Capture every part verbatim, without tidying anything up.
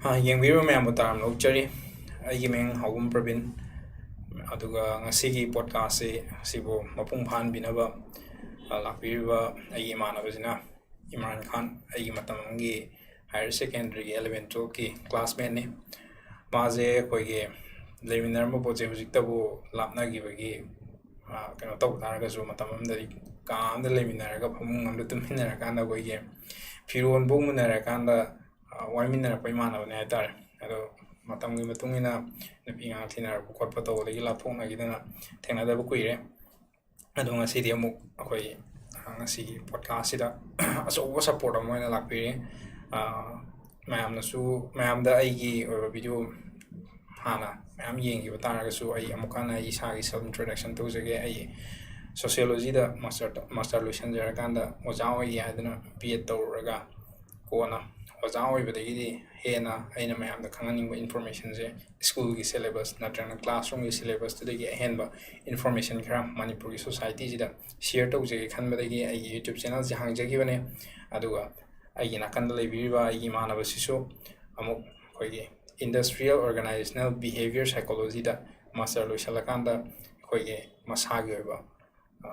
ꯍꯥ, ꯌꯦꯡꯕꯤꯔꯤꯕ ꯃꯌꯥꯝꯕꯨ ꯇꯔꯥꯝꯅ ꯑꯣꯛꯆꯔꯤ꯫ ꯑꯩꯒꯤ ꯃꯤꯡ ꯍꯥꯎꯕꯝ ꯄ꯭ꯔꯕꯤꯟ꯫ ꯑꯗꯨꯒ ꯉꯁꯤꯒꯤ ꯄꯣꯗꯀꯥꯁꯁꯤ ꯑꯁꯤꯕꯨ ꯃꯄꯨꯡ ꯐꯥꯍꯟꯕꯤꯅꯕ, ꯑ, ꯂꯥꯛꯄꯤꯔꯤꯕ ꯑꯩꯒꯤ ꯏꯃꯥꯟꯅꯕꯁꯤꯅ ꯏꯝꯔꯥꯟ ꯈꯥꯟ, ꯑꯩꯒꯤ ꯃꯇꯝ ꯑꯃꯒꯤ ꯍꯥꯌꯔ ꯁꯦꯀꯦꯟꯗꯔꯤꯒꯤ ꯑꯦꯂꯚꯦꯟ ꯇꯨꯋꯦꯜꯐꯀꯤ ꯀ꯭ꯂꯥꯁꯃꯦꯠꯅꯤ꯫ ꯃꯥꯁꯦ ꯑꯩꯈꯣꯏꯒꯤ ꯂꯩꯃꯤꯟꯅꯔꯝꯕ ꯄꯣꯠꯁꯦ ꯍꯧꯖꯤꯛꯇꯕꯨ ꯂꯥꯞꯅꯈꯤꯕꯒꯤ, ꯑ, ꯀꯩꯅꯣ ꯇꯧꯕ ꯇꯥꯔꯒꯁꯨ, ꯃꯇꯝ ꯑꯃꯗꯗꯤ ꯀꯥ ꯑꯃꯗ ꯂꯩꯃꯤꯟꯅꯔꯒ ꯐꯃꯨꯡ ꯑꯃꯗ ꯇꯨꯝꯃꯤꯟꯅꯔꯀꯥꯟꯗ ꯑꯩꯈꯣꯏꯒꯤ ꯐꯤꯔꯣꯟꯐꯧ ꯃꯨꯟꯅꯔꯀꯥꯟꯗ, ꯑ, ꯋꯥꯏꯃꯤꯟꯅꯔꯛꯄ ꯏꯃꯥꯟꯅꯕꯅꯦ ꯍꯥꯏꯇꯥꯔꯦ꯫ ꯑꯗꯣ ꯃꯇꯝꯒꯤ ꯃꯇꯨꯡ ꯏꯟꯅ ꯅꯨꯄꯤ ꯑꯉꯥꯡ ꯊꯤꯅꯔꯛꯄ ꯈꯣꯠꯄ ꯇꯧꯕꯗꯒꯤ ꯂꯥꯞꯊꯣꯛꯅꯈꯤꯗꯅ ꯊꯦꯡꯅꯗꯕ ꯀꯨꯏꯔꯦ꯫ ꯑꯗꯣ ꯉꯁꯤꯗꯤ ꯑꯃꯨꯛ ꯑꯩꯈꯣꯏ, ꯑ, ꯉꯁꯤꯒꯤ ꯄꯣꯗꯀꯥꯁꯁꯤꯗ ꯑꯆꯧꯕ ꯁꯞꯄꯣꯔꯠ ꯑꯃ ꯑꯣꯏꯅ ꯂꯥꯛꯄꯤꯔꯦ꯫ ꯑ, ꯃꯌꯥꯝꯅꯁꯨ, ꯃꯌꯥꯝꯗ ꯑꯩꯒꯤ ꯑꯣꯏꯕ ꯚꯤꯗꯤꯑꯣ ꯍꯥꯟꯅ ꯃꯌꯥꯝ ꯌꯦꯡꯈꯤꯕ ꯇꯥꯔꯒꯁꯨ, ꯑꯩ ꯑꯃꯨꯛ ꯍꯟꯅ ꯑꯩ ꯏꯁꯥꯒꯤ ꯁꯦꯜꯐ ꯏꯟꯇ꯭ꯔꯣꯗꯛꯁꯟ ꯇꯧꯖꯒꯦ꯫ ꯑꯩ ꯁꯣꯁꯤꯌꯣꯂꯣꯖꯤꯗ ꯃꯥꯁꯇꯔ, ꯃꯥꯁꯇꯔ ꯂꯣꯏꯁꯤꯟꯖꯔꯀꯥꯟꯗ ꯑꯣꯖꯥ ꯑꯣꯏꯒꯦ ꯍꯥꯏꯗꯨꯅ ꯕꯤ ꯑꯦꯗ ꯇꯧꯔꯨꯔꯒ, ꯀꯣꯟꯅ ꯑꯣꯖꯥ ꯑꯣꯏꯕꯗꯒꯤꯗꯤ ꯍꯦꯟꯅ ꯑꯩꯅ ꯃꯌꯥꯝꯗ ꯈꯪꯍꯟꯅꯤꯡꯕ ꯏꯟꯐꯣꯔꯃꯦꯁꯟꯁꯦ ꯁ꯭ꯀꯨꯜꯒꯤ ꯁꯦꯂꯦꯕꯁ ꯅꯠꯇ꯭ꯔꯒꯅ ꯀ꯭ꯂꯥꯁꯔꯨꯝꯒꯤ ꯁꯦꯂꯦꯕꯁꯇꯨꯗꯒꯤ ꯑꯍꯦꯟꯕ ꯏꯟꯐꯣꯔꯃꯦꯁꯟ ꯈꯔ ꯃꯅꯤꯄꯨꯔꯒꯤ ꯁꯣꯁꯥꯏꯇꯤꯁꯤꯗ ꯁꯤꯌꯔ ꯇꯧꯖꯒꯦ ꯈꯟꯕꯗꯒꯤ ꯑꯩꯒꯤ ꯌꯨꯇ꯭ꯌꯨꯕ ꯆꯦꯅꯦꯜꯁꯦ ꯍꯥꯡꯖꯈꯤꯕꯅꯦ꯫ ꯑꯗꯨꯒ ꯑꯩꯒꯤ ꯅꯥꯀꯟꯗ ꯂꯩꯕꯤꯔꯤꯕ ꯑꯩꯒꯤ ꯏꯃꯥꯟꯅꯕꯁꯤꯁꯨ ꯑꯃꯨꯛ ꯑꯩꯈꯣꯏꯒꯤ ꯏꯟꯗꯁꯇ꯭ꯔꯤꯌꯦꯜ ꯑꯣꯔꯒꯅꯥꯏꯖꯦꯁꯅꯦꯜ ꯕꯤꯍꯦꯕꯤꯌꯔ ꯁꯥꯏꯀꯣꯂꯣꯖꯤꯗ ꯃꯥꯁꯇꯔ ꯂꯣꯏꯁꯤꯜꯂꯀꯥꯟꯗ ꯑꯩꯈꯣꯏꯒꯤ ꯃꯁꯥꯒꯤ ꯑꯣꯏꯕ, ꯑ,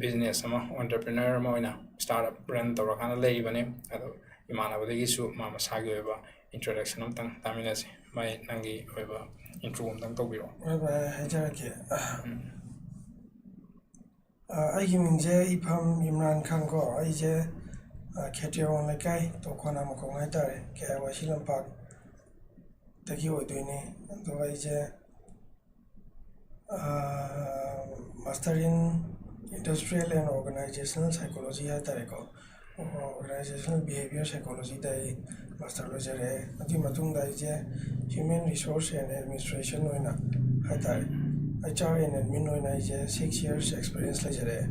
ꯕꯤꯖꯤꯅꯦꯁ ꯑꯃ, ꯑꯣꯟꯇꯔꯄ꯭ꯔꯤꯅꯔ ꯑꯃ ꯑꯣꯏꯅ ꯁ꯭ꯇꯥꯔꯠ ꯑꯞ ꯔꯟ ꯇꯧꯔꯀꯥꯟꯗ ꯂꯩꯔꯤꯕꯅꯤ꯫ ꯑꯗꯣ ꯏꯃꯥꯟꯅꯕꯗꯒꯤꯁꯨ ꯃꯥ ꯃꯁꯥꯒꯤ ꯑꯣꯏꯕ ꯏꯟꯇ꯭ꯔꯣꯗꯛꯁꯟ ꯑꯝꯇꯪ ꯇꯥꯃꯤꯟꯅꯁꯤ꯫ ꯚꯥꯏ, ꯅꯪꯒꯤ ꯑꯣꯏꯕ ꯏꯟꯇ꯭ꯔꯣ ꯑꯝꯇꯪ ꯇꯧꯕꯤꯔꯛꯑꯣ꯫ ꯍꯣꯏ ꯚꯥꯏ, ꯍꯥꯏꯖꯔꯛꯀꯦ꯫ ꯎꯝ꯫ ꯑ, ꯑꯩꯒꯤ ꯃꯤꯡꯁꯦ ꯏꯐꯝ ꯏꯝꯔꯥꯟ ꯈꯥꯟ ꯀꯣ꯫ ꯑꯩꯁꯦ, ꯑ, ꯈꯦꯇ꯭ꯔꯤꯌꯥꯋꯥꯡ ꯂꯩꯀꯥꯏ, ꯇꯣꯛꯈꯣꯟ ꯅꯥꯃꯀꯣꯡ ꯍꯥꯏꯇꯥꯔꯦ, ꯀꯦ ꯑꯥꯏ ꯋꯥꯏ ꯁꯤ ꯂꯝꯄꯥꯛꯇꯒꯤ ꯑꯣꯏꯗꯣꯏꯅꯦ꯫ ꯑꯗꯣ ꯑꯩꯁꯦ, ꯑ, Master in Industrial and Organizational Psychology ꯍꯥꯏꯇꯥꯔꯦꯀꯣ, ꯑꯣꯔꯒꯅꯥꯏꯖꯦꯁꯅꯦꯜ ꯕꯤꯍꯦꯕꯤꯌꯔ ꯁꯥꯏꯀꯣꯂꯣꯖꯤꯗ ꯑꯩ ꯃꯥꯁꯇꯔ ꯂꯣꯏꯖꯔꯛꯑꯦ꯫ ꯑꯗꯨꯒꯤ ꯃꯇꯨꯡꯗ ꯑꯩꯁꯦ Human Resource and Administration ꯑꯣꯏꯅ ꯍꯥꯏꯇꯥꯔꯦ, ꯑꯩꯆ ꯑꯥꯔ ꯑꯦꯟ ꯑꯦꯗꯃꯤꯟ ꯑꯣꯏꯅ ꯑꯩꯁꯦ ꯁꯤꯛꯁ ꯌꯔꯁ ꯑꯦꯛꯁꯄꯤꯔꯤꯌꯦꯟꯁ ꯂꯩꯖꯔꯛꯑꯦ꯫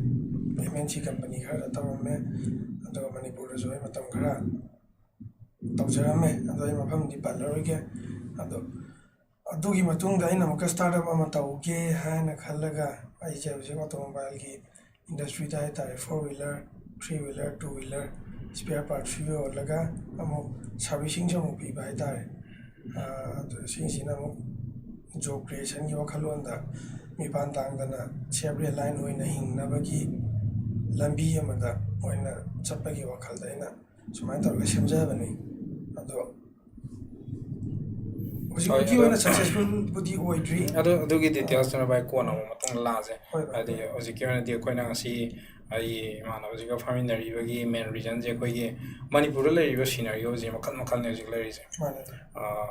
ꯑꯦꯝ ꯑꯦꯟ ꯁꯤ ꯀꯝꯄꯅꯤ ꯈꯔꯗ ꯇꯧꯔꯝꯃꯦ, ꯑꯗꯨꯒ ꯃꯅꯤꯄꯨꯔꯗꯁꯨ ꯑꯩ ꯃꯇꯝ ꯈꯔ ꯇꯧꯖꯔꯝꯃꯦ꯫ ꯑꯗꯣ ꯑꯩ ꯃꯐꯝꯗꯤ ꯄꯜꯂꯔꯣꯏꯒꯦ꯫ ꯑꯗꯣ ꯑꯗꯨꯒꯤ ꯃꯇꯨꯡꯗ ꯑꯩꯅ ꯑꯃꯨꯛꯀ ꯁ꯭ꯇꯥꯔꯠ ꯑꯞ ꯑꯃ ꯇꯧꯒꯦ ꯍꯥꯏꯅ ꯈꯜꯂꯒ, ꯑꯩꯁꯦ ꯍꯧꯖꯤꯛ ꯑꯣꯇꯣꯃꯣꯕꯥꯏꯜꯒꯤ ꯏꯟꯗꯁꯇ꯭ꯔꯤꯗ ꯍꯥꯏꯇꯥꯔꯦ, four wheeler, three wheeler, two wheeler spare parts ꯁꯨ ꯌꯣꯜꯂꯒ ꯑꯃꯨꯛ ꯁꯥꯔꯚꯤꯁꯤꯡꯁꯨ ꯑꯃꯨꯛ ꯄꯤꯕ ꯍꯥꯏꯇꯥꯔꯦ꯫ ꯑꯗꯨ ꯁꯤꯁꯤꯅ ꯑꯃꯨꯛ ꯖꯣꯕ ꯀ꯭ꯔꯤꯌꯦꯁꯟꯒꯤ ꯋꯥꯈꯜꯂꯣꯟꯗ ꯃꯤꯄꯥꯟ ꯇꯥꯡꯗꯅ ꯁꯦꯜꯐ ꯔꯤꯂꯥꯏꯟ ꯑꯣꯏꯅ ꯍꯤꯡꯅꯕꯒꯤ ꯂꯝꯕꯤ ꯑꯃꯗ ꯑꯣꯏꯅ ꯆꯠꯄꯒꯤ ꯋꯥꯈꯜꯗ ꯑꯩꯅ ꯁꯨꯃꯥꯏꯅ ꯇꯧꯔꯒ ꯁꯦꯝꯖꯕꯅꯤ꯫ ꯑꯗꯣ ꯍꯧꯖꯤꯛ ꯍꯣꯏ, ꯍꯧꯖꯤꯛꯀꯤ ꯑꯗꯣ ꯑꯣꯏꯅ ꯁꯛꯁꯦꯁꯐꯨꯜꯕꯨꯗꯤ ꯑꯣꯏꯗ꯭ꯔꯤ꯫ ꯑꯗꯨ ꯑꯗꯨꯒꯤ ꯗꯤꯇꯦꯜꯁꯇꯨꯅ ꯚꯥꯏ ꯀꯣꯟꯅ ꯑꯃꯨꯛ ꯃꯇꯨꯡ ꯂꯥꯛꯑꯁꯦ꯫ ꯍꯣꯏ, ꯚꯥꯏ꯫ ꯍꯥꯏꯗꯤ ꯍꯧꯖꯤꯛꯀꯤ ꯑꯣꯏꯅꯗꯤ ꯑꯩꯈꯣꯏꯅ ꯉꯁꯤ ꯑꯩ ꯏꯃꯥꯟꯅꯕꯁꯤꯒ ꯐꯝꯃꯤꯟꯅꯔꯤꯕꯒꯤ ꯃꯦꯟ ꯔꯤꯖꯟꯁꯦ ꯑꯩꯈꯣꯏꯒꯤ ꯃꯅꯤꯄꯨꯔꯗ ꯂꯩꯔꯤꯕ ꯁꯤꯅꯔꯤꯑꯣꯁꯦ ꯃꯈꯜ ꯃꯈꯜꯅꯦ ꯍꯧꯖꯤꯛ ꯂꯩꯔꯤꯁꯦ꯫ ꯃꯥꯅꯦ꯫ ꯑꯥ,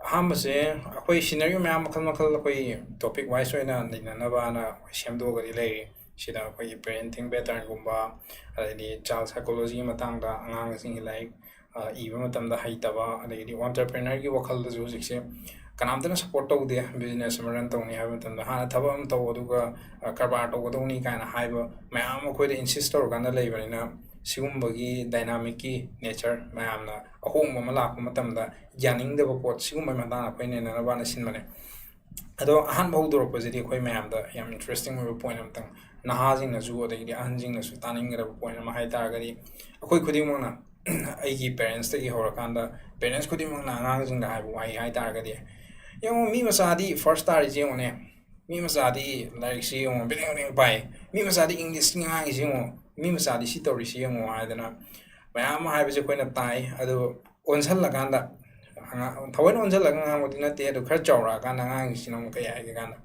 ꯑꯍꯥꯟꯕꯁꯦ ꯑꯩꯈꯣꯏ ꯁꯤꯅꯔꯤꯑꯣ ꯃꯌꯥꯝ ꯃꯈꯜ ꯃꯈꯜ ꯑꯩꯈꯣꯏ ꯇꯣꯄꯤꯛ ꯋꯥꯏꯁ ꯑꯣꯏꯅ ꯅꯩꯅꯅꯕꯅ ꯑꯩꯈꯣꯏ ꯁꯦꯝꯗꯣꯛꯑꯒꯗꯤ ꯂꯩꯔꯤ꯫ ꯁꯤꯗ ꯑꯩꯈꯣꯏꯒꯤ ꯄꯦꯔꯦꯟꯇꯤꯡ ꯄꯦꯇꯔꯟꯒꯨꯝꯕ, ꯑꯗꯩꯗꯤ ꯆꯥꯏꯜ ꯁꯥꯏꯀꯣꯂꯣꯖꯤꯒꯤ ꯃꯇꯥꯡꯗ, ꯑꯉꯥꯡꯁꯤꯡꯒꯤ ꯂꯥꯏꯔꯤꯛ ꯑ, ꯏꯕ ꯃꯇꯝꯗ ꯍꯩꯇꯕ, ꯑꯗꯒꯤꯗꯤ ꯑꯣꯟꯇꯔꯄ꯭ꯔꯦꯅꯔꯒꯤ ꯋꯥꯈꯜꯗꯁꯨ ꯍꯧꯖꯤꯛꯁꯦ ꯀꯅꯥꯝꯇꯅ ꯁꯞꯄꯣꯔꯠ ꯇꯧꯗꯦ꯫ ꯕꯤꯖꯤꯅꯦꯁ ꯑꯃ ꯔꯟ ꯇꯧꯅꯤ ꯍꯥꯏꯕ ꯃꯇꯝꯗ ꯍꯥꯟꯅ ꯊꯕꯛ ꯑꯃ ꯇꯧ, ꯑꯗꯨꯒ, ꯑ, ꯀꯔꯕꯥꯔ ꯇꯧꯒꯗꯧꯅꯤ ꯀꯥꯏꯅ ꯍꯥꯏꯕ ꯃꯌꯥꯝ ꯑꯃ ꯑꯩꯈꯣꯏꯗ ꯏꯟꯁꯤꯁ ꯇꯧꯔꯀꯥꯟꯗ ꯂꯩꯕꯅꯤꯅ, ꯁꯤꯒꯨꯝꯕꯒꯤ ꯗꯥꯏꯅꯥꯃꯤꯛꯀꯤ ꯅꯦꯆꯔ, ꯃꯌꯥꯝꯅ ꯑꯍꯣꯡꯕ ꯑꯃ ꯂꯥꯛꯄ ꯃꯇꯝꯗ ꯌꯥꯅꯤꯡꯗꯕ ꯄꯣꯠ, ꯁꯤꯒꯨꯝꯕꯒꯤ ꯃꯇꯥꯡꯗ ꯑꯩꯈꯣꯏ ꯅꯩꯅꯅꯕꯅ ꯁꯤꯟꯕꯅꯦ꯫ ꯑꯗꯣ ꯑꯍꯥꯟꯕ ꯍꯧꯗꯣꯔꯛꯄꯁꯤꯗꯤ ꯑꯩꯈꯣꯏ ꯃꯌꯥꯝꯗ ꯌꯥꯝ ꯏꯟꯇꯔꯦꯁꯇꯤꯡ ꯑꯣꯏꯕ ꯄꯣꯏꯟ ꯑꯃꯇꯪ, ꯅꯍꯥꯁꯤꯡꯅꯁꯨ ꯑꯗꯒꯤꯗꯤ ꯑꯍꯟꯁꯤꯡꯅꯁꯨ ꯇꯥꯅꯤꯡꯒꯗꯕ ꯄꯣꯏꯟ ꯑꯃ ꯍꯥꯏ ꯇꯥꯔꯒꯗꯤ, ꯑꯩꯈꯣꯏ ꯈꯨꯗꯤꯡꯃꯛꯅ ꯑꯩꯒꯤ ꯄꯦꯔꯦꯟꯁꯇꯒꯤ ꯍꯧꯔꯀꯥꯟꯗ, ꯄꯦꯔꯦꯟꯁ ꯈꯨꯗꯤꯡꯃꯛꯅ ꯑꯉꯥꯡꯁꯤꯡꯗ ꯍꯥꯏꯕ ꯋꯥꯍꯩ ꯍꯥꯏ ꯇꯥꯔꯒꯗꯤ, "ꯌꯦꯡꯉꯣ, ꯃꯤ ꯃꯆꯥꯗꯤ ꯐꯥꯔꯁ ꯇꯥꯔꯤꯁꯦ ꯌꯦꯡꯉꯨꯅꯦ, ꯃꯤ ꯃꯆꯥꯗꯤ ꯂꯥꯏꯔꯤꯛꯁꯤ ꯌꯦꯡꯉꯣ, ꯕꯦꯔꯦꯡ ꯕꯦꯔꯦꯡ ꯄꯥꯏ, ꯃꯤ ꯃꯆꯥꯗꯤ ꯏꯪꯂꯤꯁꯀꯤ ꯉꯥꯡꯉꯤꯁꯤ ꯌꯦꯡꯉꯣ, ꯃꯤ ꯃꯆꯥꯗꯤ ꯁꯤ ꯇꯧꯔꯤꯁꯤ ꯌꯦꯡꯉꯣ" ꯍꯥꯏꯗꯅ ꯃꯌꯥꯝ ꯑꯃ ꯍꯥꯏꯕꯁꯦ ꯑꯩꯈꯣꯏꯅ ꯇꯥꯏ꯫ ꯑꯗꯨ ꯑꯣꯟꯁꯜꯂꯀꯥꯟꯗ, ꯑꯉꯥꯡ, ꯊꯑꯣꯏꯅ ꯑꯣꯟꯁꯜꯂꯒ ꯉꯥꯡꯕꯗꯤ ꯅꯠꯇꯦ, ꯑꯗꯨ ꯈꯔ ꯆꯥꯎꯔꯛꯑꯀꯥꯟꯗ ꯑꯉꯥꯡꯁꯤꯡꯁꯤꯅ ꯑꯃꯨꯛ ꯀꯩ ꯍꯥꯏꯒꯦ ꯀꯥꯟꯗ,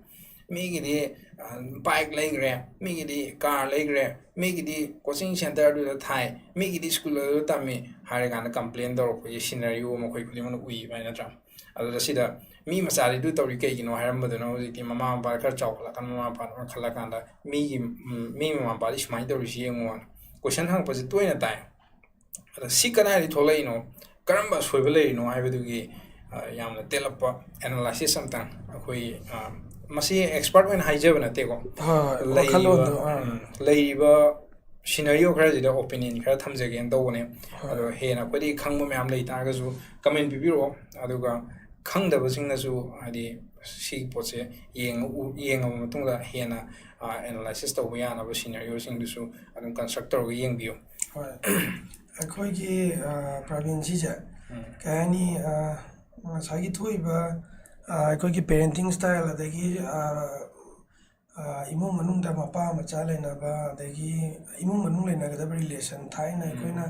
ꯃꯤꯒꯤꯗꯤ, ꯑ, ꯕꯥꯏꯛ ꯂꯩꯈ꯭ꯔꯦ, ꯃꯤꯒꯤꯗꯤ ꯀꯥꯔ ꯂꯩꯈ꯭ꯔꯦ, ꯃꯤꯒꯤꯗꯤ ꯀꯣꯆꯤꯡ ꯁꯦꯟꯇꯔꯗꯨꯗ ꯊꯥꯏ, ꯃꯤꯒꯤꯗꯤ ꯁ꯭ꯀꯨꯜ ꯑꯗꯨꯗ ꯇꯝꯃꯤ ꯍꯥꯏꯔꯀꯥꯟꯗ ꯀꯝꯄ꯭ꯂꯦꯟ ꯇꯧꯔꯛꯄꯒꯤ ꯁꯤꯅꯔꯤꯑꯣ ꯑꯃ ꯑꯩꯈꯣꯏ ꯈꯨꯗꯤꯡꯃꯛꯅ ꯎꯏ ꯚꯥꯏ, ꯅꯠꯇ꯭ꯔꯥ? ꯑꯗꯨꯗ ꯁꯤꯗ ꯃꯤ ꯃꯆꯥꯗꯤ ꯑꯗꯨ ꯇꯧꯔꯤ ꯀꯩꯒꯤꯅꯣ ꯍꯥꯏꯔꯝꯕꯗꯨꯅ ꯍꯧꯖꯤꯛꯇꯤ ꯃꯃꯥ ꯃꯄꯥ ꯈꯔ ꯆꯥꯎꯈꯠꯂꯀꯥꯟꯗ ꯃꯃꯥ ꯃꯄꯥꯗꯨꯅ ꯈꯜꯂꯀꯥꯟꯗ ꯃꯤꯒꯤ, ꯎꯝ, ꯃꯤ ꯃꯃꯥ ꯃꯄꯥꯗꯤ ꯁꯨꯃꯥꯏꯅ ꯇꯧꯔꯤꯁꯤ ꯌꯦꯡꯉꯣꯅ ꯀꯣꯏꯁꯟ ꯍꯪꯉꯛꯄꯁꯦ ꯇꯣꯏꯅ ꯇꯥꯏ꯫ ꯑꯗ ꯁꯤ ꯀꯗꯥꯏꯗꯒꯤ ꯊꯣꯛꯂꯛꯏꯅꯣ, ꯀꯔꯝꯕ ꯑꯁꯣꯏꯕ ꯂꯩꯔꯤꯅꯣ ꯍꯥꯏꯕꯗꯨꯒꯤ, ꯑ, ꯌꯥꯝꯅ ꯇꯦꯜꯂꯞꯄ ꯑꯦꯅꯥꯂꯥꯏꯁꯤꯁ ꯑꯝꯇꯪ ꯑꯩꯈꯣꯏ, ꯑ, ꯃꯁꯤ ꯑꯦꯛꯁꯄꯔꯠ ꯑꯣꯏꯅ ꯍꯥꯏꯖꯕ ꯅꯠꯇꯦꯀꯣ꯫ ꯍꯣꯏ, ꯍꯣꯏ, ꯂꯩꯔꯤꯕ, ꯋꯥꯈꯜꯂꯣꯟꯗꯣ, ꯑꯥ꯫ ꯎꯝ, ꯂꯩꯔꯤꯕ ꯁꯤꯅꯔꯤꯑꯣ ꯈꯔꯁꯤꯗ ꯑꯣꯄꯤꯅꯤꯌꯟ ꯈꯔ ꯊꯝꯖꯒꯦꯅ ꯇꯧꯕꯅꯦ꯫ ꯍꯣꯏ꯫ ꯑꯗꯣ ꯍꯦꯟꯅ ꯑꯩꯈꯣꯏꯗꯒꯤ ꯈꯪꯕ ꯃꯌꯥꯝ ꯂꯩ ꯇꯥꯔꯒꯁꯨ ꯀꯃꯦꯟ ꯄꯤꯕꯤꯔꯛꯑꯣ, ꯑꯗꯨꯒ ꯈꯪꯗꯕꯁꯤꯡꯅꯁꯨ ꯍꯥꯏꯗꯤ ꯁꯤꯒꯤ ꯄꯣꯠꯁꯦ ꯌꯦꯡꯉ-, ꯎ-, ꯌꯦꯡꯉꯕ ꯃꯇꯨꯡꯗ ꯍꯦꯟꯅ, ꯑ, ꯑꯦꯅꯥꯂꯥꯏꯁꯤꯁ ꯇꯧꯕ ꯌꯥꯅꯕ ꯁꯤꯅꯔꯤꯑꯣꯁꯤꯡꯗꯨꯁꯨ ꯑꯗꯨꯝ ꯀꯟꯁꯇ꯭ꯔꯛ ꯇꯧꯔꯒ ꯌꯦꯡꯕꯤꯌꯨ꯫ ꯍꯣꯏ꯫ ꯑꯩꯈꯣꯏꯒꯤ, ꯑ, ꯄ꯭ꯔꯕꯤꯟ, ꯁꯤꯁꯦ ꯎꯝ꯫ ꯀꯩ ꯍꯥꯏꯅꯤ, ꯑ, ꯉꯁꯥꯏꯒꯤ ꯊꯣꯛꯏꯕ, ꯑ, ꯑꯩꯈꯣꯏꯒꯤ parenting style, ꯑꯗꯒꯤ, ꯑ, ꯑ, ꯏꯃꯨꯡ ꯃꯅꯨꯡꯗ ꯃꯄꯥ ꯃꯆꯥ ꯂꯩꯅꯕ, ꯑꯗꯒꯤ ꯏꯃꯨꯡ ꯃꯅꯨꯡ ꯂꯩꯅꯒꯗꯕ relation, ꯊꯥꯏꯅ ꯎꯝ꯫ ꯑꯩꯈꯣꯏꯅ,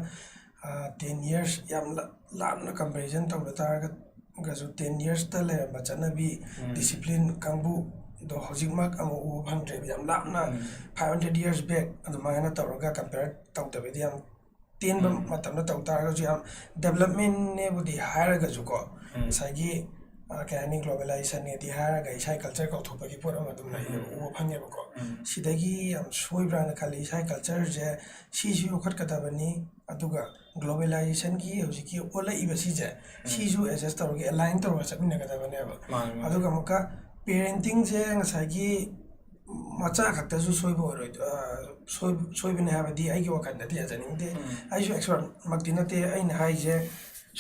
ꯑ, ten years ꯌꯥꯝ ꯂꯥꯞ-, ꯂꯥꯞꯅ comparison ꯇꯧꯕ ꯇꯥꯔꯒꯁꯨ, ten yearsꯇ ꯂꯩꯔꯝꯕ ꯆꯠꯅꯕꯤ, ꯎꯝ꯫ Discipline ꯀꯥꯡꯕꯨꯗꯣ ꯍꯧꯖꯤꯛꯃꯛ ꯑꯃꯨꯛ ꯎꯕ ꯐꯪꯗ꯭ꯔꯦꯕ꯫ ꯌꯥꯝ ꯂꯥꯞꯅ ꯎꯝ꯫ Five hundred years back ꯑꯗꯨꯃꯥꯏꯅ ꯇꯧꯔꯒ compare ꯇꯧꯗꯕꯤꯗ, ꯌꯥꯝ ꯇꯦꯟꯕ ꯎꯝ꯫ ꯃꯇꯝꯗ ꯇꯧ ꯇꯥꯔꯒꯁꯨ, ꯌꯥꯝ developmentꯅꯦꯕꯨꯗꯤ ꯍꯥꯏꯔꯒꯁꯨꯀꯣ, ꯎꯝ꯫ ꯉꯁꯥꯏꯒꯤ, ꯑ, ꯀꯩ ꯍꯥꯏꯅꯤ, globalizationꯅꯦꯗꯤ ꯍꯥꯏꯔꯒ ꯏꯁꯥꯒꯤ culture ꯀꯥꯎꯊꯣꯛꯄꯒꯤ ꯄꯣꯠ ꯑꯃ ꯑꯗꯨꯝ ꯂꯩꯌꯦꯕ, ꯎꯝ꯫ ꯎꯕ ꯐꯪꯉꯦꯕꯀꯣ꯫ ꯎꯝ꯫ ꯁꯤꯗꯒꯤ ꯌꯥꯝ ꯁꯣꯏꯕ꯭ꯔꯥꯅ ꯈꯜꯂꯤ꯫ ꯏꯁꯥꯒꯤ cultureꯁꯦ ꯁꯤꯁꯨ ꯌꯣꯛꯈꯠꯀꯗꯕꯅꯤ, ꯑꯗꯨꯒ globalizationꯒꯤ ꯍꯧꯖꯤꯛꯀꯤ ꯑꯣꯜꯂꯛꯏꯕ ꯁꯤꯁꯦ, ꯎꯝ꯫ ꯁꯤꯁꯨ adjust ꯇꯧꯔꯒ, align ꯇꯧꯔꯒ ꯆꯠꯃꯤꯟꯅꯒꯗꯕꯅꯦꯕ꯫ ꯃꯥꯅꯦ, ꯃꯥꯅꯦ꯫ ꯑꯗꯨꯒ ꯑꯃꯨꯛꯀ parentingꯁꯦ ꯉꯁꯥꯏꯒꯤ ꯃꯆꯥ ꯈꯛꯇꯁꯨ ꯁꯣꯏꯕ ꯑꯣꯏꯔꯣꯏ-, ꯑ, ꯁꯣꯏ-, ꯁꯣꯏꯕꯅꯦ ꯍꯥꯏꯕꯗꯤ ꯑꯩꯒꯤ ꯋꯥꯈꯜꯗꯗꯤ ꯌꯥꯖꯅꯤꯡꯗꯦ꯫ ꯎꯝ꯫ ꯑꯩꯁꯨ expertꯃꯛꯇꯤ ꯅꯠꯇꯦ꯫ ꯑꯩꯅ ꯍꯥꯏꯁꯦ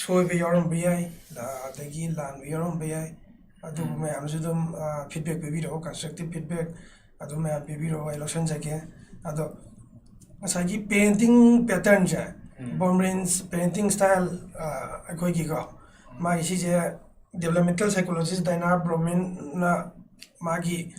ꯁꯣꯏꯕ ꯌꯥꯎꯔꯝꯕ ꯌꯥꯏ, ꯂꯥ-, ꯑꯗꯒꯤ ꯂꯥꯟꯕ ꯌꯥꯎꯔꯝꯕ ꯌꯥꯏ꯫ ꯑꯗꯨꯕꯨ ꯎꯝ꯫ ꯃꯌꯥꯝꯁꯨ ꯑꯗꯨꯝ, ꯑ, feedback ꯄꯤꯕꯤꯔꯛꯑꯣ, constructive feedback ꯑꯗꯨꯝ ꯃꯌꯥꯝ ꯄꯤꯕꯤꯔꯛꯑꯣ, ꯑꯩ ꯂꯧꯁꯤꯟꯖꯒꯦ꯫ ꯑꯗꯣ ꯉꯁꯥꯏꯒꯤ parenting patternꯁꯦ, ꯎꯝ꯫ Bowman's parenting style, ꯑ, ꯑꯩꯈꯣꯏꯒꯤꯀꯣ, ꯎꯝ꯫ ꯃꯥꯒꯤ ꯁꯤꯁꯦ developmental psychologist Dana Bowmanꯅ ꯃꯥꯒꯤ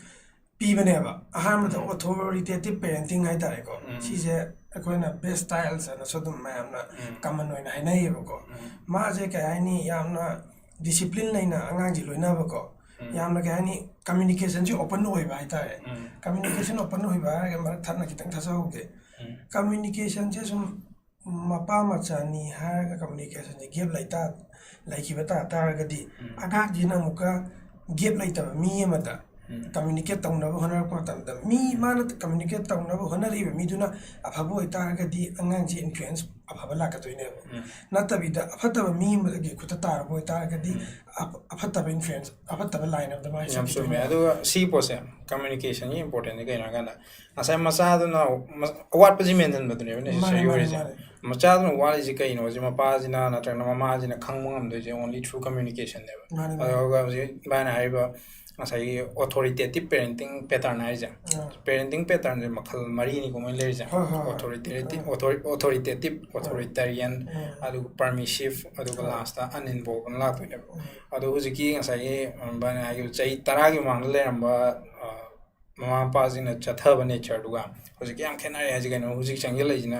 ꯄꯤꯕꯅꯦꯕ꯫ ꯑꯍꯥꯟꯕꯗ ꯎꯝ꯫ Authoritative parenting ꯍꯥꯏꯇꯥꯔꯦꯀꯣ꯫ ꯎꯝ꯫ ꯁꯤꯁꯦ ꯑꯩꯈꯣꯏꯅ best styles ꯍꯥꯏꯅꯁꯨ ꯑꯗꯨꯝ ꯃꯌꯥꯝꯅ ꯎꯝ꯫ Common ꯑꯣꯏꯅ ꯍꯥꯏꯅꯩꯌꯦꯕꯀꯣ꯫ ꯎꯝ꯫ ꯃꯥꯁꯦ ꯀꯩ ꯍꯥꯏꯅꯤ, ꯌꯥꯝꯅ discipline ꯂꯩꯅ ꯑꯉꯥꯡꯁꯦ ꯂꯣꯏꯅꯕꯀꯣ꯫ ꯎꯝ꯫ ꯌꯥꯝꯅ ꯀꯩ ꯍꯥꯏꯅꯤ, communicationꯁꯦ open ꯑꯣꯏꯕ ꯍꯥꯏꯇꯥꯔꯦ꯫ ꯎꯝ꯫ Communication open ꯑꯣꯏꯕ ꯍꯥꯏꯔꯒ ꯃꯔꯛ ꯊꯠꯅ ꯈꯤꯇꯪ ꯊꯠꯆꯍꯧꯒꯦ꯫ ꯎꯝ꯫ Communicationꯁꯦ ꯁꯨꯝ ꯃꯄꯥ ꯃꯆꯥꯅꯤ ꯍꯥꯏꯔꯒ communicationꯁꯦ gap ꯂꯩꯇꯥ-, ꯂꯩꯈꯤꯕ ꯇꯥ ꯇꯥꯔꯒꯗꯤ, ꯎꯝ꯫ ꯑꯉꯥꯡꯁꯤꯅ ꯑꯃꯨꯛꯀ gap ꯂꯩꯇꯕ ꯃꯤ ꯑꯃꯗ ꯎꯝ꯫ Communicate ꯇꯧꯅꯕ ꯍꯣꯠꯅꯔꯛꯄ ꯃꯇꯝꯗ, ꯃꯤ ꯎꯝ꯫ ꯃꯥꯅ communicate ꯇꯧꯅꯕ ꯍꯣꯠꯅꯔꯛꯏꯕ ꯃꯤꯗꯨꯅ ꯑꯐꯕ ꯑꯣꯏꯇꯥꯔꯒꯗꯤ, ꯑꯉꯥꯡꯁꯦ influence ꯑꯐꯕ ꯂꯥꯛꯀꯗꯣꯏꯅꯦꯕ꯫ ꯎꯝ꯫ ꯅꯠꯇꯕꯤꯗ, ꯑꯐꯠꯇꯕ ꯃꯤ ꯑꯃꯒꯤ ꯈꯨꯠꯇ ꯇꯥꯔꯕ ꯑꯣꯏꯇꯥꯔꯒꯗꯤ, ꯎꯝ꯫ ꯑꯐ-, ꯑꯐꯠꯇꯕ influence, ꯑꯐꯠꯇꯕ line ꯑꯃꯗ ꯃꯥꯏ ꯌꯥꯝ ꯆꯨꯝꯃꯦ꯫ ꯆꯠꯈꯤꯗꯣꯏꯅꯦꯕ꯫ ꯑꯗꯨꯒ ꯁꯤꯒꯤ ꯄꯣꯠꯁꯦ, communicationꯒꯤ importantꯅꯦ꯫ ꯀꯩꯅꯣ ꯍꯥꯏꯔꯀꯥꯟꯗ, ꯉꯁꯥꯏ ꯃꯆꯥꯗꯨꯅ ꯃ-, ꯑꯋꯥꯠꯄꯁꯤ ꯃꯦꯟꯁꯤꯟꯕꯗꯨꯅꯦꯕ ꯅꯦꯁꯦꯁꯔꯤ ꯃꯥꯅꯦ, ꯃꯥꯅꯦ, ꯑꯣꯏꯔꯤꯁꯦ꯫ ꯃꯥꯅꯦ꯫ ꯃꯆꯥꯗꯨꯅ ꯋꯥꯠꯂꯤꯁꯦ ꯀꯩꯅꯣ? ꯍꯧꯖꯤꯛ ꯃꯄꯥꯁꯤꯅ ꯅꯠꯇ꯭ꯔꯒꯅ ꯃꯃꯥꯁꯤꯅ ꯈꯪꯕ ꯉꯝꯗꯣꯏꯁꯦ only through communicationꯅꯦꯕ꯫ ꯃꯥꯅꯦ, ꯃꯥꯅꯦ꯫ ꯑꯗꯨꯒ ꯍꯧꯖꯤꯛ ꯚꯥꯏꯅ ꯍꯥꯏꯔꯤꯕ, ꯉꯁꯥꯏꯒꯤ authoritative parenting pattern ꯍꯥꯏꯔꯤꯁꯦ꯫ Parenting patternꯁꯦ ꯃꯈꯜ ꯃꯔꯤꯅꯤꯀꯣ ꯃꯣꯏ ꯂꯩꯔꯤꯁꯦ꯫ ꯍꯣꯏ, ꯍꯣꯏ, ꯍꯣꯏ꯫ Authoritative, author- authoritative, authoritarian, ꯑꯗꯨꯒ permissive, ꯑꯗꯨꯒ lastꯇ uninvolved ꯑꯅ ꯂꯥꯛꯇꯣꯏꯅꯦꯕ꯫ ꯑꯗꯣ ꯍꯧꯖꯤꯛꯀꯤ ꯉꯁꯥꯏꯒꯤ ꯚꯥꯏꯅ ꯍꯥꯏꯈꯤꯕ ꯆꯍꯤ ꯇꯔꯥꯒꯤ ꯃꯃꯥꯡꯗ ꯂꯩꯔꯝꯕ ꯃꯃꯥ ꯃꯄꯥꯁꯤꯡꯅ ꯆꯠꯊꯕ natureꯗꯨꯒ ꯍꯧꯖꯤꯛꯀꯤ ꯌꯥꯝ ꯈꯦꯠꯅꯔꯦ ꯍꯥꯏꯁꯦ ꯀꯩꯅꯣ? ꯍꯧꯖꯤꯛ ꯆꯪꯁꯤꯜꯂꯛꯏꯁꯤꯅ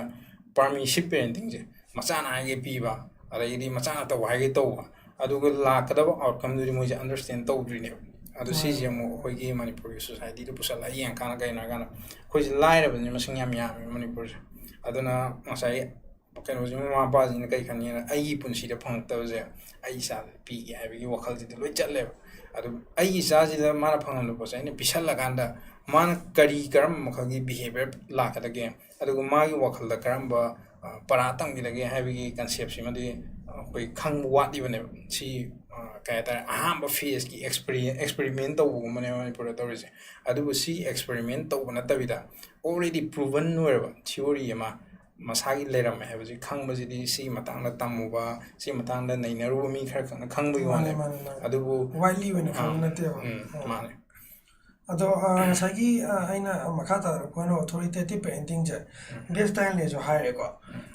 permissive parentingꯁꯦ, ꯃꯆꯥꯅ ꯍꯥꯏꯒꯦ ꯄꯤꯕ, ꯑꯗꯒꯤꯗꯤ ꯃꯆꯥꯅ ꯇꯧ ꯍꯥꯏꯒꯦ ꯇꯧꯕ, ꯑꯗꯨꯒ ꯂꯥꯛꯀꯗꯕ outcomeꯗꯨꯗꯤ ꯃꯣꯏꯁꯦ understand ꯇꯧꯗ꯭ꯔꯤꯅꯦꯕ꯫ ꯑꯗꯣ ꯁꯤꯁꯦ ꯑꯃꯨꯛ ꯑꯩꯈꯣꯏꯒꯤ ꯃꯅꯤꯄꯨꯔꯒꯤ societyꯗ ꯄꯨꯁꯜꯂꯒ ꯌꯦꯡꯉꯀꯥꯟꯗ ꯀꯩꯅꯣ ꯍꯥꯏꯔꯀꯥꯟꯗ ꯑꯩꯈꯣꯏꯁꯦ ꯂꯥꯏꯔꯕꯅꯤꯅ ꯃꯁꯤꯡ ꯌꯥꯝ ꯌꯥꯝꯃꯦꯕ ꯃꯅꯤꯄꯨꯔꯁꯦ꯫ ꯑꯗꯨꯅ ꯉꯁꯥꯏ ꯀꯩꯅꯣꯁꯦ, ꯃꯃꯥ ꯃꯄꯥꯁꯤꯡꯅ ꯀꯩ ꯈꯟꯒꯦꯅ, ꯑꯩꯒꯤ ꯄꯨꯟꯁꯤꯗ ꯐꯪꯉꯛꯇꯕꯁꯦ ꯑꯩ ꯏꯆꯥꯗ ꯄꯤꯒꯦ ꯍꯥꯏꯕꯒꯤ ꯋꯥꯈꯜꯁꯤꯗ ꯂꯣꯏ ꯆꯠꯂꯦꯕ꯫ ꯑꯗꯨ ꯑꯩꯒꯤ ꯏꯆꯥꯁꯤꯗ ꯃꯥꯅ ꯐꯪꯉꯝꯗꯕ ꯄꯣꯠꯁꯦ ꯑꯩꯅ ꯄꯤꯁꯜꯂꯀꯥꯟꯗ ꯃꯥꯅ ꯀꯔꯤ, ꯀꯔꯝꯕ ꯃꯈꯜꯒꯤ behaviour ꯂꯥꯛꯀꯗꯒꯦ, ꯑꯗꯨꯒ ꯃꯥꯒꯤ ꯋꯥꯈꯜꯗ ꯀꯔꯝꯕ, ꯑ, ꯄꯔꯥ ꯇꯝꯈꯤꯗꯒꯦ ꯍꯥꯏꯕꯒꯤ conceptꯁꯤꯃꯗꯤ, ꯑ, ꯑꯩꯈꯣꯏ ꯈꯪꯕ ꯋꯥꯠꯂꯤꯕꯅꯦꯕ꯫ ꯁꯤ, ꯑ, ꯀꯩ ꯍꯥꯏꯇꯥꯔꯦ, ꯑꯍꯥꯟꯕ phaseꯀꯤ experi- experiment ꯇꯧꯕꯒꯨꯝꯕꯅꯦꯕ ꯃꯅꯤꯄꯨꯔꯗ ꯇꯧꯔꯤꯁꯦ꯫ ꯑꯗꯨꯕꯨ ꯁꯤ experiment ꯇꯧꯕ ꯅꯠꯇꯕꯤꯗ already proven ꯑꯣꯏꯔꯕ theory ꯑꯃ ꯃꯁꯥꯒꯤ ꯂꯩꯔꯝꯃꯦ ꯍꯥꯏꯕꯁꯤ ꯈꯪꯕꯁꯤꯗꯤ ꯁꯤꯒꯤ ꯃꯇꯥꯡꯗ ꯇꯝꯃꯨꯕ, ꯁꯤꯒꯤ ꯃꯇꯥꯡꯗ ꯅꯩꯅꯔꯨꯕ ꯃꯤ ꯈꯔ ꯈꯛꯅ ꯈꯪꯕꯒꯤ ꯃꯥꯅꯦ, ꯋꯥꯅꯦꯕ꯫ ꯃꯥꯅꯦ, ꯃꯥꯅꯦ꯫ ꯑꯗꯨꯕꯨ Widely ꯑꯣꯏꯅ ꯑꯥ, ꯈꯪꯕ ꯅꯠꯇꯦꯕ꯫ ꯎꯝ, ꯑꯥ꯫ ꯃꯥꯅꯦ꯫ ꯑꯗꯣ, ꯑ, ꯉꯁꯥꯏꯒꯤ, ꯑ, ꯑꯩꯅ ꯃꯈꯥ ꯇꯥꯔꯛꯄ ꯑꯣꯏꯅ authoritative parentingꯁꯦ best styleꯅꯦꯁꯨ ꯍꯥꯏꯔꯦꯀꯣ꯫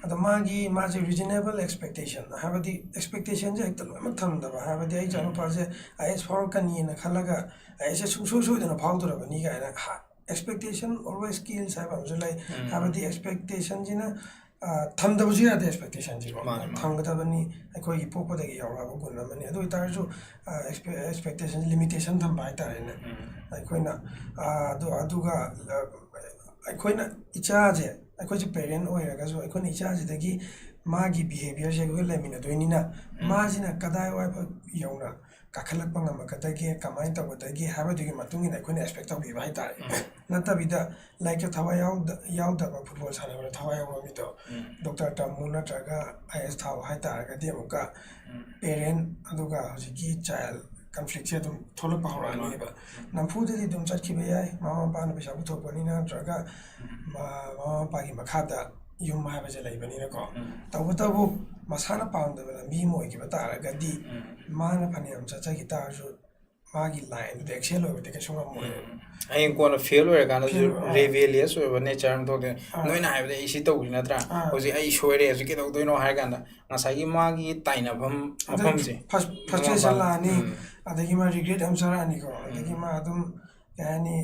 ꯑꯗꯣ ꯃꯥꯒꯤ, ꯃꯥꯁꯦ reasonable expectation, ꯍꯥꯏꯕꯗꯤ expectationꯁꯦ ꯍꯦꯛꯇ ꯂꯣꯏꯅꯃꯛ ꯊꯝꯗꯕ, ꯍꯥꯏꯕꯗꯤ ꯑꯩ ꯏꯆꯥꯅꯨꯄꯥꯁꯦ IAS ꯐꯥꯎꯔꯛꯀꯅꯤꯅ ꯈꯜꯂꯒ IASꯁꯦ ꯁꯨꯡꯁꯣꯏ ꯁꯣꯏꯗꯅ ꯐꯥꯎꯗꯣꯔꯕꯅꯤ ꯀꯥꯏꯅ ꯍꯥ-, expectation always kills ꯍꯥꯏꯕ ꯑꯃꯁꯨ ꯂꯩ꯫ ꯎꯝ꯫ ꯍꯥꯏꯕꯗꯤ expectationꯁꯤꯅ, ꯑ, ꯊꯝꯗꯕꯁꯨ ꯌꯥꯗꯦ expectationꯁꯤꯀꯣ꯫ ꯃꯥꯅꯦ, ꯃꯥꯅꯦ꯫ ꯊꯝꯒꯗꯕꯅꯤ, ꯑꯩꯈꯣꯏꯒꯤ ꯄꯣꯛꯄꯗꯒꯤ ꯌꯥꯎꯔꯛꯑꯕ ꯒꯨꯟ ꯑꯃꯅꯤ꯫ ꯑꯗꯨ ꯑꯣꯏꯇꯥꯔꯁꯨ, ꯑ, expe-, expectation limitation ꯊꯝꯕ ꯍꯥꯏꯇꯥꯔꯦꯅꯦ꯫ ꯎꯝ꯫ ꯑꯩꯈꯣꯏꯅ, ꯑ, ꯑꯗꯨ, ꯑꯗꯨꯒ, ꯑ, ꯑꯩꯈꯣꯏꯅ ꯏꯆꯥꯁꯦ, ꯑꯩꯈꯣꯏꯁꯦ parent ꯑꯣꯏꯔꯒꯁꯨ ꯑꯩꯈꯣꯏꯅ ꯏꯆꯥꯁꯤꯗꯒꯤ ꯃꯥꯒꯤ behaviourꯁꯦ ꯑꯩꯈꯣꯏ ꯂꯩꯃꯤꯟꯅꯗꯣꯏꯅꯤꯅ, ꯎꯝ꯫ ꯃꯥꯁꯤꯅ ꯀꯗꯥꯏꯋꯥꯏ ꯐꯥꯎ ꯌꯧꯅ ꯀꯥꯈꯠꯂꯛꯄ ꯉꯝꯃꯛꯀꯗꯒꯦ, ꯀꯃꯥꯏꯅ ꯇꯧꯒꯗꯒꯦ ꯍꯥꯏꯕꯗꯨꯒꯤ ꯃꯇꯨꯡ ꯏꯟꯅ ꯑꯩꯈꯣꯏꯅ expect ꯇꯧꯕꯤꯕ ꯍꯥꯏꯇꯥꯔꯦ꯫ ꯎꯝ꯫ ꯅꯠꯇꯕꯤꯗ ꯂꯥꯏꯔꯤꯛꯇ ꯊꯋꯥꯏ ꯌꯥꯎꯗ-, ꯌꯥꯎꯗꯕ, ꯐꯨꯠꯕꯣꯜ ꯁꯥꯟꯅꯕꯗ ꯊꯋꯥꯏ ꯌꯥꯎꯕ ꯃꯤꯗꯣ ꯎꯝ꯫ ꯗꯣꯛꯇꯔ ꯇꯝꯃꯨ ꯅꯠꯇ꯭ꯔꯒ IAS ꯊꯥꯎ ꯍꯥꯏꯇꯥꯔꯒꯗꯤ ꯑꯃꯨꯛꯀ ꯎꯝ꯫ parent ꯑꯗꯨꯒ ꯍꯧꯖꯤꯛꯀꯤ child conflictꯁꯦ ꯑꯗꯨꯝ ꯊꯣꯛꯂꯛꯄ ꯍꯧꯔꯛꯑꯅꯦꯕ꯫ ꯎꯝ꯫ ꯅꯝꯐꯨꯗꯗꯤ ꯑꯗꯨꯝ ꯆꯠꯈꯤꯕ ꯌꯥꯏ, ꯃꯃꯥ ꯃꯄꯥꯅ ꯄꯩꯁꯥ ꯄꯨꯊꯣꯛꯄꯅꯤꯅ ꯅꯠꯇ꯭ꯔꯒ ꯎꯝ꯫ ꯃ-, ꯃꯃꯥ ꯃꯄꯥꯒꯤ ꯃꯈꯥꯗ ꯌꯨꯝ ꯍꯥꯏꯕꯁꯦ ꯂꯩꯕꯅꯤꯅꯀꯣ꯫ ꯎꯝ꯫ ꯇꯧꯕꯇꯕꯨ ꯃꯁꯥꯅ ꯄꯥꯝꯗꯕ ꯂꯝꯕꯤ ꯑꯃ ꯑꯣꯏꯈꯤꯕ ꯇꯥꯔꯒꯗꯤ ꯎꯝ꯫ ꯃꯥꯅ ꯐꯅꯌꯥꯝ ꯆꯠꯆꯈꯤ ꯇꯥꯔꯁꯨ ꯃꯥꯒꯤ ꯂꯥꯏꯟꯗꯨꯗ ꯑꯦꯛꯁꯦꯜ ꯑꯣꯏꯕꯗꯤ ꯀꯩꯁꯨ ꯉꯝꯃꯣꯏ꯫ ꯍꯌꯦꯡ ꯀꯣꯟꯅ ꯐꯦꯜ ꯑꯣꯏꯔꯀꯥꯟꯗꯁꯨ Fail ꯑꯣꯏ-, ꯑꯥ꯫ ꯔꯦꯕꯦꯂꯤꯌꯁ ꯑꯣꯏꯕ ꯅꯦꯆꯔ ꯑꯃ ꯊꯣꯛꯇꯣꯏꯅꯤ꯫ ꯑꯥ꯫ ꯅꯣꯏꯅ ꯍꯥꯏꯕꯗ ꯑꯩ ꯁꯤ ꯇꯧꯕꯁꯤ ꯅꯠꯇ꯭ꯔꯥ? ꯑꯥ꯫ ꯍꯧꯖꯤꯛ ꯑꯩ ꯁꯣꯏꯔꯦ, ꯍꯧꯖꯤꯛ ꯀꯩꯗꯧꯗꯣꯏꯅꯣ ꯍꯥꯏꯔ ꯀꯥꯟꯗ ꯉꯁꯥꯏꯒꯤ ꯃꯥꯒꯤ ꯇꯥꯏꯅꯐꯝ ꯑꯗꯩ ꯃꯐꯝꯁꯦ frus-, frustration ꯂꯥꯛꯑꯅꯤ꯫ ꯎꯝ꯫ ꯑꯗꯒꯤ ꯃꯥ ꯔꯤꯒ꯭ꯔꯦꯠ ꯌꯥꯝ ꯆꯥꯔꯛꯑꯅꯤꯀꯣ꯫ ꯑꯗꯒꯤ ꯎꯝ꯫ ꯃꯥ ꯑꯗꯨꯝ ꯀꯩ ꯍꯥꯏꯅꯤ,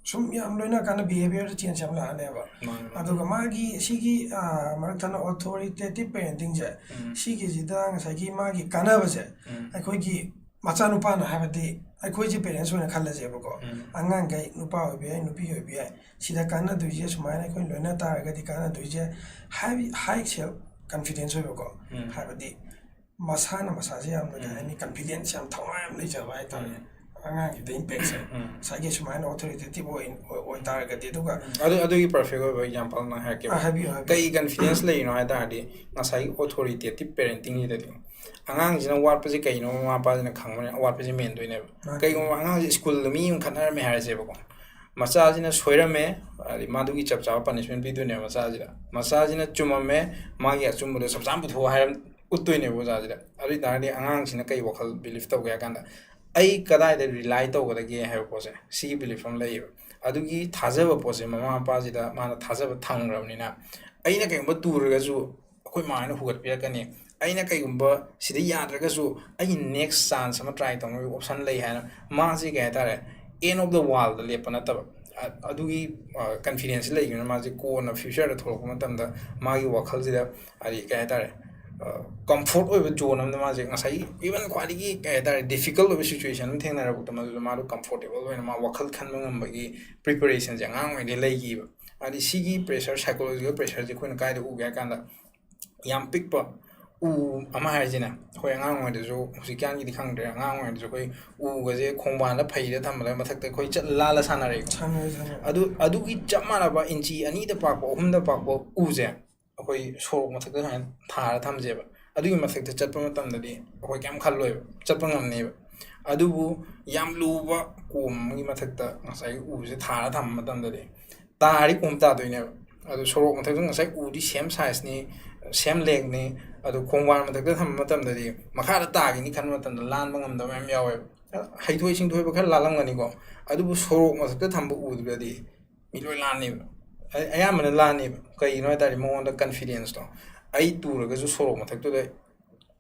ꯁꯨꯝ ꯌꯥꯝ ꯂꯣꯏꯅ ꯀꯥꯟꯗ ꯕꯤꯍꯦꯕꯤꯌꯔꯗ ꯆꯦꯟꯖ ꯌꯥꯝ ꯂꯥꯛꯑꯅꯦꯕ꯫ ꯃꯥꯅꯦ, ꯃꯥꯅꯦ꯫ ꯑꯗꯨꯒ ꯃꯥꯒꯤ ꯁꯤꯒꯤ, ꯑ, ꯃꯔꯛ ꯊꯠꯅ ꯑꯣꯊꯣꯔꯤꯇꯦꯇꯤꯞ ꯄꯦꯔꯦꯟꯇꯤꯡꯁꯦ, ꯎꯝ꯫ ꯁꯤꯒꯤꯁꯤꯗ ꯉꯁꯥꯏꯒꯤ ꯃꯥꯒꯤ ꯀꯥꯟꯅꯕꯁꯦ, ꯎꯝ꯫ ꯑꯩꯈꯣꯏꯒꯤ ꯃꯆꯥꯅꯨꯄꯥꯅ, ꯍꯥꯏꯕꯗꯤ ꯑꯩꯈꯣꯏꯁꯦ ꯄꯦꯔꯦꯟꯁ ꯑꯣꯏꯅ ꯈꯜꯂꯁꯦꯕꯀꯣ, ꯎꯝ꯫ ꯑꯉꯥꯡꯈꯩ ꯅꯨꯄꯥ ꯑꯣꯏꯕ ꯌꯥꯏ, ꯅꯨꯄꯤ ꯑꯣꯏꯕ ꯌꯥꯏ, ꯁꯤꯗ ꯀꯥꯟꯅꯗꯣꯏꯁꯦ, ꯁꯨꯃꯥꯏꯅ ꯑꯩꯈꯣꯏ ꯂꯣꯏꯅ ꯇꯥꯔꯒꯗꯤ ꯀꯥꯟꯅꯗꯣꯏꯁꯦ, ꯍꯥꯏ, ꯍꯥꯏ ꯁꯦꯜꯐ ꯀꯟꯐꯤꯗꯦꯟꯁ ꯑꯣꯏꯕꯀꯣ, ꯎꯝ꯫ ꯍꯥꯏꯕꯗꯤ ꯃꯁꯥꯅ ꯃꯁꯥꯁꯦ ꯌꯥꯝꯅ ꯀꯩ ꯎꯝ꯫ ꯍꯥꯏꯅꯤ, ꯀꯟꯐꯤꯗꯦꯟꯁ ꯌꯥꯝ, ꯊꯧꯅꯥ ꯌꯥꯝ ꯂꯩꯖꯕ ꯍꯥꯏꯇꯥꯔꯦ꯫ ꯎꯝ꯫ ꯑꯉꯥꯡꯒꯤꯗ ꯏꯝꯄꯦꯛꯁꯦ ꯎꯝ꯫ ꯉꯁꯥꯏꯒꯤ ꯁꯨꯃꯥꯏꯅ ꯑꯣꯊꯣꯔꯤꯇꯦꯇꯤꯞ ꯑꯣꯏ-, ꯑꯣꯏ-, ꯑꯣꯏꯇꯥꯔꯒꯗꯤ, ꯑꯗꯨꯒ ꯎꯝ꯫ ꯑꯗꯨ, ꯑꯗꯨꯒꯤ ꯄꯔꯐꯦꯛ ꯑꯣꯏꯕ ꯑꯦꯛꯖꯥꯝꯄꯜ ꯑꯃ ꯍꯥꯏꯔꯛꯀꯦꯕ꯫ ꯑꯥ, ꯍꯥꯏꯕꯤꯌꯨ, ꯍꯥꯏꯕꯤꯌꯨ꯫ ꯀꯩ ꯀꯟꯐꯤꯗꯦꯟꯁ ꯂꯩꯔꯤꯅꯣ ꯍꯥꯏ ꯇꯥꯔꯗꯤ, ꯉꯁꯥꯏꯒꯤ ꯑꯣꯊꯣꯔꯤꯇꯦꯇꯤꯞ ꯄꯦꯔꯦꯟꯇꯤꯡꯁꯤꯗꯗꯤ ꯑꯉꯥꯡꯁꯤꯅ ꯋꯥꯠꯄꯁꯦ ꯀꯩꯅꯣ ꯃꯃꯥ ꯃꯄꯥꯁꯤꯅ ꯈꯪꯕꯅꯤꯅ ꯑꯋꯥꯠꯄꯁꯦ ꯃꯦꯟꯗꯣꯏꯅꯦꯕ꯫ ꯃꯥꯅꯦ꯫ ꯀꯩꯒꯨꯝꯕ ꯑꯉꯥꯡꯁꯦ ꯁ꯭ꯀꯨꯜꯗ ꯃꯤ ꯑꯃ ꯈꯠꯅꯔꯝꯃꯦ ꯍꯥꯏꯔꯁꯦꯕꯀꯣ, ꯃꯆꯥꯁꯤꯅ ꯁꯣꯏꯔꯝꯃꯦ, ꯍꯥꯏꯗꯤ ꯃꯥꯗꯨꯒꯤ ꯆꯞ ꯆꯥꯕ ꯄꯅꯤꯁꯃꯦꯟ ꯄꯤꯗꯣꯏꯅꯦꯕ ꯃꯆꯥꯁꯤꯗ꯫ ꯃꯆꯥꯁꯤꯅ ꯆꯨꯝꯃꯝꯃꯦ, ꯃꯥꯒꯤ ꯑꯆꯨꯝꯕꯗꯣ ꯆꯞ ꯆꯥꯅ ꯄꯨꯊꯣꯛꯑꯣ ꯍꯥꯏꯔ ꯎꯠꯇꯣꯏꯅꯦꯕ ꯑꯣꯖꯥꯁꯤꯗ꯫ ꯑꯗꯨ ꯑꯣꯏ ꯇꯥꯔꯗꯤ ꯑꯉꯥꯡꯁꯤꯅ ꯀꯩ ꯋꯥꯈꯜ ꯕꯤꯂꯤꯐ ꯇꯧꯒꯦ ꯍꯥꯏ ꯀꯥꯟꯗ, ꯑꯩ ꯀꯗꯥꯏꯗ ꯔꯤꯂꯥꯏ ꯇꯧꯒꯗꯒꯦ ꯍꯥꯏꯕ ꯄꯣꯠꯁꯦ, ꯁꯤꯒꯤ ꯕꯤꯂꯤꯐ ꯑꯃ ꯂꯩꯌꯦꯕ꯫ ꯑꯗꯨꯒꯤ ꯊꯥꯖꯕ ꯄꯣꯠꯁꯦ ꯃꯃꯥ ꯃꯄꯥꯁꯤꯗ ꯃꯥꯅ ꯊꯥꯖꯕ ꯊꯝꯈ꯭ꯔꯕꯅꯤꯅ, ꯑꯩꯅ ꯀꯩꯒꯨꯝꯕ ꯇꯨꯔꯒꯁꯨ ꯑꯩꯈꯣꯏ ꯃꯥ ꯍꯣꯏꯅ ꯍꯨꯒꯠꯄꯤꯔꯛꯀꯅꯤ, ꯑꯩꯅ ꯀꯩꯒꯨꯝꯕ ꯁꯤꯗ ꯌꯥꯗ꯭ꯔꯒꯁꯨ ꯑꯩꯒꯤ ꯅꯦꯛꯁ ꯆꯥꯟꯁ ꯑꯃ ꯇ꯭ꯔꯥꯏ ꯇꯧꯅꯕꯒꯤ ꯑꯣꯞꯁꯟ ꯂꯩ ꯍꯥꯏꯅ ꯃꯥꯁꯤ, ꯀꯩ ꯍꯥꯏꯇꯥꯔꯦ, ꯑꯦꯟ ꯑꯣꯐ ꯗ ꯋꯥꯔꯜꯗ ꯂꯦꯞꯄ ꯅꯠꯇꯕ, ꯑ-, ꯑꯗꯨꯒꯤ, ꯑ, ꯀꯟꯐꯤꯗꯦꯟꯁꯁꯤ ꯂꯩꯈꯤꯕꯅ ꯃꯥꯁꯦ ꯀꯣꯟꯅ ꯐ꯭ꯌꯨꯆꯔꯗ ꯊꯣꯛꯂꯛꯄ ꯃꯇꯝꯗ ꯃꯥꯒꯤ ꯋꯥꯈꯜꯁꯤꯗ, ꯍꯥꯏꯗꯤ, ꯀꯩ ꯍꯥꯏꯇꯥꯔꯦ, ꯑ, ꯀꯝꯐꯣꯔꯠ ꯑꯣꯏꯕ ꯖꯣꯟ ꯑꯃꯗ ꯃꯥꯁꯦ ꯉꯁꯥꯏꯒꯤ, ꯏꯚꯟ ꯈ꯭ꯋꯥꯏꯗꯒꯤ, ꯀꯩ ꯍꯥꯏꯇꯥꯔꯦ, ꯗꯤꯐꯤꯀꯜꯠ ꯑꯣꯏꯕ ꯁꯤꯆꯨꯋꯦꯁꯟ ꯑꯃ ꯊꯦꯡꯅꯔꯛꯄꯗ ꯃꯗꯨꯗ ꯃꯥꯗꯣ ꯀꯝꯐꯣꯔꯇꯦꯕꯜ ꯑꯣꯏꯅ ꯃꯥ ꯋꯥꯈꯜ ꯈꯟꯕ ꯉꯝꯕꯒꯤ ꯄ꯭ꯔꯤꯄꯦꯔꯦꯁꯟꯁꯦ ꯑꯉꯥꯡ ꯑꯣꯏꯔꯤꯉꯩꯗꯒꯤ ꯂꯩꯈꯤꯕ꯫ ꯍꯥꯏꯗꯤ, ꯁꯤꯒꯤ ꯄ꯭ꯔꯦꯁꯔ, ꯁꯥꯏꯀꯣꯂꯣꯖꯤꯀꯦꯜ ꯄ꯭ꯔꯦꯁꯔꯁꯦ ꯑꯩꯈꯣꯏꯅ ꯀꯥꯏꯗ ꯎꯒꯦ ꯍꯥꯏ ꯀꯥꯟꯗ, ꯌꯥꯝ ꯄꯤꯛꯄ ꯎ ꯑꯃ ꯍꯥꯏꯔꯤꯁꯤꯅꯦ, ꯑꯩꯈꯣꯏ ꯑꯉꯥꯡ ꯑꯣꯏꯔꯤꯉꯩꯗꯁꯨ, ꯍꯧꯖꯤꯛꯀꯥꯟꯒꯤꯗꯤ ꯈꯪꯗ꯭ꯔꯦ, ꯑꯉꯥꯡ ꯑꯣꯏꯔꯤꯉꯩꯗꯁꯨ ꯑꯩꯈꯣꯏ ꯎꯒꯁꯦ ꯈꯣꯡꯕꯥꯟꯗ ꯐꯩꯔ ꯊꯝꯕꯗ ꯃꯊꯛꯇ ꯑꯩꯈꯣꯏ ꯆꯠ ꯂꯥꯜꯂ ꯁꯥꯟꯅꯔꯛꯏꯀꯣ꯫ ꯁꯥꯟꯅꯔꯦ, ꯁꯥꯟꯅꯔꯦ꯫ ꯑꯗꯨ, ꯑꯗꯨꯒꯤ ꯆꯞ ꯃꯥꯟꯅꯕ ꯏꯟꯆꯤ ꯑꯅꯤꯗ ꯄꯥꯛꯄ, ꯑꯍꯨꯝꯗ ꯄꯥꯛꯄ ꯎꯁꯦ ꯑꯩꯈꯣꯏ ꯁꯣꯔꯣꯛ ꯃꯊꯛꯇ ꯁꯨꯃꯥꯏꯅ ꯊꯥꯔ ꯊꯝꯁꯦꯕ꯫ ꯑꯗꯨꯒꯤ ꯃꯊꯛꯇ ꯆꯠꯄ ꯃꯇꯝꯗꯗꯤ ꯑꯩꯈꯣꯏ ꯀꯩꯝ ꯈꯜꯂꯣꯏꯕ, ꯆꯠꯄ ꯉꯝꯅꯦꯕ꯫ ꯑꯗꯨꯕꯨ ꯌꯥꯝ ꯂꯨꯕ ꯀꯣꯝ ꯑꯃꯒꯤ ꯃꯊꯛꯇ ꯉꯁꯥꯏꯒꯤ ꯎꯁꯦ ꯊꯥꯔ ꯊꯝꯕ ꯃꯇꯝꯗꯗꯤ ꯇꯥꯔꯤ ꯀꯣꯝ ꯇꯥꯗꯣꯏꯅꯦꯕ꯫ ꯑꯗꯨ ꯁꯣꯔꯣꯛ ꯃꯊꯛꯇ ꯉꯁꯥꯏ ꯎꯗꯤ ꯁꯦꯝ ꯁꯥꯏꯖꯅꯤ, ꯁꯦꯝ ꯂꯦꯡꯅꯤ, ꯑꯗꯨ ꯈꯣꯡꯕꯥꯟ ꯃꯊꯛꯇ ꯊꯝꯕ ꯃꯇꯝꯗꯗꯤ ꯃꯈꯥꯗ ꯇꯥꯈꯤꯅꯤ ꯈꯟꯕ ꯃꯇꯝꯗ ꯂꯥꯟꯕ ꯉꯝꯗꯕ ꯃꯌꯥꯝ ꯌꯥꯎꯋꯦꯕ꯫ ꯍꯩꯊꯣꯏ ꯁꯤꯡꯊꯣꯏꯕ ꯈꯔ ꯂꯥꯜꯂꯝꯒꯅꯤꯀꯣ, ꯑꯗꯨꯕꯨ ꯁꯣꯔꯣꯛ ꯃꯊꯛꯇ ꯊꯝꯕ ꯎꯗ꯭ꯔꯗꯤ ꯃꯤ ꯂꯣꯏ ꯂꯥꯟꯅꯦꯕ꯫ ꯑ-, ꯑꯌꯥꯝꯕꯅ ꯂꯥꯟꯅꯦꯕ꯫ ꯀꯩꯒꯤꯅꯣ ꯍꯥꯏ ꯇꯥꯔꯗꯤ ꯃꯉꯣꯟꯗ confidence ꯇꯣ, "ꯑꯩ ꯇꯨꯔꯒꯁꯨ ꯁꯣꯔꯣꯛ ꯃꯊꯛꯇꯨꯗ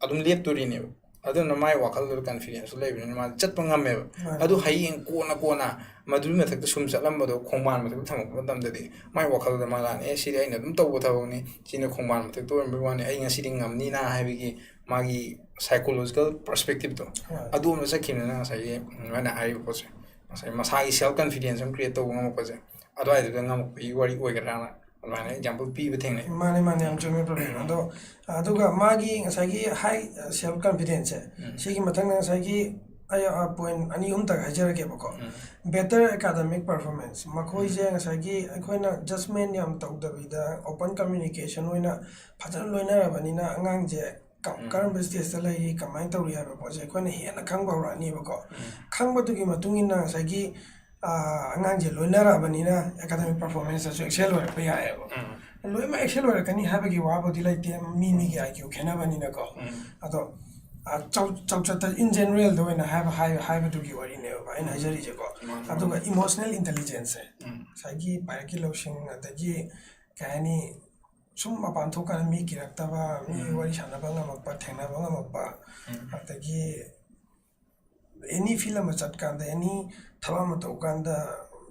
ꯑꯗꯨꯝ ꯂꯦꯞꯇꯣꯔꯤꯅꯦꯕ"꯫ ꯑꯗꯨꯅ ꯃꯥꯏ ꯋꯥꯈꯜꯗꯨꯗ confidence ꯇꯣ ꯂꯩꯕꯅꯤꯅ ꯃꯥ ꯆꯠꯄ ꯉꯝꯃꯦꯕ꯫ ꯃꯥꯅꯦ꯫ ꯑꯗꯨ ꯍꯌꯦꯡ ꯀꯣꯟꯅ ꯀꯣꯟꯅ ꯃꯗꯨꯒꯤ ꯃꯊꯛꯇ ꯁꯨꯝ ꯆꯠꯂꯝꯕꯗꯣ ꯈꯣꯡꯕꯥꯟ ꯃꯊꯛꯇ ꯊꯝꯃꯛꯄ ꯃꯇꯝꯗꯗꯤ ꯃꯥꯏ ꯋꯥꯈꯜꯗ ꯃꯥ ꯂꯥꯛꯑꯅꯤ, "ꯑꯦ, ꯁꯤꯗꯤ ꯑꯩꯅ ꯑꯗꯨꯝ ꯇꯧꯕ ꯊꯕꯛꯅꯤ, ꯁꯤꯅ ꯈꯣꯡꯕꯥꯟ ꯃꯊꯛꯇ ꯑꯣꯏꯔꯝꯕꯩ ꯋꯥꯅꯤ, ꯑꯩ ꯉꯁꯤꯗꯤ ꯉꯝꯅꯤꯅ" ꯍꯥꯏꯕꯒꯤ ꯃꯥꯒꯤ psychological perspective ꯇꯣ, ꯍꯣꯏ꯫ ꯑꯗꯨ ꯑꯃ ꯆꯠꯈꯤꯕꯅꯤꯅ ꯉꯁꯥꯏꯒꯤ ꯅꯣꯏꯅ ꯍꯥꯏꯔꯤꯕ ꯄꯣꯠꯁꯦ, ꯉꯁꯥꯏ ꯃꯁꯥꯒꯤ self confidence ꯑꯃ create ꯇꯧꯕ ꯉꯝꯃꯛꯄꯁꯦ, ꯑꯗꯨꯋꯥꯏꯗꯨꯗ ꯉꯝꯃꯛꯄꯒꯤ ꯋꯥꯔꯤ ꯑꯣꯏꯒꯗ꯭ꯔꯥꯅ ꯑꯗꯨꯃꯥꯏꯅ example ꯄꯤꯕ ꯊꯦꯡꯅꯩ꯫ ꯃꯥꯅꯦ, ꯃꯥꯅꯦ, ꯌꯥꯝ ꯆꯨꯝꯃꯦ, ꯄ꯭ꯔꯕꯤꯟ꯫ ꯑꯗꯣ, ꯑꯗꯨꯒ ꯃꯥꯒꯤ ꯉꯁꯥꯏꯒꯤ high self confidence ꯁꯦ, ꯎꯝ꯫ ꯁꯤꯒꯤ ꯃꯊꯪꯗ ꯉꯁꯥꯏꯒꯤ ꯑꯩ, ꯑ, point ꯑꯅꯤ ꯑꯍꯨꯝꯇꯪ ꯍꯥꯏꯖꯔꯛꯀꯦꯕꯀꯣ꯫ ꯎꯝ꯫ Better academic performance, ꯃꯈꯣꯏꯁꯦ ꯉꯁꯥꯏꯒꯤ ꯑꯩꯈꯣꯏꯅ judgment ꯌꯥꯝ ꯇꯧꯗꯕꯤꯗ open communication ꯑꯣꯏꯅ ꯐꯖꯅ ꯂꯣꯏꯅꯔꯕꯅꯤꯅ ꯑꯉꯥꯡꯁꯦ ꯀ-, ꯎꯝ꯫ ꯀꯔꯝꯕ stage ꯇ ꯂꯩꯔꯤ, ꯀꯃꯥꯏꯅ ꯇꯧꯔꯤ ꯍꯥꯏꯕ ꯄꯣꯠꯁꯦ ꯑꯩꯈꯣꯏꯅ ꯍꯦꯟꯅ ꯈꯪꯕ ꯍꯧꯔꯛꯑꯅꯤꯕꯀꯣ꯫ ꯎꯝ꯫ ꯈꯪꯕꯗꯨꯒꯤ ꯃꯇꯨꯡ ꯏꯟꯅ ꯉꯁꯥꯏꯒꯤ, ꯑ, ꯑꯉꯥꯡꯁꯦ ꯂꯣꯏꯅꯔꯛꯑꯕꯅꯤꯅ academic performance ꯇꯁꯨ excel ꯑꯣꯏꯔꯛꯄ ꯌꯥꯏꯑꯕ꯫ ꯎꯝ꯫ ꯂꯣꯏꯅꯃꯛ excel ꯑꯣꯏꯔꯛꯀꯅꯤ ꯍꯥꯏꯕꯒꯤ ꯋꯥꯕꯨꯗꯤ ꯂꯩꯇꯦ, ꯃꯤ ꯃꯤꯒꯤ I Q ꯈꯦꯠꯅꯕꯅꯤꯅꯀꯣ꯫ ꯎꯝ꯫ ꯑꯗꯣ, ꯑ, ꯆꯧ-, ꯆꯧꯆꯠꯇ in general ꯗ ꯑꯣꯏꯅ ꯍꯥꯏꯕ, ꯍꯥꯏ-, ꯍꯥꯏꯕꯗꯨꯒꯤ ꯋꯥꯔꯤꯅꯦꯕ ꯑꯩꯅ ꯍꯥꯏꯖꯔꯤꯁꯦꯀꯣ꯫ ꯃꯥꯅꯤ, ꯃꯥꯅꯤ꯫ ꯑꯗꯨꯒ emotional intelligence ꯁꯦ, ꯎꯝ꯫ ꯉꯁꯥꯏꯒꯤ ꯄꯥꯏꯔꯛꯀꯤ ꯂꯧꯁꯤꯡ, ꯑꯗꯒꯤ ꯀꯩ ꯍꯥꯏꯅꯤ, ꯁꯨꯝ ꯃꯄꯥꯟ ꯊꯣꯛꯀꯥꯟꯗ ꯃꯤ ꯀꯤꯔꯛꯇꯕ, ꯃꯤ ꯎꯝ꯫ ꯋꯥꯔꯤ ꯁꯥꯟꯅꯕ ꯉꯝꯃꯛꯄ, ꯊꯦꯡꯅꯕ ꯉꯝꯃꯛꯄ, ꯎꯝ꯫ ꯑꯗꯒꯤ any field ꯑꯃ ꯆꯠꯀꯥꯟꯗ, any ꯊꯕꯛ ꯑꯃ ꯇꯧꯀꯥꯟꯗ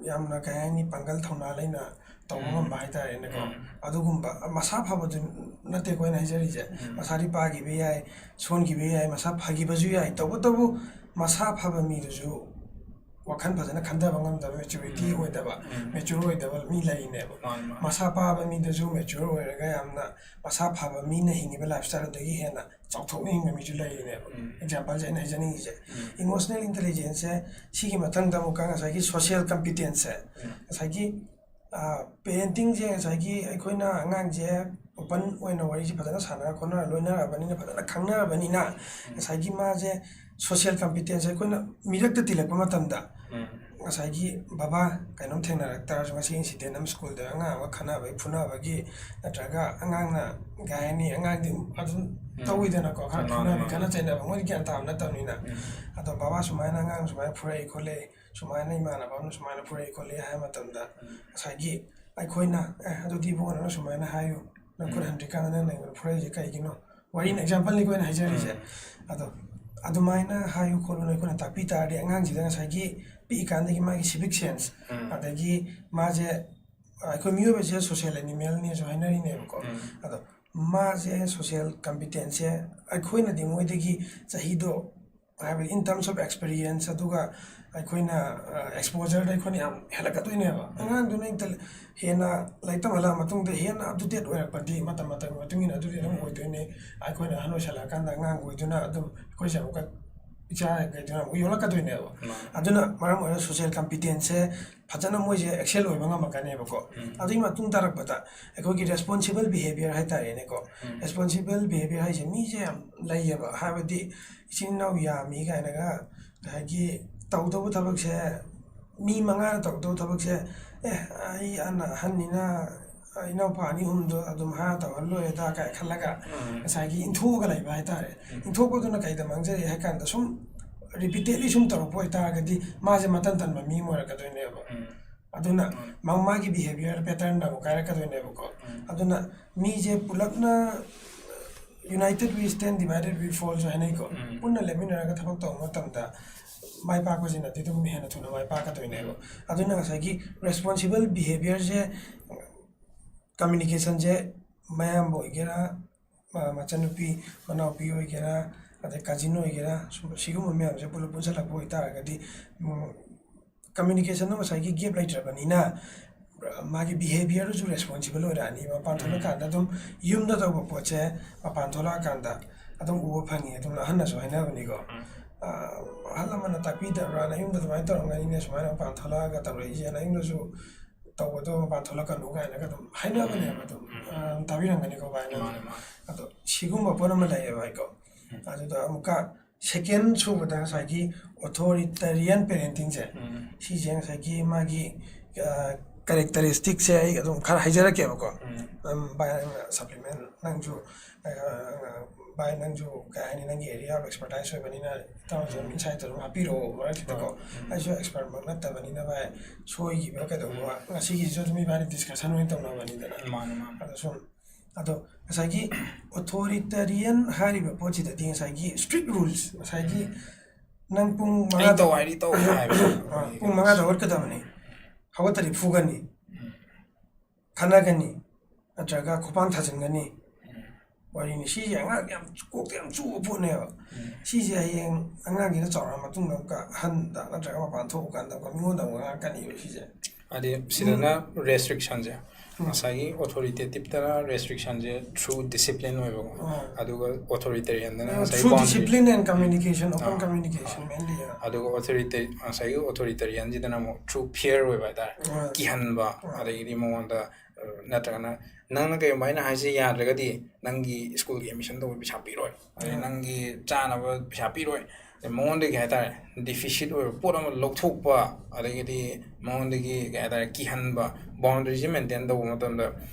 ꯌꯥꯝꯅ, ꯀꯩ ꯍꯥꯏꯅꯤ, ꯄꯥꯡꯒꯜ ꯊꯧꯅꯥ ꯂꯩꯅ ꯇꯧꯕ ꯎꯝ꯫ ꯉꯝꯕ ꯍꯥꯏꯇꯥꯔꯦꯅꯦꯀꯣ꯫ ꯎꯝ꯫ ꯑꯗꯨꯒꯨꯝꯕ ꯃꯁꯥ ꯐꯕꯗꯨ ꯅꯠꯇꯦꯀꯣ ꯑꯩꯅ ꯍꯥꯏꯖꯔꯤꯁꯦ꯫ ꯎꯝ꯫ ꯃꯁꯥꯗꯤ ꯄꯥꯈꯤꯕ ꯌꯥꯏ, ꯁꯣꯟꯈꯤꯕ ꯌꯥꯏ, ꯃꯁꯥ ꯐꯈꯤꯕꯁꯨ ꯌꯥꯏ꯫ ꯇꯧꯕꯇꯕꯨ ꯃꯁꯥ ꯐꯕ ꯃꯤꯗꯨꯁꯨ ꯋꯥꯈꯜ ꯐꯖꯅ ꯈꯟꯊꯕ ꯉꯝꯗꯕ, maturity ꯎꯝ꯫ ꯑꯣꯏꯗꯕ, ꯎꯝ꯫ mature ꯑꯣꯏꯗꯕ ꯃꯤ ꯂꯩꯔꯤꯅꯦꯕ꯫ ꯃꯥꯅꯤ, ꯃꯥꯅꯤ꯫ ꯃꯁꯥ ꯄꯥꯕ ꯃꯤꯗꯁꯨ mature ꯑꯣꯏꯔꯒ ꯌꯥꯝꯅ ꯃꯁꯥ ꯐꯕ ꯃꯤꯅ ꯍꯤꯡꯉꯤꯕ lifestyle ꯗꯒꯤ ꯍꯦꯟꯅ ꯆꯥꯎꯊꯣꯛꯅ ꯍꯤꯡꯕ ꯃꯤꯁꯨ ꯂꯩꯔꯤꯅꯦꯕ꯫ ꯎꯝ꯫ Example ꯁꯦ ꯑꯩꯅ ꯍꯥꯏꯖꯅꯤꯡꯉꯤꯁꯦ, ꯎꯝ꯫ Emotional intelligence ꯁꯦ, ꯁꯤꯒꯤ ꯃꯊꯪꯗ ꯑꯃꯨꯛꯀ ꯉꯁꯥꯏꯒꯤ social competence ꯁꯦ, ꯎꯝ꯫ ꯉꯁꯥꯏꯒꯤ, ꯑ, parenting ꯁꯦ, ꯉꯁꯥꯏꯒꯤ ꯑꯩꯈꯣꯏꯅ ꯑꯉꯥꯡꯁꯦ open ꯑꯣꯏꯅ ꯋꯥꯔꯤꯁꯦ ꯐꯖꯅ ꯁꯥꯟꯅꯔ ꯈꯣꯠꯅꯔ ꯂꯣꯏꯅꯔꯕꯅꯤꯅ, ꯐꯖꯅ ꯈꯪꯅꯔꯕꯅꯤꯅ, ꯎꯝ꯫ ꯉꯁꯥꯏꯒꯤ ꯃꯥꯁꯦ social competence ꯁꯦ ꯑꯩꯈꯣꯏꯅ ꯃꯤꯔꯛꯇ ꯇꯤꯜꯂꯛꯄ ꯃꯇꯝꯗ, ꯎꯝ꯫ ꯉꯁꯥꯏꯒꯤ ꯕꯕꯥ ꯀꯩꯅꯣꯝ ꯊꯦꯡꯅꯔꯛ ꯇꯥꯔꯁꯨ, ꯉꯁꯤ ꯏꯟꯁꯤꯗꯦꯟ ꯑꯃ ꯁ꯭ꯀꯨꯜꯗ ꯑꯉꯥꯡ ꯑꯃ ꯈꯠꯅꯕꯒꯤ ꯐꯨꯅꯕꯒꯤ, ꯅꯠꯇ꯭ꯔꯒ ꯑꯉꯥꯡꯅ ꯀꯩ ꯍꯥꯏꯅꯤ, ꯑꯉꯥꯡꯗꯤ ꯑꯗꯨꯝ ꯎꯝ. ꯇꯧꯋꯤꯗꯅꯀꯣ, ꯈꯔ ꯃꯥꯅꯦ, ꯃꯥꯅꯦ. ꯈꯠꯅ ꯆꯩꯅꯕ, ꯃꯣꯏꯗꯤ ꯒ꯭ꯌꯥꯟ ꯇꯥꯕ ꯅꯠꯇꯕꯅꯤꯅ꯫ ꯎꯝ. ꯑꯗꯣ ꯕꯕꯥ ꯁꯨꯃꯥꯏꯅ ꯑꯉꯥꯡ ꯁꯨꯃꯥꯏꯅ ꯐꯨꯔꯛꯏ ꯈꯣꯠꯂꯤ, ꯁꯨꯃꯥꯏꯅ ꯏꯃꯥꯟꯅꯕ ꯑꯃꯅ ꯁꯨꯃꯥꯏꯅ ꯐꯨꯔꯛꯏ ꯈꯣꯠꯂꯤ ꯍꯥꯏꯕ ꯃꯇꯝꯗ, ꯎꯝ. ꯉꯁꯥꯏꯒꯤ ꯑꯩꯈꯣꯏꯅ, "ꯑꯦ, ꯑꯗꯨꯗꯤ ꯏꯕꯨꯡꯉꯣ, ꯅꯪꯅ ꯁꯨꯃꯥꯏꯅ ꯍꯥꯏꯌꯨ, ꯅꯪ ꯈꯨꯠ ꯎꯝ. ꯍꯟꯗ꯭ꯔꯤꯀꯥꯟꯗ ꯅꯪꯅ ꯑꯩꯉꯣꯟꯗ ꯐꯨꯔꯛꯏꯁꯦ ꯀꯩꯒꯤꯅꯣ?" ꯋꯥꯔꯤꯅꯤ, ꯑꯦꯛꯖꯥꯝꯄꯜꯅꯤꯀꯣ ꯑꯩꯅ ꯍꯥꯏꯖꯔꯤꯁꯦ꯫ ꯎꯝ. ꯑꯗꯣ ꯑꯗꯨꯃꯥꯏꯅ ꯍꯥꯏꯌꯨ ꯈꯣꯠꯂꯨꯅ ꯑꯩꯈꯣꯏꯅ ꯇꯥꯛꯄꯤ ꯇꯥꯔꯗꯤ, ꯑꯉꯥꯡꯁꯤꯗ ꯉꯁꯥꯏꯒꯤ ꯄꯤꯛꯏꯀꯥꯟꯗꯒꯤ ꯃꯥꯒꯤ ꯁꯤꯚꯤꯛ ꯁꯦꯟꯁ, ꯎꯝ. ꯑꯗꯒꯤ ꯃꯥꯁꯦ, ꯑꯩꯈꯣꯏ ꯃꯤꯑꯣꯏꯕꯁꯦ ꯁꯣꯁꯤꯌꯦꯜ ꯑꯦꯅꯤꯃꯦꯜꯅꯦꯁꯨ ꯍꯥꯏꯅꯔꯤꯅꯦꯕꯀꯣ꯫ ꯎꯝ. ꯑꯗꯣ ꯃꯥꯁꯦ ꯁꯣꯁꯤꯌꯦꯜ ꯀꯝꯄꯤꯇꯦꯟꯁꯁꯦ ꯑꯩꯈꯣꯏꯅꯗꯤ ꯃꯣꯏꯗꯒꯤ ꯆꯍꯤꯗꯣ, ꯍꯥꯏꯕꯗꯤ in terms of experience, ꯑꯗꯨꯒ ꯑꯩꯈꯣꯏꯅ, ꯑ, exposure-ꯗ ꯑꯩꯈꯣꯏꯅ ꯌꯥꯝ ꯍꯦꯜꯂꯛꯀꯗꯣꯏꯅꯦꯕ꯫ ꯎꯝ. ꯑꯉꯥꯡꯗꯨꯅ ꯍꯦꯟꯅ ꯂꯥꯏꯔꯤꯛ ꯇꯝꯍꯜꯂꯛꯑ ꯃꯇꯨꯡꯗ ꯍꯦꯟꯅ up to date ꯑꯣꯏꯔꯛꯄꯗꯤ ꯃꯇꯝ ꯃꯇꯝꯒꯤ ꯃꯇꯨꯡ ꯏꯟꯅ ꯑꯗꯨꯗꯤ ꯑꯗꯨꯝ ꯎꯝ. ꯑꯣꯏꯗꯣꯏꯅꯦ꯫ ꯑꯩꯈꯣꯏꯅ ꯑꯍꯟ ꯑꯣꯏꯁꯜꯂꯛꯑꯀꯥꯟꯗ ꯑꯉꯥꯡꯈꯣꯏꯗꯨꯅ ꯑꯗꯨꯝ ꯑꯩꯈꯣꯏꯁꯦ ꯑꯃꯨꯛꯀ ꯏꯆꯥꯈꯩꯗꯨꯅ ꯑꯃꯨꯛ ꯌꯣꯜꯂꯛꯀꯗꯣꯏꯅꯦꯕ꯫ ꯃꯥꯅꯦ. ꯑꯗꯨꯅ ꯃꯔꯝ ꯑꯣꯏꯔꯒ ꯁꯣꯁꯤꯌꯦꯜ ꯀꯝꯄꯤꯇꯦꯟꯁꯁꯦ ꯐꯖꯅ ꯃꯣꯏꯁꯦ ꯑꯦꯛꯁꯦꯜ ꯑꯣꯏꯕ ꯉꯝꯃꯛꯀꯅꯦꯕꯀꯣ꯫ ꯎꯝ. ꯑꯗꯨꯒꯤ ꯃꯇꯨꯡ ꯇꯥꯔꯛꯄꯗ ꯑꯩꯈꯣꯏꯒꯤ ꯔꯦꯁꯄꯣꯟꯁꯤꯕꯜ ꯕꯤꯍꯦꯕꯤꯌꯔ ꯍꯥꯏꯇꯥꯔꯦꯅꯦꯀꯣ꯫ ꯎꯝ. ꯔꯦꯁꯄꯣꯟꯁꯤꯕꯜ ꯕꯤꯍꯦꯕꯤꯌꯔ ꯍꯥꯏꯁꯦ ꯃꯤꯁꯦ ꯌꯥꯝ ꯂꯩꯌꯦꯕ, ꯍꯥꯏꯕꯗꯤ ꯏꯆꯤꯟ ꯏꯅꯥꯎ ꯌꯥꯝꯃꯤ ꯀꯥꯏꯅꯒ ꯉꯁꯥꯏꯒꯤ ꯇꯧꯗꯧꯕ ꯊꯕꯛꯁꯦ, ꯃꯤ ꯃꯉꯥꯅ ꯇꯧꯗꯧꯕ ꯊꯕꯛꯁꯦ, "ꯑꯦ, ꯑꯩ ꯑꯅ ꯑꯍꯟꯅꯤꯅ ꯏꯅꯥꯎꯄꯥ ꯑꯅꯤ ꯑꯍꯨꯝꯗꯣ ꯑꯗꯨꯝ ꯍꯥꯏꯔ ꯇꯧꯍꯜ ꯂꯣꯏꯔꯦꯗ" ꯀꯥꯏ ꯈꯜꯂꯒ ꯎꯝ. ꯉꯁꯥꯏꯒꯤ ꯏꯟꯊꯣꯛꯑꯒ ꯂꯩꯕ ꯍꯥꯏꯇꯥꯔꯦ꯫ ꯎꯝ. ꯏꯟꯊꯣꯛꯄꯗꯨꯅ ꯀꯩꯗ ꯃꯥꯡꯖꯩ ꯍꯥꯏ ꯀꯥꯟꯗ, ꯁꯨꯝ ꯔꯤꯄꯤꯇꯦꯗꯂꯤ ꯁꯨꯝ ꯇꯧꯔꯛꯄ ꯑꯣꯏꯇꯥꯔꯒꯗꯤ ꯃꯥꯁꯦ ꯃꯇꯟ ꯇꯟꯕ ꯃꯤ ꯑꯃ ꯑꯣꯏꯔꯛꯀꯗꯣꯏꯅꯦꯕ꯫ ꯎꯝ. ꯑꯗꯨꯅ ꯎꯝ. ꯃꯥ-, ꯃꯥꯒꯤ ꯕꯤꯍꯦꯕꯤꯌꯔ ꯄꯦꯇꯔꯟꯗ ꯑꯃꯨꯛ ꯀꯥꯏꯔꯛꯀꯗꯣꯏꯅꯦꯕꯀꯣ꯫ ꯎꯝ. ꯑꯗꯨꯅ ꯃꯤꯁꯦ ꯄꯨꯂꯞꯅ "United we stand, divided we fall"ꯁꯨ ꯍꯥꯏꯅꯩꯀꯣ꯫ ꯎꯝ. ꯄꯨꯟꯅ ꯂꯦꯞꯃꯤꯟꯅꯔꯒ ꯊꯕꯛ ꯇꯧꯕ ꯃꯇꯝꯗ ꯃꯥꯏ ꯄꯥꯛꯄꯁꯤꯅꯗꯤ ꯑꯗꯨꯝ ꯍꯦꯟꯅ ꯊꯨꯅ ꯃꯥꯏ ꯄꯥꯛꯀꯗꯣꯏꯅꯦꯕ꯫ ꯑꯗꯨꯅ ꯉꯁꯥꯏꯒꯤ ꯔꯦꯁꯄꯣꯟꯁꯤꯕꯜ ꯕꯤꯍꯦꯕꯤꯌꯔꯁꯦ, ꯀꯝꯃ꯭ꯌꯨꯅꯤꯀꯦꯁꯟꯁꯦ ꯃꯌꯥꯝꯕ ꯑꯣꯏꯒꯦꯔꯥ, ꯃ-, ꯃꯆꯟꯅꯨꯄꯤ, ꯃꯅꯥꯎꯄꯤ ꯑꯣꯏꯒꯦꯔꯥ, ꯑꯗꯩ ꯀꯖꯤꯟ ꯑꯣꯏꯒꯦꯔꯥ, ꯁꯨꯝ-, ꯁꯤꯒꯨꯝꯕ ꯃꯌꯥꯝꯁꯦ ꯄꯨꯂꯞ ꯄꯨꯟꯁꯜꯂꯛꯄ ꯑꯣꯏꯇꯥꯔꯒꯗꯤ, ꯎꯝ, ꯀꯝꯃ꯭ꯌꯨꯅꯤꯀꯦꯁꯟꯗꯣ ꯉꯁꯥꯏꯒꯤ ꯒꯦꯞ ꯂꯩꯇ꯭ꯔꯕꯅꯤꯅ, ꯃꯥꯒꯤ ꯕꯤꯍꯦꯕꯤꯌꯔꯗꯨꯁꯨ ꯔꯦꯁꯄꯣꯟꯁꯤꯕꯜ ꯑꯣꯏꯔꯛꯑꯅꯤꯕ꯫ ꯃꯄꯥꯟ ꯎꯝ. ꯊꯣꯛꯂꯀꯥꯟꯗ ꯑꯗꯨꯝ ꯌꯨꯝꯗ ꯇꯧꯕ ꯄꯣꯠꯁꯦ ꯃꯄꯥꯟ ꯊꯣꯛꯂꯛꯑꯀꯥꯟꯗ ꯑꯗꯨꯝ ꯎꯕ ꯐꯪꯉꯤ꯫ ꯑꯗꯨꯝ ꯑꯍꯟꯅꯁꯨ ꯍꯥꯏꯅꯕꯅꯤꯀꯣ꯫ ꯎꯝ. ꯑ, "ꯑꯍꯜ ꯂꯃꯟꯅ ꯇꯥꯛꯄꯤꯗꯕ꯭ꯔꯥ? ꯅꯌꯨꯝꯗ ꯑꯗꯨꯃꯥꯏꯅ ꯇꯧꯔꯝꯒꯅꯤꯅꯦ, ꯁꯨꯃꯥꯏꯅ ꯃꯄꯥꯟ ꯊꯣꯛꯂꯛꯑꯒ ꯇꯧꯔꯛꯏꯁꯦ, ꯅꯌꯨꯝꯗꯁꯨ ꯇꯧꯕꯗꯣ ꯃꯄꯥꯟ ꯊꯣꯛꯂꯛꯀꯅꯨ" ꯀꯥꯏꯅꯒ ꯑꯗꯨꯝ ꯍꯥꯏꯅꯕꯅꯦꯕ꯫ ꯑꯗꯨꯝ, ꯎꯝ. ꯑ, ꯇꯥꯕꯤꯔꯝꯒꯅꯤꯀꯣ ꯚꯥꯏꯅ꯫ ꯃꯥꯅꯦ, ꯃꯥꯅꯦ. ꯑꯗꯣ ꯁꯤꯒꯨꯝꯕ ꯄꯣꯠ ꯑꯃ ꯂꯩꯌꯦꯕ ꯑꯩꯀꯣ꯫ ꯎꯝ. ꯑꯗꯨꯗ ꯑꯃꯨꯛꯀ ꯁꯦꯀꯦꯟ ꯁꯨꯕꯗ ꯉꯁꯥꯏꯒꯤ ꯑꯣꯊꯣꯔꯤꯇꯦꯔꯤꯌꯟ ꯄꯦꯔꯦꯟꯇꯤꯡꯁꯦ, ꯁꯤꯁꯦ ꯉꯁꯥꯏꯒꯤ ꯃꯥꯒꯤ ꯀꯦꯔꯦꯛꯇꯔꯤꯁꯇꯤꯛꯁꯦ ꯑꯩ ꯑꯗꯨꯝ ꯈꯔ ꯍꯥꯏꯖꯔꯛꯀꯦꯕꯀꯣ꯫ ꯑꯗꯨꯝ ꯚꯥꯏ, ꯁꯄ꯭ꯂꯤꯃꯦꯟ ꯅꯪꯁꯨ, ꯑ, ꯚꯥꯏ, ꯅꯪꯁꯨ ꯀꯩ ꯍꯥꯏꯅꯤ, ꯅꯪꯒꯤ ꯑꯦꯔꯤꯌꯥ ꯑꯣꯐ ꯑꯦꯛꯁꯄꯔꯇꯥꯏꯁ ꯑꯣꯏꯕꯅꯤꯅ ꯏꯇꯥꯎꯁꯨ ꯑꯗꯨꯝ ꯏꯟꯁꯥꯏꯠ ꯑꯗꯨꯝ ꯍꯥꯞꯄꯤꯔꯛꯑꯣ ꯃꯔꯛꯁꯤꯗꯀꯣ꯫ ꯑꯩꯁꯨ ꯑꯦꯛꯁꯄꯔꯠꯃꯛ ꯅꯠꯇꯕꯅꯤꯅ ꯚꯥꯏ, ꯁꯣꯏꯈꯤꯕ ꯀꯩꯗꯧꯕ, ꯉꯁꯤꯒꯤꯁꯤꯁꯨ ꯑꯗꯨꯝ ꯏꯕꯥꯅꯤ ꯗꯤꯁꯀꯁꯟ ꯑꯣꯏꯅ ꯇꯧꯅꯕꯅꯤꯗꯅ꯫ ꯃꯥꯅꯦ, ꯃꯥꯅꯦ꯫ ꯑꯗꯣ ꯁꯨꯝ, ꯑꯗꯣ ꯉꯁꯥꯏꯒꯤ ꯑꯣꯊꯣꯔꯤꯇꯦꯔꯤꯌꯟ ꯍꯥꯏꯔꯤꯕ ꯄꯣꯠꯁꯤꯗꯗꯤ ꯉꯁꯥꯏꯒꯤ ꯏꯁꯇ꯭ꯔꯤꯛ ꯔꯨꯜꯁ, ꯉꯁꯥꯏꯒꯤ ꯅꯪ ꯄꯨꯡ ꯑꯩ ꯃꯉꯥꯗ ꯇꯧ ꯍꯥꯏꯔꯗꯤ ꯇꯧ ꯍꯥꯏꯕ꯫ ꯑ, ꯄꯨꯡ ꯃꯉꯥꯗ ꯍꯧꯒꯠꯀꯗꯕꯅꯤ, ꯍꯧꯒꯠꯇ꯭ꯔꯗꯤ ꯐꯨꯒꯅꯤ, ꯎꯝ꯫ ꯈꯠꯅꯒꯅꯤ, ꯅꯠꯇ꯭ꯔꯒ ꯈꯨꯄꯥꯡ ꯊꯥꯖꯤꯟꯒꯅꯤ꯫ ꯎꯝ꯫ ꯋꯥꯔꯤꯅꯤ꯫ ꯁꯤꯁꯦ ꯑꯉꯥꯡ ꯌꯥꯝ ꯀꯣꯛꯇ ꯌꯥꯝ ꯆꯨꯕ ꯄꯣꯠꯅꯦꯕ꯫ ꯎꯝ꯫ ꯁꯤꯁꯦ ꯍꯌꯦꯡ ꯑꯉꯥꯡꯁꯤꯅ ꯆꯥꯎꯔꯛꯑ ꯃꯇꯨꯡꯗ ꯑꯃꯨꯛꯀ ꯑꯍꯟꯗ ꯅꯠꯇ꯭ꯔꯒ ꯃꯄꯥꯟ ꯊꯣꯛꯑꯀꯥꯟꯗ ꯑꯃꯨꯛꯀ ꯃꯤꯉꯣꯟꯗ ꯑꯃꯨꯛ ꯉꯥꯡꯉꯛꯀꯅꯤꯕ ꯁꯤꯁꯦ꯫ ꯍꯥꯏꯗꯤ ꯁꯤꯗꯅ ꯔꯦꯁꯇ꯭ꯔꯤꯛꯁꯟꯁꯦ, ꯎꯝ꯫ ꯉꯁꯥꯏꯒꯤ ꯑꯣꯊꯣꯔꯤꯇꯦꯇꯤꯞꯇꯅ ꯔꯦꯁꯇ꯭ꯔꯤꯛꯁꯟꯁꯦ ꯊ꯭ꯔꯨ ꯗꯤꯁꯤꯄ꯭ꯂꯤꯟ ꯑꯣꯏꯕꯀꯣ, ꯑꯥ꯫ ꯑꯗꯨꯒ ꯑꯣꯊꯣꯔꯤꯇꯦꯔꯤꯌꯟꯗꯅ ꯉꯁꯥꯏꯒꯤ through boundary. Discipline and communication, open ꯑꯥ꯫ ꯀꯝꯃ꯭ꯌꯨꯅꯤꯀꯦꯁꯟ ꯑꯥ꯫ ꯃꯦꯟꯂꯤ꯫ ꯑꯗꯨꯒ ꯑꯣꯊꯣꯔꯤꯇꯦ-, ꯉꯁꯥꯏꯒꯤ ꯑꯣꯊꯣꯔꯤꯇꯦꯔꯤꯌꯟꯁꯤꯗꯅ ꯑꯃꯨꯛ ꯊ꯭ꯔꯨ ꯐꯤꯌꯔ ꯑꯣꯏꯕ ꯍꯥꯏꯇꯥꯔꯦ, ꯑꯥ꯫ ꯀꯤꯍꯟꯕ, ꯑꯥ꯫ ꯑꯗꯒꯤꯗꯤ ꯃꯉꯣꯟꯗ, ꯑ, ꯅꯠꯇ꯭ꯔꯒꯅ ꯅꯪꯅ ꯀꯩꯒꯨꯝꯕ ꯑꯩꯅ ꯍꯥꯏꯁꯦ ꯌꯥꯗ꯭ꯔꯒꯗꯤ ꯅꯪꯒꯤ ꯁ꯭ꯀꯨꯜꯒꯤ ꯑꯦꯗꯃꯤꯁꯟ ꯇꯧꯕꯒꯤ ꯄꯩꯁꯥ ꯄꯤꯔꯣꯏ, ꯑꯗꯩ ꯎꯝ꯫ ꯅꯪꯒꯤ ꯆꯥꯅꯕ ꯄꯩꯁꯥ ꯄꯤꯔꯣꯏ, ꯑꯗꯩ ꯃꯉꯣꯟꯗꯒꯤ ꯍꯥꯏꯇꯥꯔꯦ ꯗꯤꯐꯤꯁꯤꯠ ꯑꯣꯏꯕ ꯄꯣꯠ ꯑꯃ ꯂꯧꯊꯣꯛꯄ, ꯑꯗꯒꯤꯗꯤ ꯃꯉꯣꯟꯗꯒꯤ ꯀꯩ ꯍꯥꯏꯇꯥꯔꯦ ꯀꯤꯍꯟꯕ, ꯕꯥꯎꯟꯗꯔꯤꯁꯦ ꯃꯦꯟꯇꯦꯟ ꯇꯧꯕ ꯃꯇꯝꯗ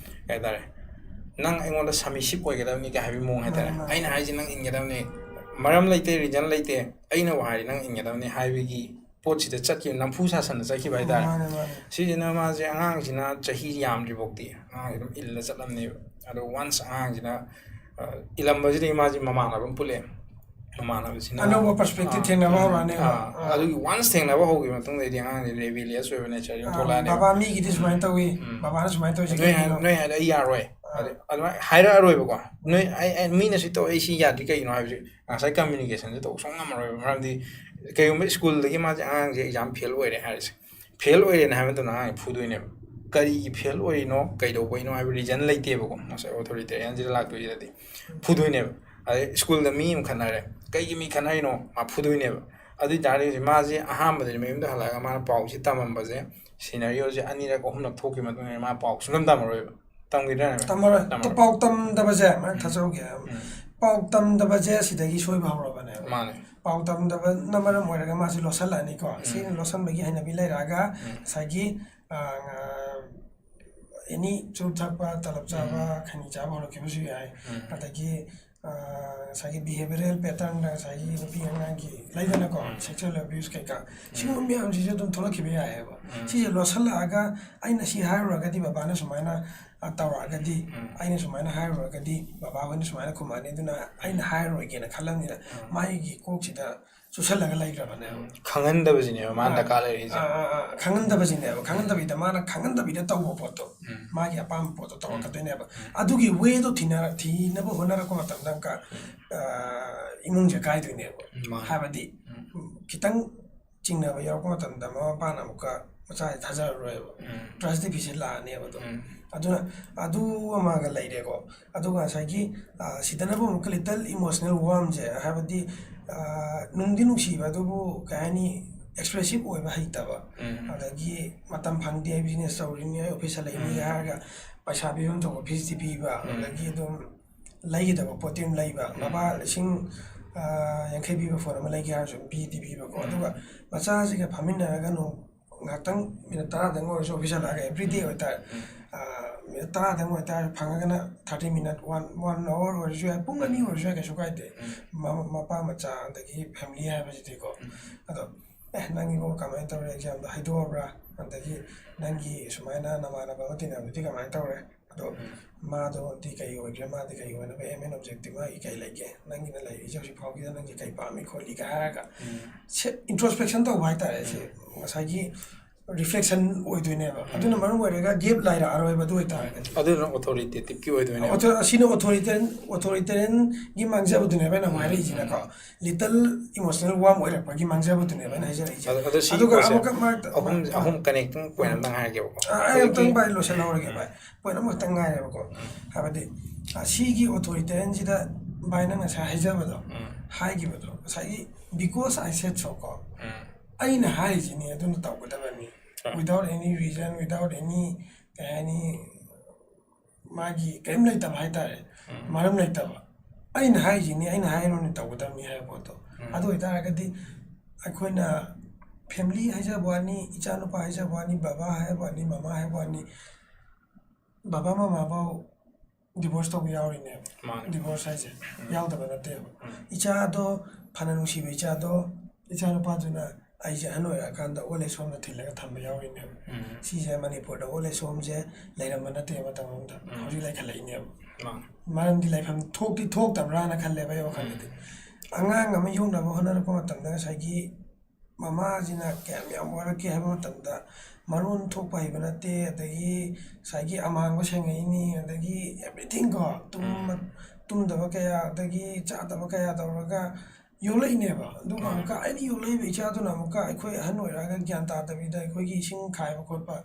ꯀꯩ ꯍꯥꯏꯇꯥꯔꯦ ꯅꯪ ꯑꯩꯉꯣꯟꯗ ꯁꯕꯃꯤꯁꯤꯞ ꯑꯣꯏꯒꯗꯕꯅꯤ ꯀꯥꯏ ꯍꯥꯏꯕꯒꯤ ꯃꯑꯣꯡ ꯍꯥꯏꯇꯥꯔꯦ꯫ ꯃꯥꯅꯦ, ꯃꯥꯅꯦ꯫ ꯑꯩꯅ ꯍꯥꯏꯁꯦ ꯅꯪ ꯏꯟꯒꯗꯕꯅꯤ, ꯃꯔꯝ ꯂꯩꯇꯦ, ꯔꯤꯖꯟ ꯂꯩꯇꯦ, ꯑꯩꯅꯕꯨ ꯍꯥꯏꯔꯗꯤ ꯅꯪ ꯏꯟꯒꯗꯕꯅꯤ ꯍꯥꯏꯕꯒꯤ ꯄꯣꯠꯁꯤꯗ ꯆꯠꯈꯤꯕ, ꯅꯝꯐꯨ ꯁꯥꯁꯟꯗ ꯆꯠꯈꯤꯕ ꯍꯥꯏꯇꯥꯔꯦ꯫ ꯃꯥꯅꯦ, ꯃꯥꯅꯦ꯫ ꯁꯤꯁꯤꯅ ꯃꯥꯁꯦ ꯑꯉꯥꯡꯁꯤꯅ ꯆꯍꯤ ꯌꯥꯝꯗ꯭ꯔꯤ ꯐꯥꯎꯗꯤ ꯑꯉꯥꯡꯁꯦ ꯑꯗꯨꯝ ꯏꯜꯂ ꯆꯠꯂꯝꯅꯦꯕ꯫ ꯑꯗꯣ ꯋꯥꯟꯁ ꯑꯉꯥꯡꯁꯤꯅ, ꯑ, ꯏꯜꯂꯝꯕꯁꯤꯗꯒꯤ ꯃꯥꯁꯦ ꯃꯃꯥꯟꯅꯕ ꯑꯃ ꯄꯨꯜꯂꯛꯑꯦ꯫ ꯃꯃꯥꯟꯅꯕꯁꯤꯅ ꯑꯅꯧꯕ ꯄꯔꯁꯄꯦꯛꯇꯤꯞ ꯑꯥ, ꯊꯦꯡꯅꯕ ꯑꯥ, ꯍꯧꯔꯛꯑꯅꯦꯕ꯫ ꯑꯥ, ꯑꯥ꯫ ꯑꯗꯨꯒꯤ ꯋꯥꯟꯁ ꯊꯦꯡꯅꯕ ꯍꯧꯈꯤꯕ ꯃꯇꯨꯡꯗꯩꯗꯤ ꯑꯉꯥꯡꯁꯦ ꯔꯦꯕꯤꯂꯤꯌꯁ ꯑꯣꯏꯕ ꯅꯦꯆꯔ ꯑꯃ ꯑꯥ, ꯊꯣꯛꯂꯛꯑꯅꯦꯕ꯫ ꯕꯕꯥ, ꯃꯤꯒꯤꯗꯤ ꯁꯨꯃꯥꯏꯅ ꯎꯝ, ꯇꯧꯏ, ꯎꯝ꯫ ꯕꯕꯥꯅ ꯁꯨꯃꯥꯏꯅ ꯇꯧꯏꯁꯦ ꯅꯣꯏ ꯍꯥꯏ-, ꯀꯩꯒꯤꯅꯣ? ꯅꯣꯏ ꯍꯥꯏꯗꯣ ꯑꯩ ꯌꯥꯔꯣꯏ꯫ ꯑꯥ꯫ ꯑꯗꯨ-, ꯑꯗꯨꯃꯥꯏꯅ ꯍꯥꯏꯔꯛꯑꯔꯣꯏꯕꯀꯣ꯫ ꯅꯣꯏ, ꯑꯩ, ꯑꯩ, ꯃꯤꯅ ꯁꯤ ꯇꯧ, ꯑꯩ ꯁꯤ ꯌꯥꯗ꯭ꯔꯤ ꯀꯩꯒꯤꯅꯣ ꯍꯥꯏꯕꯁꯦ ꯉꯁꯥꯏ ꯀꯝꯃ꯭ꯌꯨꯅꯤꯀꯦꯁꯟꯁꯦ ꯇꯧꯕ ꯁꯨꯡꯉꯝ ꯉꯝꯃꯔꯣꯏꯕ꯫ ꯃꯔꯝꯗꯤ ꯀꯩꯒꯨꯝꯕ ꯁ꯭ꯀꯨꯜꯗꯒꯤ ꯃꯥꯁꯦ ꯑꯉꯥꯡꯁꯦ ꯑꯦꯛꯖꯥꯝ ꯐꯦꯜ ꯑꯣꯏꯔꯦ ꯍꯥꯏꯔꯤꯁꯦ, ꯐꯦꯜ ꯑꯣꯏꯔꯦꯅ ꯍꯥꯏꯕ ꯃꯇꯝꯗ ꯑꯉꯥꯡꯁꯦ ꯐꯨꯗꯣꯏꯅꯦꯕ꯫ ꯀꯔꯤꯒꯤ ꯐꯦꯜ ꯑꯣꯏꯔꯤꯅꯣ, ꯀꯩꯗꯧꯕꯩꯅꯣ ꯍꯥꯏꯕ ꯔꯤꯖꯟ ꯂꯩꯇꯦꯕꯀꯣ꯫ ꯉꯁꯥꯏ ꯑꯣꯊꯣꯔꯤꯇꯦꯔꯤꯌꯟꯁꯤꯗ ꯂꯥꯛꯇꯣꯏꯁꯤꯗꯗꯤ ꯐꯨꯗꯣꯏꯅꯦꯕ꯫ ꯑꯗꯩ ꯁ꯭ꯀꯨꯜꯗ ꯃꯤ ꯑꯃ ꯈꯠꯅꯔꯦ, ꯀꯩꯒꯤ ꯃꯤ ꯈꯠꯅꯔꯤꯅꯣ? ꯃꯥ ꯐꯨꯗꯣꯏꯅꯦꯕ꯫ ꯑꯗꯨ ꯑꯣꯏ ꯇꯥꯔꯗꯤ ꯍꯧꯖꯤꯛ ꯃꯥꯁꯦ ꯑꯍꯥꯟꯕꯗꯗꯤ ꯃꯌꯨꯝꯗ ꯍꯜꯂꯛꯑꯒ ꯃꯥꯅ ꯄꯥꯎꯁꯤ ꯇꯝꯃꯝꯕꯁꯦ, ꯁꯤꯅꯥꯔꯤꯑꯣꯁꯦ ꯑꯅꯤꯔꯛ ꯑꯍꯨꯝꯂꯛ ꯊꯣꯛꯈꯤꯕ ꯃꯇꯨꯡꯗ ꯃꯥ ꯄꯥꯎ ꯁꯨꯡꯇꯝ ꯇꯝꯃꯔꯣꯏꯕ꯫ ꯇꯝꯈꯤꯗ꯭ꯔꯥꯅꯦ? ꯇꯝꯃꯔꯣꯏ꯫ ꯇꯝꯃꯔꯣꯏ꯫ ꯄꯥꯎ ꯇꯝꯗꯕꯁꯦ, ꯃꯥ ꯎꯝ꯫ ꯊꯥꯖꯍꯧꯒꯦ꯫ ꯎꯝ꯫ ꯄꯥꯎ ꯇꯝꯗꯕꯁꯦ ꯁꯤꯗꯒꯤ ꯁꯣꯏꯕ ꯍꯧꯔꯕꯅꯦꯕ꯫ ꯃꯥꯅꯦ꯫ ꯄꯥꯎ ꯇꯝꯗꯕꯅ ꯃꯔꯝ ꯑꯣꯏꯔꯒ ꯃꯥꯁꯤ ꯂꯣꯠꯁꯜꯂꯛꯑꯅꯤꯀꯣ꯫ ꯁꯤꯅ ꯂꯣꯠꯁꯟꯕꯒꯤ ꯍꯩꯅꯕꯤ ꯂꯩꯔꯛꯑꯒ ꯎꯝ꯫ ꯉꯁꯥꯏꯒꯤ, ꯑ, ꯑꯦꯅꯤ ꯆꯨꯔꯨꯞ ꯊꯛꯄ, ꯇꯂꯞ ꯆꯥꯕ, ꯈꯩꯅꯤ ꯆꯥꯕ ꯍꯧꯔꯛꯈꯤꯕꯁꯨ ꯌꯥꯏ꯫ ꯎꯝ꯫ ꯑꯗꯒꯤ, ꯑ, ꯉꯁꯥꯏꯒꯤ behavioural patternꯗ ꯉꯁꯥꯏꯒꯤ ꯅꯨꯄꯤ ꯑꯉꯥꯡꯒꯤ ꯂꯩꯗꯅꯀꯣ, ꯎꯝ꯫ sexual abuse ꯀꯩꯀꯥ, ꯁꯤꯒꯨꯝꯕ ꯃꯌꯥꯝꯁꯤꯁꯨ ꯑꯗꯨꯝ ꯊꯣꯛꯂꯛꯈꯤꯕ ꯌꯥꯏꯑꯕ꯫ ꯎꯝ꯫ ꯁꯤꯁꯦ ꯂꯣꯠꯁꯜꯂꯛꯑꯒ ꯑꯩꯅ ꯁꯤ ꯍꯥꯏꯔꯨꯔꯒꯗꯤ ꯕꯕꯥꯅ ꯁꯨꯃꯥꯏꯅ, ꯑ, ꯇꯧꯔꯛꯑꯒꯗꯤ, ꯎꯝ꯫ ꯑꯩꯅ ꯁꯨꯃꯥꯏꯅ ꯍꯥꯏꯔꯨꯔꯒꯗꯤ ꯕꯕꯥ ꯍꯣꯏꯅ ꯁꯨꯃꯥꯏꯅ ꯈꯨꯝꯃꯛꯑꯅꯤ, ꯑꯗꯨꯅ ꯑꯩꯅ ꯍꯥꯏꯔꯔꯣꯏꯒꯦꯅ ꯈꯜꯂꯝꯅꯤꯅ ꯎꯝ꯫ ꯃꯥꯒꯤ ꯀꯣꯛꯁꯤꯗ ꯆꯨꯁꯜꯂꯒ ꯂꯩꯈ꯭ꯔꯕꯅꯦꯕ꯫ ꯈꯪꯍꯟꯗꯕꯁꯤꯅꯦꯕ ꯃꯥꯅ ꯑꯥ, ꯗꯔꯀꯥꯔ ꯂꯩꯔꯤꯁꯦ꯫ ꯑꯥ, ꯑꯥ, ꯑꯥ, ꯈꯪꯍꯟꯗꯕꯁꯤꯅꯦꯕ꯫ ꯈꯪꯍꯟꯗꯕꯤꯗ ꯃꯥꯅ ꯈꯪꯍꯟꯗꯕꯤꯗ ꯇꯧꯕ ꯄꯣꯠꯇꯣ, ꯎꯝ꯫ ꯃꯥꯒꯤ ꯑꯄꯥꯝꯕ ꯄꯣꯠꯇꯣ ꯇꯧꯔꯛꯀꯗꯣꯏꯅꯦꯕ꯫ ꯎꯝ꯫ ꯑꯗꯨꯒꯤ wayꯗꯣ ꯊꯤꯅ-, ꯊꯤꯅꯕ ꯍꯣꯠꯅꯔꯛꯄ ꯃꯇꯝꯗ ꯑꯃꯨꯛꯀ, ꯑꯥ, ꯏꯃꯨꯡꯁꯦ ꯀꯥꯏꯗꯣꯏꯅꯦꯕ꯫ ꯃꯥꯅꯦ꯫ ꯍꯥꯏꯕꯗꯤ, ꯎꯝ꯫ ꯈꯤꯇꯪ ꯆꯤꯡꯅꯕ ꯌꯥꯎꯔꯛꯄ ꯃꯇꯝꯗ ꯃꯃꯥ ꯃꯄꯥꯅ ꯑꯃꯨꯛꯀ ꯃꯆꯥꯁꯦ ꯊꯥꯖꯔꯔꯣꯏꯕ꯫ ꯎꯝ꯫ Trust deficit ꯂꯥꯛꯑꯅꯦꯕ ꯑꯗꯨꯝ꯫ ꯎꯝ꯫ ꯑꯗꯨꯅ ꯑꯗꯨ ꯑꯃꯒ ꯂꯩꯔꯦꯀꯣ꯫ ꯑꯗꯨꯒ ꯉꯁꯥꯏꯒꯤ, ꯑ, ꯁꯤꯗꯅꯕꯨ ꯑꯃꯨꯛꯀ little emotional warmthꯁꯦ, ꯍꯥꯏꯕꯗꯤ, ꯑ, ꯅꯨꯡꯗꯤ ꯅꯨꯡꯁꯤꯕ, ꯑꯗꯨꯕꯨ ꯀꯩ ꯍꯥꯏꯅꯤ, expressive ꯑꯣꯏꯕ ꯍꯩꯇꯕ, ꯎꯝ꯫ ꯑꯗꯒꯤ ꯃꯇꯝ ꯐꯪꯗꯦ, business ꯇꯧꯔꯤꯅꯤ, ꯑꯩ office ꯍꯜꯂꯛꯏꯅꯤꯒ ꯎꯝ꯫ ꯍꯥꯏꯔꯒ ꯄꯩꯁꯥ ꯄꯤꯐꯝ ꯊꯣꯛꯄ feesꯇꯤ ꯄꯤꯕ, ꯎꯝ꯫ ꯑꯗꯒꯤ ꯑꯗꯨꯝ ꯂꯩꯒꯗꯕ ꯄꯣꯠꯇꯤ ꯑꯗꯨꯝ ꯂꯩꯕ, ꯎꯝ꯫ ꯂꯨꯄꯥ ꯂꯤꯁꯤꯡ, ꯑ, ꯌꯥꯡꯈꯩ ꯄꯤꯕ phone ꯑꯃ ꯂꯩꯒꯦ ꯍꯥꯏꯔꯁꯨ ꯑꯗꯨꯝ ꯄꯤꯗꯤ ꯄꯤꯕꯀꯣ꯫ ꯎꯝ꯫ ꯑꯗꯨꯒ ꯃꯆꯥꯁꯤꯒ ꯐꯝꯃꯤꯟꯅꯔꯒ ꯅꯣꯡ ꯉꯥꯏꯍꯥꯛꯇꯪ minute ꯇꯔꯥꯗꯪ ꯑꯣꯏꯔꯁꯨ office ꯍꯜꯂꯛꯑꯒ, everyday ꯑꯣꯏꯇꯥꯔꯦ, ꯎꯝ꯫ ꯑ, minute ꯇꯔꯥꯗꯪ ꯑꯣꯏꯇꯥꯔꯦ, ꯐꯪꯉꯒꯅ thirty minute, one, one hour ꯑꯣꯏꯔꯁꯨ ꯌꯥꯏ, ꯄꯨꯡ ꯑꯅꯤ ꯑꯣꯏꯔꯁꯨ ꯌꯥꯏ, ꯀꯩꯁꯨ ꯀꯥꯏꯗꯦ꯫ ꯎꯝ꯫ ꯃ-, ꯃꯄꯥ ꯃꯆꯥ ꯑꯗꯒꯤ family ꯍꯥꯏꯕꯁꯤꯗꯤꯀꯣ꯫ ꯎꯝ꯫ ꯑꯗꯣ, "ꯑꯦ, ꯅꯪꯒꯤꯕꯨ ꯀꯃꯥꯏꯅ ꯇꯧꯔꯦ, examꯗꯣ ꯍꯥꯏꯗꯣꯛꯑꯕ꯭ꯔꯥ? ꯑꯗꯒꯤ ꯅꯪꯒꯤ ꯁꯨꯃꯥꯏꯅ ꯅꯃꯥꯟꯅꯕ ꯑꯃ ꯇꯤꯟꯅꯕꯗꯨꯗꯤ ꯀꯃꯥꯏꯅ ꯇꯧꯔꯦ? ꯑꯗꯣ ꯎꯝ꯫ ꯃꯥꯗꯣꯗꯤ ꯀꯩ ꯑꯣꯏꯒꯦ? ꯃꯥꯗꯤ ꯀꯩ ꯑꯣꯏꯅꯕ aim and objective ꯃꯥꯒꯤ ꯀꯩ ꯂꯩꯒꯦ? ꯅꯪꯒꯤꯅ ꯂꯩꯔꯤꯁꯦ ꯍꯧꯖꯤꯛ ꯐꯥꯎꯒꯤꯗ ꯅꯪꯒꯤ ꯀꯩ ꯄꯥꯝꯃꯤ ꯈꯣꯠꯂꯤꯒ" ꯍꯥꯏꯔꯒ ꯎꯝ꯫ ꯁꯦ-, introspection ꯇꯧꯕ ꯍꯥꯏꯇꯥꯔꯦ꯫ ꯁꯤ ꯎꯝ꯫ ꯉꯁꯥꯏꯒꯤ reflection ꯑꯣꯏꯗꯣꯏꯅꯦꯕ꯫ ꯎꯝ꯫ ꯑꯗꯨꯅ ꯃꯔꯝ ꯑꯣꯏꯔꯒ gap ꯂꯩꯔꯛꯑꯔꯣꯏꯕ ꯑꯗꯨ ꯑꯣꯏꯇꯥꯔꯒꯗꯤ꯫ ꯑꯗꯨꯗꯨꯅ authoritative ꯀꯤ ꯑꯣꯏꯗꯣꯏꯅꯦꯕ꯫ Author-, ꯑꯁꯤꯅ authoritarian, authoritarianꯒꯤ ꯃꯥꯡꯖꯕꯗꯨꯅꯦꯕ ꯑꯩꯅ ꯑꯃꯨꯛ ꯎꯝ, ꯍꯥꯏꯔꯛꯏꯁꯤꯅꯀꯣ꯫ ꯎꯝ꯫ Little emotional warmth ꯑꯣꯏꯔꯛꯄꯒꯤ ꯃꯥꯡꯖꯕꯗꯨꯅꯦꯕ ꯑꯩꯅ ꯍꯥꯏꯖꯔꯛꯏꯁꯦ꯫ ꯑꯗꯣ, ꯑꯗꯣ ꯁꯤ ꯑꯗꯨꯒ ꯄꯣꯠꯁꯦ ꯑꯃꯨꯛꯀ ꯃꯔꯛꯇ ꯑꯍꯨꯝ, ꯑ, ꯑꯍꯨꯝ connecting point ꯑꯝꯇꯪ ꯍꯥꯏꯔꯒꯦꯕꯀꯣ꯫ ꯑ, ꯑꯩ ꯑꯃꯨꯛꯇꯪ ꯑꯩꯈꯣꯏꯒꯤ ꯚꯥꯏ ꯂꯣꯏꯁꯤꯜꯍꯧꯔꯒꯦ ꯚꯥꯏ꯫ ꯎꯝ꯫ Point ꯑꯃꯈꯛꯇꯪ ꯉꯥꯏꯔꯦꯕꯀꯣ꯫ ꯎꯝ꯫ ꯍꯥꯏꯕꯗꯤ, ꯑ, ꯁꯤꯒꯤ authoritarianꯁꯤꯗ ꯚꯥꯏ ꯅꯪ ꯉꯁꯥꯏ ꯍꯥꯏꯖꯕꯗꯣ, ꯎꯝ꯫ ꯍꯥꯏꯈꯤꯕꯗꯣ, ꯉꯁꯥꯏꯒꯤ "Because I said so" ꯀꯣ꯫ ꯎꯝ꯫ "ꯑꯩꯅ ꯍꯥꯏꯔꯤꯁꯤꯅꯤ, ꯑꯗꯨꯅ ꯇꯧꯒꯗꯕꯅꯤ"꯫ ꯍꯣꯏ꯫ Without any reason, without any, ꯀꯩ ꯍꯥꯏꯅꯤ, ꯃꯥꯒꯤ ꯀꯔꯤꯝ ꯂꯩꯇꯕ ꯍꯥꯏꯇꯥꯔꯦ꯫ ꯎꯝ꯫ ꯃꯔꯝ ꯂꯩꯇꯕ꯫ ꯑꯩꯅ ꯍꯥꯏꯁꯤꯅꯤ, ꯑꯩꯅ ꯍꯥꯏꯔꯨꯅꯤ ꯇꯧꯒꯗꯕꯅꯤ ꯍꯥꯏꯕ ꯄꯣꯠꯇꯣ꯫ ꯎꯝ꯫ ꯑꯗꯨ ꯑꯣꯏꯇꯥꯔꯒꯗꯤ ꯑꯩꯈꯣꯏꯅ family ꯍꯥꯏꯖꯕ ꯋꯥꯅꯤ, ꯏꯆꯥꯅꯨꯄꯥ ꯍꯥꯏꯖꯕ ꯋꯥꯅꯤ, ꯕꯕꯥ ꯍꯥꯏꯕ ꯋꯥꯅꯤ, ꯃꯃꯥ ꯍꯥꯏꯕ ꯋꯥꯅꯤ, ꯕꯕꯥ ꯃꯃꯥꯐꯧ divorce ꯇꯧꯕ ꯌꯥꯎꯔꯤꯅꯦꯕ꯫ ꯃꯥꯅꯦ꯫ Divorce ꯍꯥꯏꯁꯦ ꯎꯝ꯫ ꯌꯥꯎꯗꯕ ꯅꯠꯇꯦꯕ꯫ ꯎꯝ꯫ ꯏꯆꯥꯗꯣ, ꯐꯅ ꯅꯨꯡꯁꯤꯕ ꯏꯆꯥꯗꯣ, ꯏꯆꯥꯅꯨꯄꯥꯗꯨꯅ ꯑꯩꯁꯦ ꯑꯍꯟ ꯑꯣꯏꯔꯛꯑꯀꯥꯟꯗ old age homeꯗ ꯊꯤꯜꯂꯒ ꯊꯝꯕ ꯌꯥꯎꯔꯤꯅꯦꯕ꯫ ꯎꯝ꯫ ꯁꯤꯁꯦ ꯃꯅꯤꯄꯨꯔꯗ old age homeꯁꯦ ꯂꯩꯔꯝꯕ ꯅꯠꯇꯦ ꯃꯇꯝ ꯑꯃꯗ꯫ ꯎꯝ꯫ ꯍꯧꯖꯤꯛ ꯂꯩꯈꯠꯂꯛꯏꯅꯦꯕ꯫ ꯃꯥꯅꯦ꯫ ꯃꯔꯝꯗꯤ ꯂꯩꯐꯝ ꯊꯣꯛꯇꯤ ꯊꯣꯛꯇꯕ꯭ꯔꯥꯅ ꯈꯜꯂꯦꯕ ꯑꯩ ꯋꯥꯈꯜꯗꯗꯤ꯫ ꯑꯉꯥꯡ ꯑꯃ ꯌꯣꯛꯅꯕ ꯍꯣꯠꯅꯔꯛꯄ ꯃꯇꯝꯗ ꯉꯁꯥꯏꯒꯤ ꯃꯃꯥꯁꯤꯅ ꯀꯌꯥꯝ ꯌꯥꯝ ꯋꯥꯔꯛꯀꯦ ꯍꯥꯏꯕ ꯃꯇꯝꯗ, ꯃꯔꯣꯟ ꯊꯣꯛꯄ ꯍꯩꯕ ꯅꯠꯇꯦ, ꯑꯗꯒꯤ ꯉꯁꯥꯏꯒꯤ ꯑꯃꯥꯡꯕ ꯁꯦꯡꯉꯛꯏꯅꯤ, ꯑꯗꯒꯤ everything ꯀꯣ, ꯇꯨꯝꯕ-, ꯎꯝ꯫ ꯇꯨꯝꯗꯕ ꯀꯌꯥ, ꯑꯗꯒꯤ ꯆꯥꯗꯕ ꯀꯌꯥ ꯇꯧꯔꯒ ꯌꯣꯛꯂꯛꯏꯅꯦꯕ꯫ ꯑꯗꯨꯒ ꯃꯥꯅꯦ꯫ ꯑꯃꯨꯛꯀ ꯑꯩꯅ ꯌꯣꯛꯂꯛꯏꯕ ꯏꯆꯥꯗꯨꯅ ꯑꯃꯨꯛꯀ ꯑꯩꯈꯣꯏ ꯑꯍꯟ ꯑꯣꯏꯔꯛꯑꯒ ꯒ꯭ꯌꯥꯟ ꯇꯥꯗꯕꯤꯗ ꯑꯩꯈꯣꯏꯒꯤ ꯏꯁꯤꯡ ꯈꯥꯏꯕ ꯈꯣꯠꯄ,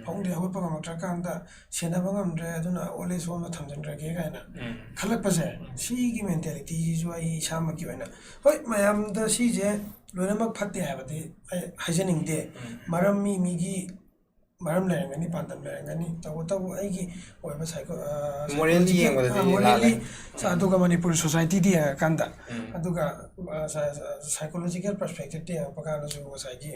ꯐꯃꯨꯡꯗ ꯍꯧꯒꯠꯄ ꯉꯝꯃꯛꯇ꯭ꯔꯀꯥꯟꯗ ꯁꯦꯟꯅꯕ ꯉꯝꯗ꯭ꯔꯦ, ꯑꯗꯨꯅ old age homeꯗ ꯊꯝꯖꯤꯟꯈ꯭ꯔꯒꯦ ꯀꯥꯏꯅ ꯎꯝ꯫ ꯈꯜꯂꯛꯄꯁꯦ, ꯁꯤꯒꯤ mentalityꯁꯤꯁꯨ ꯑꯩ ꯏꯁꯥꯃꯛꯀꯤ ꯑꯣꯏꯅ, ꯍꯣꯏ, ꯃꯌꯥꯝꯗ ꯁꯤꯁꯦ ꯂꯣꯏꯅꯃꯛ ꯐꯠꯇꯦ ꯍꯥꯏꯕꯗꯤ ꯑꯩ ꯍꯥꯏꯖꯅꯤꯡꯗꯦ꯫ ꯎꯝ꯫ ꯃꯔꯝ ꯃꯤ ꯃꯤꯒꯤ ꯃꯔꯝ ꯂꯩꯔꯝꯒꯅꯤ, ꯄꯥꯟꯗꯝ ꯂꯩꯔꯝꯒꯅꯤ, ꯇꯧꯕꯇꯕꯨ ꯑꯩꯒꯤ ꯑꯣꯏꯕ psycho-, ꯑ, Morally psychological, ꯌꯦꯡꯕꯗꯗꯤ ꯑ, morally, ꯂꯥꯜꯂꯦ꯫ ꯑꯗꯨꯒ ꯃꯅꯤꯄꯨꯔ societyꯗ ꯌꯦꯡꯉꯀꯥꯟꯗ, ꯎꯝ꯫ ꯑꯗꯨꯒ, ꯑ, psy-, psy-, psychological perspectiveꯇ ꯌꯦꯡꯉꯛꯄ ꯀꯥꯟꯗꯁꯨ ꯉꯁꯥꯏꯒꯤ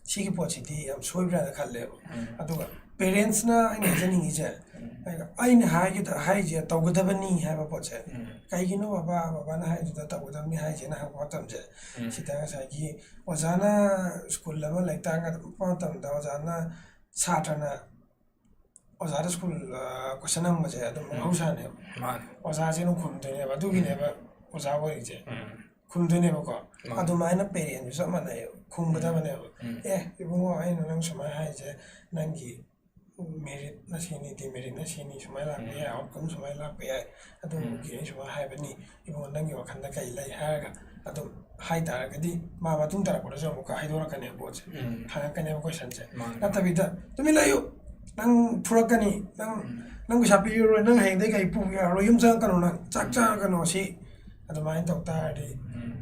ꯁꯤꯒꯤ ꯄꯣꯠꯁꯤꯗꯤ ꯌꯥꯝ ꯁꯣꯏꯕ꯭ꯔꯥꯅ ꯈꯜꯂꯦꯕ꯫ ꯎꯝ꯫ ꯑꯗꯨꯒ parentsꯅ ꯑꯩꯅ ꯍꯥꯏꯖꯅꯤꯡꯉꯤꯁꯦ, ꯎꯝ꯫ ꯑꯩꯅ ꯍꯥꯏꯒꯗ-, ꯍꯥꯏꯔꯤꯁꯦ ꯇꯧꯒꯗꯕꯅꯤ ꯍꯥꯏꯕ ꯄꯣꯠꯁꯦ꯫ ꯎꯝ꯫ ꯀꯩꯒꯤꯅꯣ ꯕꯕꯥ, ꯕꯕꯥꯅ ꯍꯥꯏꯔꯤꯗꯨꯗ ꯇꯧꯒꯗꯕꯅꯤ ꯍꯥꯏꯁꯦꯅ ꯍꯪꯕ ꯃꯇꯝꯁꯦ, ꯎꯝ꯫ ꯁꯤꯗ ꯉꯁꯥꯏꯒꯤ ꯑꯣꯖꯥꯅ school ꯑꯃ ꯂꯥꯏꯔꯤꯛ ꯇꯥꯛꯄ ꯃꯇꯝꯗ ꯑꯣꯖꯥꯅ, ꯁꯥꯇ꯭ꯔꯅ ꯑꯣꯖꯥꯗ school, ꯑ, question ꯍꯪꯕꯁꯦ ꯑꯗꯨꯝ ꯎꯝ꯫ ꯃꯍꯧꯁꯥꯅꯦꯕ꯫ ꯃꯥꯅꯦ꯫ ꯑꯣꯖꯥꯁꯦ ꯑꯗꯨꯝ ꯈꯨꯝꯗꯣꯏꯅꯦꯕ, ꯑꯗꯨꯒꯤꯅꯦꯕ ꯑꯣꯖꯥ ꯑꯣꯏꯔꯤꯁꯦ꯫ ꯎꯝ꯫ ꯈꯨꯝꯗꯣꯏꯅꯦꯕꯀꯣ꯫ ꯃꯥꯅꯦ꯫ ꯑꯗꯨꯃꯥꯏꯅ parentꯁꯨ ꯆꯞ ꯃꯥꯟꯅꯩꯕ, ꯈꯨꯝꯒꯗꯕꯅꯦꯕ꯫ ꯎꯝ꯫ "ꯑꯦ, ꯏꯕꯨꯡꯉꯣ, ꯑꯩꯅ ꯅꯪ ꯁꯨꯃꯥꯏꯅ ꯍꯥꯏꯁꯦ, ꯅꯪꯒꯤ meritꯅ ꯁꯤꯅꯤ, demeritꯅ ꯁꯤꯅꯤ, ꯁꯨꯃꯥꯏꯅ ꯂꯥꯛꯄ ꯎꯝ꯫ ꯌꯥꯏ, outcome ꯁꯨꯃꯥꯏꯅ ꯂꯥꯛꯄ ꯌꯥꯏ, ꯑꯗꯨꯒꯤ ꯎꯝ꯫ ꯑꯩ ꯁꯨꯃꯥꯏꯅ ꯍꯥꯏꯕꯅꯤ, ꯏꯕꯨꯡꯉꯣ, ꯅꯪꯒꯤ ꯋꯥꯈꯜꯗ ꯀꯩ ꯂꯩ?" ꯍꯥꯏꯔꯒ ꯑꯗꯨꯝ ꯍꯥꯏꯇꯥꯔꯒꯗꯤ, ꯃꯥ ꯃꯇꯨꯡ ꯇꯥꯔꯛꯄꯗꯁꯨ ꯑꯃꯨꯛꯀ ꯍꯥꯏꯗꯣꯔꯛꯀꯅꯦꯕ ꯄꯣꯠꯁꯦ, ꯎꯝ꯫ ꯍꯪꯉꯛꯀꯅꯦꯕ questionꯁꯦ꯫ ꯃꯥꯅꯦ꯫ ꯅꯠꯇꯕꯤꯗ, "ꯇꯨꯃꯤꯟ ꯂꯩꯌꯨ, ꯅꯪ ꯐꯨꯔꯛꯀꯅꯤ, ꯅꯪ, ꯎꯝ꯫ ꯅꯪ ꯄꯩꯁꯥ ꯄꯤꯔꯔꯣꯏ, ꯅꯪ ꯍꯌꯦꯡꯗꯩ ꯀꯩ ꯄꯨꯕ ꯌꯥꯔꯔꯣꯏ, ꯌꯨꯝ ꯆꯪꯉꯛꯀꯅꯨ, ꯅꯪ ꯆꯥꯛ ꯎꯝ꯫ ꯆꯥꯔꯒꯅꯣ", ꯁꯤ ꯑꯗꯨꯃꯥꯏꯅ ꯇꯧ ꯇꯥꯔꯗꯤ, ꯎꯝ꯫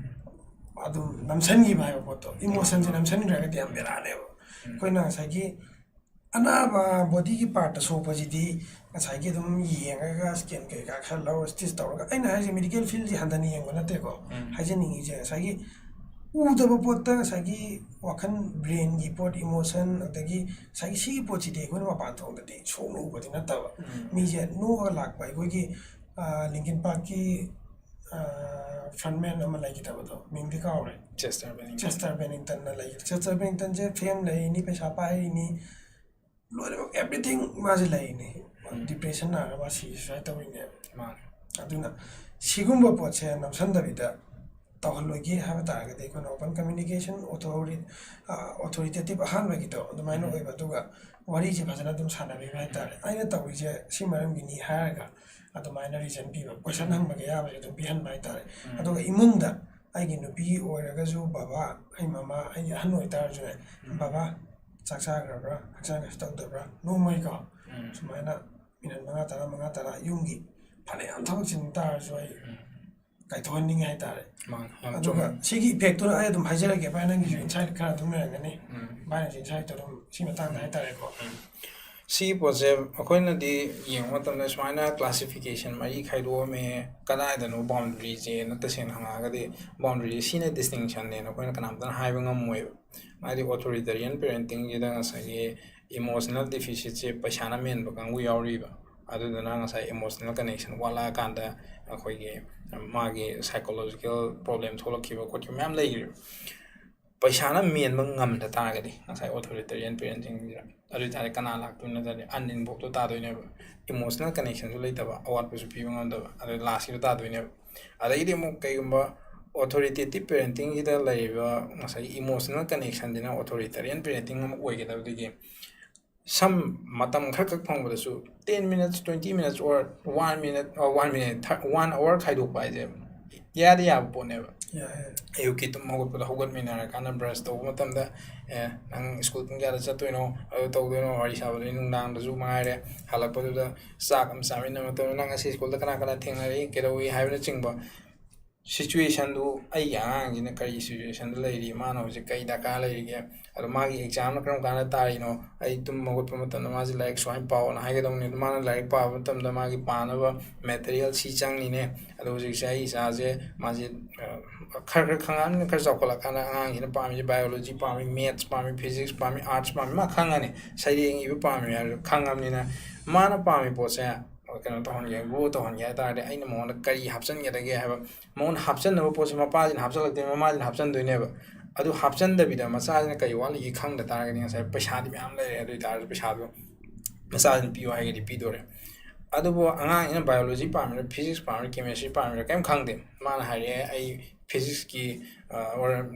ꯑꯗꯨꯝ ꯅꯝꯁꯤꯟꯈꯤꯕ ꯍꯥꯏꯕ ꯄꯣꯠꯇꯣ, emotionꯁꯦ ꯅꯝꯁꯤꯟꯈ꯭ꯔꯒꯗꯤ ꯌꯥꯝ ꯕꯦꯔꯥꯅꯦꯕ꯫ ꯎꯝ꯫ ꯑꯩꯈꯣꯏꯅ ꯉꯁꯥꯏꯒꯤ ꯑꯅꯥꯕ bodyꯒꯤ partꯇ ꯁꯣꯛꯄꯁꯤꯗꯤ ꯉꯁꯥꯏꯒꯤ ꯑꯗꯨꯝ ꯌꯦꯡꯉꯒ ꯁ꯭ꯀꯦꯟ ꯀꯩꯀꯥ ꯈꯔ ꯂꯧꯔ ꯁ꯭ꯇꯤꯆ ꯇꯧꯔꯒ, ꯑꯩꯅ ꯍꯥꯏꯁꯦ ꯃꯦꯗꯤꯀꯦꯜ ꯐꯤꯜꯁꯦ ꯍꯟꯊꯅ ꯌꯦꯡꯕ ꯅꯠꯇꯦꯀꯣ꯫ ꯎꯝ. ꯍꯥꯏꯖꯅꯤꯡꯉꯤꯁꯦ ꯉꯁꯥꯏꯒꯤ ꯎꯗꯕ ꯄꯣꯠꯇ ꯉꯁꯥꯏꯒꯤ ꯋꯥꯈꯜ, ꯕ꯭ꯔꯦꯟꯒꯤ ꯄꯣꯠ, ꯏꯃꯣꯁꯟ, ꯑꯗꯒꯤ ꯉꯁꯥꯏꯒꯤ ꯁꯤꯒꯤ ꯄꯣꯠꯁꯤꯗꯤ ꯑꯩꯈꯣꯏꯅ ꯃꯄꯥꯟ ꯊꯣꯡꯗꯗꯤ ꯁꯣꯛꯅ ꯎꯕꯗꯤ ꯅꯠꯇꯕ꯫ ꯎꯝ. ꯃꯤꯁꯦ ꯅꯣꯛꯑꯒ ꯂꯥꯛꯄ, ꯑꯩꯈꯣꯏꯒꯤ, ꯑ, ꯂꯤꯡꯀꯤꯟ ꯄꯥꯔꯛꯀꯤ, ꯑ, ꯐ꯭ꯔꯟꯃꯦꯟ ꯑꯃ ꯂꯩꯈꯤꯗꯕꯗꯣ, ꯃꯤꯡꯗꯤ ꯀꯥꯎꯔꯦ꯫ ꯆꯦꯁꯇꯔ ꯕꯦꯅꯤꯡꯇꯟ. ꯆꯦꯁꯇꯔ ꯕꯦꯅꯤꯡꯇꯟꯅ ꯂꯩꯈꯤꯗꯦ꯫ ꯆꯦꯁꯇꯔ ꯕꯦꯅꯤꯡꯇꯟꯁꯦ ꯐꯦꯝ ꯂꯩꯔꯤꯅꯤ, ꯄꯩꯁꯥ ꯄꯥꯏꯔꯤꯅꯤ, ꯂꯣꯏꯅꯃꯛ, ꯑꯦꯕ꯭ꯔꯤꯊꯤꯡ ꯃꯥꯁꯦ ꯂꯩꯔꯤꯅꯤ꯫ ꯎꯝ. ꯗꯤꯄ꯭ꯔꯦꯁꯟ ꯅꯥꯔꯒ ꯃꯥ ꯁꯤꯁꯨꯁꯥꯏꯠ ꯇꯧꯔꯤꯅꯦꯕ꯫ ꯃꯥꯅꯦ. ꯑꯗꯨꯅ ꯁꯤꯒꯨꯝꯕ ꯄꯣꯠꯁꯦ ꯅꯝꯁꯟꯗꯕꯤꯗ ꯇꯧꯍꯜꯂꯣꯏꯒꯦ ꯍꯥꯏꯕ ꯇꯥꯔꯒꯗꯤ, ꯑꯩꯈꯣꯏꯅ ꯑꯣꯄꯟ ꯀꯝꯃ꯭ꯌꯨꯅꯤꯀꯦꯁꯟ, ꯑꯣꯊꯣꯔꯤ-, ꯑꯣꯊꯣꯔꯤꯇꯦꯇꯤꯞ ꯑꯍꯥꯟꯕꯒꯤꯗꯣ ꯑꯗꯨꯃꯥꯏꯅ ꯎꯝ. ꯑꯣꯏꯕ, ꯑꯗꯨꯒ ꯋꯥꯔꯤꯁꯦ ꯐꯖꯅ ꯑꯗꯨꯝ ꯁꯥꯟꯅꯕꯤꯕ ꯍꯥꯏꯇꯥꯔꯦ꯫ ꯑꯩꯅ ꯇꯧꯔꯤꯁꯦ ꯁꯤ ꯃꯔꯝꯒꯤꯅꯤ ꯍꯥꯏꯔꯒ ꯑꯗꯨꯃꯥꯏꯅ ꯔꯤꯖꯟ ꯄꯤꯕ, ꯀꯣꯏꯁꯟ ꯍꯪꯕꯒꯤ ꯑꯌꯥꯕꯁꯦ ꯑꯗꯨꯝ ꯄꯤꯍꯟꯕ ꯍꯥꯏꯇꯥꯔꯦ꯫ ꯎꯝ. ꯑꯗꯨꯒ ꯏꯃꯨꯡꯗ ꯑꯩꯒꯤ ꯅꯨꯄꯤ ꯑꯣꯏꯔꯒꯁꯨ, ꯕꯕꯥ, ꯑꯩ ꯃꯃꯥ, ꯑꯩꯒꯤ ꯑꯍꯟ ꯑꯣꯏꯇꯥꯔꯁꯨꯅꯦ, ꯎꯝ. "ꯕꯕꯥ, ꯆꯥꯛ ꯆꯥꯈ꯭ꯔꯕ꯭ꯔꯥ? ꯍꯛꯆꯥꯡ ꯀꯩꯁꯨ ꯇꯧꯗꯕ꯭ꯔꯥ?" ꯅꯣꯡꯃꯒꯤꯀꯣ, ꯎꯝ. ꯁꯨꯃꯥꯏꯅ ꯃꯤꯅꯠ ꯃꯉꯥ, ꯇꯔꯥ, ꯃꯉꯥ, ꯇꯔꯥ, ꯌꯨꯝꯒꯤ ꯐꯅꯌꯥꯝ ꯊꯕꯛ ꯆꯤꯟ ꯇꯥꯔꯁꯨ ꯑꯩ ꯎꯝ. ꯀꯥꯏꯊꯣꯛꯍꯟꯅꯤꯡꯉꯦ ꯍꯥꯏꯇꯥꯔꯦ꯫ ꯃꯥꯅꯦ, ꯌꯥꯝ ꯑꯗꯨꯒ ꯆꯨꯝꯃꯦ. ꯁꯤꯒꯤ ꯏꯐꯦꯛꯇꯨꯅ ꯑꯩ ꯑꯗꯨꯝ ꯍꯥꯏꯖꯔꯒꯦ, ꯚꯥꯏ, ꯅꯪꯒꯤꯁꯨ ꯏꯟꯁꯥꯏꯠ ꯈꯔ ꯑꯗꯨꯝ ꯂꯩꯔꯝꯒꯅꯤ꯫ ꯎꯝ. ꯚꯥꯏꯅꯁꯨ ꯏꯟꯁꯥꯏꯠꯇꯣ ꯑꯗꯨꯝ ꯁꯤ ꯃꯇꯥꯡꯗ ꯍꯥꯏꯇꯥꯔꯦꯀꯣ꯫ ꯎꯝ. ꯁꯤꯒꯤ ꯄꯣꯠꯁꯦ ꯑꯩꯈꯣꯏꯅꯗꯤ ꯌꯦꯡꯕ ꯃꯇꯝꯗ ꯁꯨꯃꯥꯏꯅ ꯀ꯭ꯂꯥꯁꯤꯐꯤꯀꯦꯁꯟ ꯃꯔꯤ ꯈꯥꯏꯗꯣꯛꯑꯝꯃꯦ, ꯀꯗꯥꯏꯗꯅꯣ ꯕꯥꯎꯟꯗꯔꯤꯁꯦꯅ ꯇꯁꯦꯡꯅ ꯍꯪꯉꯛꯑꯒꯗꯤ, ꯕꯥꯎꯟꯗꯔꯤꯁꯦ ꯁꯤꯅ ꯗꯤꯁꯇꯤꯡꯁꯟꯅꯦꯅ ꯑꯩꯈꯣꯏꯅ ꯀꯅꯥꯝꯇꯅ ꯍꯥꯏꯕ ꯉꯝꯃꯣꯏꯕ꯫ ꯍꯥꯏꯗꯤ, ꯑꯣꯊꯣꯔꯤꯇꯦꯔꯤꯌꯟ ꯄꯦꯔꯦꯟꯇꯤꯡꯁꯤꯗ ꯉꯁꯥꯏꯒꯤ ꯏꯃꯣꯁꯅꯦꯜ ꯗꯤꯐꯤꯁꯤꯠꯁꯦ ꯄꯩꯁꯥꯅ ꯃꯦꯟꯕ ꯀꯥꯡꯕꯨ ꯌꯥꯎꯔꯤꯕ, ꯑꯗꯨꯗꯨꯅ ꯉꯁꯥꯏ ꯏꯃꯣꯁꯅꯦꯜ ꯀꯅꯦꯛꯁꯟ ꯋꯥꯠꯂꯛꯑꯀꯥꯟꯗ ꯑꯩꯈꯣꯏꯒꯤ ꯃꯥꯒꯤ ꯁꯥꯏꯀꯣꯂꯣꯖꯤꯀꯦꯜ ꯄ꯭ꯔꯣꯕ꯭ꯂꯦꯝ ꯊꯣꯛꯂꯛꯈꯤꯕ ꯈꯣꯠꯈꯤꯕ ꯃꯌꯥꯝ ꯂꯩꯈ꯭ꯔꯦꯕ꯫ ꯄꯩꯁꯥꯅ ꯃꯦꯟꯕ ꯉꯝꯗ ꯇꯥꯔꯒꯗꯤ, ꯉꯁꯥꯏ ꯑꯣꯊꯣꯔꯤꯇꯦꯔꯤꯌꯟ ꯄꯦꯔꯦꯟꯇꯤꯡꯁꯤꯗ, ꯑꯗꯨ ꯑꯣꯏ ꯇꯥꯔꯗꯤ ꯀꯅꯥ ꯂꯥꯛꯇꯣꯏꯅꯣ ꯍꯥꯏ ꯇꯥꯔꯗꯤ, ꯑꯟꯏꯟꯚꯣꯜꯕꯇꯣ ꯇꯥꯗꯣꯏꯅꯦꯕ꯫ ꯏꯃꯣꯁꯅꯦꯜ ꯀꯅꯦꯛꯁꯟꯁꯨ ꯂꯩꯇꯕ, ꯑꯋꯥꯠꯄꯁꯨ ꯄꯤꯕ ꯉꯝꯗꯕ, ꯑꯗꯩ ꯂꯥꯁꯀꯤꯗꯣ ꯇꯥꯗꯣꯏꯅꯦꯕ꯫ ꯑꯗꯒꯤꯗꯤ ꯑꯃꯨꯛ ꯀꯩꯒꯨꯝꯕ ꯑꯣꯊꯣꯔꯤꯇꯦꯇꯤꯞ ꯄꯦꯔꯦꯟꯇꯤꯡꯒꯤꯗ ꯂꯩꯔꯤꯕ ꯉꯁꯥꯏꯒꯤ ꯏꯃꯣꯁꯅꯦꯜ ꯀꯅꯦꯛꯁꯟꯁꯤꯅ ꯑꯣꯊꯣꯔꯤꯇꯦꯔꯤꯌꯟ ꯄꯦꯔꯦꯟꯇꯤꯡ ꯑꯃ ꯑꯣꯏꯒꯗꯕꯗꯒꯤ, ꯁꯝ ꯃꯇꯝ ꯈꯔꯈꯛ ꯐꯪꯕꯗꯁꯨ, ten minutes, twenty minutes or one minute, ꯑ, one minute, ꯊꯥ-, one hour ꯈꯥꯏꯗꯣꯛꯄ ꯍꯥꯏꯁꯦ ꯌꯥꯗꯤ ꯌꯥꯕ ꯄꯣꯠꯅꯦꯕ꯫ ꯌꯥꯏ, ꯌꯥꯏ꯫ ꯑꯌꯨꯛꯀꯤ ꯇꯨꯝ ꯍꯧꯒꯠꯄꯗ ꯍꯧꯒꯠꯃꯤꯟꯅꯔꯀꯥꯟꯗ ꯕ꯭ꯔꯁ ꯇꯧꯕ ꯃꯇꯝꯗ, "ꯑꯦ, ꯅꯪ ꯁ꯭ꯀꯨꯜ ꯄꯨꯡ ꯀꯌꯥꯗ ꯆꯠꯇꯣꯏꯅꯣ, ꯑꯗꯨ ꯇꯧꯗꯣꯏꯅꯣ?" ꯋꯥꯔꯤ ꯁꯥꯕꯗꯒꯤ ꯅꯨꯡꯗꯥꯡꯗꯁꯨ ꯃꯉꯥꯏꯔꯦ, ꯍꯜꯂꯛꯄꯗꯨꯗ ꯆꯥꯛ ꯑꯃ ꯆꯥꯃꯤꯟꯅꯕ ꯃꯇꯝꯗ, "ꯅꯪ ꯉꯁꯤ ꯁ꯭ꯀꯨꯜꯗ ꯀꯅꯥ ꯀꯅꯥ ꯊꯦꯡꯅꯔꯤ, ꯀꯩꯗꯧꯏ?" ꯍꯥꯏꯕꯅꯆꯤꯡꯕ ꯁꯤꯆꯨꯋꯦꯁꯟꯗꯨ, ꯑꯩꯒꯤ ꯑꯉꯥꯡꯁꯤꯅ ꯀꯔꯤ ꯁꯤꯆꯨꯋꯦꯁꯟꯗ ꯂꯩꯔꯤ, ꯃꯥꯅ ꯍꯧꯖꯤꯛ ꯀꯔꯤ ꯗꯔꯀꯥꯔ ꯂꯩꯔꯤꯒꯦ, ꯑꯗꯣ ꯃꯥꯒꯤ ꯑꯦꯛꯖꯥꯝꯅ ꯀꯔꯝ ꯀꯥꯟꯗ ꯇꯥꯔꯤꯅꯣ, ꯑꯩ ꯇꯨꯝꯕ ꯍꯧꯒꯠꯄ ꯃꯇꯝꯗ ꯃꯥꯁꯦ ꯂꯥꯏꯔꯤꯛ ꯁꯨꯃꯥꯏꯅ ꯄꯥꯎꯅ ꯍꯥꯏꯒꯗꯧꯅꯤ꯫ ꯑꯗꯣ ꯃꯥꯅ ꯂꯥꯏꯔꯤꯛ ꯄꯥꯕ ꯃꯇꯝꯗ ꯃꯥꯒꯤ ꯄꯥꯅꯕ ꯃꯦꯇꯔꯤꯌꯦꯜ ꯁꯤ ꯆꯪꯉꯤꯅꯦ꯫ ꯑꯗꯣ ꯍꯧꯖꯤꯛꯁꯦ ꯑꯩ ꯏꯆꯥꯁꯦ, ꯃꯥꯁꯦ, ꯑ, ꯈꯔ ꯈꯔ ꯈꯪꯉꯛꯑꯕꯅꯤꯅ, ꯈꯔ ꯆꯥꯎꯈꯠꯂꯛꯀꯥꯟꯗ ꯑꯉꯥꯡꯁꯤꯅ ꯄꯥꯝꯃꯤꯁꯦ ꯕꯥꯏꯑꯣꯂꯣꯖꯤ ꯄꯥꯝꯃꯤ, ꯃꯦꯠꯁ ꯄꯥꯝꯃꯤ, ꯐꯤꯖꯤꯛꯁ ꯄꯥꯝꯃꯤ, ꯑꯥꯔꯠꯁ ꯄꯥꯝꯃꯤ, ꯃꯥ ꯈꯪꯉꯅꯤ꯫ ꯁꯩꯔꯦꯡ ꯏꯕ ꯄꯥꯝꯃꯤ ꯍꯥꯏꯔꯁꯨ ꯈꯪꯉꯕꯅꯤꯅ, ꯃꯥꯅ ꯄꯥꯝꯃꯤ ꯄꯣꯠꯁꯦ ꯀꯩꯅꯣ ꯇꯧꯍꯟꯒꯦ, ꯒ꯭ꯔꯣ ꯇꯧꯍꯟꯒꯦ ꯍꯥꯏ ꯇꯥꯔꯗꯤ, ꯑꯩꯅ ꯃꯉꯣꯟꯗ ꯀꯔꯤ ꯍꯥꯞꯆꯤꯟꯒꯗꯒꯦ ꯍꯥꯏꯕ, ꯃꯉꯣꯟꯗ ꯍꯥꯞꯆꯤꯟꯅꯕ ꯄꯣꯠꯁꯦ ꯃꯄꯥꯁꯤꯅ ꯍꯥꯞꯆꯤꯜꯂꯛꯇꯣꯏꯅꯦ, ꯃꯃꯥꯁꯤꯅ ꯍꯥꯞꯆꯤꯟꯗꯣꯏꯅꯦꯕ꯫ ꯑꯗꯨ ꯍꯥꯞꯆꯤꯟꯗꯕꯤꯗ ꯃꯆꯥꯁꯤꯅ ꯀꯔꯤ ꯋꯥꯠꯂꯤꯒꯦ ꯈꯪꯗ ꯇꯥꯔꯒꯗꯤ, ꯉꯁꯥꯏ ꯄꯩꯁꯥꯗꯤ ꯃꯌꯥꯝ ꯂꯩꯔꯦ, ꯑꯗꯨ ꯑꯣꯏ ꯇꯥꯔꯁꯨ ꯄꯩꯁꯥꯗꯣ ꯃꯆꯥꯁꯤꯅ ꯄꯤꯌꯣ ꯍꯥꯏꯔꯒꯗꯤ ꯄꯤꯗꯣꯔꯦ꯫ ꯑꯗꯨꯕꯨ ꯑꯉꯥꯡꯁꯤꯅ ꯕꯥꯏꯑꯣꯂꯣꯖꯤ ꯄꯥꯝꯃꯤꯔ, ꯐꯤꯖꯤꯛꯁ ꯄꯥꯝꯃꯤꯔ, ꯀꯦꯃꯦꯁꯇ꯭ꯔꯤ ꯄꯥꯝꯃꯤꯔ ꯀꯔꯤꯝ ꯈꯪꯗꯦ꯫ ꯃꯥꯅ ꯍꯥꯏꯔꯛꯑꯦ, "ꯑꯩ ꯐꯤꯖꯤꯛꯁꯀꯤ, ꯑ, ꯑꯣꯔ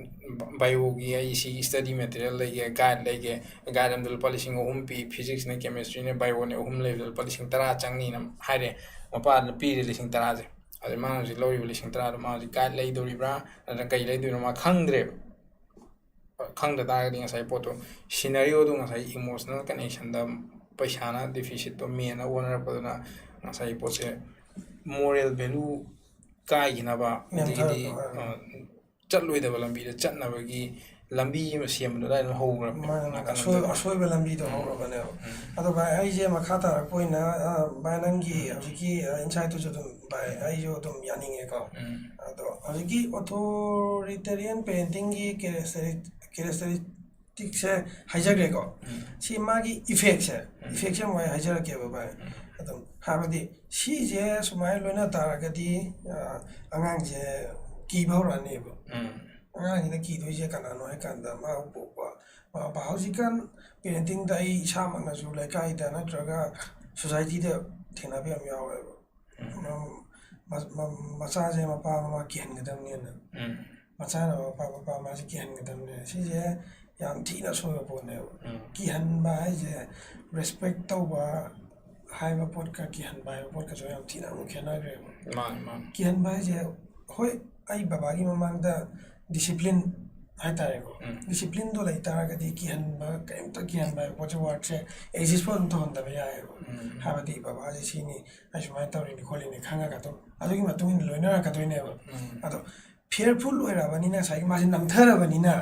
ꯕꯥꯏꯑꯣꯒꯤ ꯑꯩ ꯁꯤ ꯁ꯭ꯇꯗꯤ ꯃꯦꯇꯔꯤꯌꯦꯜ ꯂꯩꯒꯦ, ꯒꯥꯏꯗ ꯂꯩꯒꯦ, ꯒꯥꯏꯗ ꯑꯃꯗ ꯂꯨꯄꯥ ꯂꯤꯁꯤꯡ ꯑꯍꯨꯝ ꯄꯤ, ꯐꯤꯖꯤꯛꯁꯅꯦ, ꯀꯦꯃꯦꯁꯇ꯭ꯔꯤꯅꯦ, ꯕꯥꯏꯑꯣꯅꯦ, ꯑꯍꯨꯝ ꯂꯩꯕꯗ ꯂꯨꯄꯥ ꯂꯤꯁꯤꯡ ꯇꯔꯥ ꯆꯪꯅꯤꯅ" ꯍꯥꯏꯔꯦ꯫ ꯃꯄꯥꯗꯨꯅ ꯄꯤꯔꯦ ꯂꯤꯁꯤꯡ ꯇꯔꯥꯁꯦ꯫ ꯑꯗꯩ ꯃꯥꯅ ꯍꯧꯖꯤꯛ ꯂꯧꯔꯤꯕ ꯂꯤꯁꯤꯡ ꯇꯔꯥꯗꯣ ꯃꯥ ꯍꯧꯖꯤꯛ ꯒꯥꯏꯗ ꯂꯩꯗꯣꯔꯤꯕ꯭ꯔꯥ ꯅꯠꯇ꯭ꯔꯒ ꯀꯩ ꯂꯩꯗꯣꯏꯅꯣ ꯃꯥ ꯈꯪꯗ꯭ꯔꯦꯕ꯫ ꯈꯪꯗ ꯇꯥꯔꯒꯗꯤ ꯉꯁꯥꯏ ꯄꯣꯠꯇꯣ, ꯁꯤꯅꯔꯤꯑꯣꯗꯣ ꯉꯁꯥꯏ ꯏꯃꯣꯁꯅꯦꯜ ꯀꯅꯦꯛꯁꯟꯗ ꯄꯩꯁꯥꯅ ꯗꯤꯐꯤꯁꯤꯠꯇꯣ ꯃꯦꯟꯅ ꯑꯣꯟꯅꯔꯛꯄꯗꯨꯅ ꯉꯁꯥꯏ ꯄꯣꯠꯁꯦ ꯃꯣꯔꯦꯜ ꯚꯦꯂꯨ ꯀꯥꯏꯈꯤꯅꯕ, ꯑꯗꯒꯤꯗꯤ, ꯅꯦꯝꯊꯔꯛꯄ, ꯑ, ꯆꯠꯂꯣꯏꯗꯕ ꯂꯝꯕꯤꯗ ꯆꯠꯅꯕꯒꯤ ꯂꯝꯕꯤ ꯑꯃ ꯁꯦꯝꯕꯗꯣ ꯑꯗꯨꯋꯥꯏ ꯑꯗꯨꯝ ꯍꯧꯈ꯭ꯔꯕꯅꯦ꯫ ꯃꯥꯅꯦ, ꯃꯥꯅꯦ꯫ ꯅꯥꯀꯟ ꯑꯁꯣꯏ-, ꯑꯃꯗ꯫ ꯑꯁꯣꯏꯕ ꯂꯝꯕꯤꯗꯣ ꯎꯝ꯫ ꯍꯧꯔꯕꯅꯦꯕ꯫ ꯎꯝ꯫ ꯑꯗꯣ ꯚꯥꯏ, ꯑꯩꯁꯦ ꯃꯈꯥ ꯇꯥꯔꯛꯄ ꯑꯣꯏꯅ, ꯑ, ꯚꯥꯏ, ꯅꯪꯒꯤ ꯍꯧꯖꯤꯛꯀꯤ, ꯑ, ꯏꯟꯁꯥꯏꯠꯇꯨꯁꯨ ꯑꯗꯨꯝ, ꯚꯥꯏ, ꯑꯩꯁꯨ ꯑꯗꯨꯝ ꯌꯥꯅꯤꯡꯉꯦꯀꯣ꯫ ꯎꯝ꯫ ꯑꯗꯣ ꯍꯧꯖꯤꯛꯀꯤ ꯑꯣꯊꯣꯔꯤꯇꯦꯔꯤꯌꯟ ꯄꯦꯔꯦꯟꯇꯤꯡꯒꯤ ꯀꯦꯔꯦꯛꯇꯔꯤ-, ꯀꯦꯔꯦꯛꯇꯔꯤꯁꯇꯤꯛꯁꯦ ꯍꯥꯏꯖꯈ꯭ꯔꯦꯀꯣ꯫ ꯎꯝ꯫ ꯁꯤ ꯃꯥꯒꯤ ꯏꯐꯦꯛꯁꯦ, ꯎꯝ꯫ ꯏꯐꯦꯛꯁꯦ ꯑꯃꯨꯛ ꯑꯩ ꯍꯥꯏꯖꯔꯛꯀꯦꯕ ꯚꯥꯏ꯫ ꯎꯝ꯫ ꯑꯗꯨꯝ ꯍꯥꯏꯕꯗꯤ ꯁꯤꯁꯦ ꯁꯨꯃꯥꯏꯅ ꯂꯣꯏꯅ ꯇꯥꯔꯒꯗꯤ, ꯑ, ꯑꯉꯥꯡꯁꯦ ꯀꯤꯕ ꯍꯧꯔꯛꯑꯅꯦꯕ꯫ ꯎꯝ꯫ ꯑꯉꯥꯡꯁꯤꯅ ꯀꯤꯗꯣꯏꯁꯦ ꯀꯅꯥꯅꯣ ꯍꯥꯏ ꯀꯥꯟꯗ, ꯃꯥꯕꯨ ꯄꯣꯛꯄ ꯃꯃꯥ ꯃꯄꯥ꯫ ꯍꯧꯖꯤꯛꯀꯥꯟ ꯄꯦꯔꯦꯟꯇꯤꯡꯗ ꯑꯩ ꯏꯁꯥꯃꯛꯅꯁꯨ ꯂꯩꯀꯥꯏꯗ ꯅꯠꯇ꯭ꯔꯒ ꯁꯣꯁꯥꯏꯇꯤꯗ ꯊꯦꯡꯅꯕ ꯌꯥꯝ ꯌꯥꯎꯋꯦꯕ꯫ ꯎꯝ꯫ ꯃ-, ꯃ-, ꯃ-, ꯃꯆꯥꯁꯦ ꯃꯄꯥ ꯃꯃꯥ ꯀꯤꯍꯟꯒꯗꯕꯅꯦꯅ꯫ ꯎꯝ꯫ ꯃꯆꯥꯅ ꯃꯄꯥ, ꯃꯄꯥ ꯃꯃꯥꯁꯦ ꯀꯤꯍꯟꯒꯗꯕꯅꯦ꯫ ꯁꯤꯁꯦ ꯌꯥꯝ ꯊꯤꯅ ꯑꯁꯣꯏꯕ ꯄꯣꯠꯅꯦꯕ꯫ ꯎꯝ꯫ ꯀꯤꯍꯟꯕ ꯍꯥꯏꯁꯦ, ꯔꯦꯁꯄꯦꯛ ꯇꯧꯕ ꯍꯥꯏꯕ ꯄꯣꯠꯀ ꯀꯤꯍꯟꯕ ꯍꯥꯏꯕ ꯄꯣꯠꯀꯁꯨ ꯌꯥꯝ ꯊꯤꯅ ꯑꯃꯨꯛ ꯈꯦꯠꯅꯈ꯭ꯔꯦꯕ꯫ ꯃꯥꯅꯤ, ꯃꯥꯅꯤ꯫ ꯀꯤꯍꯟꯕ ꯍꯥꯏꯁꯦ, ꯍꯣꯏ, ꯑꯩ ꯕꯕꯥꯒꯤ ꯃꯃꯥꯡꯗ ꯗꯤꯁꯤꯄ꯭ꯂꯤꯟ ꯍꯥꯏꯇꯥꯔꯦꯀꯣ꯫ ꯎꯝ. Discipline ꯗꯣ ꯂꯩꯇꯥꯔꯒꯗꯤ ꯀꯤꯍꯟꯕ, ꯀꯔꯤꯝꯇ ꯀꯤꯍꯟꯕ ꯍꯥꯏꯕ ꯄꯣꯠꯁꯦ, word ꯁꯦ exist ꯐꯥꯎ ꯑꯗꯨꯝ ꯇꯧꯍꯟꯗꯕ ꯌꯥꯏꯑꯕ꯫ ꯎꯝ. ꯍꯥꯏꯕꯗꯤ ꯕꯕꯥꯁꯦ ꯁꯤꯅꯤ, ꯑꯩ ꯁꯨꯃꯥꯏꯅ ꯇꯧꯔꯤꯅꯤ ꯈꯣꯠꯂꯤꯅꯤ ꯈꯪꯉꯒ ꯑꯗꯨꯝ ꯑꯗꯨꯒꯤ ꯃꯇꯨꯡ ꯏꯟꯅ ꯂꯣꯏꯅꯔꯛꯀꯗꯣꯏꯅꯦꯕ꯫ ꯎꯝ. ꯑꯗꯣ fearful ꯑꯣꯏꯔꯛꯑꯕꯅꯤꯅ, ꯉꯁꯥꯏꯒꯤ ꯃꯥꯁꯦ ꯅꯝꯊꯔꯕꯅꯤꯅ,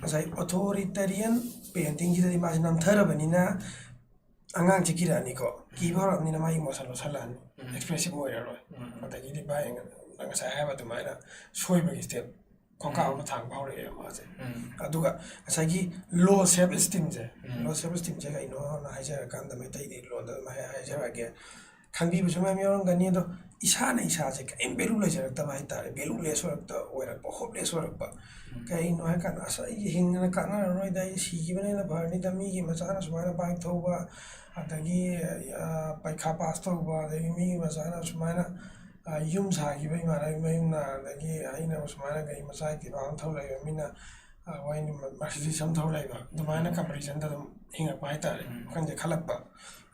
ꯉꯁꯥꯏ authoritarian parenting ꯁꯤꯗꯗꯤ ꯃꯥꯁꯦ ꯅꯝꯊꯔꯕꯅꯤꯅ, ꯑꯉꯥꯡꯁꯦ ꯀꯤꯔꯛꯑꯅꯤꯀꯣ꯫ ꯀꯤꯕ ꯍꯧꯔꯛꯑꯕꯅꯤꯅ ꯃꯥꯒꯤ emotion ꯂꯣ ꯁꯜꯂꯛꯑꯅꯤ, ꯎꯝ. expressive ꯑꯣꯏꯔꯔꯣꯏ꯫ ꯎꯝ. ꯑꯗꯒꯤꯗꯤ ꯚꯥꯏ, ꯅꯪ ꯉꯁꯥꯏ ꯍꯥꯏꯕ ꯑꯗꯨꯃꯥꯏꯅ ꯁꯣꯏꯕꯒꯤ step ꯈꯣꯡꯀꯥꯞ ꯑꯃ ꯊꯥꯡꯕ ꯍꯧꯔꯛꯑꯦ ꯃꯥꯁꯦ꯫ ꯎꯝ. ꯑꯗꯨꯒ ꯉꯁꯥꯏꯒꯤ low self esteem ꯁꯦ, ꯎꯝ. low self esteem ꯁꯦ ꯀꯩꯅꯣꯅ ꯍꯥꯏꯖꯔꯀꯥꯟꯗ, ꯃꯩꯇꯩꯒꯤ ꯂꯣꯟꯗ ꯑꯗꯨꯝ ꯍꯥꯏ-, ꯍꯥꯏꯖꯔꯛꯑꯒꯦ꯫ ꯈꯪꯕꯤꯕꯁꯨ ꯃꯌꯥꯝ ꯌꯥꯎꯔꯝꯒꯅꯤ, ꯑꯗꯣ ꯏꯁꯥꯅ ꯏꯁꯥꯁꯦ ꯀꯔꯤꯝ value ꯂꯩꯖꯔꯛꯇꯕ ꯍꯥꯏꯇꯥꯔꯦ, value less ꯑꯣꯏꯔꯛꯇ-, ꯑꯣꯏꯔꯛꯄ, hopeless ꯑꯣꯏꯔꯛꯄ꯫ ꯀꯩꯅꯣ ꯍꯥꯏꯀꯥꯟꯗ, "ꯑꯁ, ꯑꯩ ꯍꯤꯡꯗꯅ ꯀꯥꯟꯅꯔꯔꯣꯏꯗ, ꯑꯩ ꯁꯤꯈꯤꯕꯅ ꯍꯦꯟꯅ ꯐꯔꯅꯤꯗ, ꯃꯤꯒꯤ ꯃꯆꯥꯅ ꯁꯨꯃꯥꯏꯅ bike ꯊꯧꯕ, ꯑꯗꯒꯤ, ꯑ, ꯄꯩꯈꯥ pass ꯇꯧꯕ, ꯑꯗꯒꯤ ꯃꯤꯒꯤ ꯃꯆꯥꯅ ꯁꯨꯃꯥꯏꯅ, ꯑ, ꯌꯨꯝ ꯁꯥꯈꯤꯕ ꯏꯃꯥꯟꯅꯕꯒꯤ ꯃꯌꯨꯝꯅ, ꯑꯗꯒꯤ ꯑꯩꯅ ꯁꯨꯃꯥꯏꯅ ꯒꯥꯔꯤ ꯃꯆꯥ Activa ꯑꯃ ꯊꯧ ꯂꯩꯕ ꯃꯤꯅ, ꯑ, ꯋꯥꯏꯅ Mercedes ꯑꯃ ꯊꯧ ꯂꯩꯕ", ꯑꯗꯨꯃꯥꯏꯅ comparison ꯗ ꯑꯗꯨꯝ ꯍꯤꯡꯉꯛꯄ ꯍꯥꯏꯇꯥꯔꯦ, ꯋꯥꯈꯜꯁꯦ ꯈꯜꯂꯛꯄ꯫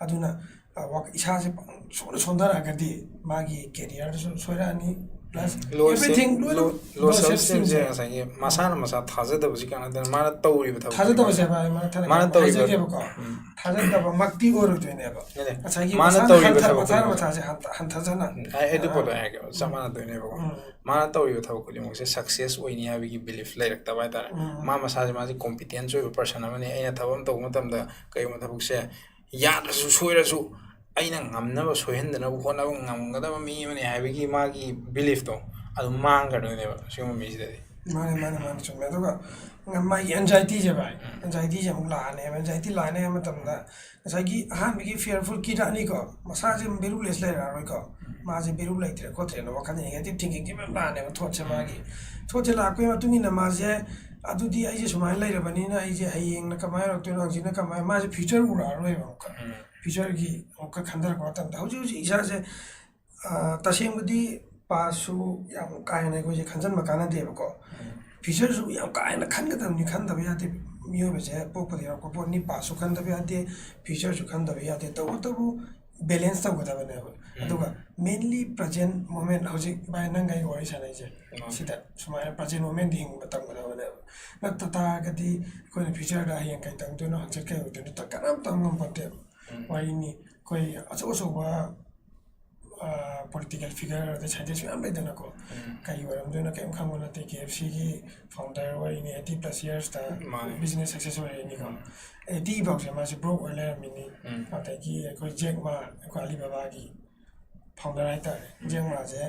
ꯑꯗꯨꯅ, ꯑ, ꯋꯥ-, ꯏꯁꯥꯁꯦ ꯄꯪ-, ꯁꯣꯟꯅ ꯁꯣꯟꯊꯔꯛꯑꯒꯗꯤ ꯃꯥꯒꯤ career ꯗꯁꯨ ꯁꯣꯏꯔꯛꯑꯅꯤ, plus Low self- everything ꯂꯣꯏꯅ low- low low self self esteem esteem ꯁꯦ ꯁꯦ꯫ ꯉꯁꯥꯏꯒꯤ ꯃꯁꯥꯅ ꯃꯁꯥ ꯊꯥꯖꯗꯕꯁꯤ ꯀꯩꯅꯣ ꯍꯥꯏ ꯇꯥꯔꯗꯤ, ꯃꯥꯅ ꯇꯧꯔꯤꯕ ꯊꯕꯛ ꯊꯥꯖꯗꯕꯁꯦ ꯚꯥꯏ, ꯃꯥꯅ ꯊꯥꯖ-, ꯃꯥꯅ ꯇꯧꯔꯤꯕ- ꯍꯥꯏꯖꯒꯦꯕꯀꯣ꯫ ꯎꯝ. ꯊꯥꯖꯗꯕꯃꯛꯇꯤ ꯑꯣꯏꯔꯣꯏꯗꯣꯏꯅꯦꯕ꯫ ꯅꯠꯇꯦ, ꯉꯁꯥꯏꯒꯤ ꯃꯥꯅ ꯃꯁꯥꯅ ꯇꯧꯔꯤꯕ ꯍꯟꯊ-, ꯊꯕꯛ ꯃꯁꯥꯅ ꯈꯨꯗꯤꯡꯃꯛꯁꯦ꯫ ꯃꯁꯥꯁꯦ ꯍꯟꯊ-, ꯍꯟꯊꯖꯅ꯫ ꯑꯩ ꯑꯗꯨ ꯄꯣꯠꯇꯣ ꯑ, ꯍꯥꯏꯔꯒꯦꯕ, ꯆꯞ ꯃꯥꯟꯅꯗꯣꯏꯅꯦꯕꯀꯣ꯫ ꯎꯝ. ꯃꯥꯅ ꯇꯧꯔꯤꯕ ꯊꯕꯛ ꯈꯨꯗꯤꯡꯃꯛꯁꯦ success ꯑꯣꯏꯅꯤ ꯍꯥꯏꯕꯒꯤ belief ꯂꯩꯔꯛꯇꯕ ꯍꯥꯏꯇꯥꯔꯦ꯫ ꯎꯝ. ꯃꯥ ꯃꯁꯥꯁꯦ ꯃꯥꯁꯦ competence ꯑꯣꯏꯕ person ꯑꯃꯅꯤ, ꯑꯩꯅ ꯊꯕꯛ ꯑꯃ ꯇꯧꯕ ꯃꯇꯝꯗ ꯀꯔꯤꯒꯨꯝꯕ ꯊꯕꯛꯁꯦ ꯌꯥꯗ꯭ꯔꯁꯨ ꯁꯣꯏꯔꯁꯨ ꯑꯩꯅ ꯉꯝꯅꯕ ꯁꯣꯏꯍꯟꯗꯅꯕ ꯍꯣꯠꯅꯕ ꯉꯝꯒꯗꯕ ꯃꯤ ꯑꯃꯅꯤ ꯍꯥꯏꯕꯒꯤ ꯃꯥꯒꯤ belief ꯇꯣ ꯑꯗꯨꯝ ꯃꯥꯡꯈ꯭ꯔꯗꯣꯏꯅꯦꯕ ꯁꯤꯒꯨꯝꯕ ꯃꯤꯁꯤꯗꯗꯤ꯫ ꯃꯥꯅꯦ, ꯃꯥꯅꯦ, ꯃꯥꯅꯦ, ꯆꯨꯝꯃꯦ꯫ ꯑꯗꯨꯒ ꯃꯥꯒꯤ anxiety ꯁꯦ ꯚꯥꯏ, anxiety ꯁꯦ ꯑꯃꯨꯛ ꯂꯥꯛꯑꯅꯦꯕ꯫ Anxiety ꯂꯥꯛꯑꯅꯤ ꯍꯥꯏꯕ ꯃꯇꯝꯗ ꯉꯁꯥꯏꯒꯤ ꯑꯍꯥꯟꯕꯒꯤ fearful ꯀꯤꯔꯛꯑꯅꯤꯀꯣ, ꯃꯁꯥꯁꯦ value less ꯂꯩꯔꯛꯑꯔꯣꯏꯀꯣ, ꯃꯥꯁꯦ value ꯂꯩꯇ꯭ꯔꯦ ꯈꯣꯠꯇ꯭ꯔꯦꯅ ꯋꯥꯈꯜ negative thinking ꯁꯦ ꯃꯌꯥꯝ ꯂꯥꯛꯑꯅꯦꯕ, thought ꯁꯦ ꯃꯥꯒꯤ꯫ Thought ꯁꯦ ꯂꯥꯛꯄꯒꯤ ꯃꯇꯨꯡ ꯏꯟꯅ ꯃꯥꯁꯦ ꯑꯗꯨꯗꯤ ꯑꯩꯁꯦ ꯁꯨꯃꯥꯏꯅ ꯂꯩꯔꯕꯅꯤꯅ ꯑꯩꯁꯦ ꯍꯌꯦꯡꯅ ꯀꯃꯥꯏꯅ ꯑꯣꯏꯔꯛꯇꯣꯏꯅꯣ, ꯍꯪꯆꯤꯠꯅ ꯀꯃꯥꯏꯅ, ꯃꯥꯁꯦ future ꯎꯔꯛꯑꯔꯣꯏꯕ ꯑꯃꯨꯛꯀ꯫ Future ꯒꯤ ꯑꯃꯨꯛꯀ ꯈꯟꯊꯔꯛꯄ ꯃꯇꯝꯗ ꯍꯧꯖꯤꯛ ꯍꯧꯖꯤꯛ ꯏꯁꯥꯁꯦ, ꯑ, ꯇꯁꯦꯡꯕꯗꯤ pass ꯁꯨ ꯌꯥꯝ ꯀꯥ ꯍꯦꯟꯅ ꯑꯩꯈꯣꯏꯁꯦ ꯈꯟꯖꯟꯕ ꯀꯥꯟꯅꯗꯦꯕꯀꯣ꯫ Future ꯁꯨ ꯌꯥꯝ ꯀꯥ ꯍꯦꯟꯅ ꯈꯟꯒꯗꯕꯅꯤ, ꯈꯟꯗꯕ ꯌꯥꯗꯦ꯫ ꯃꯤꯑꯣꯏꯕꯁꯦ ꯄꯣꯛꯄꯗ ꯌꯥꯎꯔꯛꯄ ꯄꯣꯠꯅꯤ, pass ꯁꯨ ꯈꯟꯗꯕ ꯌꯥꯗꯦ, future ꯁꯨ ꯈꯟꯗꯕ ꯌꯥꯗꯦ꯫ ꯇꯧꯕꯇꯕꯨ balance ꯇꯧꯒꯗꯕꯅꯦꯕ꯫ ꯑꯗꯨꯒ mainly present moment, ꯍꯧꯖꯤꯛ ꯚꯥꯏ ꯅꯪꯒ ꯑꯩꯒ ꯋꯥꯔꯤ ꯁꯥꯟꯅꯩꯁꯦ, ꯁꯤꯗ ꯁꯨꯃꯥꯏꯅ present momentꯗ ꯍꯤꯡꯕ ꯇꯝꯒꯗꯕꯅꯦꯕ꯫ ꯅꯠꯇ ꯇꯥꯔꯒꯗꯤ ꯑꯩꯈꯣꯏꯅ futureꯗ ꯍꯌꯦꯡ ꯀꯩ ꯇꯝꯗꯣꯏꯅꯣ, ꯍꯪꯆꯤꯠ ꯀꯩ ꯑꯣꯏꯗꯣꯏꯅꯣ ꯀꯅꯥꯝ ꯇꯝ ꯉꯝꯄꯣꯠꯇꯦꯕ꯫ ꯋꯥꯔꯤꯅꯤ, ꯑꯩꯈꯣꯏ ꯑꯆꯧ ꯑꯆꯧꯕ political figure ꯑꯗꯩ scientist ꯃꯌꯥꯝ ꯂꯩꯗꯅꯀꯣ꯫ ꯀꯩ ꯑꯣꯏꯔꯝꯗꯣꯏꯅꯣ ꯀꯩꯝ ꯈꯪꯕ ꯅꯠꯇꯦ꯫ KFCꯒꯤ founder ꯑꯣꯏꯔꯤꯅꯤ, eighty plus yearsꯇ business success ꯑꯣꯏꯔꯛꯏꯅꯤꯀꯣ꯫ Eighty ꯐꯥꯎꯁꯦ ꯃꯥꯁꯦ broke ꯑꯣꯏ ꯂꯩꯔꯝꯃꯤꯅꯤ꯫ ꯑꯗꯒꯤ ꯑꯩꯈꯣꯏ Jack Ma, ꯑꯩꯈꯣꯏ Alibabaꯒꯤ founder ꯍꯥꯏꯇꯥꯔꯦ꯫ Jack Maꯁꯦ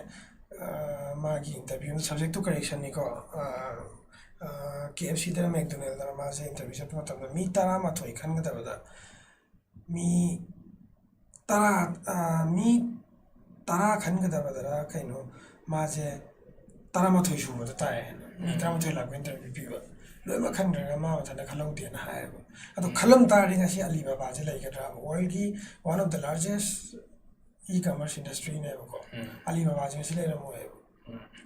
ꯃꯥꯒꯤ interview ꯑꯃ, subject to correctionꯅꯤꯀꯣ꯫ KFCꯗꯔ McDonaldꯗꯔ ꯃꯥꯁꯦ interview ꯆꯠꯄ ꯃꯇꯝꯗ ꯃꯤ ꯇꯔꯥꯃꯥꯊꯣꯏ ꯈꯟꯒꯗꯕꯗ ꯃꯤ ꯇꯔꯥ, ꯃꯤ ꯇꯔꯥ ꯈꯟꯒꯗꯕꯗꯔ ꯀꯩꯅꯣ, ꯃꯥꯁꯦ ꯇꯔꯥꯃꯥꯊꯣꯏ ꯁꯨꯕꯗ ꯇꯥꯏ ꯍꯥꯏꯅ꯫ ꯃꯤ ꯇꯔꯥꯃꯥꯊꯣꯏ ꯂꯥꯛꯄ interview ꯄꯤꯕ꯫ ꯂꯣꯏꯅꯃꯛ ꯈꯟꯈ꯭ꯔꯒ ꯃꯥ ꯃꯊꯟꯇ ꯈꯜꯍꯧꯗꯦꯅ ꯍꯥꯏꯌꯦꯕ꯫ ꯑꯗꯣ ꯈꯜꯂꯝ ꯇꯥꯔꯗꯤ ꯉꯁꯤ Alibabaꯁꯦ ꯂꯩꯒꯗ꯭ꯔꯥ? Worldꯒꯤ one of the largest e-commerce industryꯅꯦꯕꯀꯣ꯫ Alibabaꯁꯦ ꯉꯁꯤ ꯂꯩꯔꯝꯃꯣꯏꯕ꯫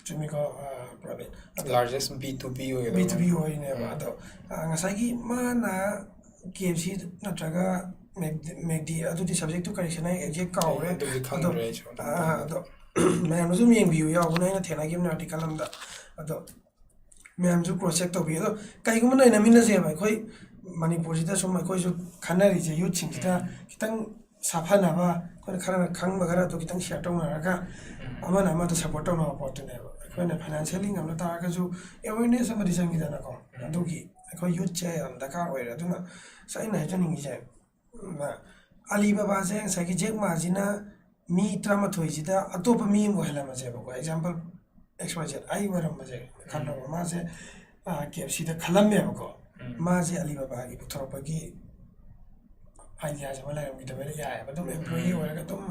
ꯆꯨꯝꯃꯤꯀꯣ, ꯄ꯭ꯔꯕꯤꯟ? ꯑꯗꯣ largest B two B ꯑꯣꯏꯒꯗꯕ꯫ B two B ꯑꯣꯏꯅꯦꯕ꯫ ꯑꯗꯣ ꯉꯁꯥꯏꯒꯤ ꯃꯥꯅ KFC ꯅꯠꯇ꯭ꯔꯒ McD, McD, ꯑꯗꯨꯗꯤ subject to correction, ꯑꯩ exact ꯀꯥꯎꯔꯦ꯫ ꯑꯗꯨꯗꯤ ꯑꯗꯣ ꯈꯪꯗ꯭ꯔꯦ ꯑꯩꯁꯨ꯫ ꯑꯗꯣ ꯃꯌꯥꯝꯅꯁꯨ ꯑꯗꯨꯝ ꯌꯦꯡꯕꯤꯌꯨ, ꯌꯥꯎꯕꯅꯦ, ꯑꯩꯅ ꯊꯦꯡꯅꯈꯤꯕꯅꯦ article ꯑꯃꯗ꯫ ꯑꯗꯣ ꯃꯌꯥꯝꯁꯨ cross check ꯇꯧꯕꯤꯌꯨ꯫ ꯑꯗꯣ ꯀꯩꯒꯨꯝꯕ ꯅꯩꯅꯃꯤꯟꯅꯁꯦꯕ, ꯑꯩꯈꯣꯏ ꯃꯅꯤꯄꯨꯔꯁꯤꯗ ꯁꯨꯝ ꯑꯩꯈꯣꯏꯁꯨ ꯈꯟꯅꯔꯤꯁꯦ, youthꯁꯤꯡꯁꯤꯗ ꯈꯤꯇꯪ ꯁꯥꯐꯅꯕ, ꯑꯩꯈꯣꯏꯅ ꯈꯔ ꯈꯪꯕ ꯈꯔ ꯑꯗꯨ ꯈꯤꯇꯪ share ꯇꯧꯅꯔꯒ ꯑꯃꯅ ꯑꯃꯗ support ꯇꯧꯅꯕ ꯄꯣꯠꯇꯨꯅꯦꯕ꯫ ꯑꯩꯈꯣꯏꯅ financially ꯉꯝꯅ ꯇꯥꯔꯒꯁꯨ awareness ꯑꯃꯗꯤ ꯆꯪꯈꯤꯗꯅꯀꯣ꯫ ꯑꯗꯨꯒꯤ ꯑꯩꯈꯣꯏ youthꯁꯦ ꯌꯥꯝ ꯗꯔꯀꯥꯔ ꯑꯣꯏꯔꯦ꯫ ꯑꯗꯨꯅ ꯑꯁ ꯑꯩꯅ ꯍꯥꯏꯖꯅꯤꯡꯉꯤꯁꯦ, Alibabaꯁꯦ ꯉꯁꯥꯏꯒꯤ Jack Maꯁꯤꯅ ꯃꯤ ꯇꯔꯥꯃꯥꯊꯣꯏꯁꯤꯗ ꯑꯇꯣꯞꯄ ꯃꯤ ꯑꯃ ꯑꯣꯏꯍꯜꯂꯝꯃꯁꯦꯕꯀꯣ, example X Y Z ꯑꯩ ꯑꯣꯏꯔꯝꯕꯁꯦ ꯈꯜꯂꯣꯕ꯫ ꯃꯥꯁꯦ KFCꯗ ꯈꯜꯂꯝꯃꯦꯕꯀꯣ꯫ ꯃꯥꯁꯦ Alibabaꯒꯤ ꯄꯨꯊꯣꯔꯛꯄꯒꯤ ideaꯁꯦ ꯑꯃ ꯂꯩꯔꯝꯈꯤꯗꯕꯩ ꯌꯥꯏꯑꯕ꯫ ꯑꯗꯨꯝ employee ꯑꯣꯏꯔꯒ ꯑꯗꯨꯝ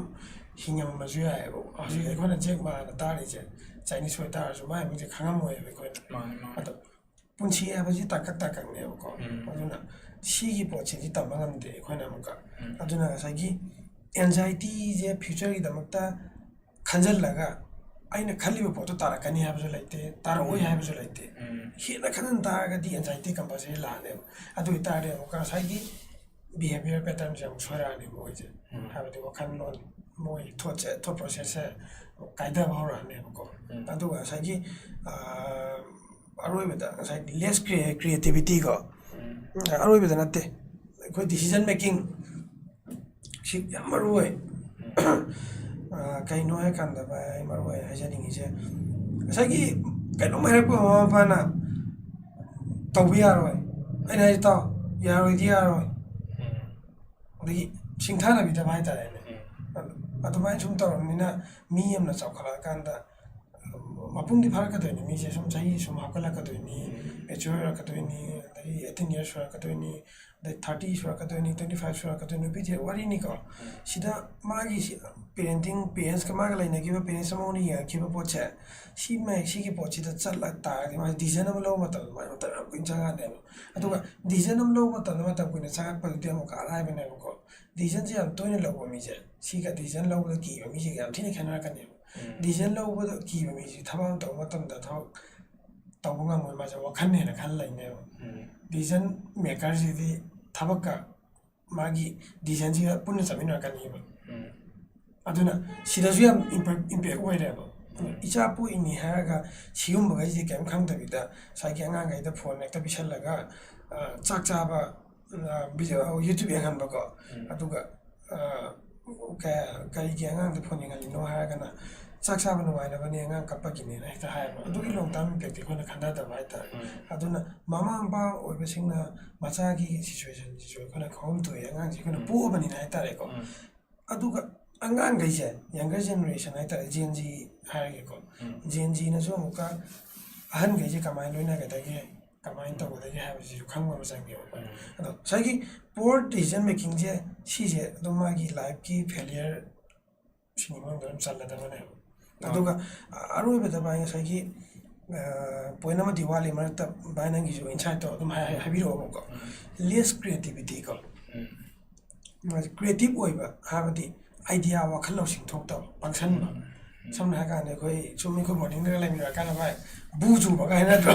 ꯍꯤꯡꯉꯝꯕꯁꯨ ꯌꯥꯏꯑꯕ꯫ ꯍꯧꯖꯤꯛ ꯑꯩꯈꯣꯏꯅ Jack Maꯅ ꯇꯥꯔꯤꯁꯦ, Chinese ꯑꯣꯏꯇꯥꯔꯁꯨ ꯃꯥꯏ ꯃꯤꯡꯁꯦ ꯈꯪꯉꯝꯃꯣꯏꯕ ꯑꯩꯈꯣꯏꯅ꯫ ꯑꯗꯣ ꯄꯨꯟꯁꯤ ꯍꯥꯏꯕꯁꯤ ꯇꯥꯡꯀꯛ ꯇꯥꯡꯀꯛꯅꯦꯕꯀꯣ꯫ ꯑꯗꯨꯅ ꯁꯤꯒꯤ ꯄꯣꯠꯁꯤꯗꯤ ꯇꯝꯕ ꯉꯝꯗꯦ ꯑꯩꯈꯣꯏꯅ ꯑꯃꯨꯛꯀ꯫ ꯑꯗꯨꯅ ꯉꯁꯥꯏꯒꯤ anxietyꯁꯦ futureꯒꯤꯗꯃꯛꯇ ꯈꯟꯖꯜꯂꯒ ꯑꯩꯅ ꯈꯜꯂꯤꯕ ꯄꯣꯠꯇꯣ ꯇꯥꯔꯛꯀꯅꯤ ꯍꯥꯏꯕꯁꯨ ꯂꯩꯇꯦ, ꯇꯥꯔꯛꯑꯣꯏ ꯍꯥꯏꯕꯁꯨ ꯂꯩꯇꯦ꯫ ꯍꯦꯟꯅ ꯈꯟꯖꯟ ꯇꯥꯔꯒꯗꯤ anxiety compulsory ꯂꯥꯛꯑꯅꯦꯕ꯫ ꯑꯗꯨ ꯑꯣꯏꯇꯥꯔꯗꯤ ꯑꯃꯨꯛꯀ ꯉꯁꯥꯏꯒꯤ behaviour patternꯁꯦ ꯑꯃꯨꯛ ꯁꯣꯏꯔꯛꯑꯅꯦꯕ ꯃꯣꯏꯁꯦ꯫ ꯍꯥꯏꯕꯗꯤ ꯋꯥꯈꯜꯂꯣꯟ ꯃꯣꯏ ꯊꯣꯠꯁꯦ ꯊꯣꯠ ꯄ꯭ꯔꯣꯁꯦꯁꯁꯦ ꯀꯥꯏꯊꯕ ꯍꯧꯔꯛꯑꯅꯦꯕꯀꯣ꯫ ꯎꯝ. ꯑꯗꯨꯒ ꯉꯁꯥꯏꯒꯤ ꯑ, ꯑꯔꯣꯏꯕꯗ ꯉꯁꯥꯏ less creativity ꯀꯣ, ꯎꯝ. ꯑꯔꯣꯏꯕꯗ ꯅꯠꯇꯦ, ꯑꯩꯈꯣꯏ decision making ꯁꯤ ꯌꯥꯝ ꯃꯔꯨ ꯑꯣꯏ꯫ ꯑ, ꯀꯩꯅꯣ ꯍꯥꯏꯀꯥꯟꯗ ꯚꯥꯏ, ꯑꯩ ꯃꯔꯨ ꯑꯣꯏꯅ ꯍꯥꯏꯖꯅꯤꯡꯉꯤꯁꯦ, ꯉꯁꯥꯏꯒꯤ ꯀꯩꯅꯣꯝ ꯍꯥꯏꯔꯛꯄ ꯃꯃꯥ ꯃꯄꯥꯅ ꯇꯧꯕ ꯌꯥꯔꯣꯏ, ꯑꯩꯅ ꯍꯥꯏꯁꯦ ꯇꯥꯎ, ꯌꯥꯔꯣꯏꯗꯤ ꯌꯥꯔꯣꯏ, ꯎꯝ. ꯑꯗꯒꯤ ꯁꯤꯡꯊꯥꯅꯕꯤꯗꯕ ꯍꯥꯏꯇꯥꯔꯦꯅꯦ꯫ ꯎꯝ. ꯑꯗꯨꯃꯥꯏꯅ ꯁꯨꯝ ꯇꯧꯔꯕꯅꯤꯅ ꯃꯤ ꯑꯃꯅ ꯆꯥꯎꯈꯠꯂꯛꯑꯀꯥꯟꯗ ꯃꯄꯨꯡꯗꯤ ꯐꯥꯔꯛꯀꯗꯣꯏꯅꯤ, ꯃꯤꯁꯦ ꯁꯨꯝ ꯆꯍꯤ ꯁꯨꯝ ꯍꯥꯞꯀꯠꯂꯛꯀꯗꯣꯏꯅꯤ, mature ꯑꯣꯏꯔꯛꯀꯗꯣꯏꯅꯤ, ꯑꯗꯒꯤ eighteen years ꯁꯨꯔꯛꯀꯗꯣꯏꯅꯤ, ꯑꯗꯩ thirty ꯁꯨꯔꯛꯀꯗꯣꯏꯅꯤ, twenty five ꯁꯨꯔꯛꯀꯗꯣꯏꯅꯤ, ꯅꯨꯄꯤꯁꯦ ꯋꯥꯔꯤꯅꯤꯀꯣ꯫ ꯁꯤꯗ ꯃꯥꯒꯤ ꯁꯤ parenting, parents ꯀ ꯃꯥꯒ ꯂꯩꯅꯈꯤꯕ parents ꯑꯃꯅ ꯌꯦꯡꯉꯛꯈꯤꯕ ꯄꯣꯠꯁꯦ, ꯁꯤ ꯃ-, ꯁꯤꯒꯤ ꯄꯣꯠꯁꯤꯗ ꯆꯠꯂ ꯇꯥꯔꯒꯗꯤ ꯃꯥꯒꯤ decision ꯑꯃ ꯂꯧꯕ ꯃꯇꯝꯗ ꯃꯥꯒꯤ ꯃꯇꯝ ꯌꯥꯝ ꯀꯨꯏꯅ ꯆꯪꯉꯛꯑꯅꯦꯕ꯫ ꯑꯗꯨꯒ decision ꯑꯃ ꯂꯧꯕ ꯃꯇꯝꯗ ꯃꯇꯝ ꯀꯨꯏꯅ ꯆꯪꯉꯛꯄꯗꯨꯗꯤ ꯑꯃꯨꯛꯀ ꯑꯔꯥꯏꯕꯅꯦꯕꯀꯣ꯫ Decisionꯁꯦ ꯌꯥꯝ ꯇꯣꯏꯅ ꯂꯧꯕ ꯃꯤꯁꯦ, ꯁꯤꯒ decision ꯂꯧꯕꯗ ꯀꯤꯕ ꯃꯤꯁꯤꯒ ꯌꯥꯝ ꯊꯤꯅ ꯈꯦꯠꯅꯔꯛꯀꯅꯦꯕ꯫ ꯎꯝ. Decision ꯂꯧꯕꯗ ꯀꯤꯕ ꯃꯤꯁꯤ ꯊꯕꯛ ꯑꯃ ꯇꯧꯕ ꯃꯇꯝꯗ ꯊꯕꯛ ꯇꯧꯕ ꯉꯝꯃꯣꯏ, ꯃꯥꯁꯦ ꯋꯥꯈꯜꯅꯦꯅ ꯈꯜꯂ ꯂꯩꯅꯦꯕ꯫ ꯎꯝ. Decision makerꯁꯤꯗꯤ ꯊꯕꯛꯀ ꯃꯥꯒꯤ decisionꯁꯤꯒ ꯄꯨꯟꯅ ꯆꯠꯃꯤꯟꯅꯔꯛꯀꯅꯤꯕ꯫ ꯎꯝ. ꯑꯗꯨꯅ ꯁꯤꯗꯁꯨ ꯌꯥꯝ impact, impact ꯑꯣꯏꯔꯦꯕ꯫ ꯏꯆꯥ ꯄꯣꯛꯏꯅꯤ ꯍꯥꯏꯔꯒ ꯁꯤꯒꯨꯝꯕꯈꯩꯁꯤꯗꯤ ꯀꯔꯤꯝ ꯈꯪꯗꯕꯤꯗ ꯉꯁꯥꯏꯒꯤ ꯑꯉꯥꯡꯈꯩꯗ phone ꯍꯦꯛꯇ ꯄꯤꯁꯜꯂꯒ, ꯑ, ꯆꯥꯛ ꯆꯥꯕ, ꯑ, video, YouTube ꯌꯦꯡꯍꯟꯕꯀꯣ꯫ ꯎꯝ. ꯑꯗꯨꯒ, ꯑ, ꯀ-, ꯀꯔꯤꯒꯤ ꯑꯉꯥꯡꯗ phone ꯌꯦꯡꯍꯜꯂꯤꯅꯣ ꯍꯥꯏꯔꯒꯅ ꯆꯥꯛ ꯆꯥꯕ ꯅꯨꯡꯉꯥꯏꯅꯕꯅꯦ, ꯑꯉꯥꯡ ꯀꯞꯄꯒꯤꯅꯦꯅ ꯍꯦꯛꯇ ꯍꯥꯏꯌꯦꯕ꯫ ꯑꯗꯨꯒꯤ long term impactꯇꯤ ꯑꯩꯈꯣꯏꯅ ꯈꯟꯊꯗꯕ ꯍꯥꯏꯇꯥꯔꯦ꯫ ꯎꯝ. ꯑꯗꯨꯅ ꯃꯃꯥ ꯃꯄꯥ ꯑꯣꯏꯕꯁꯤꯡꯅ ꯃꯆꯥꯒꯤ situationꯁꯤꯁꯨ ꯑꯩꯈꯣꯏꯅ ꯈꯪꯐꯝ ꯊꯣꯛꯑꯦ, ꯑꯉꯥꯡꯁꯤ ꯑꯩꯈꯣꯏꯅ ꯎꯝ. ꯄꯣꯛꯑꯕꯅꯤꯅ ꯍꯥꯏꯇꯥꯔꯦꯀꯣ꯫ ꯎꯝ. ꯑꯗꯨꯒ ꯑꯉꯥꯡꯈꯩꯁꯦ, younger generation ꯍꯥꯏꯇꯥꯔꯦ, Gen Z ꯍꯥꯏꯔꯒꯦꯀꯣ꯫ ꯎꯝ. Gen Zꯅꯁꯨ ꯑꯃꯨꯛꯀ ꯑꯍꯟꯈꯩꯁꯦ ꯀꯃꯥꯏꯅ ꯂꯣꯏꯅꯒꯗꯒꯦ, ꯀꯃꯥꯏꯅ ꯇꯧꯒꯗꯒꯦ ꯍꯥꯏꯕꯁꯤꯁꯨ ꯈꯪꯕ ꯑꯃ ꯆꯪꯉꯦꯕ꯫ ꯎꯝ. ꯑꯗꯣ ꯉꯁꯥꯏꯒꯤ poor decision makingꯁꯦ, ꯁꯤꯁꯦ ꯑꯗꯨꯝ ꯃꯥꯒꯤ lifeꯀꯤ failure ꯁꯤꯒꯤ ꯃꯅꯨꯡꯗ ꯑꯗꯨꯝ ꯆꯜꯂꯗꯕꯅꯦꯕ꯫ ꯑꯥ. ꯑꯗꯨꯒ ꯑ-, ꯑꯔꯣꯏꯕꯗ ꯚꯥꯏ ꯉꯁꯥꯏꯒꯤ, ꯑ, point ꯑꯃꯗꯤ ꯋꯥꯠꯂꯤ ꯃꯔꯛꯇ, ꯚꯥꯏ ꯅꯪꯒꯤꯁꯨ insightꯇꯣ ꯑꯗꯨꯝ ꯍꯥꯏ-, ꯍꯥꯏ-, ꯍꯥꯏꯕꯤꯔꯛꯑꯣꯕꯀꯣ꯫ Less creativity ꯀꯣ꯫ ꯎꯝ. ꯃꯥꯁꯦ creative ꯑꯣꯏꯕ ꯍꯥꯏꯕꯗꯤ idea, ꯋꯥꯈꯜ ꯂꯧꯁꯤꯡ ꯊꯣꯛꯇꯕ, ꯄꯪꯁꯟꯕ꯫ ꯎꯝ. ꯁꯝꯅ ꯍꯥꯏꯔꯀꯥꯟꯗ ꯑꯩꯈꯣꯏ ꯁꯨꯝ ꯑꯩꯈꯣꯏ ꯕꯣꯔꯗꯤꯡꯗꯒ ꯂꯩꯃꯤꯟꯅꯔꯀꯥꯟꯗ ꯚꯥꯏ ꯕꯨ ꯆꯨꯕꯒ ꯍꯥꯏꯅꯗ꯭ꯔꯣ?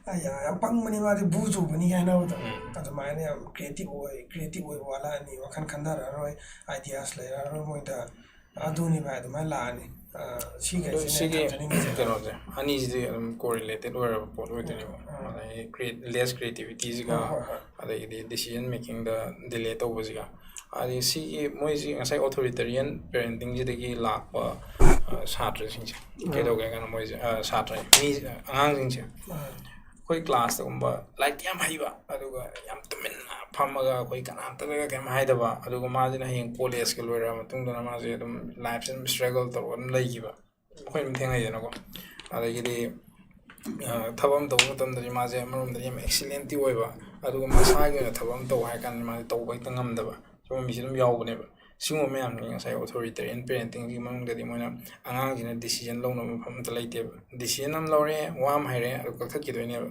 "ꯑꯩ ꯌꯥ- ꯌꯥꯝ ꯄꯪꯕꯅꯤ ꯃꯥꯗꯤ ꯕꯨ ꯆꯨꯕꯅꯤꯒ" ꯍꯥꯏꯅꯕꯗꯣ꯫ ꯎꯝ꯫ ꯑꯗꯨꯃꯥꯏꯅ ꯌꯥꯝ ꯀ꯭ꯔꯤꯌꯦꯇꯤꯞ ꯑꯣꯏ ꯀ꯭ꯔꯤꯌꯦꯇꯤꯞ ꯑꯣꯏꯕ ꯋꯥꯠꯂꯛꯑꯅꯤ, ꯋꯥꯈꯜ ꯈꯟꯊꯔꯛꯑꯔꯣꯏ, ꯑꯥꯏꯗꯤꯌꯥꯁ ꯂꯩꯔꯛꯑꯔꯣꯏ ꯃꯣꯏꯗ꯫ ꯑꯗꯨꯅꯤ ꯚꯥꯏ, ꯑꯗꯨꯃꯥꯏꯅ ꯂꯥꯛꯑꯅꯤ꯫ ꯑ, ꯑꯗꯣ ꯁꯤꯈꯩꯁꯤꯅꯦ ꯁꯤꯒꯤ ꯊꯝꯖꯅꯤꯡꯉꯤꯁꯦ꯫ ꯀꯩꯅꯣꯁꯦ ꯑꯅꯤꯁꯤꯗꯤ ꯑꯗꯨꯝ ꯀꯣꯔꯤꯂꯦꯇꯦꯠ ꯑꯣꯏꯔꯕ ꯄꯣꯠ ꯑꯣꯏꯗꯣꯏꯅꯦꯕ꯫ ꯎꯝ꯫ ꯑꯗꯒꯤ ꯂꯦꯁ ꯀ꯭ꯔꯤꯌꯦꯇꯤꯚꯤꯇꯤꯁꯤꯒ ꯍꯣꯏ, ꯍꯣꯏ, ꯍꯣꯏ꯫ ꯑꯗꯒꯤꯗꯤ ꯗꯤꯁꯤꯖꯟ ꯃꯦꯀꯤꯡꯗ ꯗꯤꯂꯦ ꯇꯧꯕꯁꯤꯒ꯫ ꯑꯗꯒꯤ ꯁꯤꯒꯤ ꯃꯣꯏꯁꯤ ꯉꯁꯥꯏ ꯑꯣꯊꯣꯔꯤꯇꯦꯔꯤꯌꯟ ꯄꯦꯔꯦꯟꯇꯤꯡꯁꯤꯗꯒꯤ ꯂꯥꯛꯄ ꯑ, ꯁꯥꯇ꯭ꯔꯁꯤꯡꯁꯦ ꯎꯝ꯫ ꯀꯩꯗꯧꯒꯦ ꯍꯥꯏ ꯀꯥꯟꯗ ꯃꯣꯏꯁꯦ ꯑ, ꯁꯥꯇ꯭ꯔ ꯃꯤ ꯑꯉꯥꯡꯁꯤꯡꯁꯦ ꯑ, ꯑꯩꯈꯣꯏ ꯀ꯭ꯂꯥꯁꯇꯒꯨꯝꯕ ꯂꯥꯏꯔꯤꯛꯇꯤ ꯌꯥꯝ ꯍꯩꯕ, ꯑꯗꯨꯒ ꯌꯥꯝ ꯇꯨꯃꯤꯟꯅ ꯐꯝꯃꯒ ꯑꯩꯈꯣꯏ ꯀꯅꯥꯝꯇꯗꯒ ꯀꯩꯝ ꯍꯥꯏꯗꯕ, ꯑꯗꯨꯒ ꯃꯥꯁꯤꯅ ꯍꯌꯦꯡ ꯀꯣꯂꯦꯖꯀ ꯂꯣꯏꯔꯕ ꯃꯇꯨꯡꯗꯅ ꯃꯥꯁꯦ ꯑꯗꯨꯝ ꯂꯥꯏꯐꯁꯦ ꯑꯗꯨꯝ ꯁ꯭ꯇ꯭ꯔꯒꯜ ꯇꯧꯔꯒ ꯑꯗꯨꯝ ꯂꯩꯈꯤꯕ ꯑꯩꯈꯣꯏ ꯑꯗꯨꯝ ꯊꯦꯡꯅꯩꯗꯅꯀꯣ꯫ ꯑꯗꯒꯤꯗꯤ ꯑ, ꯊꯕꯛ ꯑꯃ ꯇꯧꯕ ꯃꯇꯝꯗꯗꯤ ꯃꯥꯁꯦ ꯑꯃꯔꯣꯝꯗꯗꯤ ꯌꯥꯝ ꯑꯦꯛꯁꯤꯂꯦꯟꯇꯤ ꯑꯣꯏꯕ, ꯑꯗꯨꯒ ꯃꯁꯥꯒꯤ ꯑꯣꯏꯅ ꯊꯕꯛ ꯑꯃ ꯇꯧꯕ ꯍꯥꯏ ꯀꯥꯟꯗ ꯃꯥꯁꯦ ꯇꯧꯕ ꯍꯦꯛꯇ ꯉꯝꯗꯕ ꯁꯤꯒꯨꯝꯕ ꯃꯤꯁꯦ ꯑꯗꯨꯝ ꯌꯥꯎꯕꯅꯦꯕ꯫ ꯁꯤꯒꯨꯝꯕ ꯃꯌꯥꯝꯁꯤ ꯉꯁꯥꯏ ꯑꯣꯊꯣꯔꯤꯇꯦꯔꯤꯌꯟ ꯄꯦꯔꯦꯟꯇꯤꯡꯒꯤ ꯃꯅꯨꯡꯗꯗꯤ ꯃꯣꯏꯅ ꯑꯉꯥꯡꯁꯤꯅ ꯗꯤꯁꯤꯖꯟ ꯂꯧꯅꯕ ꯃꯐꯝ ꯑꯝꯇ ꯂꯩꯇꯦꯕ꯫ ꯗꯤꯁꯤꯖꯟ ꯑꯃ ꯂꯧꯔꯦ, ꯋꯥ ꯑꯃ ꯍꯥꯏꯔꯦ, ꯑꯗꯨ ꯀꯛꯊꯠꯈꯤꯗꯣꯏꯅꯦꯕ꯫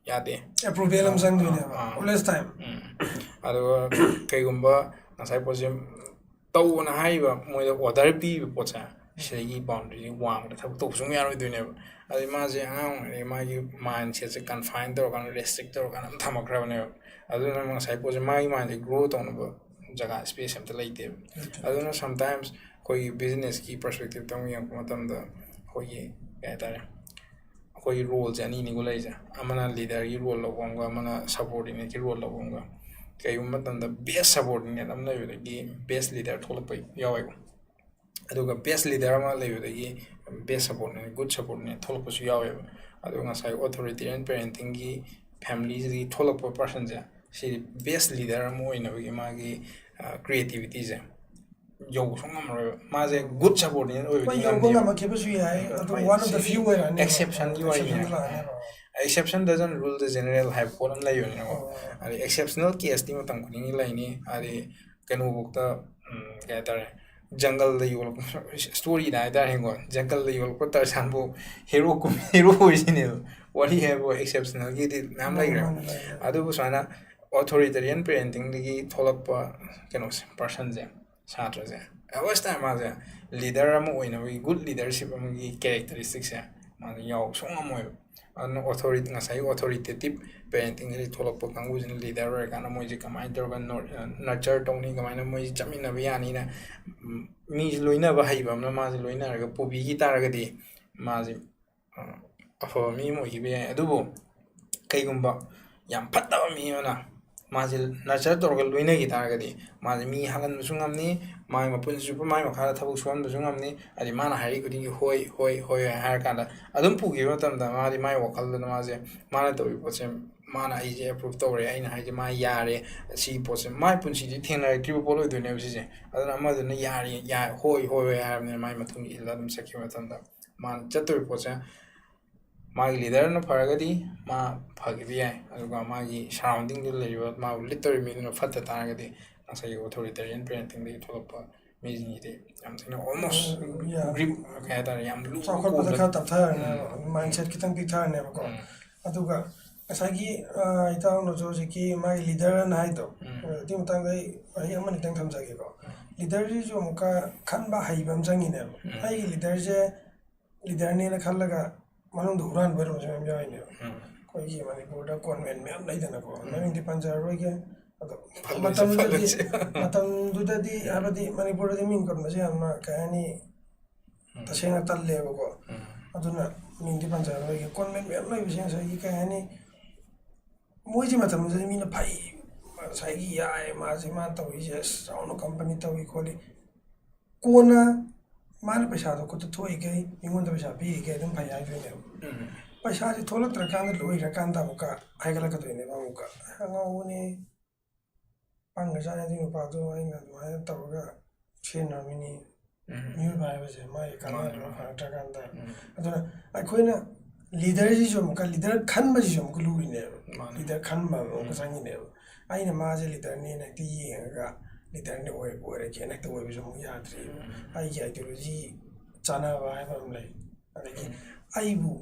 ꯌꯥꯗꯦ꯫ ꯑꯦꯄ꯭ꯔꯨꯚꯦꯜ ꯑꯃ ꯆꯪꯗꯣꯏꯅꯦꯕ ꯑꯥ꯫ Always time. ꯎꯝ꯫ ꯑꯗꯨꯒ ꯀꯩꯒꯨꯝꯕ ꯉꯁꯥꯏ ꯄꯣꯠꯁꯦ ꯇꯧꯑꯣꯅ ꯍꯥꯏꯔꯤꯕ, ꯃꯣꯏꯗ ꯑꯣꯔꯗꯔ ꯄꯤꯔꯤꯕ ꯄꯣꯠꯁꯦ, ꯁꯤꯗꯒꯤ ꯕꯥꯎꯟꯗꯔꯤꯁꯦ ꯋꯥꯡꯕꯗ ꯊꯕꯛ ꯇꯧꯕ ꯁꯨꯡꯌꯥ ꯌꯥꯔꯣꯏꯗꯣꯏꯅꯦꯕ꯫ ꯑꯗꯩ ꯃꯥꯁꯦ ꯑꯉꯥꯡ ꯑꯣꯏꯔꯤꯉꯩ ꯃꯥꯒꯤ ꯃꯥꯏꯟ ꯁꯦꯠꯁꯦ ꯀꯟꯐꯥꯏꯟ ꯇꯧꯔꯀꯥꯟꯗ, ꯔꯦꯁꯇ꯭ꯔꯤꯛ ꯇꯧꯔꯀꯥꯟꯗ ꯑꯗꯨꯝ ꯊꯝꯃꯛꯈ꯭ꯔꯕꯅꯦꯕ꯫ ꯑꯗꯨꯅ ꯉꯁꯥꯏ ꯄꯣꯠꯁꯦ ꯃꯥꯒꯤ ꯃꯥꯏꯟꯁꯦ ꯒ꯭ꯔꯣ ꯇꯧꯅꯕ ꯖꯒꯥ, ꯁ꯭ꯄꯦꯁ ꯑꯝꯇ ꯂꯩꯇꯦꯕ꯫ ꯑꯗꯨꯅ ꯁꯝꯇꯥꯏꯝꯁ ꯑꯩꯈꯣꯏꯒꯤ ꯕꯤꯖꯤꯅꯦꯁꯀꯤ ꯄꯔꯁꯄꯦꯛꯇꯤꯞꯇ ꯑꯃꯨꯛ ꯌꯦꯡꯉꯛꯄ ꯃꯇꯝꯗ ꯑꯩꯈꯣꯏꯒꯤ ꯀꯩ ꯍꯥꯏꯇꯥꯔꯦ, ꯑꯩꯈꯣꯏꯒꯤ ꯔꯣꯜꯁꯦ ꯑꯅꯤꯅꯤꯀꯣ ꯂꯩꯔꯤꯁꯦ꯫ ꯑꯃꯅ ꯂꯤꯗꯔꯒꯤ ꯔꯣꯜ ꯂꯧꯕ ꯑꯃꯒ, ꯑꯃꯅ ꯁꯕꯑꯣꯔꯗꯤꯅꯦꯠꯀꯤ ꯔꯣꯜ ꯂꯧꯕ ꯑꯃꯒ꯫ ꯀꯩꯒꯨꯝꯕ ꯃꯇꯝꯗ ꯕꯦꯁ ꯁꯕꯑꯣꯔꯗꯤꯅꯦꯠ ꯑꯃ ꯂꯩꯕꯗꯒꯤ ꯕꯦꯁ ꯂꯤꯗꯔ ꯊꯣꯛꯂꯛꯄ ꯌꯥꯎꯋꯦꯕ꯫ ꯑꯗꯨꯒ ꯕꯦꯁ ꯂꯤꯗꯔ ꯑꯃ ꯂꯩꯕꯗꯒꯤ ꯕꯦꯁ ꯁꯕꯑꯣꯔꯗꯤꯅꯦꯠ, ꯒꯨꯗ ꯁꯕꯑꯣꯔꯗꯤꯅꯦꯠ ꯊꯣꯛꯂꯛꯄꯁꯨ ꯌꯥꯎꯋꯦꯕ꯫ ꯑꯗꯨꯒ ꯉꯁꯥꯏ ꯑꯣꯊꯣꯔꯤꯇꯦꯔꯤꯌꯟ ꯄꯦꯔꯦꯟꯇꯤꯡꯒꯤ ꯐꯦꯃꯤꯂꯤꯁꯤꯗꯒꯤ ꯊꯣꯛꯂꯛꯄ ꯄꯔꯁꯟꯁꯦ, ꯁꯤ ꯕꯦꯁ ꯂꯤꯗꯔ ꯑꯃ ꯑꯣꯏꯅꯕꯒꯤ ꯃꯥꯒꯤ ꯀ꯭ꯔꯤꯌꯦꯇꯤꯚꯤꯇꯤꯁꯦ ꯌꯧꯕ ꯁꯨꯡꯉꯝꯃꯔꯣꯏꯕ꯫ ꯃꯥꯁꯦ ꯒꯨꯗ ꯁꯕꯑꯣꯔꯗꯤꯅꯦꯠ ꯑꯣꯏꯕꯗꯤ ꯍꯣꯏ, ꯌꯧꯕ ꯉꯝꯗꯦꯕ꯫ ꯉꯝꯃꯛꯈꯤꯕꯁꯨ ꯌꯥꯏ, ꯑꯗꯨ ꯍꯣꯏ, one of the CD few ꯑꯣꯏꯔꯛꯑꯅꯦꯕ꯫ exception ꯒꯤ ꯋꯥꯔꯤꯅꯦ꯫ Exception ꯂꯥꯛꯑꯅꯦꯕ꯫ Exception doesn't rule the general ꯍꯥꯏꯕ ꯄꯣꯠ ꯑꯃ ꯂꯩꯕꯅꯤꯅꯀꯣ꯫ ꯑꯣ꯫ ꯑꯗꯩ ꯑꯦꯛꯁꯦꯞꯁꯅꯦꯜ ꯀꯦꯁꯇꯤ ꯃꯇꯝ ꯈꯨꯗꯤꯡꯒꯤ ꯂꯩꯅꯤ꯫ ꯍꯥꯏꯗꯤ ꯀꯩꯅꯣꯐꯧꯗ, ꯎꯝ, ꯀꯩ ꯍꯥꯏꯇꯥꯔꯦ, ꯖꯪꯒꯜꯗ ꯌꯣꯜꯂꯛꯄ ꯁ꯭ꯇꯣꯔꯤꯗ ꯍꯥꯏꯇꯥꯔꯦꯀꯣ, ꯖꯪꯒꯜꯗ ꯌꯣꯜꯂꯛꯄ ꯇꯔꯁꯥꯟꯕꯨ ꯍꯦꯔꯣ ꯀꯨꯝ-, ꯍꯦꯔꯣ ꯑꯣꯏꯁꯤꯅꯦꯕ꯫ ꯋꯥꯔꯤ ꯍꯥꯏꯕꯨ ꯑꯦꯛꯁꯦꯞꯁꯅꯦꯜꯒꯤꯗꯤ ꯃꯌꯥꯝ ꯂꯩꯈ꯭ꯔꯦ꯫ ꯃꯥꯅꯦ, ꯃꯥꯅꯦ, ꯃꯥꯅꯦ꯫ ꯑꯗꯨꯕꯨ ꯁꯨꯃꯥꯏꯅ ꯑꯣꯊꯣꯔꯤꯇꯦꯔꯤꯌꯟ ꯄꯦꯔꯦꯟꯇꯤꯡꯗꯒꯤ ꯊꯣꯛꯂꯛꯄ ꯀꯩꯅꯣꯁꯦ, ꯄꯔꯁꯟꯁꯦ, ꯁꯥꯇ꯭ꯔꯁꯦ, Always time ꯃꯥꯁꯦ ꯂꯤꯗꯔ ꯑꯃ ꯑꯣꯏꯅꯕꯒꯤ, ꯒꯨꯗ ꯂꯤꯗꯔꯁꯤꯞ ꯑꯃꯒꯤ ꯀꯦꯔꯦꯛꯇꯔꯤꯁꯇꯤꯛꯁꯦ ꯃꯥꯁꯦ ꯌꯥꯎꯕ ꯁꯨꯡꯉꯝ ꯉꯝꯃꯣꯏꯕ꯫ ꯑꯗꯨꯅ ꯑꯣꯊꯣꯔꯤ ꯉꯁꯥꯏꯒꯤ ꯑꯣꯊꯣꯔꯤꯇꯦꯇꯤꯞ ꯄꯦꯔꯦꯟꯇꯤꯡꯁꯤꯗꯒꯤ ꯊꯣꯛꯂꯛꯄ ꯀꯥꯡꯕꯨꯁꯤꯅ ꯂꯤꯗꯔ ꯑꯣꯏꯔꯀꯥꯟꯗ ꯃꯣꯏꯁꯦ ꯀꯃꯥꯏꯅ ꯇꯧꯔꯒ ꯅꯔꯆꯔ ꯇꯧꯅꯤ, ꯀꯃꯥꯏꯅ ꯃꯣꯏꯁꯦ ꯆꯠꯃꯤꯟꯅꯕ ꯌꯥꯅꯤꯅ, ꯎꯝ, ꯃꯤꯁꯦ ꯂꯣꯏꯅꯕ ꯍꯩꯕ ꯑꯃꯅ ꯃꯥꯁꯦ ꯂꯣꯏꯅꯔꯒ ꯄꯨꯕꯤꯈꯤ ꯇꯥꯔꯒꯗꯤ ꯃꯥꯁꯦ ꯑꯐꯕ ꯃꯤ ꯑꯃ ꯑꯣꯏꯈꯤꯕ ꯌꯥꯏ꯫ ꯑꯗꯨꯕꯨ ꯀꯩꯒꯨꯝꯕ ꯌꯥꯝ ꯐꯠꯇꯕ ꯃꯤ ꯑꯃꯅ ꯃꯥꯁꯦ ꯅꯔꯆꯔ ꯇꯧꯔꯒ ꯂꯣꯏꯅꯈꯤ ꯇꯥꯔꯒꯗꯤ ꯃꯥꯁꯦ ꯃꯤ ꯍꯥꯠꯍꯟꯕꯁꯨ ꯉꯝꯅꯤ, ꯃꯥꯒꯤ ꯃꯄꯨꯟꯁꯤ ꯆꯨꯞꯄ ꯃꯥꯒꯤ ꯃꯈꯥꯗ ꯊꯕꯛ ꯁꯨꯍꯟꯕꯁꯨ ꯉꯝꯅꯤ꯫ ꯍꯥꯏꯗꯤ ꯃꯥꯅ ꯍꯥꯏꯔꯤ ꯈꯨꯗꯤꯡꯒꯤ "ꯍꯣꯏ, ꯍꯣꯏ, ꯍꯣꯏ" ꯍꯥꯏꯔꯀꯥꯟꯗ ꯑꯗꯨꯝ ꯄꯨꯈꯤꯕ ꯃꯇꯝꯗ ꯃꯥꯗꯤ ꯃꯥꯒꯤ ꯋꯥꯈꯜꯗꯨꯅ ꯃꯥꯁꯦ, ꯃꯥꯅ ꯇꯧꯔꯤꯕ ꯄꯣꯠꯁꯦ, "ꯃꯥꯅ ꯑꯩꯁꯦ ꯑꯦꯄ꯭ꯔꯨꯞ ꯇꯧꯔꯦ, ꯑꯩꯅ ꯍꯥꯏꯁꯦ ꯃꯥ ꯌꯥꯔꯦ", ꯁꯤꯒꯤ ꯄꯣꯠꯁꯦ ꯃꯥꯒꯤ ꯄꯨꯟꯁꯤꯗꯤ ꯊꯦꯡꯅꯔꯛꯇ꯭ꯔꯤꯕ ꯄꯣꯠ ꯑꯣꯏꯗꯣꯏꯅꯦꯕ ꯁꯤꯁꯦ꯫ ꯑꯗꯨꯅ ꯑꯃꯗꯨꯅ "ꯌꯥꯔꯦ, ꯌꯥꯔꯦ, ꯍꯣꯏ, ꯍꯣꯏ, ꯍꯣꯏ" ꯍꯥꯏꯔꯕꯅꯤꯅ ꯃꯥꯒꯤ ꯃꯇꯨꯡ ꯏꯜꯂ ꯑꯗꯨꯝ ꯆꯠꯈꯤꯕ ꯃꯇꯝꯗ ꯃꯥꯅ ꯆꯠꯇꯣꯔꯤꯕ ꯄꯣꯠꯁꯦ, ꯃꯥꯒꯤ ꯂꯤꯗꯔꯅ ꯐꯔꯒꯗꯤ ꯃꯥ ꯐꯈꯤꯕ ꯌꯥꯏ, ꯑꯗꯨꯒ ꯃꯥꯒꯤ ꯁꯔꯥꯎꯟꯗꯤꯡꯗ ꯂꯩꯔꯤꯕ, ꯃꯥꯕꯨ ꯂꯤꯠ ꯇꯧꯔꯤꯕ ꯃꯤꯗꯨꯅ ꯐꯠꯇ ꯇꯥꯔꯒꯗꯤ ꯉꯁꯥꯏꯒꯤ ꯑꯣꯊꯣꯔꯤꯇꯦꯔꯤꯌꯟ ꯄꯦꯔꯦꯟꯇꯤꯡꯗꯒꯤ ꯊꯣꯛꯂꯛꯄ ꯃꯤꯁꯤꯡꯁꯤꯗꯤ ꯌꯥꯝ ꯊꯤꯅ almost ꯎꯝ, yeah. ꯒ꯭ꯔꯤꯞ, ꯀꯩ ꯍꯥꯏꯇꯥꯔꯦ, ꯌꯥꯝ ꯂꯨꯕ ꯆꯥꯎꯈꯠꯄꯗ ꯀꯣꯛꯇ ꯈꯔ ꯇꯞꯊꯔꯅꯦꯕ, ꯎꯝ. ꯃꯥꯏꯟꯁꯦꯠ ꯈꯤꯇꯪ ꯄꯤꯛꯊꯔꯅꯦꯕꯀꯣ꯫ ꯎꯝ. ꯑꯗꯨꯒ ꯉꯁꯥꯏꯒꯤ, ꯑ, ꯏꯇꯥꯎꯅꯁꯨ ꯍꯧꯖꯤꯛꯀꯤ ꯃꯥꯒꯤ ꯂꯤꯗꯔꯅ ꯍꯥꯏꯗꯣ, ꯎꯝ. ꯑꯗꯨꯒꯤ ꯃꯇꯥꯡꯗ ꯑꯩ ꯋꯥꯍꯩ ꯑꯃꯅꯤꯇꯪ ꯊꯝꯖꯒꯦꯀꯣ꯫ ꯎꯝ. ꯂꯤꯗꯔꯁꯤꯁꯨ ꯑꯃꯨꯛꯀ ꯈꯟꯕ ꯍꯩꯕ ꯑꯃ ꯆꯪꯉꯤꯅꯦꯕ꯫ ꯎꯝ. ꯑꯩꯒꯤ ꯂꯤꯗꯔꯁꯦ ꯂꯤꯗꯔꯅꯦꯅ ꯈꯜꯂꯒ ꯃꯅꯨꯡꯗ ꯍꯨꯔꯥꯟꯕ ꯑꯣꯏꯔꯝꯕꯁꯨ ꯃꯌꯥꯝ ꯌꯥꯎꯔꯤꯅꯦꯕ꯫ ꯎꯝ. ꯑꯩꯈꯣꯏꯒꯤ ꯃꯅꯤꯄꯨꯔꯗ ꯀꯣꯟꯚꯦꯟ ꯃꯌꯥꯝ ꯂꯩꯗꯅꯀꯣ, ꯎꯝ. ꯃꯃꯤꯡꯗꯤ ꯄꯟꯖꯔꯔꯣꯏꯒꯦ꯫ ꯑꯗꯣ ꯐꯠꯂꯣꯏꯁꯦ, ꯃꯇꯝꯗꯨꯗꯗꯤ, ꯐꯠꯂꯣꯏꯁꯦ. ꯃꯇꯝꯗꯨꯗꯗꯤ ꯍꯥꯏꯕꯗꯤ ꯃꯅꯤꯄꯨꯔꯗꯗꯤ ꯃꯤꯡ ꯄꯟꯕꯁꯦ ꯌꯥꯝꯅ, ꯀꯩ ꯍꯥꯏꯅꯤ, ꯎꯝ. ꯇꯁꯦꯡꯅ ꯇꯜꯂꯦꯕꯀꯣ꯫ ꯎꯝ. ꯑꯗꯨꯅ ꯃꯤꯡꯗꯤ ꯄꯟꯖꯔꯔꯣꯏꯒꯦ꯫ ꯀꯣꯟꯚꯦꯟ ꯃꯌꯥꯝ ꯂꯩꯕꯁꯦ ꯉꯁꯥꯏꯒꯤ, ꯀꯩ ꯍꯥꯏꯅꯤ, ꯃꯣꯏꯁꯦ ꯃꯇꯝꯗꯨꯗꯗꯤ ꯃꯤꯅ ꯐꯩ, ꯉꯁꯥꯏꯒꯤ ꯌꯥꯏ, ꯃꯥꯁꯦ, ꯃꯥꯅ ꯇꯧꯔꯤꯁꯦ, ꯑꯁ, ꯆꯥꯎꯅ ꯀꯝꯄꯅꯤ ꯇꯧꯏ ꯈꯣꯠꯂꯤ꯫ ꯀꯣꯟꯅ ꯃꯥꯅ ꯄꯩꯁꯥꯗꯣ ꯈꯨꯠꯇ ꯊꯣꯛꯏꯈꯩ, ꯃꯤꯉꯣꯟꯗ ꯄꯩꯁꯥ ꯄꯤꯔꯤꯈꯩ ꯑꯗꯨꯝ ꯐꯩ ꯍꯥꯏꯗꯣꯏꯅꯦꯕ꯫ ꯎꯝ. ꯄꯩꯁꯥꯁꯦ ꯊꯣꯛꯂꯛꯇ꯭ꯔꯀꯥꯟꯗ, ꯂꯣꯏꯈ꯭ꯔꯀꯥꯟꯗ ꯑꯃꯨꯛꯀ ꯍꯥꯏꯒꯠꯂꯛꯀꯗꯣꯏꯅꯦꯕ꯫ ꯑꯃꯨꯛꯀ "ꯑꯉꯥꯎꯕꯅꯦ, ꯄꯪꯒ꯭ꯔꯖꯥꯠꯅꯤ ꯑꯗꯨꯒꯤ ꯅꯨꯄꯥꯗꯣ, ꯑꯩꯅ ꯑꯗꯨꯃꯥꯏꯅ ꯇꯧꯔꯒ ꯁꯦꯝꯅꯔꯝꯃꯤꯅꯤ"꯫ ꯎꯝ. ꯃꯤꯑꯣꯏꯕ ꯍꯥꯏꯕꯁꯦ ꯃꯥꯒꯤ ꯀꯥꯟꯅꯕ ꯃꯥꯅꯦ, ꯃꯥꯅꯦ. ꯐꯪꯉꯛꯇ꯭ꯔꯀꯥꯟꯗ꯫ ꯎꯝ. ꯑꯗꯨꯅ ꯑꯩꯈꯣꯏꯅ ꯂꯤꯗꯔꯁꯤꯁꯨ ꯑꯃꯨꯛꯀ, ꯂꯤꯗꯔ ꯈꯟꯕꯁꯤꯁꯨ ꯑꯃꯨꯛꯀ ꯂꯨꯔꯤꯅꯦꯕ꯫ ꯃꯥꯅꯦ. ꯂꯤꯗꯔ ꯈꯟꯕ ꯑꯃꯨꯛꯀ ꯎꯝ. ꯆꯪꯉꯤꯅꯦꯕ꯫ ꯑꯩꯅ ꯃꯥꯁꯦ ꯂꯤꯗꯔꯅꯦꯅ ꯍꯦꯛꯇ ꯌꯦꯡꯉꯒ ꯂꯤꯗꯔꯅꯦ ꯑꯣꯏ-, ꯑꯣꯏꯔꯒꯦꯅ ꯍꯦꯛꯇ ꯑꯣꯏꯕꯁꯨ ꯑꯃꯨꯛ ꯌꯥꯗ꯭ꯔꯤꯕ꯫ ꯎꯝ. ꯑꯩꯒꯤ ꯑꯥꯏꯗꯤꯌꯣꯂꯣꯖꯤ ꯆꯥꯟꯅꯕ ꯍꯥꯏꯕ ꯑꯃ ꯂꯩ꯫ ꯑꯗꯒꯤ ꯎꯝ. ꯑꯩꯕꯨ,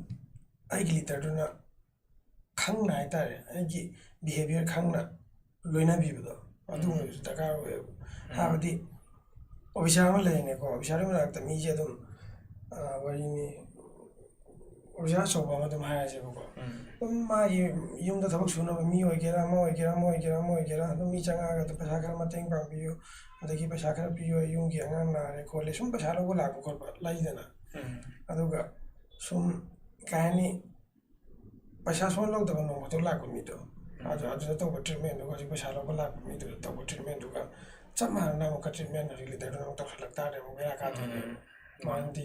ꯑꯩꯒꯤ ꯂꯤꯗꯔꯗꯨꯅ ꯈꯪꯅ ꯍꯥꯏꯇꯥꯔꯦ, ꯑꯩꯒꯤ ꯕꯤꯍꯦꯕꯤꯌꯔ ꯈꯪꯅ ꯂꯣꯏꯅꯕꯤꯕꯗꯣ, ꯑꯗꯨꯒꯨꯝꯕꯁꯨ ꯗꯔꯀꯥꯔ ꯑꯣꯏꯌꯦꯕ꯫ ꯎꯝ. ꯍꯥꯏꯕꯗꯤ ꯑꯣꯐꯤꯁꯥꯔ ꯑꯃ ꯂꯩꯔꯦꯀꯣ, ꯑꯣꯐꯤꯁꯥꯔꯒꯤ ꯃꯅꯥꯛꯇ ꯃꯤꯁꯦ ꯑꯗꯨꯝ, ꯑ, ꯋꯥꯔꯤꯅꯤ, ꯑꯣꯐꯤꯁꯥꯔ ꯑꯆꯧꯕ ꯑꯃ ꯑꯗꯨꯝ ꯍꯥꯏꯔꯁꯦꯕꯀꯣ꯫ ꯑꯗꯨꯝ ꯃꯥꯒꯤ ꯌꯨꯝꯗ ꯊꯕꯛ ꯁꯨꯅꯕ ꯃꯤ ꯑꯣꯏꯒꯦꯔꯥ, ꯑꯃ ꯑꯣꯏꯒꯦꯔꯥ, ꯑꯃ ꯑꯣꯏꯒꯦꯔꯥ, ꯑꯃ ꯑꯣꯏꯒꯦꯔꯥ, ꯑꯗꯨꯝ ꯃꯤ ꯆꯪꯉꯛꯑꯒ ꯑꯗꯨꯝ ꯄꯩꯁꯥ ꯈꯔ ꯃꯇꯦꯡ ꯄꯥꯡꯕꯤꯌꯨ, ꯑꯗꯒꯤ ꯄꯩꯁꯥ ꯈꯔ ꯄꯤꯌꯨ, ꯑꯩ ꯌꯨꯝꯒꯤ ꯑꯉꯥꯡ ꯅꯥꯔꯦ ꯈꯣꯠꯂꯦ, ꯁꯨꯝ ꯄꯩꯁꯥ ꯂꯧꯕ ꯂꯥꯛꯄ ꯈꯣꯠꯄ ꯂꯩꯗꯅ꯫ ꯑꯗꯨꯒ ꯁꯨꯝ, ꯀꯩ ꯍꯥꯏꯅꯤ, ꯄꯩꯁꯥ ꯁꯨꯡꯂꯧ ꯂꯧꯗꯕ ꯅꯣꯡ ꯐꯥꯗꯣꯛ ꯂꯥꯛꯄ ꯃꯤꯗꯣ, ꯑꯗꯨ, ꯑꯗꯨꯗ ꯇꯧꯕ ꯇ꯭ꯔꯤꯠꯃꯦꯟꯗꯨꯒ ꯍꯧꯖꯤꯛ ꯄꯩꯁꯥ ꯂꯧꯕ ꯂꯥꯛꯄ ꯃꯤꯗꯨꯗ ꯇꯧꯕ ꯇ꯭ꯔꯤꯠꯃꯦꯟꯗꯨꯒ ꯆꯞ ꯃꯥꯟꯅꯅ ꯑꯃꯨꯛꯀ ꯇ꯭ꯔꯤꯠꯃꯦꯟ ꯍꯧꯖꯤꯛ ꯂꯤꯗꯔꯗꯨꯅ ꯑꯃꯨꯛ ꯇꯧꯁꯜꯂꯛ ꯇꯥꯔꯗꯤ ꯑꯃꯨꯛ ꯕꯦꯔꯥ ꯀꯥꯗꯣꯏꯅꯦꯕ꯫ ꯎꯝ꯫ ꯃꯔꯝꯗꯤ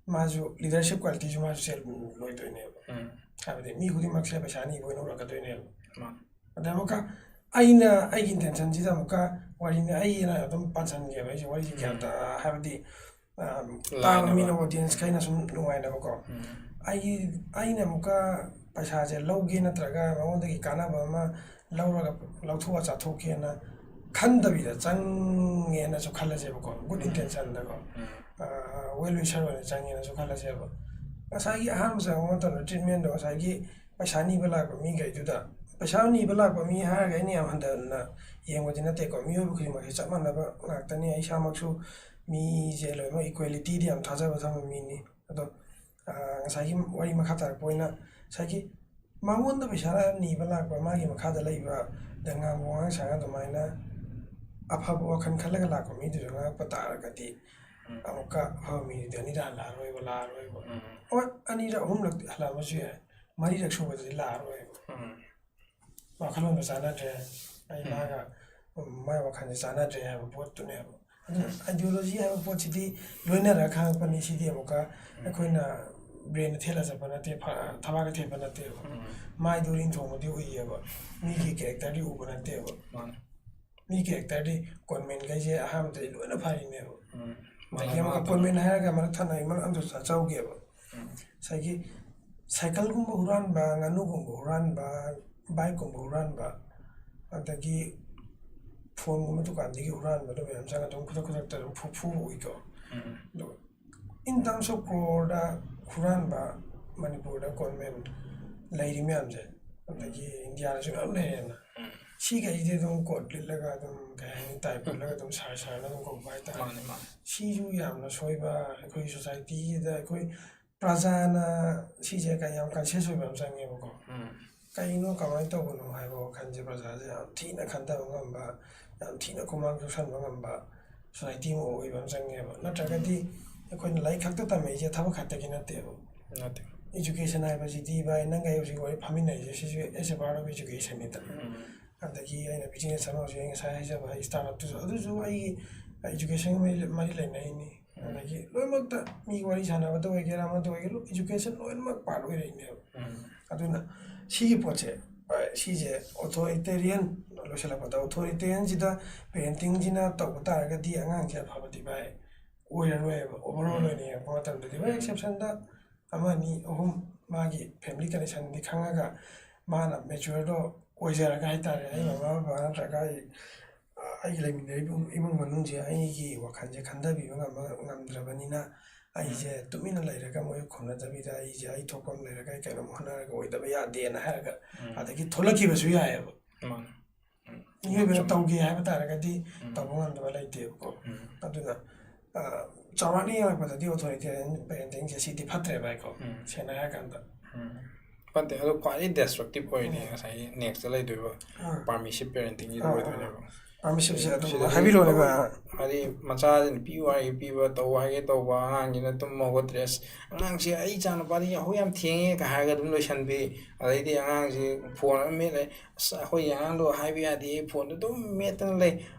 ꯃꯥꯁꯨ ꯂꯤꯗꯔꯁꯤꯞ ꯀ꯭ꯋꯥꯂꯤꯇꯤꯁꯨ ꯃꯥꯁꯨ ꯆꯦꯜꯂꯣꯏꯗꯣꯏꯅꯦꯕ꯫ ꯎꯝ꯫ ꯍꯥꯏꯕꯗꯤ ꯃꯤ ꯈꯨꯗꯤꯡꯃꯛꯁꯦ ꯄꯩꯁꯥ ꯅꯤꯕ ꯑꯣꯏꯅ ꯎꯔꯛꯀꯗꯣꯏꯅꯦꯕ꯫ ꯃꯥꯅꯤ꯫ ꯑꯗ ꯑꯃꯨꯛꯀ ꯑꯩꯅ, ꯑꯩꯒꯤ ꯏꯟꯇꯦꯟꯁꯟꯁꯤꯗ ꯑꯃꯨꯛꯀ ꯋꯥꯔꯤꯅꯤ, ꯑꯩꯅ ꯑꯗꯨꯝ ꯄꯥꯟꯁꯟꯒꯦꯕ, ꯑꯩꯁꯦ ꯋꯥꯔꯤꯁꯦ ꯒ꯭ꯌꯥꯟ ꯎꯝ꯫ ꯇꯥ-, ꯍꯥꯏꯕꯗꯤ, ꯑ, ꯇꯥꯕ ꯂꯥꯏꯅꯕ꯫ ꯃꯤꯅ, ꯑꯣꯗꯤꯌꯦꯟꯁ ꯈꯩꯅ ꯁꯨꯝ ꯅꯨꯡꯉꯥꯏꯅꯕꯀꯣ꯫ ꯎꯝ꯫ ꯑꯩꯒꯤ, ꯑꯩꯅ ꯑꯃꯨꯛꯀ ꯄꯩꯁꯥꯁꯦ ꯂꯧꯒꯦ ꯅꯠꯇ꯭ꯔꯒ ꯃꯉꯣꯟꯗꯒꯤ ꯀꯥꯟꯅꯕ ꯑꯃ ꯂꯧꯔꯒ, ꯂꯧꯊꯣꯛꯑ ꯆꯥꯊꯣꯛꯀꯦꯅ ꯈꯟꯗꯕꯤꯗ ꯆꯪꯉꯦꯅꯁꯨ ꯈꯜꯂꯁꯦꯕꯀꯣ, ꯒꯨꯗ ꯎꯝ꯫ ꯏꯟꯇꯦꯟꯁꯟꯗꯀꯣ꯫ ꯎꯝ꯫ ꯑ, ꯋꯦꯜ ꯋꯤꯁꯔ ꯑꯣꯏꯅ ꯆꯪꯉꯦꯅꯁꯨ ꯈꯜꯂꯁꯦꯕ꯫ ꯉꯁꯥꯏꯒꯤ ꯑꯍꯥꯟꯕ ꯆꯪꯕ ꯃꯇꯝꯗ ꯇ꯭ꯔꯤꯠꯃꯦꯟꯗꯣ ꯉꯁꯥꯏꯒꯤ ꯄꯩꯁꯥ ꯅꯤꯕ ꯂꯥꯛꯄ ꯃꯤꯈꯩꯗꯨꯗ, ꯄꯩꯁꯥ ꯅꯤꯕ ꯂꯥꯛꯄ ꯃꯤ ꯍꯥꯏꯔꯒ ꯑꯩꯅ ꯌꯥꯝ ꯍꯟꯊꯅ ꯌꯦꯡꯕꯗꯤ ꯅꯠꯇꯦꯀꯣ, ꯃꯤꯑꯣꯏꯕ ꯈꯨꯗꯤꯡꯃꯛꯁꯦ ꯆꯞ ꯃꯥꯟꯅꯕ ꯉꯥꯛꯇꯅꯤ꯫ ꯑꯩ ꯏꯁꯥꯃꯛꯁꯨ ꯃꯤꯁꯦ ꯂꯣꯏꯅꯃꯛ ꯏꯀ꯭ꯋꯦꯂꯤꯇꯤꯗ ꯌꯥꯝ ꯊꯥꯖꯕ ꯊꯝꯕ ꯃꯤꯅꯤ꯫ ꯑꯗꯣ, ꯑ, ꯉꯁꯥꯏꯒꯤ ꯋꯥꯔꯤ ꯃꯈꯥ ꯇꯥꯔꯛꯄ ꯑꯣꯏꯅ ꯉꯁꯥꯏꯒꯤ ꯃꯉꯣꯟꯗ ꯄꯩꯁꯥ ꯅꯤꯕ ꯂꯥꯛꯄ, ꯃꯥꯒꯤ ꯃꯈꯥꯗ ꯂꯩꯕꯗ ꯉꯥꯡꯕ ꯋꯥꯉꯥꯡ ꯁꯉꯥꯡ ꯑꯗꯨꯃꯥꯏꯅ ꯑꯐꯕ ꯋꯥꯈꯜ ꯈꯜꯂꯒ ꯂꯥꯛꯄ ꯃꯤꯗꯨꯁꯨ ꯉꯥꯡꯉꯛꯄ ꯇꯥꯔꯒꯗꯤ, ꯎꯝ꯫ ꯑꯃꯨꯛꯀ ꯑꯐꯕ ꯃꯤꯗꯨꯗꯤ ꯑꯅꯤꯔꯛ ꯍꯜꯂꯛꯑꯔꯣꯏꯕ, ꯂꯥꯛꯑꯔꯣꯏꯕ꯫ ꯎꯝ꯫ ꯍꯣꯏ, ꯑꯅꯤꯔꯛ ꯑꯍꯨꯝꯂꯛꯇꯤ ꯍꯜꯂꯛꯑꯝꯕꯁꯨ ꯌꯥꯏ, ꯃꯔꯤꯔꯛ ꯁꯨꯕꯗꯗꯤ ꯂꯥꯛꯑꯔꯣꯏꯕ꯫ ꯎꯝ꯫ ꯋꯥꯈꯜꯂꯣꯟꯗꯣ ꯆꯥꯟꯅꯗ꯭ꯔꯦ, ꯑꯩ ꯎꯝ꯫ ꯃꯥꯒ, ꯎꯝ, ꯃꯥꯏ ꯋꯥꯈꯜꯁꯦ ꯆꯥꯟꯅꯗ꯭ꯔꯦ ꯍꯥꯏꯕ ꯄꯣꯠꯇꯨꯅꯦꯕ꯫ ꯑꯗꯨꯅ ꯎꯝ꯫ ꯑꯥꯏꯗꯤꯌꯣꯂꯣꯖꯤ ꯍꯥꯏꯕ ꯄꯣꯠꯁꯤꯗꯤ ꯂꯣꯏꯅꯔꯒ ꯈꯪꯉꯛꯄꯅꯤ꯫ ꯁꯤꯗꯤ ꯑꯃꯨꯛꯀ ꯎꯝ꯫ ꯑꯩꯈꯣꯏꯅ ꯕ꯭ꯔꯦꯟꯗ ꯊꯦꯠꯂ ꯆꯠꯄ ꯅꯠꯇꯦ, ꯐ-, ꯊꯕꯥꯛꯇ ꯊꯦꯠꯄ ꯅꯠꯇꯦꯕ꯫ ꯎꯝ꯫ ꯃꯥꯏꯗ ꯎꯔꯤꯡ ꯊꯣꯡꯕꯗꯤ ꯎꯏꯌꯦꯕ, ꯃꯤꯒꯤ ꯀꯦꯔꯦꯛꯇꯔꯗꯤ ꯎꯕ ꯅꯠꯇꯦꯕ꯫ ꯃꯥꯅꯦ꯫ ꯃꯤ ꯀꯦꯔꯦꯛꯇꯔꯗꯤ ꯀꯣꯟꯃꯦꯟꯈꯩꯁꯦ ꯑꯍꯥꯟꯕꯗꯗꯤ ꯂꯣꯏꯅ ꯐꯔꯤꯅꯦꯕ꯫ ꯎꯝ꯫ ꯑꯗꯒꯤ ꯃꯥꯅꯦ, ꯑꯃꯨꯛꯀ ꯃꯥꯅꯦ꯫ ꯀꯣꯟꯃꯦꯟ ꯍꯥꯏꯔꯒ ꯃꯔꯛ ꯊꯠꯅ ꯑꯩ ꯃꯔꯛ ꯑꯃꯁꯨ ꯆꯠꯆꯍꯧꯒꯦꯕ꯫ ꯎꯝ꯫ ꯉꯁꯥꯏꯒꯤ ꯁꯥꯏꯀꯜꯒꯨꯝꯕ ꯍꯨꯔꯥꯟꯕ, ꯉꯥꯅꯨꯒꯨꯝꯕ ꯍꯨꯔꯥꯟꯕ, ꯕꯥꯏꯛꯀꯨꯝꯕ ꯍꯨꯔꯥꯟꯕ, ꯑꯗꯒꯤ ꯐꯣꯟꯒꯨꯝꯕ ꯗꯨꯀꯥꯟꯗꯒꯤ ꯍꯨꯔꯥꯟꯕꯗꯣ ꯃꯌꯥꯝ ꯆꯪꯉ ꯑꯗꯨꯝ ꯈꯨꯗꯛ ꯈꯨꯗꯛꯇ ꯑꯗꯨꯝ ꯐꯨ-, ꯐꯨꯕ ꯎꯏꯀꯣ꯫ ꯎꯝ꯫ ꯑꯗꯣ in terms of ꯀ꯭ꯔꯣꯔꯗ ꯍꯨꯔꯥꯟꯕ ꯃꯅꯤꯄꯨꯔꯗ ꯀꯣꯟꯃꯦꯟ ꯂꯩꯔꯤ ꯃꯌꯥꯝꯁꯦ, ꯑꯗꯒꯤ ꯏꯟꯗꯤꯌꯥꯗꯁꯨ ꯃꯌꯥꯝ ꯂꯩꯔꯦꯅ꯫ ꯎꯝ꯫ ꯁꯤꯈꯩꯁꯤꯗꯤ ꯑꯗꯨꯝ ꯀꯣꯠ ꯂꯤꯠꯂꯒ ꯑꯗꯨꯝ, ꯀꯩ ꯍꯥꯏꯅꯤ, ꯇꯥꯏ ꯄꯨꯜꯂꯒ ꯑꯗꯨꯝ ꯁꯥꯔ ꯁꯥꯔꯅ ꯑꯗꯨꯝ ꯀꯧꯕ ꯍꯥꯏꯇꯥꯔꯦ꯫ ꯃꯥꯅꯦ ꯃꯥꯅꯦ ꯁꯤꯁꯨ ꯌꯥꯝꯅ ꯁꯣꯏꯕ꯫ ꯑꯩꯈꯣꯏ ꯁꯣꯁꯥꯏꯇꯤꯁꯤꯗ ꯑꯩꯈꯣꯏ ꯄ꯭ꯔꯖꯥꯅ ꯁꯤꯁꯦ ꯀ- ꯌꯥꯝ ꯀꯟꯁꯤꯌꯁ ꯑꯣꯏꯕ ꯑꯃ ꯆꯪꯉꯦꯕꯀꯣ꯫ ꯎꯝ ꯀꯩꯅꯣ, ꯀꯃꯥꯏꯅ ꯇꯧꯕꯅꯣ ꯍꯥꯏꯕ ꯋꯥꯈꯜꯁꯦ ꯄ꯭ꯔꯖꯥꯁꯦ ꯌꯥꯝ ꯊꯤꯅ ꯈꯟꯊꯕ ꯉꯝꯕ, ꯌꯥꯝ ꯊꯤꯅ ꯈꯨꯃꯥꯡ ꯆꯥꯎꯁꯟꯕ ꯉꯝꯕ ꯁꯣꯁꯥꯏꯇꯤ ꯑꯃ ꯑꯣꯏꯕ ꯑꯃ ꯆꯪꯉꯦꯕ꯫ ꯅꯠꯇ꯭ꯔꯒꯗꯤ ꯑꯩꯈꯣꯏꯅ ꯂꯥꯏꯔꯤꯛ ꯈꯛꯇ ꯇꯝꯃꯛꯏꯁꯦ ꯊꯕꯛ ꯈꯛꯇꯒꯤ ꯅꯠꯇꯦꯕ꯫ ꯅꯠꯇꯦ ꯏꯖꯨꯀꯦꯁꯟ ꯍꯥꯏꯕꯁꯤꯗꯤ, ꯚꯥꯏ, ꯅꯪꯒ ꯑꯩ ꯍꯧꯖꯤꯛ ꯋꯥꯔꯤ ꯐꯝꯃꯤꯟꯅꯔꯤꯁꯦ, ꯁꯤꯁꯨ as a part of education ꯅꯤꯗꯅ꯫ ꯎꯝ ꯑꯗꯒꯤ ꯑꯩꯅ ꯕꯤꯖꯤꯅꯦꯁ ꯑꯃ ꯍꯧꯖꯤꯛ ꯑꯩ ꯉꯁꯥꯏ ꯍꯥꯏꯖꯕ, ꯑꯩ ꯁ꯭ꯇꯥꯔꯠ ꯑꯞꯇꯨꯁꯨ, ꯑꯗꯨꯁꯨ ꯑꯩꯒꯤ ꯏꯖꯨꯀꯦꯁꯟꯒ ꯃꯔꯤ ꯃꯔꯤ ꯂꯩꯅꯩꯅꯤ꯫ ꯑꯗꯒꯤ ꯂꯣꯏꯅꯃꯛꯇ ꯃꯤ ꯋꯥꯔꯤ ꯁꯥꯟꯅꯕꯗ ꯑꯣꯏꯒꯦꯔꯥ, ꯑꯃꯗ ꯑꯣꯏꯒꯦꯔꯥ, ꯏꯖꯨꯀꯦꯁꯟ ꯂꯣꯏꯅꯃꯛ ꯄꯥꯔꯠ ꯑꯣꯏꯔꯛꯏꯅꯦꯕ꯫ ꯎꯝ ꯑꯗꯨꯅ ꯁꯤꯒꯤ ꯄꯣꯠꯁꯦ, ꯚꯥꯏ, ꯁꯤꯁꯦ ꯑꯣꯊꯣꯔꯤꯇꯦꯔꯤꯌꯟ ꯂꯣꯏꯁꯤꯜꯂꯛꯄꯗ, ꯑꯣꯊꯣꯔꯤꯇꯦꯔꯤꯌꯟꯁꯤꯗ ꯄꯦꯔꯦꯟꯇꯤꯡꯁꯤꯅ ꯇꯧꯕ ꯇꯥꯔꯒꯗꯤ ꯑꯉꯥꯡꯁꯦ ꯑꯐꯕꯗꯤ, ꯚꯥꯏ, ꯑꯣꯏꯔꯔꯣꯏꯕ꯫ ꯑꯣꯚꯔꯑꯣꯜ ꯎꯝ ꯑꯣꯏꯅ ꯌꯦꯡꯉꯛꯄ ꯃꯇꯝꯗꯗꯤ, ꯍꯣꯏ, ꯑꯦꯛꯁꯦꯞꯁꯟꯗ ꯑꯃ ꯑꯅꯤ ꯑꯍꯨꯝ ꯃꯥꯒꯤ ꯐꯦꯃꯤꯂꯤ ꯀꯟꯗꯤꯁꯟꯗꯤ ꯈꯪꯉꯒ ꯃꯥꯅ ꯃꯦꯆ꯭ꯌꯨꯔꯗꯣ ꯑꯣꯏꯖꯔꯒ ꯍꯥꯏꯇꯥꯔꯦ, ꯑꯩ ꯎꯝ ꯃꯃꯥ ꯕꯕꯥ ꯅꯠꯇ꯭ꯔꯒ ꯑꯩ, ꯑꯩꯒꯤ ꯂꯩꯃꯤꯟꯅꯔꯤꯕ ꯏꯃꯨꯡ ꯃꯅꯨꯡꯁꯦ ꯑꯩꯒꯤ ꯋꯥꯈꯜꯁꯦ ꯈꯟꯊꯕꯤꯕ ꯉꯝꯕ ꯉꯝꯗ꯭ꯔꯕꯅꯤꯅ, ꯑꯩꯁꯦ ꯇꯨꯃꯤꯟꯅ ꯂꯩꯔꯒ ꯃꯣꯏ ꯈꯨꯝꯅꯗꯕꯤꯗ ꯑꯩꯁꯦ ꯑꯩ ꯊꯣꯛꯄ ꯑꯃ ꯂꯩꯔꯒ ꯑꯩ ꯀꯩꯅꯣꯝ ꯍꯣꯠꯅꯔꯒ ꯑꯣꯏꯗꯕ ꯌꯥꯗꯦꯅ ꯍꯥꯏꯔꯒ ꯎꯝ ꯑꯗꯒꯤ ꯊꯣꯛꯂꯛꯈꯤꯕꯁꯨ ꯌꯥꯏꯑꯕ꯫ ꯃꯥꯅꯦ ꯃꯤꯑꯣꯏꯕꯅ ꯆꯨꯝꯃꯦ ꯇꯧꯒꯦ ꯍꯥꯏꯕ ꯇꯥꯔꯒꯗꯤ ꯎꯝ ꯇꯧꯕ ꯉꯝꯗꯕ ꯂꯩꯇꯦꯕꯀꯣ꯫ ꯎꯝ ꯑꯗꯨꯅ ꯑ, ꯆꯥꯎꯔꯥꯛꯅ ꯌꯦꯡꯉꯛꯄꯗꯗꯤ ꯑꯣꯊꯣꯔꯤꯇꯦꯔꯤꯌꯟ ꯄꯦꯔꯦꯟꯇꯤꯡꯁꯦ ꯁꯤꯗꯤ ꯐꯠꯇ꯭ꯔꯦ, ꯚꯥꯏꯀꯣ, ꯎꯝ ꯁꯦꯡꯅ ꯍꯥꯏꯔꯀꯥꯟꯗ꯫ ꯎꯝ ꯐꯠꯇꯦ꯫ ꯑꯗꯣ ꯈ꯭ꯋꯥꯏꯗꯒꯤ ꯗꯦꯁꯇ꯭ꯔꯛꯇꯤꯞ ꯑꯣꯏꯔꯤꯗꯤ ꯎꯝ ꯉꯁꯥꯏꯒꯤ ꯅꯦꯛꯁꯇ ꯂꯩꯗꯣꯏꯕ ꯑꯥ ꯄꯥꯔꯃꯤꯁꯤꯞ ꯄꯦꯔꯦꯟꯇꯤꯡꯒꯤꯗꯣ ꯑꯥ ꯑꯣꯏꯗꯣꯏꯅꯦꯕ꯫ ꯄꯥꯔꯃꯤꯁꯤꯞꯁꯦ ꯑꯗꯨꯝ ꯁꯤꯗꯗꯤ ꯍꯥꯏꯕꯤꯔꯛꯑꯣꯅꯦ, ꯚꯥꯏ꯫ ꯍꯥꯏꯗꯤ ꯃꯆꯥꯁꯤꯅ ꯄꯤꯌꯨ ꯍꯥꯏꯒꯦ ꯄꯤꯕ, ꯇꯧ ꯍꯥꯏꯒꯦ ꯇꯧꯕ, ꯑꯉꯥꯡꯁꯤꯅ ꯇꯨꯝꯕ ꯍꯧꯒꯠꯇ꯭ꯔꯦ, "ꯑꯁ, ꯑꯉꯥꯡꯁꯦ, ꯑꯩ ꯏꯆꯥꯅꯨꯄꯥꯗꯤ ꯌꯥꯍꯧ ꯌꯥꯝ ꯊꯦꯡꯉꯦ" ꯀ ꯍꯥꯏꯔꯒ ꯑꯗꯨꯝ ꯂꯣꯏꯁꯟꯕꯤ꯫ ꯑꯗꯩꯗꯤ ꯑꯉꯥꯡꯁꯤ ꯐꯣꯟ ꯑꯗꯨꯝ ꯃꯦꯠ ꯂꯩ꯫ "ꯑꯁ, ꯑꯩꯈꯣꯏꯒꯤ ꯑꯉꯥꯡꯗꯣ ꯍꯥꯏꯕ ꯌꯥꯗꯦ, ꯐꯣꯟꯗꯣ ꯑꯗꯨꯝ ꯃꯦꯠꯇꯅ ꯂꯩ,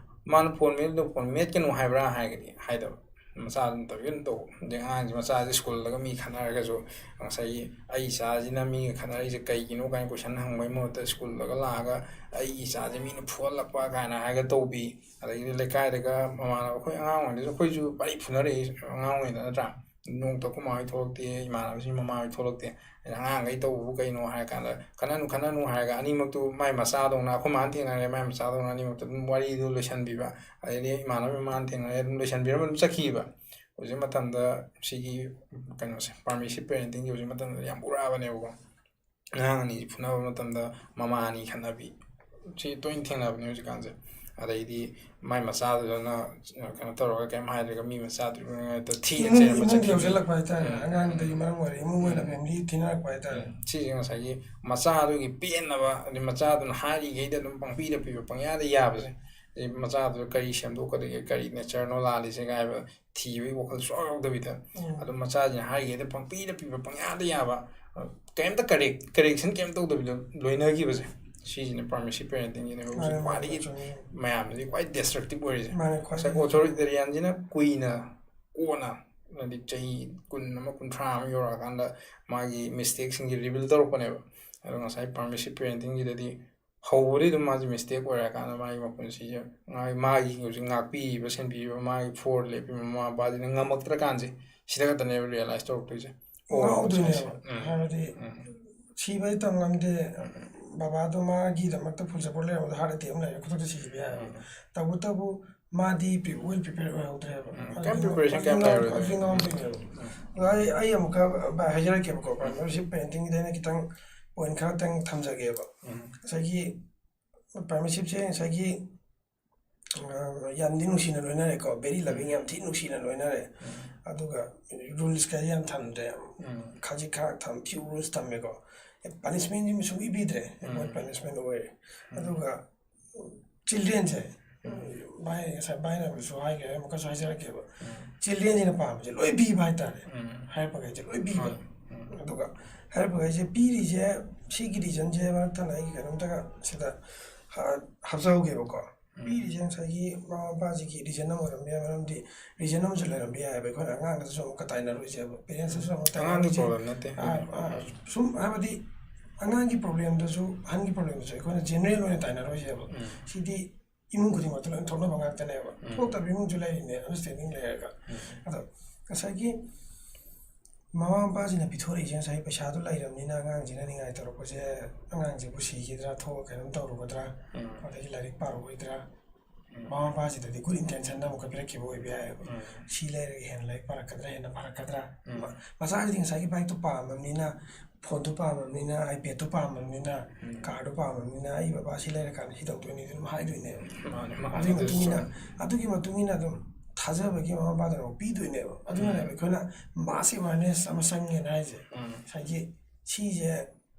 ꯃꯥꯅ ꯐꯣꯟ ꯃꯦꯠꯂꯤꯗꯣ ꯐꯣꯟ ꯃꯦꯠꯀꯅꯨ ꯍꯥꯏꯕ꯭ꯔꯥ?" ꯍꯥꯏꯔꯒꯗꯤ ꯍꯥꯏꯗꯕ꯫ ꯃꯆꯥꯗꯨꯅ ꯇꯧꯒꯦ ꯑꯗꯨꯝ ꯇꯧꯕ꯫ ꯑꯗꯩ ꯑꯉꯥꯡꯁꯦ, ꯃꯆꯥꯁꯦ ꯁ꯭ꯀꯨꯜꯗꯒ ꯃꯤ ꯈꯠꯅꯔꯒꯁꯨ, ꯉꯁꯥꯏꯒꯤ "ꯑꯩ ꯏꯆꯥꯁꯤꯅ ꯃꯤꯒ ꯈꯠꯅꯔꯤꯁꯦ ꯀꯩꯒꯤꯅꯣ?" ꯀꯥꯏꯅ ꯀꯣꯏꯁꯟ ꯍꯪꯕꯒꯤ ꯃꯍꯨꯠꯇ, ꯁ꯭ꯀꯨꯜꯗꯒ ꯂꯥꯛꯑꯒ "ꯑꯩꯒꯤ ꯏꯆꯥꯁꯦ ꯃꯤꯅ ꯐꯨꯍꯜꯂꯛꯄ" ꯀꯥꯏꯅ ꯍꯥꯏꯔꯒ ꯇꯧꯕꯤ꯫ ꯑꯗꯒꯤꯗꯤ ꯂꯩꯀꯥꯏꯗꯒ ꯃꯃꯥꯟꯅꯕ, ꯑꯩꯈꯣꯏ ꯑꯉꯥꯡ ꯑꯣꯏꯔꯤꯉꯩꯗꯁꯨ, ꯑꯩꯈꯣꯏꯁꯨ ꯄꯥꯔꯤ ꯐꯨꯅꯔꯛꯏ ꯑꯉꯥꯡ ꯑꯣꯏꯔꯤꯉꯩꯗ, ꯅꯠꯇ꯭ꯔꯥ? ꯅꯣꯡꯃꯇ ꯑꯩꯈꯣꯏ ꯃꯥ ꯍꯣꯏ ꯊꯣꯛꯂꯛꯇꯦ, ꯏꯃꯥꯟꯅꯕꯁꯤꯡ ꯃꯃꯥ ꯍꯣꯏ ꯊꯣꯛꯂꯛꯇꯦ꯫ ꯑꯗꯩ ꯑꯉꯥꯡꯈꯩ ꯇꯧꯕꯕꯨ ꯀꯩꯅꯣ ꯍꯥꯏꯔ ꯀꯥꯟꯗ, "ꯈꯠꯅꯅꯨ, ꯈꯠꯅꯅꯨ" ꯍꯥꯏꯔꯒ ꯑꯅꯤꯃꯛꯇꯨ ꯃꯥꯏ ꯃꯆꯥꯗꯧꯅ, ꯑꯩꯈꯣꯏ ꯃꯥꯅ ꯊꯦꯡꯅꯔꯦ, ꯃꯥꯏ ꯃꯆꯥꯗꯧꯅ ꯑꯅꯤꯃꯛꯇ ꯑꯗꯨꯝ ꯋꯥꯔꯤꯗꯨ ꯂꯣꯏꯁꯟꯕꯤꯕ꯫ ꯑꯗꯩꯗꯤ ꯏꯃꯥꯟꯅꯕ ꯃꯃꯥꯅ ꯊꯦꯡꯅꯔꯦ, ꯑꯗꯨꯝ ꯂꯣꯏꯁꯟꯕꯤꯔꯝꯃ ꯑꯗꯨꯝ ꯆꯠꯈꯤꯕ꯫ ꯍꯧꯖꯤꯛ ꯃꯇꯝꯗ ꯁꯤꯒꯤ ꯀꯩꯅꯣꯁꯦ, ꯄꯥꯔꯃꯤꯁꯤꯞ ꯄꯦꯔꯦꯟꯇꯤꯡꯁꯦ ꯍꯧꯖꯤꯛ ꯃꯇꯝꯗ ꯌꯥꯝ ꯎꯔꯛꯑꯕꯅꯦꯕꯀꯣ꯫ ꯑꯉꯥꯡ ꯑꯅꯤ ꯐꯨꯅꯕ ꯃꯇꯝꯗ ꯃꯃꯥ ꯑꯅꯤ ꯈꯠꯅꯕꯤ, ꯁꯤ ꯇꯣꯏꯅ ꯊꯦꯡꯅꯕꯅꯦ ꯍꯧꯖꯤꯛꯀꯥꯟꯁꯦ꯫ ꯑꯗꯩꯗꯤ ꯃꯥꯏ ꯃꯆꯥꯗꯨꯗꯅ ꯀꯩꯅꯣ ꯇꯧꯔꯒ ꯀꯩꯝ ꯍꯥꯏꯗ꯭ꯔꯒ ꯃꯤ ꯃꯆꯥꯗꯨꯗ ꯊꯤꯅ ꯏꯃꯨꯡ ꯏꯃꯨꯡ ꯆꯠꯈꯤꯕꯁꯦ꯫ ꯌꯧꯁꯤꯜꯂꯛꯄ ꯍꯥꯏꯇꯥꯔꯦ꯫ ꯎꯝ꯫ ꯑꯉꯥꯡꯗꯒꯤ ꯃꯔꯝ ꯑꯣꯏꯔꯦ, ꯏꯃꯨꯡ ꯑꯣꯏꯅ ꯐꯦꯃꯤꯂꯤ ꯊꯤꯅꯔꯛꯄ ꯍꯥꯏꯇꯥꯔꯦ꯫ ꯎꯝ꯫ ꯁꯤꯁꯦ ꯉꯁꯥꯏꯒꯤ ꯃꯆꯥꯗꯨꯒꯤ ꯄꯦꯟꯅꯕ, ꯑꯗꯩ ꯃꯆꯥꯗꯨꯅ ꯍꯥꯏꯔꯤꯈꯩꯗ ꯑꯗꯨꯝ ꯄꯪꯄꯤꯗ ꯄꯤꯕ, ꯄꯪꯌꯥꯗ ꯌꯥꯕꯁꯦ꯫ ꯑꯗꯩ ꯃꯆꯥꯗꯨꯗ ꯀꯔꯤ ꯁꯦꯝꯗꯣꯛꯀꯗꯒꯦ, ꯀꯔꯤ ꯅꯦꯆꯔꯅꯣ ꯂꯥꯜꯂꯤꯁꯦ ꯀꯥꯏꯕ ꯊꯤꯕꯒꯤ ꯋꯥꯈꯜ ꯁꯨꯡꯌꯥꯎ ꯌꯥꯎꯗꯕꯤꯗ, ꯎꯝ꯫ ꯑꯗꯨꯝ ꯃꯆꯥꯁꯤꯅ ꯍꯥꯏꯔꯤꯈꯩꯗ ꯄꯪꯄꯤꯗ ꯄꯤꯕ, ꯄꯪꯌꯥꯗ ꯌꯥꯕ, ꯀꯔꯤꯝꯇ ꯀꯔꯦꯛ ꯀꯔꯦꯛꯁꯟ ꯀꯔꯤꯝ ꯇꯧꯗꯕꯤꯗ ꯂꯣꯏꯅꯈꯤꯕꯁꯦ, ꯁꯤꯁꯤꯅ ꯄꯥꯔꯃꯤꯁꯤꯞ ꯄꯦꯔꯦꯟꯇꯤꯡꯒꯤꯅ ꯍꯧꯖꯤꯛ ꯃꯥꯅꯦ, ꯃꯥꯅꯦ, ꯈ꯭ꯋꯥꯏꯗꯒꯤ ꯆꯨꯝꯃꯦ꯫ ꯃꯌꯥꯝꯗꯗꯤ ꯈ꯭ꯋꯥꯏ ꯗꯦꯁꯇ꯭ꯔꯛꯇꯤꯞ ꯑꯣꯏꯔꯤꯁꯦ꯫ ꯃꯥꯅꯦ, ꯈ꯭ꯋꯥꯏꯗꯒꯤ ꯉꯁꯥꯏ ꯑꯣꯊꯣꯔꯤꯇꯦꯔꯤꯌꯥꯟꯁꯤꯅ ꯀꯨꯏꯅ, ꯀꯣꯟꯅ, ꯍꯥꯏꯗꯤ ꯆꯍꯤ ꯀꯨꯟ ꯑꯃ, ꯀꯨꯟꯊ꯭ꯔꯥ ꯑꯃ ꯌꯧꯔꯛꯑꯀꯥꯟꯗ ꯃꯥꯒꯤ ꯃꯤꯁꯇꯦꯛꯁꯤꯡꯁꯦ ꯔꯤꯕꯤꯜ ꯇꯧꯔꯛꯄꯅꯦꯕ꯫ ꯑꯗꯣ ꯉꯁꯥꯏ ꯄꯥꯔꯃꯤꯁꯤꯞ ꯄꯦꯔꯦꯟꯇꯤꯡꯒꯤꯗꯗꯤ ꯍꯧꯕꯗꯤ ꯑꯗꯨꯝ ꯃꯥꯁꯦ ꯃꯤꯁꯇꯦꯛ ꯑꯣꯏꯔꯛꯑꯀꯥꯟꯗ ꯃꯥꯒꯤ ꯃꯄꯨꯟꯁꯤꯁꯦ, ꯃꯥꯒꯤ, ꯃꯥꯒꯤ ꯍꯧꯖꯤꯛ ꯉꯥꯛꯄꯤꯔꯤꯕ, ꯁꯦꯟꯕꯤꯔꯤꯕ ꯃꯥꯒꯤ ꯐꯣꯔ ꯂꯦꯞꯄꯤꯕ ꯃꯃꯥ ꯃꯄꯥꯁꯤꯅ ꯉꯝꯃꯛꯇ꯭ꯔꯀꯥꯟꯁꯦ, ꯁꯤꯗ ꯈꯛꯇꯅꯦꯕ ꯔꯤꯌꯦꯂꯥꯏꯁ ꯇꯧꯔꯛꯇꯣꯏꯁꯦ꯫ ꯑꯣ, ꯉꯥꯎꯗꯣꯏꯅꯦꯕ꯫ ꯎꯝ꯫ ꯍꯥꯏꯕꯗꯤ ꯎꯝ꯫ ꯁꯤꯕꯗꯤ ꯇꯝ ꯉꯝꯗꯦ, ꯕꯕꯥꯗꯣ ꯃꯥꯒꯤꯗꯃꯛꯇ ꯐꯨꯜ ꯁꯄꯣꯔꯠ ꯂꯩꯔꯝꯕꯗ ꯍꯥꯔꯠ ꯑꯦꯇꯦꯛ ꯑꯃ ꯂꯩꯔꯦ, ꯈꯨꯗꯛꯇ ꯁꯤꯕ ꯌꯥꯏ꯫ ꯎꯝ꯫ ꯇꯧꯕꯇꯕꯨ ꯃꯥꯗꯤ ꯋꯦꯜ ꯄ꯭ꯔꯤꯄꯦꯌꯔ ꯑꯣꯏꯍꯧꯗ꯭ꯔꯦꯕ꯫ ꯎꯝ꯫ ꯑꯗꯨꯗꯤ ꯀꯩꯝ ꯄ꯭ꯔꯤꯄꯦꯔꯦꯁꯟ ꯀꯩꯝ ꯉꯥꯎ-, ꯂꯩꯔꯣꯏꯗꯣꯏꯅꯦ꯫ ꯉꯥꯎꯗꯣꯏꯅꯦꯕ꯫ ꯎꯝ꯫ ꯑꯗꯣ ꯑꯩ, ꯑꯩ ꯑꯃꯨꯛꯀ, ꯚꯥꯏ, ꯍꯥꯏꯖꯔꯛꯀꯦꯕꯀꯣ, ꯄꯥꯔꯃꯤꯁꯤꯞ ꯄꯦꯔꯦꯟꯇꯤꯡꯒꯤꯗ ꯑꯩꯅ ꯈꯤꯇꯪ ꯄꯣꯏꯟ ꯈꯔꯇꯪ ꯊꯝꯖꯒꯦꯕ꯫ ꯎꯝ꯫ ꯉꯁꯥꯏꯒꯤ ꯄꯥꯔꯃꯤꯁꯤꯞꯁꯦ ꯉꯁꯥꯏꯒꯤ, ꯑ, ꯌꯥꯝꯗꯤ ꯅꯨꯡꯁꯤꯅ ꯂꯣꯏꯅꯔꯦꯀꯣ, ꯕꯦꯔꯤ ꯂꯕꯤꯡ, ꯌꯥꯝ ꯊꯤ ꯅꯨꯡꯁꯤꯅ ꯂꯣꯏꯅꯔꯦ꯫ ꯎꯝ꯫ ꯑꯗꯨꯒ ꯔꯨꯜꯁ ꯀꯥꯏꯁꯦ ꯌꯥꯝ ꯊꯝꯗ꯭ꯔꯦ꯫ ꯎꯝ꯫ ꯈꯖꯤꯛ ꯈꯔ ꯊꯝ, ꯐ꯭ꯌꯨ ꯔꯨꯜꯁ ꯊꯝꯃꯦꯀꯣ꯫ ꯄꯥꯅꯤꯁꯃꯦꯟꯁꯤ ꯁꯨꯡꯄꯤ ꯄꯤꯗ꯭ꯔꯦ꯫ ꯎꯝ꯫ ꯃꯣꯏ ꯄꯥꯅꯤꯁꯃꯦꯟ ꯑꯣꯏꯔꯦ꯫ ꯎꯝ꯫ ꯑꯗꯨꯒ ꯆꯤꯜꯗ꯭ꯔꯦꯟꯁꯦ, ꯎꯝ꯫ ꯚꯥꯏ, ꯉꯁꯥꯏ ꯚꯥꯏꯅꯁꯨ ꯍꯥꯏꯈ꯭ꯔꯦ, ꯑꯃꯨꯛꯀꯁꯨ ꯍꯥꯏꯖꯔꯛꯀꯦꯕ꯫ ꯎꯝ꯫ ꯆꯤꯜꯗ꯭ꯔꯦꯟꯁꯤꯅ ꯄꯥꯝꯕꯁꯦ ꯂꯣꯏ ꯄꯤꯕ ꯍꯥꯏꯇꯥꯔꯦ꯫ ꯎꯝ꯫ ꯍꯥꯏꯔꯛꯄꯈꯩꯁꯦ ꯂꯣꯏ ꯄꯤꯕ꯫ ꯃꯥꯅꯦ꯫ ꯎꯝ꯫ ꯑꯗꯨꯒ ꯍꯥꯏꯔꯛꯄꯈꯩꯁꯦ ꯄꯤꯔꯤꯁꯦ, ꯁꯤꯒꯤ ꯔꯤꯖꯟꯁꯦ ꯃꯔꯛ ꯊꯠꯅ ꯑꯩꯒꯤ ꯀꯩꯅꯣꯝꯇꯒ ꯁꯤꯗ ꯍꯥ-, ꯍꯥꯞꯆꯍꯧꯒꯦꯕꯀꯣ꯫ ꯎꯝ꯫ ꯄꯤꯔꯤꯁꯦ ꯉꯁꯥꯏꯒꯤ ꯃꯃꯥ ꯃꯄꯥꯁꯤꯒꯤ ꯔꯤꯖꯟ ꯑꯃ ꯑꯣꯏꯔꯝꯕ ꯌꯥꯏ, ꯃꯔꯝꯗꯤ ꯔꯤꯖꯟ ꯑꯃꯁꯨ ꯂꯩꯔꯝꯕ ꯌꯥꯏꯑꯕ꯫ ꯑꯩꯈꯣꯏꯅ ꯑꯉꯥꯡꯗꯁꯨ ꯑꯃꯨꯛꯀ ꯇꯥꯏꯅꯔꯣꯏꯁꯦꯕ, ꯄꯦꯔꯦꯟꯁꯇꯁꯨ ꯑꯃꯨꯛ ꯑꯉꯥꯡꯒꯤ ꯇꯥꯏꯅꯔꯣꯏꯁꯦ꯫ ꯄ꯭ꯔꯣꯕ꯭ꯂꯦꯝ ꯅꯠꯇꯦ꯫ ꯑꯥ, ꯑꯥ, ꯁꯨꯝ ꯍꯥꯏꯕꯗꯤ ꯑꯉꯥꯡꯒꯤ ꯄ꯭ꯔꯣꯕ꯭ꯂꯦꯝꯗꯁꯨ, ꯑꯍꯟꯒꯤ ꯄ꯭ꯔꯣꯕ꯭ꯂꯦꯝꯗꯁꯨ ꯑꯩꯈꯣꯏꯅ ꯖꯦꯅꯔꯦꯜ ꯑꯣꯏꯅ ꯇꯥꯏꯅꯔꯣꯏꯁꯦꯕ꯫ ꯎꯝ꯫ ꯁꯤꯗꯤ ꯏꯃꯨꯡ ꯈꯨꯗꯤꯡꯃꯛꯇ ꯂꯣꯏꯅ ꯊꯣꯛꯅꯕ ꯉꯥꯛꯇꯅꯦꯕ꯫ ꯎꯝ꯫ ꯊꯣꯛꯇꯕ ꯏꯃꯨꯡꯁꯨ ꯂꯩꯔꯤꯅꯦ, ꯑꯟꯗꯔꯁꯇꯦꯟꯗꯤꯡ ꯂꯩꯔꯒ꯫ ꯎꯝ꯫ ꯑꯗꯣ ꯉꯁꯥꯏꯒꯤ ꯃꯃꯥ ꯃꯄꯥꯁꯤꯡꯅ ꯄꯤꯊꯣꯔꯛꯏꯁꯦ ꯉꯁꯥꯏ ꯄꯩꯁꯥꯗꯣ ꯂꯩꯔꯕꯅꯤꯅ ꯑꯉꯥꯡꯁꯤꯅ ꯅꯤꯡꯉꯥꯏ ꯇꯧꯔꯛꯄꯁꯦ, ꯑꯉꯥꯡꯁꯤꯕꯨ ꯁꯤꯈꯤꯗ꯭ꯔꯥ, ꯊꯣꯛꯑ ꯀꯩꯅꯣꯝ ꯇꯧꯔꯨꯒꯗ꯭ꯔꯥ, ꯎꯝ꯫ ꯑꯗꯒꯤ ꯂꯥꯏꯔꯤꯛ ꯄꯥꯔꯛꯑꯣꯏꯗ꯭ꯔꯥ, ꯎꯝ꯫ ꯃꯃꯥ ꯃꯄꯥꯁꯤꯗꯗꯤ ꯒꯨꯗ ꯏꯟꯇꯦꯟꯁꯟꯗ ꯑꯃꯨꯛꯀ ꯄꯤꯔꯛꯈꯤꯕ ꯑꯣꯏꯕ ꯌꯥꯏꯑꯕ꯫ ꯎꯝ꯫ ꯁꯤ ꯂꯩꯔꯒ ꯍꯦꯟꯅ ꯂꯥꯏꯔꯤꯛ ꯄꯥꯔꯛꯀꯗ꯭ꯔꯥ, ꯍꯦꯟꯅ ꯐꯔꯛꯀꯗ꯭ꯔꯥ? ꯎꯝ꯫ ꯃ-, ꯃꯆꯥꯁꯤꯗꯤ ꯉꯁꯥꯏꯒꯤ ꯕꯥꯏꯛꯇꯣ ꯄꯥꯝꯃꯕꯅꯤꯅ ꯐꯣꯟꯗꯨ ꯄꯥꯝꯃꯕꯅꯤꯅ, ꯑꯥꯏꯄꯦꯗꯇꯨ ꯄꯥꯝꯃꯕꯅꯤꯅ, ꯎꯝ꯫ ꯀꯥꯔꯗꯨ ꯄꯥꯝꯃꯕꯅꯤꯅ, "ꯑꯩ ꯕꯕꯥ ꯁꯤ ꯂꯩꯔꯀꯥꯟꯗ ꯁꯤ ꯇꯧꯗꯣꯏꯅꯤ" ꯑꯗꯨꯝ ꯍꯥꯏꯗꯣꯏꯅꯦꯕ꯫ ꯃꯥꯅꯦ, ꯃꯥꯅꯦ꯫ ꯑꯗꯨꯒꯤ ꯑꯗꯨꯁꯨ ꯃꯇꯨꯡ ꯏꯟꯅ ꯆꯨꯝꯃꯦ꯫ ꯑꯗꯨꯒꯤ ꯃꯇꯨꯡ ꯏꯟꯅ ꯑꯗꯨꯝ ꯊꯥꯖꯕꯒꯤ ꯃꯃꯥ ꯃꯄꯥꯗꯨꯅ ꯑꯃꯨꯛ ꯄꯤꯗꯣꯏꯅꯦꯕ꯫ ꯑꯗꯨꯅꯅꯦꯕ ꯎꯝ꯫ ꯑꯩꯈꯣꯏꯅ mass awareness ꯑꯃ ꯆꯪꯉꯦꯅ ꯍꯥꯏꯁꯦ꯫ ꯎꯝ꯫ ꯉꯁꯥꯏꯒꯤ ꯁꯤꯁꯦ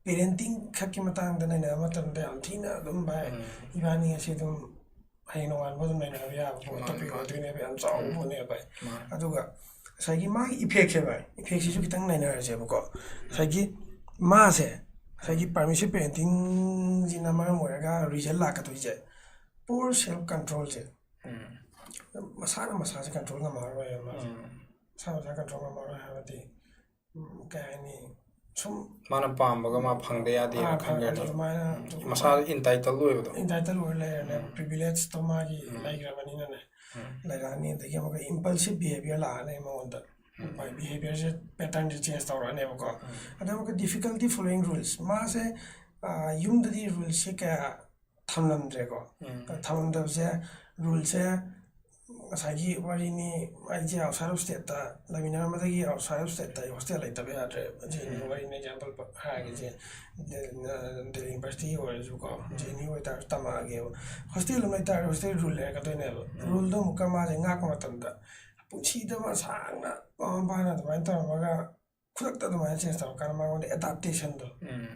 parenting ꯈꯛꯀꯤ ꯃꯇꯥꯡꯗ ꯅꯩꯅꯕ ꯃꯇꯝꯗ ꯌꯥꯝ ꯊꯤꯅ ꯑꯗꯨꯝ, ꯚꯥꯏ, ꯎꯝ꯫ ꯏꯕꯥꯅꯤ ꯉꯁꯤ ꯑꯗꯨꯝ ꯍꯌꯦꯡ ꯅꯣꯡꯉꯥꯟꯕ ꯑꯗꯨꯝ ꯅꯩꯅꯕ ꯌꯥꯕ ꯄꯣꯠ, ꯃꯥꯅꯦ, topic ꯃꯥꯅꯦ꯫ ꯑꯣꯏꯗꯣꯏꯅꯦꯕ, ꯌꯥꯝ ꯆꯥꯎꯕ ꯎꯝ꯫ ꯄꯣꯠꯅꯦꯕ, ꯚꯥꯏ꯫ ꯃꯥꯅꯦ꯫ ꯑꯗꯨꯒ ꯉꯁꯥꯏꯒꯤ ꯃꯥꯒꯤ effectꯁꯦ, ꯚꯥꯏ, effectꯁꯤꯁꯨ ꯈꯤꯇꯪ ꯅꯩꯅꯔꯁꯦꯕꯀꯣ꯫ ꯉꯁꯥꯏꯒꯤ ꯃꯥꯁꯦ, ꯉꯁꯥꯏꯒꯤ permissive parentingꯁꯤꯅ ꯃꯔꯝ ꯑꯣꯏꯔꯒ result ꯂꯥꯛꯀꯗꯣꯏꯁꯦ, poor self controlꯁꯦ, ꯎꯝ꯫ ꯃꯁꯥꯅ ꯃꯁꯥꯁꯦ control ꯉꯝꯃꯔꯣꯏ, ꯃꯥꯁꯦ꯫ ꯎꯝ꯫ ꯃꯁꯥ ꯃꯁꯥ control ꯉꯝꯃꯔꯣꯏ ꯍꯥꯏꯕꯗꯤ, ꯎꯝ, ꯀꯩ ꯍꯥꯏꯅꯤ, ꯁꯨꯝ ꯃꯥꯅ ꯄꯥꯝꯕꯒ ꯃꯥ ꯐꯪꯗ ꯌꯥꯗꯦꯅ ꯑꯥ, ꯈꯟꯈ꯭ꯔꯗꯤ, ꯑꯗꯨꯃꯥꯏꯅ ꯎꯝ, ꯃꯁꯥꯗ entitled ꯑꯣꯏꯕꯗꯣ꯫ Entitled ꯑꯣꯏꯔ ꯂꯩꯔꯦꯅꯦ, ꯎꯝ꯫ privilege ꯇꯣ ꯃꯥꯒꯤ ꯎꯝ꯫ ꯂꯩꯈ꯭ꯔꯕꯅꯤꯅꯅꯦ, ꯎꯝ꯫ ꯂꯩꯔꯛꯑꯅꯤ꯫ ꯑꯗꯒꯤ ꯑꯃꯨꯛꯀ impulsive behavior ꯂꯥꯛꯑꯅꯤ ꯃꯉꯣꯟꯗ, ꯎꯝ꯫ ꯃꯥꯒꯤ behaviourꯁꯦ, patternꯁꯦ change ꯇꯧꯔꯛꯑꯅꯦꯕꯀꯣ꯫ ꯎꯝ꯫ ꯑꯗꯩ ꯑꯃꯨꯛꯀ difficulty following rules, ꯃꯥꯁꯦ, ꯑꯥ, ꯌꯨꯝꯗꯗꯤ ruleꯁꯦ ꯀꯌꯥ ꯊꯝꯂꯝꯗ꯭ꯔꯦꯀꯣ꯫ ꯎꯝ꯫ ꯊꯝꯂꯝꯗꯕꯁꯦ, ruleꯁꯦ, ꯉꯁꯥꯏꯒꯤ ꯋꯥꯔꯤꯅꯤ, ꯑꯩꯁꯦ outside of stateꯇ ꯂꯩꯃꯤꯟꯅꯔꯝꯕꯗꯒꯤ outside of stateꯇ ꯑꯩ hostel ꯂꯩꯇꯕ ꯌꯥꯗ꯭ꯔꯦ꯫ ꯖꯦ ꯑꯦꯟ ꯌꯨ ꯎꯝ꯫ ꯋꯥꯔꯤꯅꯤ, example ꯍꯥꯏꯔꯒꯦ, J N U, Delhi university ꯑꯣꯏꯔꯁꯨꯀꯣ, ꯖꯦ ꯑꯦꯟ ꯌꯨ ꯑꯣꯏꯇꯥꯔꯁꯨ ꯇꯝꯃꯛꯑꯒꯦꯕ꯫ Hostel ꯑꯃ ꯂꯩꯇꯥꯔꯗꯤ hostel rule ꯂꯩꯔꯛꯀꯗꯣꯏꯅꯦꯕ꯫ ꯎꯝ꯫ Ruleꯗꯣ ꯑꯃꯨꯛꯀ ꯃꯥꯁꯦ ꯉꯥꯛꯄ ꯃꯇꯝꯗ ꯄꯨꯟꯁꯤꯗ ꯃꯥ ꯁꯥꯡꯅ ꯃꯃꯥ ꯃꯄꯥꯅ ꯑꯗꯨꯃꯥꯏꯅ ꯇꯧꯔꯝꯃꯒ ꯈꯨꯗꯛꯇ ꯑꯗꯨꯃꯥꯏꯅ change ꯇꯧꯔꯀꯥꯟꯗ ꯃꯉꯣꯟꯗ adaptationꯗꯣ, ꯎꯝ꯫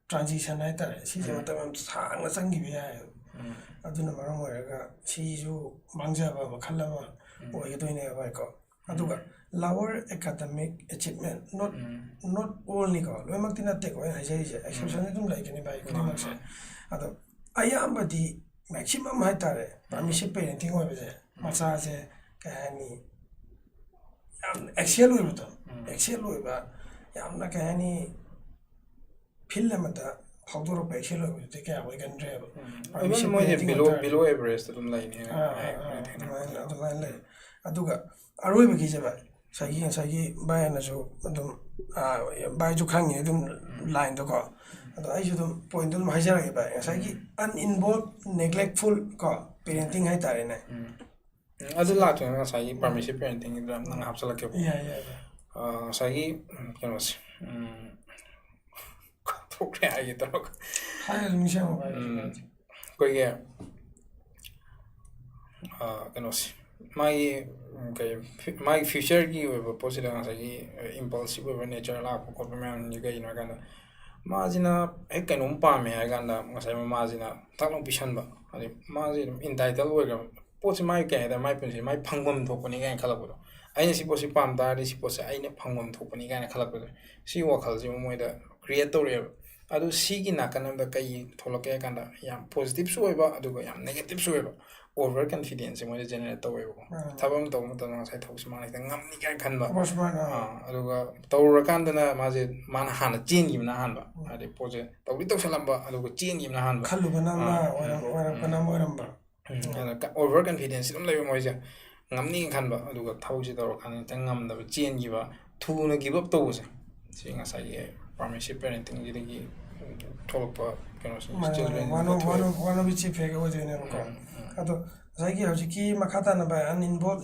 transition ꯍꯥꯏꯇꯥꯔꯦ, ꯁꯤꯁꯦ ꯎꯝ꯫ ꯃꯇꯝ ꯌꯥꯝ ꯁꯥꯡꯅ ꯆꯪꯈꯤꯕ ꯌꯥꯏꯑꯕ꯫ ꯎꯝ꯫ ꯑꯗꯨꯅ ꯃꯔꯝ ꯑꯣꯏꯔꯒ ꯁꯤꯁꯨ ꯃꯥꯡꯖꯕ ꯃꯈꯜ ꯑꯃ ꯎꯝ꯫ ꯑꯣꯏꯒꯗꯣꯏꯅꯦꯕ, ꯚꯥꯏꯀꯣ꯫ ꯑꯗꯨꯒ lower academic achievement, not, um. not allꯅꯤꯀꯣ, ꯂꯣꯏꯅꯃꯛꯇꯤ ꯅꯠꯇꯦꯀꯣ ꯑꯩꯅ ꯍꯥꯏꯖꯔꯤꯁꯦ, ꯎꯝ꯫ exceptionꯗꯤ ꯑꯗꯨꯝ ꯂꯩꯒꯅꯤ, ꯚꯥꯏ, ꯃꯥꯅꯦ, ꯈꯨꯗꯤꯡꯃꯛꯁꯦ꯫ ꯃꯥꯅꯦ꯫ ꯑꯗꯣ ꯑꯌꯥꯝꯕꯗꯤ, maximum ꯍꯥꯏꯇꯥꯔꯦ, permissive parenting ꯑꯣꯏꯕꯁꯦ, ꯃꯆꯥꯁꯦ, ꯀꯩ ꯍꯥꯏꯅꯤ, ꯌꯥꯝ excel ꯑꯣꯏꯕꯗꯣ, ꯎꯝ꯫ excel ꯑꯣꯏꯕ, ꯌꯥꯝꯅ, ꯀꯩ ꯍꯥꯏꯅꯤ, field ꯑꯃꯗ ꯐꯥꯎꯗꯣꯔꯛꯄ excel ꯑꯣꯏꯕꯗꯨꯗꯤ ꯀꯌꯥ ꯑꯣꯏꯒꯟꯗ꯭ꯔꯦꯕ꯫ ꯎꯝ꯫ Permissive Even ꯃꯣꯏꯗꯤ parenting below, ꯑꯣꯏꯇꯥꯔꯗꯤ, below average ꯑꯗꯨꯝ ꯂꯩꯅꯤ, ꯑꯥ, ꯑꯩ ꯑꯥ, ꯑꯥ, ꯑꯩ ꯊꯦꯡꯅꯕꯗ꯫ ꯑꯗꯨꯃꯥꯏꯅ, ꯑꯗꯨꯃꯥꯏꯅ ꯂꯩ꯫ ꯑꯗꯨꯒ ꯑꯔꯣꯏꯕꯒꯤꯁꯦ, ꯚꯥꯏ, ꯉꯁꯥꯏꯒꯤ, ꯉꯁꯥꯏꯒꯤ ꯚꯥꯏꯅꯁꯨ ꯑꯗꯨꯝ, ꯑꯥ, ꯚꯥꯏꯁꯨ ꯈꯪꯉꯤ ꯑꯗꯨꯝ lineꯗꯣꯀꯣ꯫ ꯑꯗꯣ ꯑꯩꯁꯨ ꯑꯗꯨꯝ pointꯗꯣ ꯑꯗꯨꯝ ꯍꯥꯏꯖꯔꯒꯦ, ꯚꯥꯏ꯫ ꯉꯁꯥꯏꯒꯤ uninvolved, neglectful ꯀꯣ, parenting ꯍꯥꯏꯇꯥꯔꯦꯅꯦ꯫ ꯎꯝ꯫ ꯎꯝ, ꯑꯗꯨ ꯂꯥꯛꯇꯣꯏꯅ ꯉꯁꯥꯏꯒꯤ permissive parentingꯒꯤꯗ ꯅꯪ ꯍꯥꯞꯆꯤꯜꯂꯛꯀꯦꯕ꯫ ꯌꯥꯏ, ꯌꯥꯏ, ꯌꯥꯏ꯫ ꯑꯥ, ꯉꯁꯥꯏꯒꯤ, ꯎꯝ, ꯀꯩꯅꯣꯁꯦ, ꯎꯝ, ꯊꯣꯛꯈ꯭ꯔꯦ ꯍꯥꯏꯒꯦ ꯇꯧꯔꯒ꯫ ꯍꯥꯏ ꯑꯗꯨꯝ ꯅꯤꯡꯁꯤꯡꯉꯣ꯫ ꯎꯝ, ꯑꯩꯈꯣꯏꯒꯤ ꯑ, ꯀꯩꯅꯣꯁꯦ, ꯃꯥꯒꯤ ꯎꯝ, ꯀꯩ ꯐꯤ- ꯃꯥꯒꯤ ꯐ꯭ꯌꯨꯆꯔꯒꯤ ꯑꯣꯏꯕ ꯄꯣꯠꯁꯤꯗ ꯉꯁꯥꯏꯒꯤ ꯏꯝꯄꯜꯁꯤꯞ ꯑꯣꯏꯕ ꯅꯦꯆꯔ ꯂꯥꯛꯄ ꯈꯣꯠꯄ ꯃꯌꯥꯝꯁꯤ ꯀꯩꯒꯤꯅꯣ ꯍꯥꯏ ꯀꯥꯟꯗ, ꯃꯥꯁꯤꯅ ꯍꯦꯛ ꯀꯩꯅꯣꯝ ꯄꯥꯝꯃꯦ ꯍꯥꯏ ꯀꯥꯟꯗ ꯉꯁꯥꯏ ꯃꯃꯥꯁꯤꯅ ꯊꯛ ꯂꯥꯎ ꯄꯤꯁꯟꯕ, ꯍꯥꯏꯗꯤ ꯃꯥꯁꯦ ꯑꯗꯨꯝ ꯏꯟꯇꯥꯏꯇꯜ ꯑꯣꯏꯈ꯭ꯔꯕ ꯄꯣꯠꯁꯦ꯫ ꯃꯥꯒꯤ ꯀꯩ ꯍꯥꯏꯇꯥꯔꯦ, ꯃꯥꯏ ꯄꯨꯟꯁꯤ ꯃꯥꯏ ꯐꯪꯐꯝ ꯊꯣꯛꯄꯅꯤ ꯀꯥꯏꯅ ꯈꯜꯂꯛꯄꯗꯣ, ꯑꯩꯅ ꯁꯤ ꯄꯣꯠꯁꯤ ꯄꯥꯝ ꯇꯥꯔꯗꯤ ꯁꯤ ꯄꯣꯠꯁꯦ ꯑꯩꯅ ꯐꯪꯐꯝ ꯊꯣꯛꯄꯅꯤ ꯀꯥꯏꯅ ꯈꯜꯂꯛꯄꯗꯣ, ꯁꯤ ꯋꯥꯈꯜꯁꯤꯃ ꯃꯣꯏꯗ ꯀ꯭ꯔꯤꯌꯦꯠ ꯇꯧꯔꯛꯑꯦꯕ꯫ ꯑꯗꯨ ꯁꯤꯒꯤ ꯅꯥꯀꯟ ꯑꯃꯗ ꯀꯩ ꯊꯣꯛꯂꯛꯀꯦ ꯍꯥꯏ ꯀꯥꯟꯗ, ꯌꯥꯝ ꯄꯣꯖꯤꯇꯤꯞꯁꯨ ꯑꯣꯏꯕ ꯑꯗꯨꯒ ꯌꯥꯝ ꯅꯦꯒꯦꯇꯤꯞꯁꯨ ꯑꯣꯏꯕ ꯑꯣꯚꯔ ꯀꯟꯐꯤꯗꯦꯟꯁꯁꯦ ꯃꯣꯏꯗ ꯖꯦꯅꯦꯔꯦꯠ ꯇꯧꯋꯦꯕꯀꯣ꯫ ꯎꯝ꯫ ꯊꯕꯛ ꯑꯃ ꯇꯧꯕ ꯃꯇꯝꯗ ꯉꯁꯥꯏ ꯊꯕꯛꯁꯦ ꯃꯥꯅ ꯍꯦꯛꯇ ꯉꯝꯅꯤ ꯀꯥꯏꯅ ꯈꯟꯕ꯫ ꯑꯣꯚꯔ ꯁ꯭ꯃꯥꯔꯠ, ꯑꯥ꯫ ꯑꯥ, ꯑꯗꯨꯒ ꯇꯧꯔꯨꯔꯀꯥꯟꯗꯅ ꯃꯥꯁꯦ, ꯃꯥꯅ ꯍꯥꯟꯅ ꯆꯦꯟꯈꯤꯕꯅ ꯑꯍꯥꯟꯕ, ꯍꯥꯏꯗꯤ ꯄꯣꯠꯁꯦ ꯇꯧꯗꯤ ꯇꯧꯁꯜꯂꯝꯕ ꯑꯗꯨꯒ ꯆꯦꯟꯈꯤꯕꯅ ꯑꯍꯥꯟꯕ꯫ ꯈꯜꯂꯨꯕꯅ ꯑꯃ ꯑꯥ, ꯑꯣꯏꯔꯝ- ꯎꯝ, ꯑꯣꯏꯔꯛꯄꯅ ꯎꯝ꯫ ꯑꯃ ꯑꯣꯏꯔꯝꯕ꯫ ꯎꯝ, ꯑꯗ ꯑꯣꯚꯔ ꯀꯟꯐꯤꯗꯦꯟꯁ ꯑꯗꯨꯝ ꯂꯩꯕ ꯃꯣꯏꯁꯦ, ꯉꯝꯅꯤ ꯈꯟꯕ, ꯑꯗꯨꯒ ꯊꯕꯛꯁꯦ ꯇꯧꯔꯀꯥꯟꯗ ꯍꯦꯛꯇ ꯉꯝꯗꯕ, ꯆꯦꯟꯈꯤꯕ, ꯊꯨꯅ ꯒꯤꯞ ꯑꯞ ꯇꯧꯕꯁꯦ, ꯁꯤ ꯉꯁꯥꯏꯒꯤ ꯄꯥꯔꯃꯤꯁꯤꯞ ꯄꯦꯔꯦꯟꯇꯤꯡꯁꯤꯗꯒꯤ ꯊꯣꯛꯂꯛꯄ ꯀꯩꯅꯣꯁꯤꯡ, ꯃꯥꯅꯦ, ꯃꯥꯅꯦ, children one of one of one of its effect ꯑꯣꯏꯗꯣꯏꯅꯦꯕꯀꯣ꯫ ꯎꯝ, ꯎꯝ꯫ ꯑꯗꯣ ꯉꯁꯥꯏꯒꯤ ꯍꯧꯖꯤꯛꯀꯤ ꯃꯈꯥ ꯇꯥꯅ ꯚꯥꯏ, ꯑꯟꯏꯟꯚꯣꯜꯕ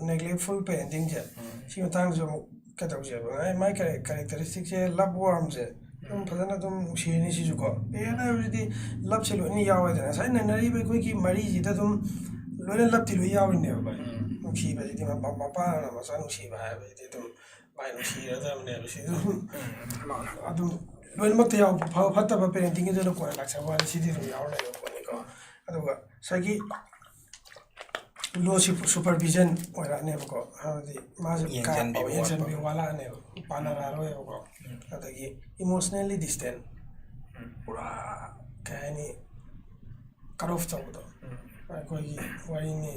ꯅꯦꯒ꯭ꯂꯦꯛꯐꯨꯜ ꯄꯦꯔꯦꯟꯇꯤꯡꯁꯦ, ꯎꯝ꯫ ꯁꯤ ꯃꯇꯥꯡꯁꯤꯁꯨ ꯑꯃꯨꯛ ꯀꯩꯗꯧꯁꯦꯕ? ꯃꯥꯏ ꯃꯥꯏ ꯀꯦꯔꯦꯛꯇꯔꯤꯁꯇꯤꯛꯁꯦ, ꯂꯞ ꯋꯥꯔꯝꯁꯦ ꯑꯗꯨꯝ ꯐꯖꯅ ꯑꯗꯨꯝ ꯅꯨꯡꯁꯤꯔꯅꯤ ꯁꯤꯁꯨꯀꯣ꯫ ꯄꯦꯔꯦꯟ ꯍꯥꯏꯕꯁꯤꯗꯤ ꯂꯞꯁꯦ ꯂꯣꯏꯅ ꯌꯥꯎꯋꯦꯗꯅ꯫ ꯉꯁꯥꯏ ꯅꯩꯅꯔꯤꯕ ꯑꯩꯈꯣꯏꯒꯤ ꯃꯔꯤꯁꯤꯗ ꯑꯗꯨꯝ ꯂꯣꯏꯅ ꯂꯞꯇꯤ ꯂꯣꯏ ꯌꯥꯎꯔꯤꯅꯦꯕ ꯚꯥꯏ꯫ ꯎꯝ꯫ ꯅꯨꯡꯁꯤꯕꯁꯤꯗꯤ ꯃꯄꯥ- ꯃꯄꯥꯅ ꯃꯆꯥ ꯅꯨꯡꯁꯤꯕ ꯍꯥꯏꯕꯁꯤꯗꯤ ꯑꯗꯨꯝ ꯚꯥꯏ ꯅꯨꯡꯁꯤꯔꯗꯕꯅꯦꯕ ꯁꯤ ꯑꯗꯨꯝ꯫ ꯎꯝ, ꯃꯥꯅꯦ꯫ ꯑꯗꯨꯝ ꯂꯣꯏꯅꯃꯛꯇ ꯌꯥꯎꯕ, ꯐꯕ ꯐꯠꯇꯕ ꯄꯦꯔꯦꯟꯇꯤꯡꯒꯤꯗꯨꯅ ꯀꯣꯟꯅ ꯂꯥꯛꯆꯕ ꯋꯥꯅꯤ, ꯁꯤꯗꯤ ꯑꯗꯨꯝ ꯌꯥꯎꯔ ꯂꯩꯕ ꯄꯣꯠꯅꯤꯀꯣ꯫ ꯑꯗꯨꯒ ꯉꯁꯥꯏꯒꯤ ꯂꯣ ꯁꯨꯄꯔꯚꯤꯖꯟ ꯑꯣꯏꯔꯛꯑꯅꯦꯕꯀꯣ꯫ ꯍꯥꯏꯕꯗꯤ ꯃꯥꯁꯦ ꯀꯥ- ꯌꯦꯡꯁꯤꯟꯕꯤꯕ ꯑꯧ, ꯌꯦꯡꯁꯤꯟꯕꯤꯕ ꯋꯥꯠꯄ꯫ ꯋꯥꯠꯂꯛꯑꯅꯦꯕ, ꯄꯥꯟꯅꯔꯛꯑꯔꯣꯏꯕꯀꯣ꯫ ꯎꯝ꯫ ꯑꯗꯒꯤ ꯏꯃꯣꯁꯅꯦꯜꯂꯤ ꯗꯤꯁꯇꯦꯟ, ꯎꯝ꯫ ꯄꯨꯔꯥ ꯀꯩ ꯍꯥꯏꯅꯤ, ꯀꯠ ꯑꯣꯐ ꯇꯧꯕꯗꯣ꯫ ꯎꯝ꯫ ꯑꯩꯈꯣꯏꯒꯤ ꯋꯥꯔꯤꯅꯤ꯫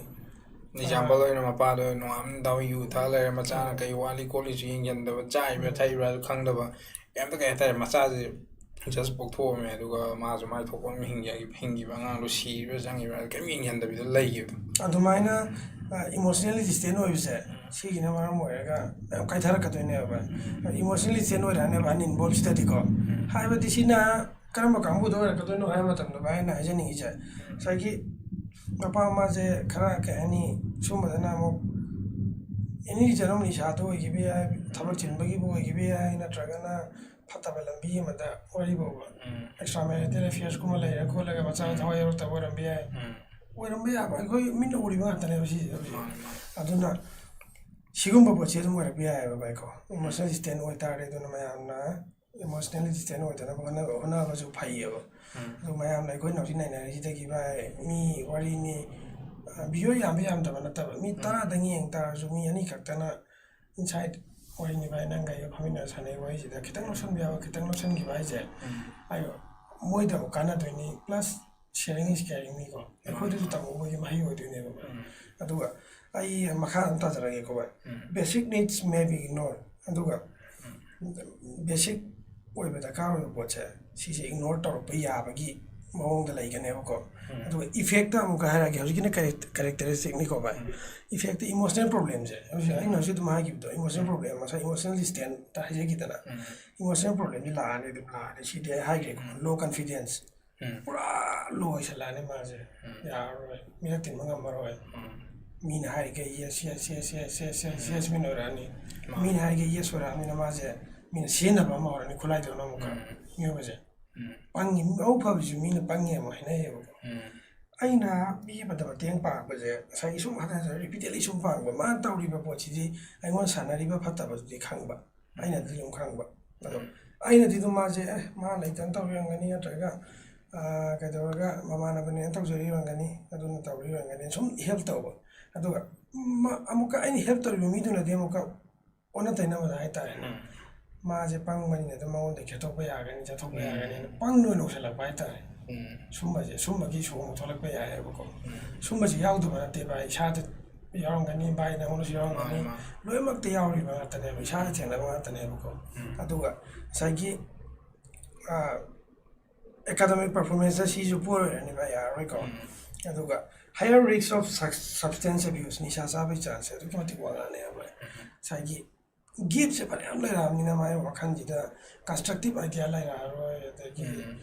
ꯑꯦꯛꯖꯥꯝꯄꯜ ꯑꯣꯏꯅ, ꯃꯄꯥꯗꯣ ꯅꯣꯡꯉꯥꯟꯕ ꯅꯨꯃꯤꯠ ꯇꯥꯕ ꯌꯨ ꯊꯛꯑ ꯂꯩꯔꯦ, ꯃꯆꯥꯅ ꯀꯩ ꯋꯥꯠꯂꯤ ꯈꯣꯠꯂꯤꯁꯨ ꯌꯦꯡꯁꯤꯟꯗꯕ, ꯆꯥꯏꯕ꯭ꯔꯥ ꯊꯛꯏꯕ꯭ꯔꯥꯁꯨ ꯈꯪꯗꯕ, ꯀꯩꯝꯇ, ꯀꯩ ꯍꯥꯏꯇꯥꯔꯦ, ꯃꯆꯥꯁꯦ ꯖꯁ ꯄꯣꯛꯊꯣꯛꯑꯝꯃꯦ, ꯑꯗꯨꯒ ꯃꯥꯁꯨ ꯃꯥꯏ ꯊꯣꯛꯄ ꯑꯃ ꯍꯤꯡꯒꯤ-, ꯍꯤꯡꯈꯤꯕ, ꯑꯉꯥꯡꯗꯣ ꯁꯤꯕ꯭ꯔꯥ ꯆꯪꯈꯤꯕ꯭ꯔꯥ ꯀꯩꯝ ꯌꯦꯡꯁꯤꯟꯗꯕꯤꯗ ꯂꯩꯈꯤꯕꯗꯣ꯫ ꯑꯗꯨꯃꯥꯏꯅ ꯏꯃꯣꯁꯅꯦꯜꯂꯤ ꯗꯤꯁꯇꯦꯟ ꯑꯣꯏꯕꯁꯦ, ꯁꯤꯒꯤꯅ ꯃꯔꯝ ꯑꯣꯏꯔꯒ ꯃꯌꯥꯝ ꯀꯥꯏꯊꯔꯛꯀꯗꯣꯏꯅꯦꯕ꯫ Emotionally distance ꯑꯣꯏꯔꯛꯑꯅꯦꯕ ꯑꯟꯏꯟꯚꯣꯜꯕꯁꯤꯗꯗꯤꯀꯣ꯫ ꯍꯥꯏꯕꯗꯤ ꯁꯤꯅ ꯀꯔꯝꯕ ꯀꯥꯡꯕꯨꯗ ꯑꯣꯏꯔꯛꯀꯗꯣꯏꯅꯣ ꯍꯥꯏꯕ ꯃꯇꯝꯗ, ꯚꯥꯏ, ꯑꯩꯅ ꯍꯥꯏꯖꯅꯤꯡꯉꯤꯁꯦ, ꯉꯁꯥꯏꯒꯤ ꯃꯄꯥ ꯃꯃꯥꯁꯦ ꯈꯔ, ꯀꯩ ꯍꯥꯏꯅꯤ, ꯁꯨꯝꯕꯗꯅ ꯑꯃꯨꯛ ꯑꯦꯅꯤ ꯔꯤꯖꯟ ꯑꯃ, ꯅꯤꯁꯥꯗ ꯑꯣꯏꯈꯤꯕ ꯌꯥꯏ, ꯊꯕꯛ ꯆꯤꯟꯕꯒꯤꯕꯨ ꯑꯣꯏꯈꯤꯕ ꯌꯥꯏ, ꯅꯠꯇ꯭ꯔꯒꯅ ꯐꯠꯇꯕ ꯂꯝꯕꯤ ꯑꯃꯗ ꯋꯥꯔꯤ ꯐꯥꯎꯕ extra marital affairs ꯀꯨꯝꯕ ꯂꯩꯔ ꯈꯣꯠꯂꯒ ꯃꯆꯥ ꯎꯝ. ꯊꯋꯥꯏ ꯌꯥꯎꯔꯛꯇꯕ ꯑꯣꯏꯔꯝꯕ ꯌꯥꯏ꯫ ꯎꯝ. ꯑꯣꯏꯔꯝꯕ ꯌꯥꯕ ꯑꯩꯈꯣꯏ ꯃꯤꯠꯅ ꯎꯔꯤꯕ ꯉꯥꯛꯇꯅꯦꯕ ꯁꯤꯁꯦ ꯍꯧꯖꯤꯛ꯫ ꯃꯥꯅꯤ, ꯃꯥꯅꯤ. ꯑꯗꯨꯅ ꯁꯤꯒꯨꯝꯕ ꯄꯣꯠꯁꯦ ꯑꯗꯨꯝ ꯑꯣꯏꯔꯛꯄ ꯌꯥꯏꯑꯕ ꯚꯥꯏꯀꯣ꯫ Emotional distant ꯑꯣꯏꯇꯥꯔꯗꯤ ꯑꯗꯨꯅ ꯃꯌꯥꯝꯅ emotionally distant ꯑꯣꯏꯗꯅꯕ ꯍꯣꯠꯅꯕ ꯍꯣꯠꯅꯕꯁꯨ ꯐꯩꯌꯦꯕ꯫ ꯎꯝ. ꯑꯗꯨ ꯃꯌꯥꯝꯅ ꯑꯩꯈꯣꯏꯅ ꯍꯧꯖꯤꯛ ꯅꯩꯅꯔꯤꯁꯤꯗꯒꯤ ꯚꯥꯏ ꯃꯤ ꯋꯥꯔꯤꯅꯤ, ꯚꯤꯌꯣ ꯌꯥꯝꯕ ꯌꯥꯝꯗꯕ ꯅꯠꯇꯕ ꯃꯤ ꯎꯝ. ꯇꯔꯥꯗꯪ ꯌꯦꯡ ꯇꯥꯔꯁꯨ ꯃꯤ ꯑꯅꯤ ꯈꯛꯇꯅ inside ꯋꯥꯔꯤꯅꯤ ꯚꯥꯏ, ꯅꯪꯒ ꯑꯩꯒ ꯐꯝꯃꯤꯟꯅꯔ ꯁꯥꯟꯅꯩ ꯋꯥꯔꯤꯁꯤꯗ ꯈꯤꯇꯪ ꯂꯧꯁꯟꯕ ꯌꯥꯕ ꯈꯤꯇꯪ ꯂꯧꯁꯟꯈꯤꯕ ꯍꯥꯏꯁꯦ ꯎꯝ. ꯑꯩ ꯃꯣꯏꯗ ꯑꯃꯨꯛ ꯀꯥꯟꯅꯗꯣꯏꯅꯤ, plus sharing is caring ꯅꯤꯀꯣ, ꯑꯩꯈꯣꯏꯗꯁꯨ ꯇꯝꯍꯧꯕꯒꯤ ꯃꯍꯩ ꯑꯣꯏꯗꯣꯏꯅꯦꯕ꯫ ꯎꯝ. ꯑꯗꯨꯒ ꯑꯩ ꯃꯈꯥ ꯑꯗꯨꯝ ꯇꯥꯖꯔꯛꯑꯒꯦꯀꯣ ꯚꯥꯏ꯫ ꯎꯝ. Basic needs may be ignored, ꯑꯗꯨꯒ ꯎꯝ. basic ꯑꯣꯏꯕ ꯗꯔꯀꯥꯔ ꯑꯣꯏꯕ ꯄꯣꯠꯁꯦ ꯁꯤꯁꯦ ignore ꯇꯧꯔꯛꯄ ꯌꯥꯕꯒꯤ ꯃꯑꯣꯡꯗ ꯂꯩꯒꯅꯦꯕꯀꯣ꯫ ꯎꯝ. ꯑꯗꯨꯒ effect ꯇ ꯑꯃꯨꯛꯀ ꯍꯥꯏꯔꯛꯑꯒꯦ, ꯍꯧꯖꯤꯛꯀꯤꯅ character characteristic ꯅꯤꯀꯣ ꯚꯥꯏ꯫ ꯎꯝ. Effect ꯇ emotional problem ꯁꯦ ꯍꯧꯖꯤꯛ ꯑꯩꯅ ꯍꯧꯖꯤꯛ ꯑꯗꯨꯝ ꯍꯥꯏꯈꯤꯕꯗꯣ, emotional ꯎꯝ. problem ꯉꯁꯥꯏ emotional distant ꯇ ꯍꯥꯏꯖꯈꯤꯗꯅ, ꯎꯝ. emotional problem ꯁꯦ ꯂꯥꯛꯑꯅꯤ, ꯑꯗꯨꯝ ꯂꯥꯛꯑꯅꯤ, ꯁꯤꯗꯤ ꯑꯩ ꯍꯥꯏꯈ꯭ꯔꯦꯀꯣ, ꯎꯝ. low confidence, ꯎꯝ. ꯄꯨꯔꯥ low ꯑꯣꯏꯁꯜꯂꯛꯑꯅꯤ ꯃꯥꯁꯦ, ꯎꯝ. ꯌꯥꯔꯔꯣꯏ, ꯃꯤꯔꯛ ꯇꯤꯟꯕ ꯉꯝꯃꯔꯣꯏ꯫ ꯎꯝ. ꯃꯤꯅ ꯍꯥꯏꯔꯤꯈꯩ yes yes yes yes yes yes yes yes ꯃꯤꯅ ꯑꯣꯏꯔꯛꯑꯅꯤ꯫ ꯃꯥꯅꯤ. ꯃꯤꯅ ꯍꯥꯏꯔꯤꯈꯩ yes ꯑꯣꯏꯔꯛꯑꯅꯤꯅ ꯃꯥꯁꯦ ꯃꯤꯅ ꯁꯤꯖꯤꯟꯅꯕ ꯑꯃ ꯑꯣꯏꯔꯅꯤ, ꯈꯨꯠꯂꯥꯏꯗꯧꯅ ꯑꯃꯨꯛꯀ꯫ ꯎꯝ. ꯃꯤꯑꯣꯏꯕꯁꯦ ꯎꯝ. ꯄꯪꯉꯤ, ꯃꯕꯨꯛ ꯐꯕꯁꯨ ꯃꯤꯅ ꯄꯪꯉꯤ ꯑꯃꯨꯛ ꯍꯥꯏꯅꯩꯌꯦꯕꯀꯣ꯫ ꯎꯝ. ꯑꯩꯅ ꯃꯤ ꯑꯃꯗ ꯃꯇꯦꯡ ꯄꯥꯡꯕꯁꯦ ꯉꯁꯥꯏꯒꯤ ꯁꯨꯝ ꯍꯟꯖꯤꯟ ꯍꯟꯖꯤꯟ repeatedly ꯁꯨꯝ ꯄꯥꯡꯕ, ꯃꯥꯅ ꯇꯧꯔꯤꯕ ꯄꯣꯠꯁꯤꯗꯤ ꯑꯩꯉꯣꯟꯗ ꯁꯥꯟꯅꯔꯤꯕ ꯐꯠꯇꯕꯗꯨꯗꯤ ꯈꯪꯕ, ꯑꯩꯅꯗꯤ ꯑꯗꯨꯝ ꯈꯪꯕ꯫ ꯑꯗꯣ ꯑꯩꯅꯗꯤ ꯑꯗꯨꯝ ꯃꯥꯁꯦ ꯑꯦ ꯃꯥ ꯂꯩꯇꯅ ꯇꯧꯔꯤ ꯑꯣꯏꯔꯝꯒꯅꯤ, ꯅꯠꯇ꯭ꯔꯒ ꯑꯥ, ꯀꯩꯗꯧꯔꯒ ꯃꯃꯥꯟꯅꯕꯅꯦꯅ ꯇꯧꯖꯔꯤ ꯑꯣꯏꯔꯝꯒꯅꯤ, ꯑꯗꯨꯅ ꯇꯧꯔꯤ ꯑꯣꯏꯔꯝꯒꯅꯤ, ꯁꯨꯝ help ꯇꯧꯕ꯫ ꯑꯗꯨꯒ ꯃ- ꯑꯃꯨꯛꯀ ꯑꯩꯅ help ꯇꯧꯔꯤꯕ ꯃꯤꯗꯨꯅꯗꯤ ꯑꯃꯨꯛꯀ ꯑꯣꯟꯅ ꯇꯩꯅꯕꯗ ꯍꯥꯏꯇꯥꯔꯦꯅꯦ, ꯎꯝ. ꯃꯥꯁꯦ ꯄꯪꯕꯅꯤꯅ ꯑꯗꯨꯝ ꯃꯉꯣꯟꯗ ꯈꯦꯠꯇꯣꯛꯄ ꯌꯥꯒꯅꯤ, ꯆꯠꯊꯣꯛꯄ ꯎꯝ. ꯌꯥꯒꯅꯤꯅ ꯄꯪꯅ ꯑꯣꯏꯅ ꯎꯁꯜꯂꯛꯄ ꯍꯥꯏꯇꯥꯔꯦ꯫ ꯎꯝ. ꯁꯨꯝꯕꯁꯦ, ꯁꯨꯝꯕꯒꯤ issue ꯑꯃꯨꯛ ꯊꯣꯛꯂꯛꯄ ꯌꯥꯏꯑꯕꯀꯣ꯫ ꯎꯝ. ꯁꯨꯝꯕꯁꯤ ꯌꯥꯎꯗꯕ ꯅꯠꯇꯦ ꯚꯥꯏ, ꯏꯁꯥꯗ ꯌꯥꯎꯔꯝꯒꯅꯤ, ꯚꯥꯏ ꯅꯪꯉꯣꯟꯗꯁꯨ ꯌꯥꯎꯔꯝꯒꯅꯤ, ꯃꯥꯅꯤ, ꯃꯥꯅꯤ. ꯂꯣꯏꯅꯃꯛꯇ ꯌꯥꯎꯔꯤꯕ ꯉꯥꯛꯇꯅꯦꯕ, ꯏꯁꯥꯗ ꯊꯦꯡꯅꯕ ꯉꯥꯛꯇꯅꯦꯕꯀꯣ꯫ ꯎꯝ. ꯑꯗꯨꯒ ꯉꯁꯥꯏꯒꯤ ꯑꯥ, academic performance ꯁꯤꯁꯨ poor ꯑꯣꯏꯔꯅꯤ ꯚꯥꯏ, ꯌꯥꯔꯔꯣꯏꯀꯣ꯫ ꯎꯝ. ꯑꯗꯨꯒ higher risk of sub- substance abuse, ꯅꯤꯁꯥ ꯆꯥꯕꯒꯤ chance ꯁꯦ ꯑꯗꯨꯛꯀꯤ ꯃꯇꯤꯛ ꯋꯥꯡꯉꯛꯑꯅꯦꯕ ꯚꯥꯏ꯫ ꯉꯁꯥꯏꯒꯤ gap ꯁꯦ ꯐꯅꯌꯥꯝ ꯂꯩꯔꯛꯑꯕꯅꯤꯅ ꯃꯥꯒꯤ ꯋꯥꯈꯜꯁꯤꯗ constructive idea ꯂꯩꯔꯛꯑꯔꯣꯏ, ꯑꯗꯒꯤ ꯎꯝ.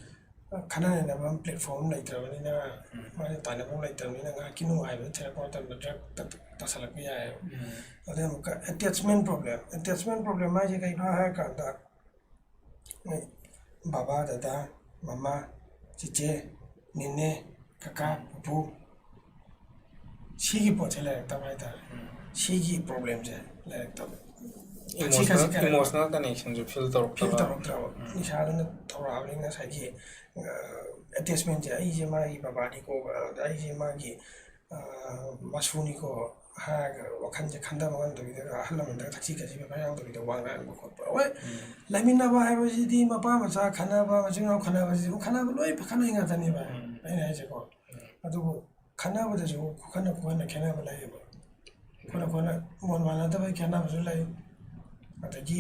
ꯈꯟꯅ ꯅꯩꯅꯕ platform ꯂꯩꯇ꯭ꯔꯕꯅꯤꯅ, ꯎꯝ. ꯃꯥꯒꯤ ꯇꯥꯟꯅꯐꯝ ꯂꯩꯇ꯭ꯔꯕꯅꯤꯅ ꯉꯥꯏꯍꯥꯛꯀꯤ ꯅꯨꯡꯉꯥꯏꯕꯗ ꯊꯤꯔꯛꯄ ꯃꯇꯝꯗ drug ꯇ- ꯇꯥꯁꯜꯂꯛꯄ ꯌꯥꯏꯑꯕ꯫ ꯎꯝ. ꯑꯗꯩ ꯑꯃꯨꯛꯀ attachment problem, attachment problem ꯍꯥꯏꯁꯦ ꯀꯩꯅꯣ ꯍꯥꯏꯔꯀꯥꯟꯗ ꯃꯣꯏ ꯕꯕꯥ, ꯗꯗꯥ, ꯃꯃꯥ, ꯆꯤꯆꯦ, ꯅꯦꯅꯦ, ꯀꯀꯥ, ꯄꯨꯄꯨ, ꯁꯤꯒꯤ ꯄꯣꯠꯁꯦ ꯂꯩꯔꯛꯇꯕ ꯍꯥꯏꯇꯥꯔꯦ꯫ ꯁꯤꯒꯤ ꯄ꯭ꯔꯣꯕ꯭ꯂꯦꯝꯁꯦ ꯂꯩꯔꯛꯇꯕ꯫ ꯈꯖꯤꯛ ꯈꯖꯤꯛ ꯈꯔ ꯏꯃꯣꯁꯅꯦꯜ ꯀꯅꯦꯛꯁꯟꯁꯨ ꯐꯤꯜ ꯐꯤꯜ ꯇꯧꯔꯛꯇꯕ꯫ ꯇꯧꯔꯛꯇ꯭ꯔꯕ꯫ ꯎꯝ꯫ ꯅꯤꯁꯥꯗꯨꯅ ꯇꯧꯔꯛꯑꯕꯅꯤꯅ ꯉꯁꯥꯏꯒꯤ, ꯑ, ꯑꯦꯇꯦꯆꯃꯦꯟꯁꯦ, "ꯑꯩꯁꯦ ꯃꯥꯒꯤ ꯕꯕꯥꯅꯤꯀꯣ, ꯑ, ꯑꯩꯁꯦ ꯃꯥꯒꯤ, ꯑ, ꯃꯁꯨꯅꯤꯀꯣ" ꯍꯥꯏꯔꯒ ꯋꯥꯈꯜꯁꯦ ꯈꯟꯊꯕ ꯉꯝꯗꯕꯤꯗ, ꯑꯍꯜ ꯂꯃꯟꯗꯒ ꯊꯛꯁꯤ ꯈꯥꯁꯤ ꯕꯦꯕꯥꯔ ꯌꯥꯎꯗꯕꯤꯗ ꯋꯥ ꯉꯥꯡꯕ ꯈꯣꯠꯄ꯫ ꯍꯣꯏ, ꯎꯝ꯫ ꯂꯩꯃꯤꯟꯅꯕ ꯍꯥꯏꯕꯁꯤꯗꯤ ꯃꯄꯥ ꯃꯆꯥ ꯈꯟꯅꯕ, ꯃꯆꯤꯟ ꯃꯅꯥꯎ ꯈꯟꯅꯕꯁꯤꯗꯤ ꯑꯗꯨꯝ ꯈꯟꯅꯕ ꯂꯣꯏ ꯈꯟꯅꯩ ꯉꯥꯛꯇꯅꯦꯕ꯫ ꯎꯝ꯫ ꯑꯩꯅ ꯍꯥꯏꯁꯦꯀꯣ꯫ ꯎꯝ꯫ ꯑꯗꯨꯕꯨ ꯈꯟꯅꯕꯗꯁꯨ ꯈꯨꯈꯟꯅ ꯈꯨꯈꯟꯅ ꯈꯦꯠꯅꯕ ꯂꯩꯌꯦꯕ꯫ ꯑꯩꯈꯣꯏꯅ, ꯑꯩꯈꯣꯏꯅ ꯃꯣꯠ ꯃꯥꯟꯅꯗꯕꯒꯤ ꯈꯦꯠꯅꯕꯁꯨ ꯂꯩ꯫ ꯑꯗꯒꯤ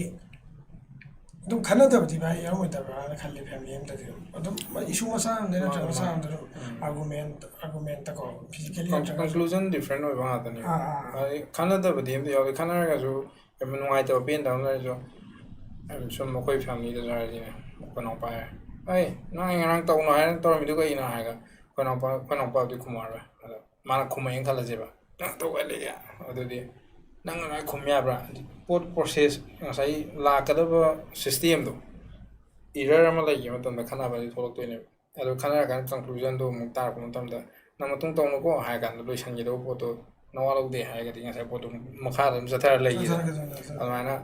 ꯑꯗꯨꯝ ꯈꯟꯅꯗꯕꯗꯤ ꯚꯥꯏ ꯌꯥꯎꯔꯝꯃꯣꯏꯗꯕ꯭ꯔꯥꯅ ꯈꯜꯂꯤ, ꯐꯦꯃꯤꯂꯤ ꯑꯃꯗꯗꯤ ꯑꯗꯨꯝ꯫ ꯑꯗꯨꯝ ꯏꯁꯨ ꯃꯆꯥ ꯑꯃꯗꯩ ꯅꯠꯇ꯭ꯔꯒ ꯃꯥꯅꯦ, ꯃꯆꯥ ꯃꯥꯅꯦ꯫ ꯑꯃꯗ ꯑꯗꯨꯝ ꯎꯝ꯫ ꯑꯥꯔꯒꯨꯃꯦꯟ, ꯑꯥꯔꯒꯨꯃꯦꯟꯇꯀꯣ, ꯐꯤꯖꯤꯀꯦꯂꯤ ꯀꯟ-, ꯅꯠꯇ꯭ꯔꯒꯁꯨ꯫ ꯀꯟꯀ꯭ꯂꯨꯖꯟ ꯗꯤꯐ꯭ꯔꯦꯟ ꯑꯣꯏꯕ ꯉꯥꯛꯇꯅꯤ꯫ ꯑꯥ, ꯑꯥ, ꯑꯥ꯫ ꯍꯥꯏꯗꯤ ꯈꯟꯅꯗꯕꯗꯤ ꯑꯝꯇ ꯌꯥꯎꯗꯦ, ꯈꯟꯅꯔꯒꯁꯨ ꯌꯥꯝ ꯅꯨꯡꯉꯥꯏꯇꯕ ꯄꯦꯟꯗꯕ ꯑꯃ ꯂꯩꯔꯁꯨ, ꯁꯨꯝ ꯑꯩꯈꯣꯏ ꯐꯦꯃꯤꯂꯤꯗꯁꯨ ꯍꯥꯏꯔꯁꯤꯅꯦ, ꯑꯩꯈꯣꯏ ꯏꯅꯥꯎꯄꯥ ꯍꯥꯏꯔꯦ, "ꯑꯩ ꯅꯪ ꯑꯩ ꯉꯔꯥꯡ ꯇꯧꯅꯣ ꯍꯥꯏꯔ ꯇꯧꯔꯝꯃꯤꯗꯨ ꯀꯩꯒꯤꯅꯣ?" ꯍꯥꯏꯔꯒ ꯑꯩꯈꯣꯏ ꯏꯅꯥꯎꯄꯥ, ꯑꯩꯈꯣꯏ ꯏꯅꯥꯎꯄꯥꯕꯨꯗꯤ ꯈꯨꯝꯃꯛꯑꯔꯣꯏ꯫ ꯑꯗꯣ ꯃꯥꯅ ꯈꯨꯝꯃꯛꯑꯦꯅ ꯈꯜꯂꯁꯦꯕ, "ꯅꯪ ꯇꯧꯕ ꯂꯩꯌꯦ?" ꯑꯗꯨꯗꯤ ꯅꯪ ꯑꯗꯨꯃꯥꯏꯅ ꯈꯨꯝ ꯌꯥꯕ꯭ꯔꯥ? ꯄꯣꯠ ꯄ꯭ꯔꯣꯁꯦꯁ ꯉꯁꯥꯏ ꯂꯥꯛꯀꯗꯕ ꯁꯤꯁꯇꯦꯝꯗꯣ ꯏꯔꯔ ꯑꯃ ꯂꯩꯈꯤꯕ ꯃꯇꯝꯗ ꯈꯠꯅꯕ ꯑꯗꯨ ꯊꯣꯛꯂꯛꯇꯣꯏꯅꯦꯕ꯫ ꯑꯗꯨ ꯈꯠꯅꯔꯀꯥꯟꯗ ꯀꯟꯀ꯭ꯂꯨꯖꯟꯗꯣ ꯑꯃꯨꯛ ꯇꯥꯔꯛꯄ ꯃꯇꯝꯗ, "ꯅꯪ ꯃꯇꯨꯡ ꯇꯧꯅꯨꯀꯣ" ꯍꯥꯏꯔ ꯀꯥꯟꯗ ꯂꯣꯏꯁꯤꯟꯒꯗꯧꯕ ꯄꯣꯠꯇꯣ ꯅꯋꯥ ꯂꯧꯗꯦ ꯍꯥꯏꯔꯒꯗꯤ ꯉꯁꯥꯏ ꯄꯣꯠꯇꯣ ꯃꯈꯥꯗ ꯑꯗꯨꯝ ꯆꯠꯊꯔ ꯂꯩꯈꯤꯗꯅ꯫ ꯆꯠꯊꯔꯒ, ꯆꯠꯊꯔꯒ, ꯆꯠꯊꯔꯒ꯫ ꯑꯗꯨꯃꯥꯏꯅ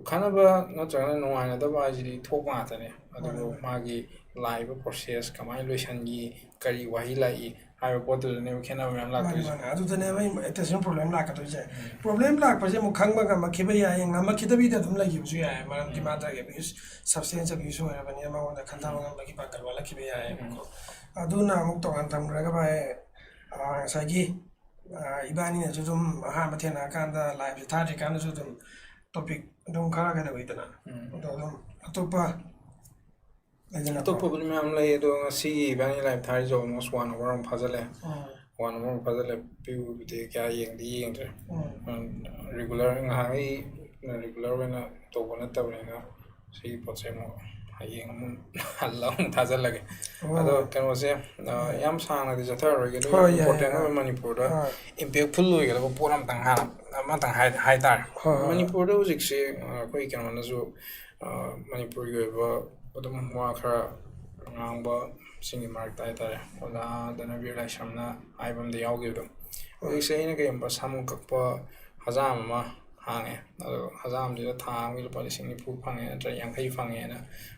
ꯈꯠꯅꯕ ꯅꯠꯇ꯭ꯔꯒꯅ ꯅꯨꯡꯉꯥꯏꯅꯗꯕ ꯍꯥꯏꯁꯤꯗꯤ ꯊꯣꯛꯄ ꯉꯥꯛꯇꯅꯦ꯫ ꯑꯗꯨꯕꯨ ꯃꯥꯅꯦ, ꯃꯥꯅꯦ꯫ ꯃꯥꯒꯤ ꯂꯥꯛꯏꯕ ꯄ꯭ꯔꯣꯁꯦꯁ ꯀꯃꯥꯏꯅ ꯂꯣꯏꯁꯤꯟꯈꯤ, ꯀꯔꯤ ꯋꯥꯍꯩ ꯂꯥꯛꯏ ꯍꯥꯏꯕ ꯄꯣꯠꯇꯨꯗꯅꯦꯕ ꯈꯦꯠꯅꯕ ꯃꯌꯥꯝ ꯃꯥꯅꯦ, ꯂꯥꯛꯇꯣꯏꯁꯦ꯫ ꯃꯥꯅꯦ꯫ ꯑꯗꯨꯗꯅꯦꯕ ꯑꯦꯇꯦꯆꯃꯦꯟ ꯄ꯭ꯔꯣꯕ꯭ꯂꯦꯝ ꯂꯥꯛꯀꯗꯣꯏꯁꯦ꯫ ꯎꯝ꯫ ꯄ꯭ꯔꯣꯕ꯭ꯂꯦꯝ ꯂꯥꯛꯄꯁꯦ ꯑꯃꯨꯛ ꯈꯪꯕ ꯉꯝꯃꯛꯈꯤꯕ ꯌꯥꯏ, ꯉꯝꯃꯛꯈꯤꯗꯕꯤꯗ ꯑꯗꯨꯝ ꯂꯩꯈꯤꯕꯁꯨ ꯌꯥꯏ꯫ ꯃꯔꯝꯗꯤ ꯎꯝ꯫ ꯃꯥ ꯗ꯭ꯔꯒ ꯑꯦꯕ꯭ꯌꯨꯁ, ꯁꯕꯁꯇꯦꯟꯁ ꯑꯦꯕ꯭ꯌꯨꯁ ꯑꯣꯏꯔꯕꯅꯤꯅ ꯃꯉꯣꯟꯗ ꯈꯟꯊꯕ ꯎꯝ꯫ ꯉꯝꯕꯒꯤ ꯄꯥꯡꯒꯜ ꯋꯥꯠꯂꯛꯈꯤꯕ ꯌꯥꯏꯑꯕꯀꯣ꯫ ꯎꯝ꯫ ꯑꯗꯨꯅ ꯑꯃꯨꯛ ꯇꯣꯉꯥꯟ ꯊꯝꯈ꯭ꯔꯒ ꯚꯥꯏ, ꯑꯥ, ꯉꯁꯥꯏꯒꯤ, ꯑꯥ, ꯏꯕꯥꯅꯤꯅꯁꯨ ꯑꯗꯨꯝ ꯑꯍꯥꯟꯕ ꯊꯦꯡꯅꯔꯀꯥꯟꯗ ꯂꯥꯏꯐꯁꯦ ꯊꯥꯗ꯭ꯔꯤꯀꯥꯟꯗꯁꯨ ꯑꯗꯨꯝ ꯇꯣꯄꯤꯛ ꯑꯗꯨꯝ ꯈꯔ ꯀꯩꯗꯧꯋꯤꯗꯅ꯫ ꯎꯝ꯫ ꯑꯗꯣ ꯑꯗꯨꯝ ꯑꯇꯣꯞꯄ ꯂꯩꯗꯅꯀꯣ꯫ ꯑꯇꯣꯞꯄꯕꯨꯗꯤ ꯃꯌꯥꯝ ꯂꯩ, ꯑꯗꯣ ꯉꯁꯤꯒꯤ ꯏꯕꯥꯅꯤ ꯂꯥꯏꯐ ꯊꯥꯔꯤꯁꯦ almost one hour ꯑꯃ ꯐꯥꯖꯤꯜꯂꯦ꯫ ꯎꯝ꯫ One hour ꯑꯃ ꯐꯥꯖꯤꯜꯂꯦ, ꯚ꯭ꯌꯨꯕꯨꯗꯤ ꯀꯌꯥ ꯌꯦꯡꯗꯤ ꯌꯦꯡꯗ꯭ꯔꯦ꯫ ꯎꯝ꯫ ꯎꯝ, ꯔꯤꯒꯨꯂꯔ ꯉꯥꯏꯍꯥꯛꯈꯩ ꯔꯤꯒꯨꯂꯔ ꯑꯣꯏꯅ ꯇꯧꯕ ꯅꯠꯇꯕꯅꯤꯅ ꯁꯤꯒꯤ ꯄꯣꯠꯁꯦ ꯑꯃꯨꯛ ꯍꯌꯦꯡ ꯑꯃꯨꯛ ꯍꯜꯂ ꯑꯃꯨꯛ ꯊꯥꯖꯤꯜꯂꯒꯦ꯫ ꯑꯣ꯫ ꯑꯗꯣ ꯀꯩꯅꯣꯁꯦ, ꯑ, ꯌꯥꯝ ꯁꯥꯡꯅꯗꯤ ꯆꯠꯊꯔꯔꯣꯏꯒꯦ꯫ ꯑꯗꯨ ꯍꯣꯏ, ꯌꯥꯏ, ꯏꯝꯄꯣꯔꯇꯦꯟ ꯌꯥꯏ꯫ ꯑꯣꯏꯕ ꯃꯅꯤꯄꯨꯔꯗ ꯍꯣꯏ꯫ ꯏꯝꯄꯦꯛꯐꯨꯜ ꯑꯣꯏꯒꯗꯕ ꯄꯣꯠ ꯑꯃꯇꯪ ꯍꯥꯟꯅ, ꯑꯃꯇꯪ ꯍꯥꯏ-, ꯍꯥꯏꯇꯥꯔꯦ꯫ ꯍꯣꯏ, ꯍꯣꯏ, ꯍꯣꯏ꯫ ꯃꯅꯤꯄꯨꯔꯗ ꯍꯧꯖꯤꯛꯁꯦ, ꯑ, ꯑꯩꯈꯣꯏ ꯀꯩꯅꯣꯅꯁꯨ, ꯑ, ꯃꯅꯤꯄꯨꯔꯒꯤ ꯑꯣꯏꯕ ꯑꯗꯨꯝ ꯋꯥ ꯈꯔ ꯉꯥꯡꯕꯁꯤꯡꯒꯤ ꯃꯔꯛꯇ ꯍꯥꯏꯇꯥꯔꯦ, ꯑꯣꯖꯥ ꯙꯅꯕꯤꯔ ꯂꯥꯏꯁ꯭ꯔꯝꯅ ꯍꯥꯏꯕ ꯑꯃꯗ ꯌꯥꯎꯈꯤꯕꯗꯣ, ꯍꯧꯖꯤꯛꯁꯦ ꯑꯩꯅ ꯀꯩꯒꯨꯝꯕ ꯁꯝ ꯀꯛꯄ ꯍꯖꯥꯝ ꯑꯃ ꯍꯥꯡꯉꯦ, ꯑꯗꯣ ꯍꯖꯥꯝꯗꯨꯗ ꯊꯥ ꯑꯃꯒꯤ ꯂꯨꯄꯥ ꯂꯤꯁꯤꯡ ꯅꯤꯐꯨ ꯐꯪꯉꯦ ꯅꯠꯇ꯭ꯔꯒ ꯌꯥꯡꯈꯩ ꯐꯪꯉꯦꯅ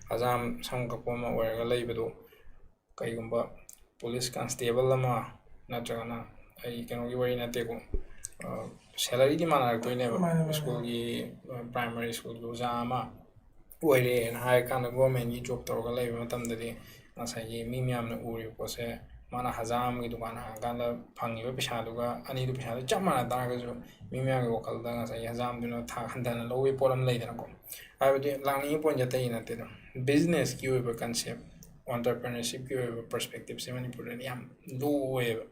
ꯍꯖꯥꯝ ꯁꯝ ꯀꯛꯄ ꯑꯃ ꯑꯣꯏꯔꯒ ꯂꯩꯕꯗꯣ, ꯀꯩꯒꯨꯝꯕ ꯄꯨꯂꯤꯁ ꯀꯟꯁꯇꯦꯕꯜ ꯑꯃ ꯅꯠꯇ꯭ꯔꯒꯅ, ꯑꯩ ꯀꯩꯅꯣꯒꯤ ꯋꯥꯔꯤ ꯅꯠꯇꯦꯀꯣ, ꯑ, ꯁꯦꯂꯔꯤꯗꯤ ꯃꯥꯟꯅꯔꯛꯇꯣꯏꯅꯦꯕ꯫ ꯃꯥꯅꯦ, ꯃꯥꯅꯦ꯫ ꯁ꯭ꯀꯨꯜꯒꯤ, ꯑ, ꯄ꯭ꯔꯥꯏꯃꯥꯔꯤ ꯁ꯭ꯀꯨꯜꯒꯤ ꯑꯣꯖꯥ ꯑꯃ ꯑꯣꯏꯔꯦꯅ ꯍꯥꯏꯔꯀꯥꯟꯗ ꯒꯣꯔꯃꯦꯟꯒꯤ ꯖꯣꯕ ꯇꯧꯔꯒ ꯂꯩꯕ ꯃꯇꯝꯗꯗꯤ ꯉꯁꯥꯏꯒꯤ ꯃꯤ ꯃꯌꯥꯝꯅ ꯎꯔꯤꯕ ꯄꯣꯠꯁꯦ ꯃꯥꯅ ꯍꯖꯥꯝꯒꯤ ꯗꯨꯀꯥꯟ ꯍꯥꯡꯉꯀꯥꯟꯗ ꯐꯪꯉꯤꯕ ꯄꯩꯁꯥꯗꯨꯒ ꯑꯅꯤꯗꯨ ꯄꯩꯁꯥꯗꯨ ꯆꯞ ꯃꯥꯟꯅ ꯇꯥꯔꯒꯁꯨ ꯃꯤ ꯃꯌꯥꯝꯒꯤ ꯋꯥꯈꯜꯗ ꯉꯁꯥꯏꯒꯤ ꯍꯖꯥꯝꯗꯨꯅ ꯊꯥꯛ ꯍꯟꯊꯅ ꯂꯧꯕꯒꯤ ꯄꯣꯠ ꯑꯃ ꯂꯩꯗꯅꯀꯣ꯫ ꯍꯥꯏꯕꯗꯤ ꯂꯥꯛꯅꯤꯡꯉꯤ ꯄꯣꯏꯟꯁꯦ ꯑꯇꯩ ꯅꯠꯇꯦꯗ, ꯕꯤꯖꯤꯅꯦꯁꯀꯤ ꯑꯣꯏꯕ ꯀꯟꯁꯦꯞ, ꯑꯣꯟꯇꯔꯄ꯭ꯔꯤꯅꯔꯁꯤꯞꯀꯤ ꯑꯣꯏꯕ ꯄꯔꯁꯄꯦꯛꯇꯤꯞꯁꯦ ꯃꯅꯤꯄꯨꯔꯗꯗꯤ ꯌꯥꯝ ꯂꯣ ꯑꯣꯏꯌꯦꯕ꯫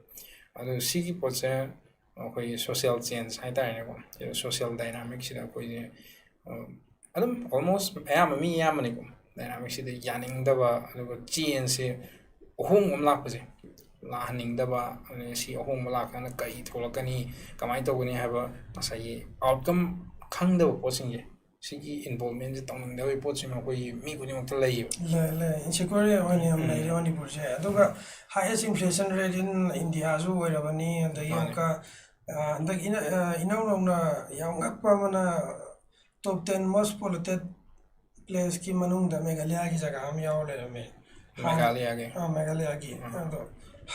ꯑꯗꯨ ꯁꯤꯒꯤ ꯄꯣꯠꯁꯦ ꯑꯩꯈꯣꯏꯒꯤ ꯁꯣꯁꯤꯌꯦꯜ ꯆꯦꯟꯖ ꯍꯥꯏꯇꯥꯔꯦꯅꯦꯀꯣ, ꯁꯣꯁꯤꯌꯦꯜ ꯗꯥꯏꯅꯥꯃꯤꯛꯁꯤꯗ ꯑꯩꯈꯣꯏꯁꯦ, ꯑ, ꯑꯗꯨꯝ ꯑꯣꯜꯃꯣꯁ ꯑꯌꯥꯝꯕ ꯃꯤ ꯑꯌꯥꯝꯕꯅꯤꯀꯣ, ꯗꯥꯏꯅꯥꯃꯤꯛꯁꯤꯗ ꯌꯥꯅꯤꯡꯗꯕ, ꯑꯗꯨꯒ ꯆꯦꯟꯖꯁꯦ, ꯑꯍꯣꯡꯕ ꯑꯃ ꯂꯥꯛꯄꯁꯦ ꯂꯥꯛꯍꯟꯅꯤꯡꯗꯕ, ꯑꯗꯩ ꯁꯤ ꯑꯍꯣꯡꯕ ꯂꯥꯛꯀꯥꯟꯗ ꯀꯔꯤ ꯊꯣꯛꯂꯛꯀꯅꯤ, ꯀꯃꯥꯏꯅ ꯇꯧꯒꯅꯤ ꯍꯥꯏꯕ ꯉꯁꯥꯏꯒꯤ ꯑꯥꯎꯠꯀꯝ ꯈꯪꯗꯕ ꯄꯣꯠꯁꯤꯡꯁꯦ, ꯁꯤꯒꯤ ꯏꯟꯚꯣꯜꯕꯃꯦꯟꯁꯦ ꯇꯧꯅꯤꯡꯗꯕꯒꯤ ꯄꯣꯠꯁꯤꯃ ꯑꯩꯈꯣꯏꯒꯤ ꯃꯤ ꯈꯨꯗꯤꯡꯃꯛꯇ ꯂꯩꯌꯦꯕ꯫ ꯂꯩ, ꯂꯩ꯫ ꯏꯟꯁꯦꯀ꯭ꯌꯨꯔ ꯑꯣꯏꯅ ꯌꯥꯝ ꯂꯩꯔꯦ ꯃꯅꯤꯄꯨꯔꯁꯦ꯫ ꯑꯗꯨꯒ highest inflation rate in India ꯁꯨ ꯑꯣꯏꯔꯕꯅꯤ꯫ ꯑꯗꯒꯤ ꯃꯥꯅꯦ꯫ ꯑꯃꯨꯛꯀ, ꯑ, ꯍꯟꯗꯛ ꯏꯅ-, ꯑ, ꯏꯅꯧ ꯅꯧꯅ ꯌꯥꯝ ꯉꯛꯄ ꯑꯃꯅ, top ten most polluted place ꯀꯤ ꯃꯅꯨꯡꯗ ꯃꯦꯘꯥꯂꯌꯥꯒꯤ ꯖꯒꯥ ꯑꯃ ꯌꯥꯎꯔ ꯂꯩꯔꯝꯃꯦ꯫ ꯍꯥꯟꯅ-, ꯃꯦꯘꯥꯂꯌꯥꯒꯤ꯫ ꯑ, ꯃꯦꯘꯥꯂꯌꯥꯒꯤ꯫ ꯎꯝ꯫ ꯑꯗꯣ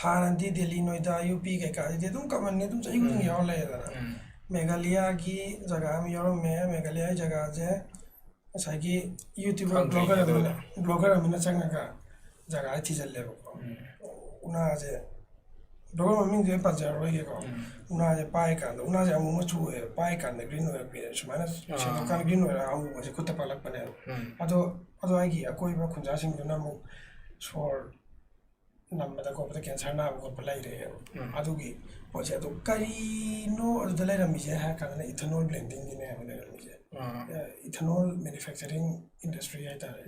ꯍꯥꯟꯅꯗꯤ ꯗꯦꯜꯂꯤ, ꯅꯣꯏꯗꯥ, ꯌꯨ ꯄꯤ ꯀꯩꯀꯥꯗꯗꯤ ꯑꯗꯨꯝ ꯀꯃꯟꯅꯤ, ꯑꯗꯨꯝ ꯆꯍꯤ ꯈꯨꯗꯤꯡꯒꯤ ꯎꯝ꯫ ꯌꯥꯎꯔ ꯂꯩꯔꯦꯗꯅ꯫ ꯎꯝ꯫ ꯃꯦꯘꯥꯂꯌꯥꯒꯤ ꯖꯒꯥ ꯑꯃ ꯌꯥꯎꯔꯝꯃꯦ꯫ ꯃꯦꯘꯥꯂꯌꯥꯒꯤ ꯖꯒꯥꯁꯦ ꯉꯁꯥꯏꯒꯤ YouTuber, ꯈꯪꯗ꯭ꯔꯤꯅꯦ blogger ꯑꯃꯅ, ꯑꯗꯨꯗ꯫ blogger ꯑꯃꯅ ꯆꯪꯉꯒ ꯖꯒꯥ ꯊꯤꯖꯤꯜꯂꯦꯕꯀꯣ꯫ ꯎꯝ꯫ ꯎꯅꯥꯁꯦ, blogger ꯃꯃꯤꯡꯗꯤ ꯑꯩ ꯄꯟꯖꯔꯔꯣꯏꯒꯦꯀꯣ꯫ ꯎꯝ꯫ ꯎꯅꯥꯁꯦ ꯄꯥꯏ ꯀꯥꯟꯗ, ꯎꯅꯥꯁꯦ ꯑꯃꯨꯛ ꯃꯆꯨ ꯑꯣꯏꯌꯦꯕ, ꯄꯥꯏ ꯀꯥꯟꯗ green ꯑꯣꯏꯔꯛꯄꯤ, ꯁꯨꯃꯥꯏꯅ ꯑꯥ꯫ ꯁꯦꯡꯗꯣꯛꯀꯥꯟꯗ green ꯑꯣꯏꯔꯒ ꯑꯉꯧꯕꯁꯦ ꯈꯨꯠꯇ ꯄꯛꯂꯛꯄꯅꯦꯕ꯫ ꯎꯝ꯫ ꯑꯗꯣ, ꯑꯗꯣ ꯑꯩꯒꯤ ꯑꯀꯣꯏꯕ ꯈꯨꯟꯖꯥꯁꯤꯡꯗꯨꯅ ꯑꯃꯨꯛ ꯁꯣꯔ ꯅꯝꯕꯗ ꯈꯣꯠꯄꯗ cancer ꯅꯥꯕ ꯈꯣꯠꯄ ꯂꯩꯔꯦꯕ꯫ ꯎꯝ꯫ ꯑꯗꯨꯒꯤ ꯄꯣꯠꯁꯦ, ꯑꯗꯣ ꯀꯔꯤꯅꯣ ꯑꯗꯨꯗ ꯂꯩꯔꯝꯃꯤꯁꯦ ꯍꯥꯏꯔ ꯀꯥꯟꯗ ethanol blending ꯒꯤꯅꯦ ꯍꯥꯏꯕ ꯂꯩꯔꯝꯃꯤꯁꯦ꯫ ꯏꯊꯅꯣꯜ ꯃꯦꯅꯨꯐꯦꯛꯆꯔꯤꯡ ꯏꯟꯗꯁꯇ꯭ꯔꯤ ꯍꯥꯏꯇꯥꯔꯦ꯫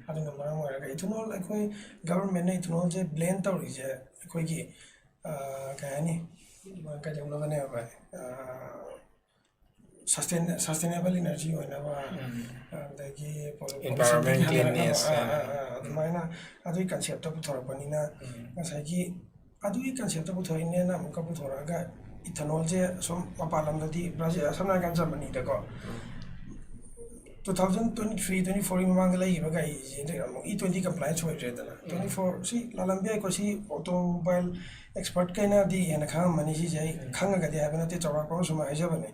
ꯑꯗꯨꯅ ꯃꯔꯝ ꯑꯣꯏꯔꯒ ꯏꯊꯅꯣꯜ, ꯑꯩꯈꯣꯏ ꯒꯚꯔꯟꯃꯦꯟꯅ ꯏꯊꯅꯣꯜꯁꯦ ꯕ꯭ꯂꯦꯟ ꯇꯧꯔꯤꯁꯦ ꯑꯩꯈꯣꯏꯒꯤ, ꯑ, ꯀꯩ ꯍꯥꯏꯅꯤ, ꯀꯩꯗꯧꯅꯕꯅꯦꯕ, ꯁꯁꯇꯦꯟ ꯁꯁꯇꯦꯅꯦꯕꯜ ꯏꯅꯔꯖꯤ ꯑꯣꯏꯅꯕ, ꯑꯗꯒꯤ pollution ꯗꯒꯤ ꯍꯟꯊꯔꯛꯅꯕ, ꯑꯥ, ꯑꯥ, ꯑꯥ, ꯑꯗꯨꯃꯥꯏꯅ ꯑꯗꯨꯒꯤ ꯀꯟꯁꯦꯞꯇ ꯄꯨꯊꯣꯔꯛꯄꯅꯤꯅ, ꯉꯁꯥꯏꯒꯤ ꯑꯗꯨꯒꯤ ꯀꯟꯁꯦꯞꯇ ꯄꯨꯊꯣꯛꯏꯅꯦꯅ ꯑꯃꯨꯛꯀ ꯄꯨꯊꯣꯔꯛꯑꯒ ꯏꯊꯅꯣꯜꯁꯦ ꯑꯁꯣꯝ ꯃꯄꯥꯟ ꯂꯝꯗꯗꯤ, ꯕ꯭ꯔꯥꯖꯤꯜ, ꯁꯝꯅ ꯍꯥꯏꯔꯀꯥꯟꯗ ꯖꯔꯃꯅꯤꯗꯀꯣ, two thousand twenty three twenty fourꯒꯤ ꯃꯃꯥꯡꯗ ꯂꯩꯈꯤꯕ ꯒꯥꯔꯤꯁꯤꯗꯤ ꯑꯃꯨꯛ E twenty compliance ꯑꯣꯏꯗ꯭ꯔꯦꯗꯅ꯫ Twenty four ꯁꯤ ꯂꯥꯜꯂꯝꯕ ꯌꯥꯏꯀꯣ, ꯁꯤ automobile expertꯈꯩꯅꯗꯤ ꯍꯦꯟꯅ ꯈꯪꯉꯝꯃꯅꯤ, ꯁꯤꯁꯦ ꯑꯩ ꯈꯪꯉꯒꯗꯤ ꯍꯥꯏꯕ ꯅꯠꯇꯦ, ꯆꯥꯎꯔꯥꯛꯄ ꯑꯃ ꯁꯨꯝ ꯍꯥꯏꯖꯕꯅꯦ꯫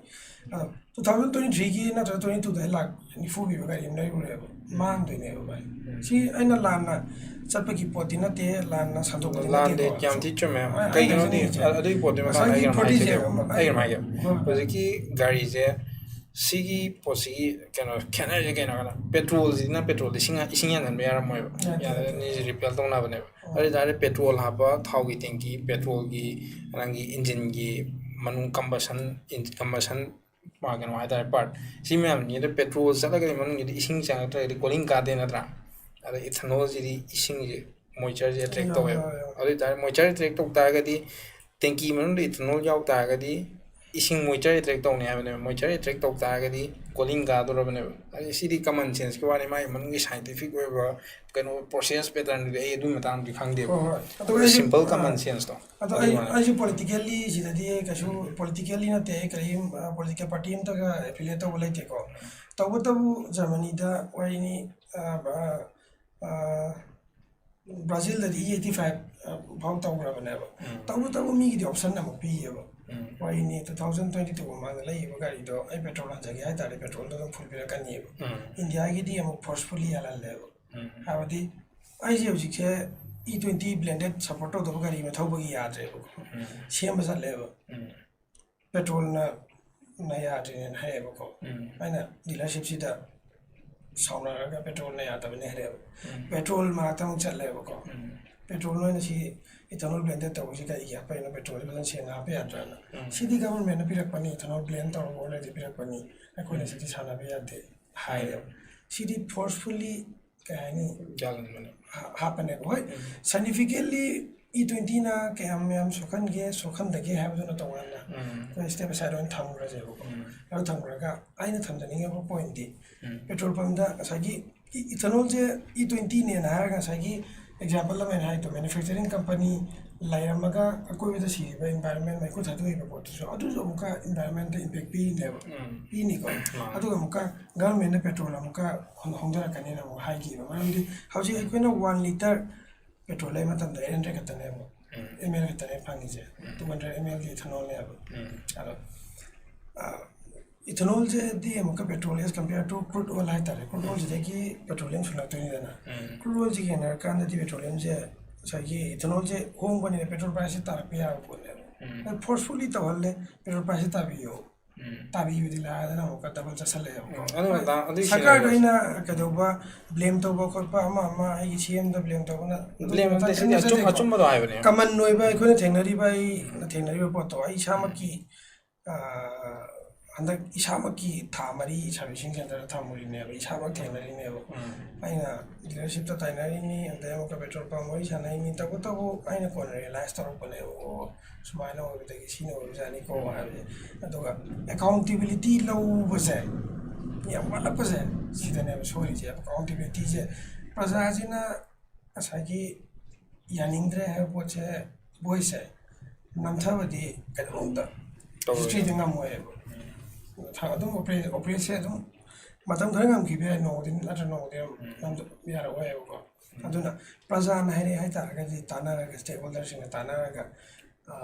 ꯑꯗꯣ two thousand twenty threeꯒꯤ ꯅꯠꯇ꯭ꯔꯒ twenty twoꯗ ꯑꯩ ꯂꯥꯛ ꯅꯤꯐꯨ ꯄꯤꯕ ꯒꯥꯔꯤ ꯑꯃ ꯂꯩꯔꯨꯔꯦꯕ, ꯃꯥꯡꯗꯣꯏꯅꯦꯕ ꯚꯥꯏ꯫ ꯁꯤ ꯑꯩꯅ ꯂꯥꯟꯅ ꯆꯠꯄꯒꯤ ꯄꯣꯠꯇꯤ ꯅꯠꯇꯦ, ꯂꯥꯟꯅ ꯁꯟꯗꯣꯛꯄꯗꯤ ꯂꯥꯟꯗꯦ, ꯅꯠꯇꯦꯀꯣ꯫ ꯌꯥꯝ ꯊꯤ ꯆꯨꯝꯃꯦ꯫ ꯑꯩ ꯀꯩꯒꯤꯅꯣꯗꯤ, ꯍꯥꯏꯖꯅꯤꯡꯉꯤꯁꯦ, ꯑ-, ꯑꯗꯨꯒꯤ ꯄꯣꯠꯇꯨ ꯃꯇꯥꯡꯗ ꯉꯁꯥꯏꯒꯤ ꯑꯩ ꯀꯩꯅꯣꯝ ꯍꯥꯏꯖꯒꯦꯕ꯫ ꯐꯣꯔꯇꯤꯁꯦ ꯑꯃ, ꯑꯩ ꯀꯩꯅꯣꯝ ꯍꯥꯏꯒꯦꯕ꯫ ꯍꯣꯏ, ꯍꯣꯏ꯫ ꯍꯧꯖꯤꯛꯀꯤ ꯒꯥꯔꯤꯁꯦ, ꯁꯤꯒꯤ ꯄꯣꯠꯁꯤꯒꯤ ꯀꯩꯅꯣ ꯈꯦꯠꯅꯔꯤꯁꯦ ꯀꯩꯅꯣ ꯍꯥꯏꯅ, ꯄꯦꯇ꯭ꯔꯣꯜꯁꯤꯅ ꯄꯦꯇ꯭ꯔꯣꯜ ꯏꯁꯤꯡ, ꯏꯁꯤꯡ ꯌꯥꯟꯍꯟꯕ ꯌꯥꯔꯝꯃꯣꯏꯕ꯫ ꯌꯥꯗꯦ, ꯌꯥꯗꯦ, ꯌꯥꯗꯦ꯫ ꯑꯅꯤꯁꯦ ꯔꯤꯄꯦꯜ ꯇꯧꯅꯕꯅꯦꯕ꯫ ꯑꯣ꯫ ꯑꯗꯨ ꯑꯣꯏꯇꯥꯔꯗꯤ ꯄꯦꯇ꯭ꯔꯣꯜ ꯍꯥꯞꯄ ꯊꯥꯎꯒꯤ ꯇꯦꯡꯀꯤ, ꯄꯦꯇ꯭ꯔꯣꯜꯒꯤ, ꯅꯪꯒꯤ ꯏꯟꯖꯤꯟꯒꯤ ꯃꯅꯨꯡ combustion, ꯏꯟ-, combustion ꯃꯥ ꯀꯩꯅꯣ ꯍꯥꯏꯇꯥꯔꯦ, part, ꯁꯤ ꯃꯌꯥꯝꯁꯤꯗ ꯄꯦꯇ꯭ꯔꯣꯜ ꯆꯠꯂꯒꯗꯤ ꯃꯅꯨꯡꯒꯤꯗꯤ ꯏꯁꯤꯡ ꯆꯪꯉꯛꯇ꯭ꯔꯒꯗꯤ ꯀꯣꯂꯤꯡ ꯀꯥꯗꯦ ꯅꯠꯇ꯭ꯔꯥ? ꯑꯗ ꯏꯊꯅꯣꯜꯁꯤꯗꯤ ꯏꯁꯤꯡꯁꯦ, moistureꯁꯦ attract ꯌꯥꯎꯋꯦ, ꯇꯧꯋꯦꯕ꯫ ꯌꯥꯎꯋꯦ, ꯌꯥꯎꯋꯦ꯫ ꯑꯗꯨ ꯑꯣꯏꯇꯥꯔꯗꯤ moisture attract ꯇꯧ ꯇꯥꯔꯒꯗꯤ ꯇꯦꯡꯀꯤ ꯃꯅꯨꯡꯗ ꯏꯊꯅꯣꯜ ꯌꯥꯎ ꯇꯥꯔꯒꯗꯤ ꯏꯁꯤꯡ moisture attract ꯇꯧꯅꯤ ꯍꯥꯏꯕꯅꯦꯕ꯫ Moisture attract ꯇꯧ ꯇꯥꯔꯒꯗꯤ ꯀꯣꯂꯤꯡ ꯀꯥꯗꯣꯔꯕꯅꯦꯕ꯫ ꯑꯗꯩ ꯁꯤꯗꯤ common senseꯀꯤ ꯋꯥꯅꯤ, ꯃꯥꯒꯤ ꯃꯅꯨꯡꯒꯤ scientific ꯑꯣꯏꯕ ꯀꯩꯅꯣ process patternꯗꯨꯗꯤ ꯑꯩ ꯑꯗꯨꯒꯤ ꯃꯇꯥꯡꯗꯨꯗꯤ ꯈꯪꯗꯦꯕ꯫ ꯍꯣꯏ, ꯍꯣꯏ꯫ ꯑꯗꯣ ꯑꯗꯨ ꯑꯩꯁꯨ, simple ꯑ, common senseꯇꯣ꯫ ꯑꯗꯣ ꯑꯗꯨꯒꯤ ꯑꯩ, ꯋꯥꯅꯤ꯫ ꯑꯩꯁꯨ politically ꯁꯤꯗꯗꯤ ꯀꯩꯁꯨ politically ꯅꯠꯇꯦ, ꯑꯩ ꯀꯔꯤꯝ, ꯑ, political party ꯑꯝꯇꯒ affiliate ꯇꯧꯕ ꯂꯩꯇꯦꯀꯣ꯫ ꯇꯧꯕꯇꯕꯨ ꯖꯔꯃꯅꯤꯗ ꯋꯥꯔꯤꯅꯤ, ꯑ, ꯑ, ꯑ, ꯕ꯭ꯔꯥꯖꯤꯜꯗꯗꯤ E eighty five, ꯑ, ꯐꯥꯎ ꯇꯧꯈ꯭ꯔꯕꯅꯦꯕ꯫ ꯎꯝ꯫ ꯇꯧꯕꯇꯕꯨ ꯃꯤꯒꯤꯗꯤ option ꯑꯃꯨꯛ ꯄꯤꯌꯦꯕ꯫ ꯎꯝ꯫ ꯋꯥꯔꯤꯅꯤ, two thousand twenty two ꯃꯃꯥꯡꯗ ꯂꯩꯈꯤꯕ ꯒꯥꯔꯤꯗꯣ ꯑꯩ ꯄꯦꯇ꯭ꯔꯣꯜ ꯍꯥꯟꯖꯒꯦ ꯍꯥꯏ ꯇꯥꯔꯗꯤ ꯄꯦꯇ꯭ꯔꯣꯜꯗꯣ ꯑꯗꯨꯝ full ꯄꯤꯔꯛꯀꯅꯤꯕ꯫ ꯎꯝ꯫ ꯏꯟꯗꯤꯌꯥꯒꯤꯗꯤ ꯑꯃꯨꯛ forcefully ꯌꯥꯜꯍꯜꯂꯦꯕ꯫ ꯎꯝ꯫ ꯍꯥꯏꯕꯗꯤ ꯑꯩꯁꯦ ꯍꯧꯖꯤꯛꯁꯦ E twenty blended support ꯇꯧꯗꯕ ꯒꯥꯔꯤ ꯑꯃ ꯊꯧꯕꯒꯤ ꯌꯥꯗ꯭ꯔꯦꯕꯀꯣ꯫ ꯎꯝ꯫ ꯁꯦꯝꯕ ꯆꯠꯂꯦꯕ꯫ ꯎꯝ꯫ ꯄꯦꯇ꯭ꯔꯣꯜꯅ ꯅ ꯌꯥꯗ꯭ꯔꯤꯅꯦꯅ ꯍꯥꯏꯔꯛꯑꯦꯕꯀꯣ꯫ ꯎꯝ꯫ ꯑꯩꯅ dealershipꯁꯤꯗ ꯁꯥꯎꯅꯔꯒ ꯄꯦꯇ꯭ꯔꯣꯜꯅ ꯌꯥꯗꯕꯅꯦ ꯍꯥꯏꯔꯛꯑꯦꯕ꯫ ꯎꯝ꯫ ꯄꯦꯇ꯭ꯔꯣꯜ ꯃꯅꯥꯛꯇ ꯑꯃꯨꯛ ꯆꯠꯂꯦꯕꯀꯣ꯫ ꯎꯝ꯫ ꯄꯦꯇ꯭ꯔꯣꯜ ꯅꯣꯏꯅ ꯁꯤ ꯏꯊꯅꯣꯜ ꯕ꯭ꯂꯦꯟꯗꯦꯠ ꯇꯧꯕꯁꯤ ꯀꯔꯤꯒꯤ ꯍꯥꯞꯄꯛꯏꯅꯣ? ꯄꯦꯇ꯭ꯔꯣꯜꯁꯤ ꯐꯖꯅ ꯁꯦꯡꯅ ꯍꯥꯞꯄ ꯌꯥꯗ꯭ꯔꯥꯅ꯫ ꯎꯝ꯫ ꯁꯤꯗꯤ ꯒꯚꯔꯟꯃꯦꯟꯠꯅ ꯄꯤꯔꯛꯄꯅꯤ, ꯏꯊꯅꯣꯜ ꯕ꯭ꯂꯦꯟ ꯇꯧꯔꯒ ꯑꯣꯜꯔꯦꯗꯤ ꯄꯤꯔꯛꯄꯅꯤ, ꯑꯩꯈꯣꯏꯅ ꯎꯝ꯫ ꯁꯤꯗꯤ ꯁꯥꯟꯅꯕ ꯌꯥꯗꯦ ꯍꯥꯏꯌꯦꯕ꯫ ꯁꯤꯗꯤ ꯐꯣꯔꯁꯐꯨꯜꯂꯤ, ꯀꯩ ꯍꯥꯏꯅꯤ, ꯌꯥꯜꯍꯟꯕꯅꯦ꯫ ꯍꯥ-, ꯍꯥꯞꯄꯅꯦꯕ꯫ ꯍꯣꯏ, ꯎꯝ꯫ ꯁꯥꯏꯟꯇꯤꯐꯤꯀꯦꯜꯂꯤ ꯏ ꯇ꯭ꯋꯦꯟꯇꯤꯅ ꯀꯌꯥꯝ ꯌꯥꯝ ꯁꯣꯛꯍꯟꯒꯦ, ꯁꯣꯛꯍꯟꯗꯒꯦ ꯍꯥꯏꯕꯗꯨꯅ ꯇꯣꯉꯥꯟꯅ ꯎꯝ꯫ ꯑꯩꯈꯣꯏ ꯁ꯭ꯇꯦꯞ ꯑꯁꯥꯏꯗ ꯑꯣꯏꯅ ꯊꯝꯈ꯭ꯔꯁꯦꯕꯀꯣ꯫ ꯎꯝ꯫ ꯑꯗꯨ ꯊꯝꯈ꯭ꯔꯒ ꯑꯩꯅ ꯊꯝꯖꯅꯤꯡꯉꯤꯕ ꯄꯣꯏꯟꯠꯇꯤ, ꯎꯝ꯫ ꯄꯦꯇ꯭ꯔꯣꯜ ꯄꯝꯗ ꯉꯁꯥꯏꯒꯤ ꯏ-, ꯏꯊꯅꯣꯜꯁꯦ ꯏ ꯇ꯭ꯋꯦꯟꯇꯤꯅꯦꯅ ꯍꯥꯏꯔꯒ ꯉꯁꯥꯏꯒꯤ ꯑꯦꯛꯖꯥꯝꯄꯜ ꯑꯃ ꯑꯩꯅ ꯍꯥꯏꯗꯣ, ꯃꯦꯅꯨꯐꯦꯛꯆꯔꯤꯡ ꯀꯝꯄꯅꯤ ꯂꯩꯔꯝꯃꯒ ꯑꯀꯣꯏꯕꯗ ꯁꯤꯔꯤꯕ ꯏꯟꯚꯥꯏꯔꯟꯃꯦꯟ, ꯃꯩꯈꯨ ꯊꯥꯗꯣꯛꯏꯕ ꯄꯣꯠꯇꯨꯁꯨ, ꯑꯗꯨꯁꯨ ꯑꯃꯨꯛꯀ ꯏꯟꯚꯥꯏꯔꯟꯃꯦꯟꯗ ꯏꯝꯄꯦꯛ ꯄꯤꯔꯤꯅꯦꯕ, ꯎꯝ꯫ ꯄꯤꯅꯤꯀꯣ꯫ ꯃꯥꯅꯦ꯫ ꯑꯗꯨꯒ ꯑꯃꯨꯛꯀ ꯒꯚꯔꯟꯃꯦꯟꯠꯅ ꯄꯦꯇ꯭ꯔꯣꯜ ꯑꯃꯨꯛꯀ ꯍꯣꯡ-, ꯍꯣꯡꯊꯔꯛꯀꯅꯤꯅ ꯑꯃꯨꯛ ꯍꯥꯏꯈꯤꯕ꯫ ꯃꯔꯝꯗꯤ ꯍꯧꯖꯤꯛ ꯑꯩꯈꯣꯏꯅ ꯋꯥꯟ ꯂꯤꯇꯔ ꯄꯦꯇ꯭ꯔꯣꯜ ꯂꯩꯕ ꯃꯇꯝꯗ ꯑꯩꯠ ꯍꯟꯗ꯭ꯔꯦꯗ ꯈꯛꯇꯅꯦꯕ, ꯎꯝ꯫ ꯑꯦꯝ ꯑꯦꯜ ꯈꯛꯇꯅꯦ ꯐꯪꯉꯤꯁꯦ, ꯎꯝ꯫ ꯇꯨ ꯍꯟꯗ꯭ꯔꯦꯗ ꯑꯦꯝ ꯑꯦꯜꯒꯤ ꯏꯊꯅꯣꯜꯅꯦꯕ꯫ ꯎꯝ꯫ ꯑꯗꯣ, ꯑ, ꯏꯊꯅꯣꯜꯁꯤꯗꯤ ꯑꯃꯨꯛꯀ petrol as compare to crude oil ꯍꯥꯏꯇꯥꯔꯦ, ꯀ꯭ꯔꯨꯗ ꯑꯣꯏꯜꯁꯤꯗꯒꯤ ꯄꯦꯇ꯭ꯔꯣꯂꯤꯌꯝ ꯁꯨꯡꯂꯛꯇꯣꯏꯅꯤꯗꯅ꯫ ꯎꯝ꯫ ꯀ꯭ꯔꯨꯗ ꯑꯣꯏꯜꯁꯤꯒ ꯌꯦꯡꯅꯔꯀꯥꯟꯗꯗꯤ ꯄꯦꯇ꯭ꯔꯣꯂꯤꯌꯝꯁꯦ ꯉꯁꯥꯏꯒꯤ ꯏꯊꯅꯣꯜꯁꯦ ꯍꯣꯡꯕꯅꯤꯅ ꯄꯦꯇ꯭ꯔꯣꯜ ꯄ꯭ꯔꯥꯏꯁꯁꯦ ꯇꯥꯔꯛꯄ ꯌꯥꯕ ꯄꯣꯠꯅꯦꯕ꯫ ꯎꯝ꯫ ꯐꯣꯔꯁꯐꯨꯜꯂꯤ ꯇꯧꯍꯜꯂꯦ, ꯄꯦꯇ꯭ꯔꯣꯜ ꯄ꯭ꯔꯥꯏꯁꯁꯦ ꯇꯥꯕꯤꯌꯣ꯫ ꯎꯝ꯫ ꯇꯥꯕꯤꯕꯗꯤ ꯂꯥꯏꯔꯗꯅ ꯑꯃꯨꯛꯀ ꯗꯕꯜ ꯆꯠꯁꯜꯂꯛꯑꯦꯕꯀꯣ꯫ ꯎꯝ, ꯑꯗꯨ ꯃꯇꯥꯡ-, ꯑꯗꯨꯒꯤ ꯁꯔꯀꯥꯔꯗ ꯁꯤꯖꯤꯟꯅꯔꯤꯕ ꯑꯩꯅ ꯀꯩꯗꯧꯕ, ꯕ꯭ꯂꯦꯝ ꯇꯧꯕ ꯈꯣꯠꯄ ꯑꯃ ꯑꯃ ꯑꯩꯒꯤ ꯁꯤ ꯑꯦꯝꯗ ꯕ꯭ꯂꯦꯝ ꯇꯧꯕꯅ ꯑꯗꯨꯒꯤ ꯕ꯭ꯂꯦꯝ ꯅꯠꯇꯦ, ꯃꯇꯥꯡꯗ ꯁꯤꯗꯤ ꯑꯆꯨꯝ-, ꯅꯠꯇꯦꯀꯣ꯫ ꯑꯆꯨꯝꯕꯗꯣ ꯍꯥꯏꯕꯅꯦ꯫ ꯀꯃꯟ ꯑꯣꯏꯕ ꯑꯩꯈꯣꯏꯅ ꯊꯦꯡꯅꯔꯤꯕ, ꯑꯩꯅ ꯊꯦꯡꯅꯔꯤꯕ ꯄꯣꯠꯇꯣ ꯑꯩ ꯏꯁꯥꯃꯛꯀꯤ, ꯑꯥ, ꯍꯟꯗꯛ ꯏꯁꯥꯃꯛꯀꯤ ꯊꯥ ꯃꯔꯤ ꯁꯥꯔꯚꯤꯁꯤꯡ ꯁꯦꯟꯇꯔꯗ ꯊꯝꯃꯨꯔꯤꯅꯦꯕ, ꯏꯁꯥꯃꯛ ꯊꯦꯡꯅꯔꯤꯅꯦꯕ꯫ ꯎꯝ꯫ ꯑꯩꯅ ꯗꯤꯂꯔꯁꯤꯞꯇ ꯇꯥꯏꯅꯔꯤꯅꯤ, ꯑꯗꯩ ꯑꯃꯨꯛꯀ ꯄꯦꯇ꯭ꯔꯣꯜ ꯄꯝ ꯋꯥꯔꯤ ꯁꯥꯟꯅꯔꯤꯅꯤ, ꯇꯧꯕꯇꯕꯨ ꯑꯩꯅ ꯀꯣꯟꯅ ꯔꯤꯌꯦꯂꯥꯏꯁ ꯇꯧꯔꯛꯄꯅꯦꯕ, ꯑꯣ, ꯁꯨꯃꯥꯏꯅ ꯑꯣꯏꯕꯗꯒꯤ ꯁꯤꯅ ꯑꯣꯏꯕꯖꯥꯠꯅꯤꯀꯣ ꯍꯥꯏꯕꯁꯦ꯫ ꯑꯗꯨꯒ ꯑꯦꯀꯥꯎꯟꯇꯦꯕꯤꯂꯤꯇꯤ ꯂꯧꯕꯁꯦ ꯌꯥꯝ ꯋꯥꯠꯂꯛꯄꯁꯦ ꯁꯤꯗꯅꯦꯕ ꯁꯣꯏꯔꯤꯁꯦ꯫ ꯑꯦꯀꯥꯎꯟꯇꯦꯕꯤꯂꯤꯇꯤꯁꯦ ꯄ꯭ꯔꯖꯥꯁꯤꯅ ꯉꯁꯥꯏꯒꯤ ꯌꯥꯅꯤꯡꯗ꯭ꯔꯦ ꯍꯥꯏꯕ ꯄꯣꯠꯁꯦ, ꯚꯣꯏꯁꯁꯦ ꯅꯝꯊꯕꯗꯤ ꯀꯩꯗꯧꯅꯨꯡꯗ ꯇꯧꯔꯣꯏ꯫ ꯍꯤꯁꯇ꯭ꯔꯤꯗ ꯉꯝꯃꯣꯏꯕ꯫ ꯊ-, ꯑꯗꯨꯝ ꯑꯣꯄ꯭ꯔꯦ-, ꯑꯣꯄ꯭ꯔꯦꯁꯁꯦ ꯑꯗꯨꯝ ꯃꯇꯝ ꯈꯔ ꯉꯝꯈꯤꯕ ꯌꯥꯏ, ꯅꯣꯡꯃꯗꯤ ꯅꯠꯇ꯭ꯔ ꯅꯣꯡꯃꯗꯤ ꯑꯗꯨꯝ ꯎꯝ꯫ ꯉꯝꯗ-, ꯌꯥꯔꯛꯑꯣꯏꯕꯀꯣ꯫ ꯎꯝ꯫ ꯑꯗꯨꯅ ꯄ꯭ꯔꯖꯥꯅ ꯍꯥꯏꯔꯛꯑꯦ ꯍꯥꯏ ꯇꯥꯔꯒꯗꯤ ꯇꯥꯟꯅꯔꯒ, ꯁ꯭ꯇꯦꯛꯍꯣꯜꯗꯔꯁꯤꯡꯒ ꯇꯥꯟꯅꯔꯒ, ꯑ,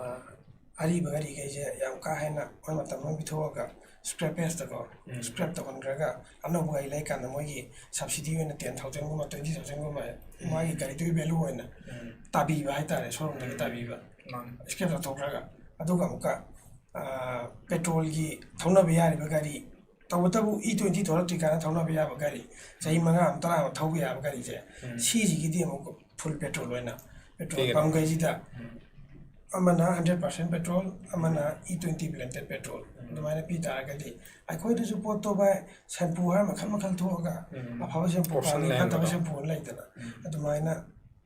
ꯑꯔꯤꯕ ꯒꯥꯔꯤꯈꯩꯁꯦ ꯌꯥꯝ ꯀꯥ ꯍꯦꯟꯅ ꯃꯣꯏ ꯃꯇꯝ ꯑꯃ ꯄꯤꯊꯣꯛꯑꯒ ꯁ꯭ꯀ꯭ꯔꯦꯄꯦꯖꯇꯀꯣ, ꯎꯝ꯫ ꯁ꯭ꯀ꯭ꯔꯦꯞ ꯇꯧꯍꯟꯈ꯭ꯔꯒ ꯑꯅꯧꯕ ꯒꯥꯔꯤ ꯂꯩꯀꯥꯟꯗ ꯃꯣꯏꯒꯤ ꯁꯕꯁꯤꯗꯤ ꯑꯣꯏꯅ ꯇꯦꯟ ꯊꯥꯎꯖꯟꯒꯨꯝꯕ, ꯇ꯭ꯋꯦꯟꯇꯤ ꯊꯥꯎꯖꯟꯒꯨꯝꯕ ꯎꯝ꯫ ꯃꯥꯒꯤ ꯒꯥꯔꯤꯗꯨꯒꯤ ꯚꯦꯂꯨ ꯑꯣꯏꯅ ꯎꯝ꯫ ꯇꯥꯕꯤꯕ ꯍꯥꯏꯇꯥꯔꯦ, ꯁꯣꯔꯨꯝꯗꯒꯤ ꯎꯝ꯫ ꯇꯥꯕꯤꯕ꯫ ꯃꯥꯅꯤ꯫ ꯁ꯭ꯀ꯭ꯔꯦꯞ ꯇꯧꯊꯣꯛꯈ꯭ꯔꯒ꯫ ꯑꯗꯨꯒ ꯑꯃꯨꯛꯀ, ꯑ, ꯄꯦꯇ꯭ꯔꯣꯜꯒꯤ ꯊꯧꯅꯕ ꯌꯥꯔꯤꯕ ꯒꯥꯔꯤ, ꯇꯧꯕꯇꯕꯨ ꯏ ꯇ꯭ꯋꯦꯟꯇꯤ ꯊꯣꯛꯂꯛꯇ꯭ꯔꯤꯀꯥꯟꯗ ꯊꯧꯅꯕ ꯌꯥꯕ ꯒꯥꯔꯤ, ꯆꯍꯤ ꯃꯉꯥ ꯑꯃ, ꯇꯔꯥ ꯑꯃ ꯊꯧꯕ ꯌꯥꯕ ꯒꯥꯔꯤꯁꯦ, ꯎꯝ꯫ ꯁꯤꯁꯤꯒꯤꯗꯤ ꯑꯃꯨꯛ ꯐꯨꯜ ꯄꯦꯇ꯭ꯔꯣꯜ ꯑꯣꯏꯅ ꯄꯦꯇ꯭ꯔꯣꯜ ꯄꯝꯈꯩꯁꯤꯗ ꯑꯃꯅ ꯍꯟꯗ꯭ꯔꯦꯠ ꯄꯥꯔꯁꯦꯟ ꯄꯦꯇ꯭ꯔꯣꯜ, ꯑꯃꯅ ꯏ ꯇ꯭ꯋꯦꯟꯇꯤ ꯕ꯭ꯂꯦꯟꯗꯦꯠ ꯄꯦꯇ꯭ꯔꯣꯜ, ꯑꯗꯨꯃꯥꯏꯅ ꯄꯤ ꯇꯥꯔꯒꯗꯤ ꯑꯩꯈꯣꯏꯗꯁꯨ ꯄꯣꯠꯇꯣ ꯚꯥꯏ, ꯁꯦꯝꯄꯨ ꯍꯥꯏꯔ ꯃꯈꯜ ꯃꯈꯜ ꯊꯣꯛꯑꯒ ꯑꯐꯕ ꯁꯦꯝꯄꯨ ꯐꯥꯅꯤ, ꯐꯠꯇꯕ ꯁꯦꯝꯄꯨ ꯑꯃ ꯂꯩꯗꯅ, ꯑꯗꯨꯃꯥꯏꯅ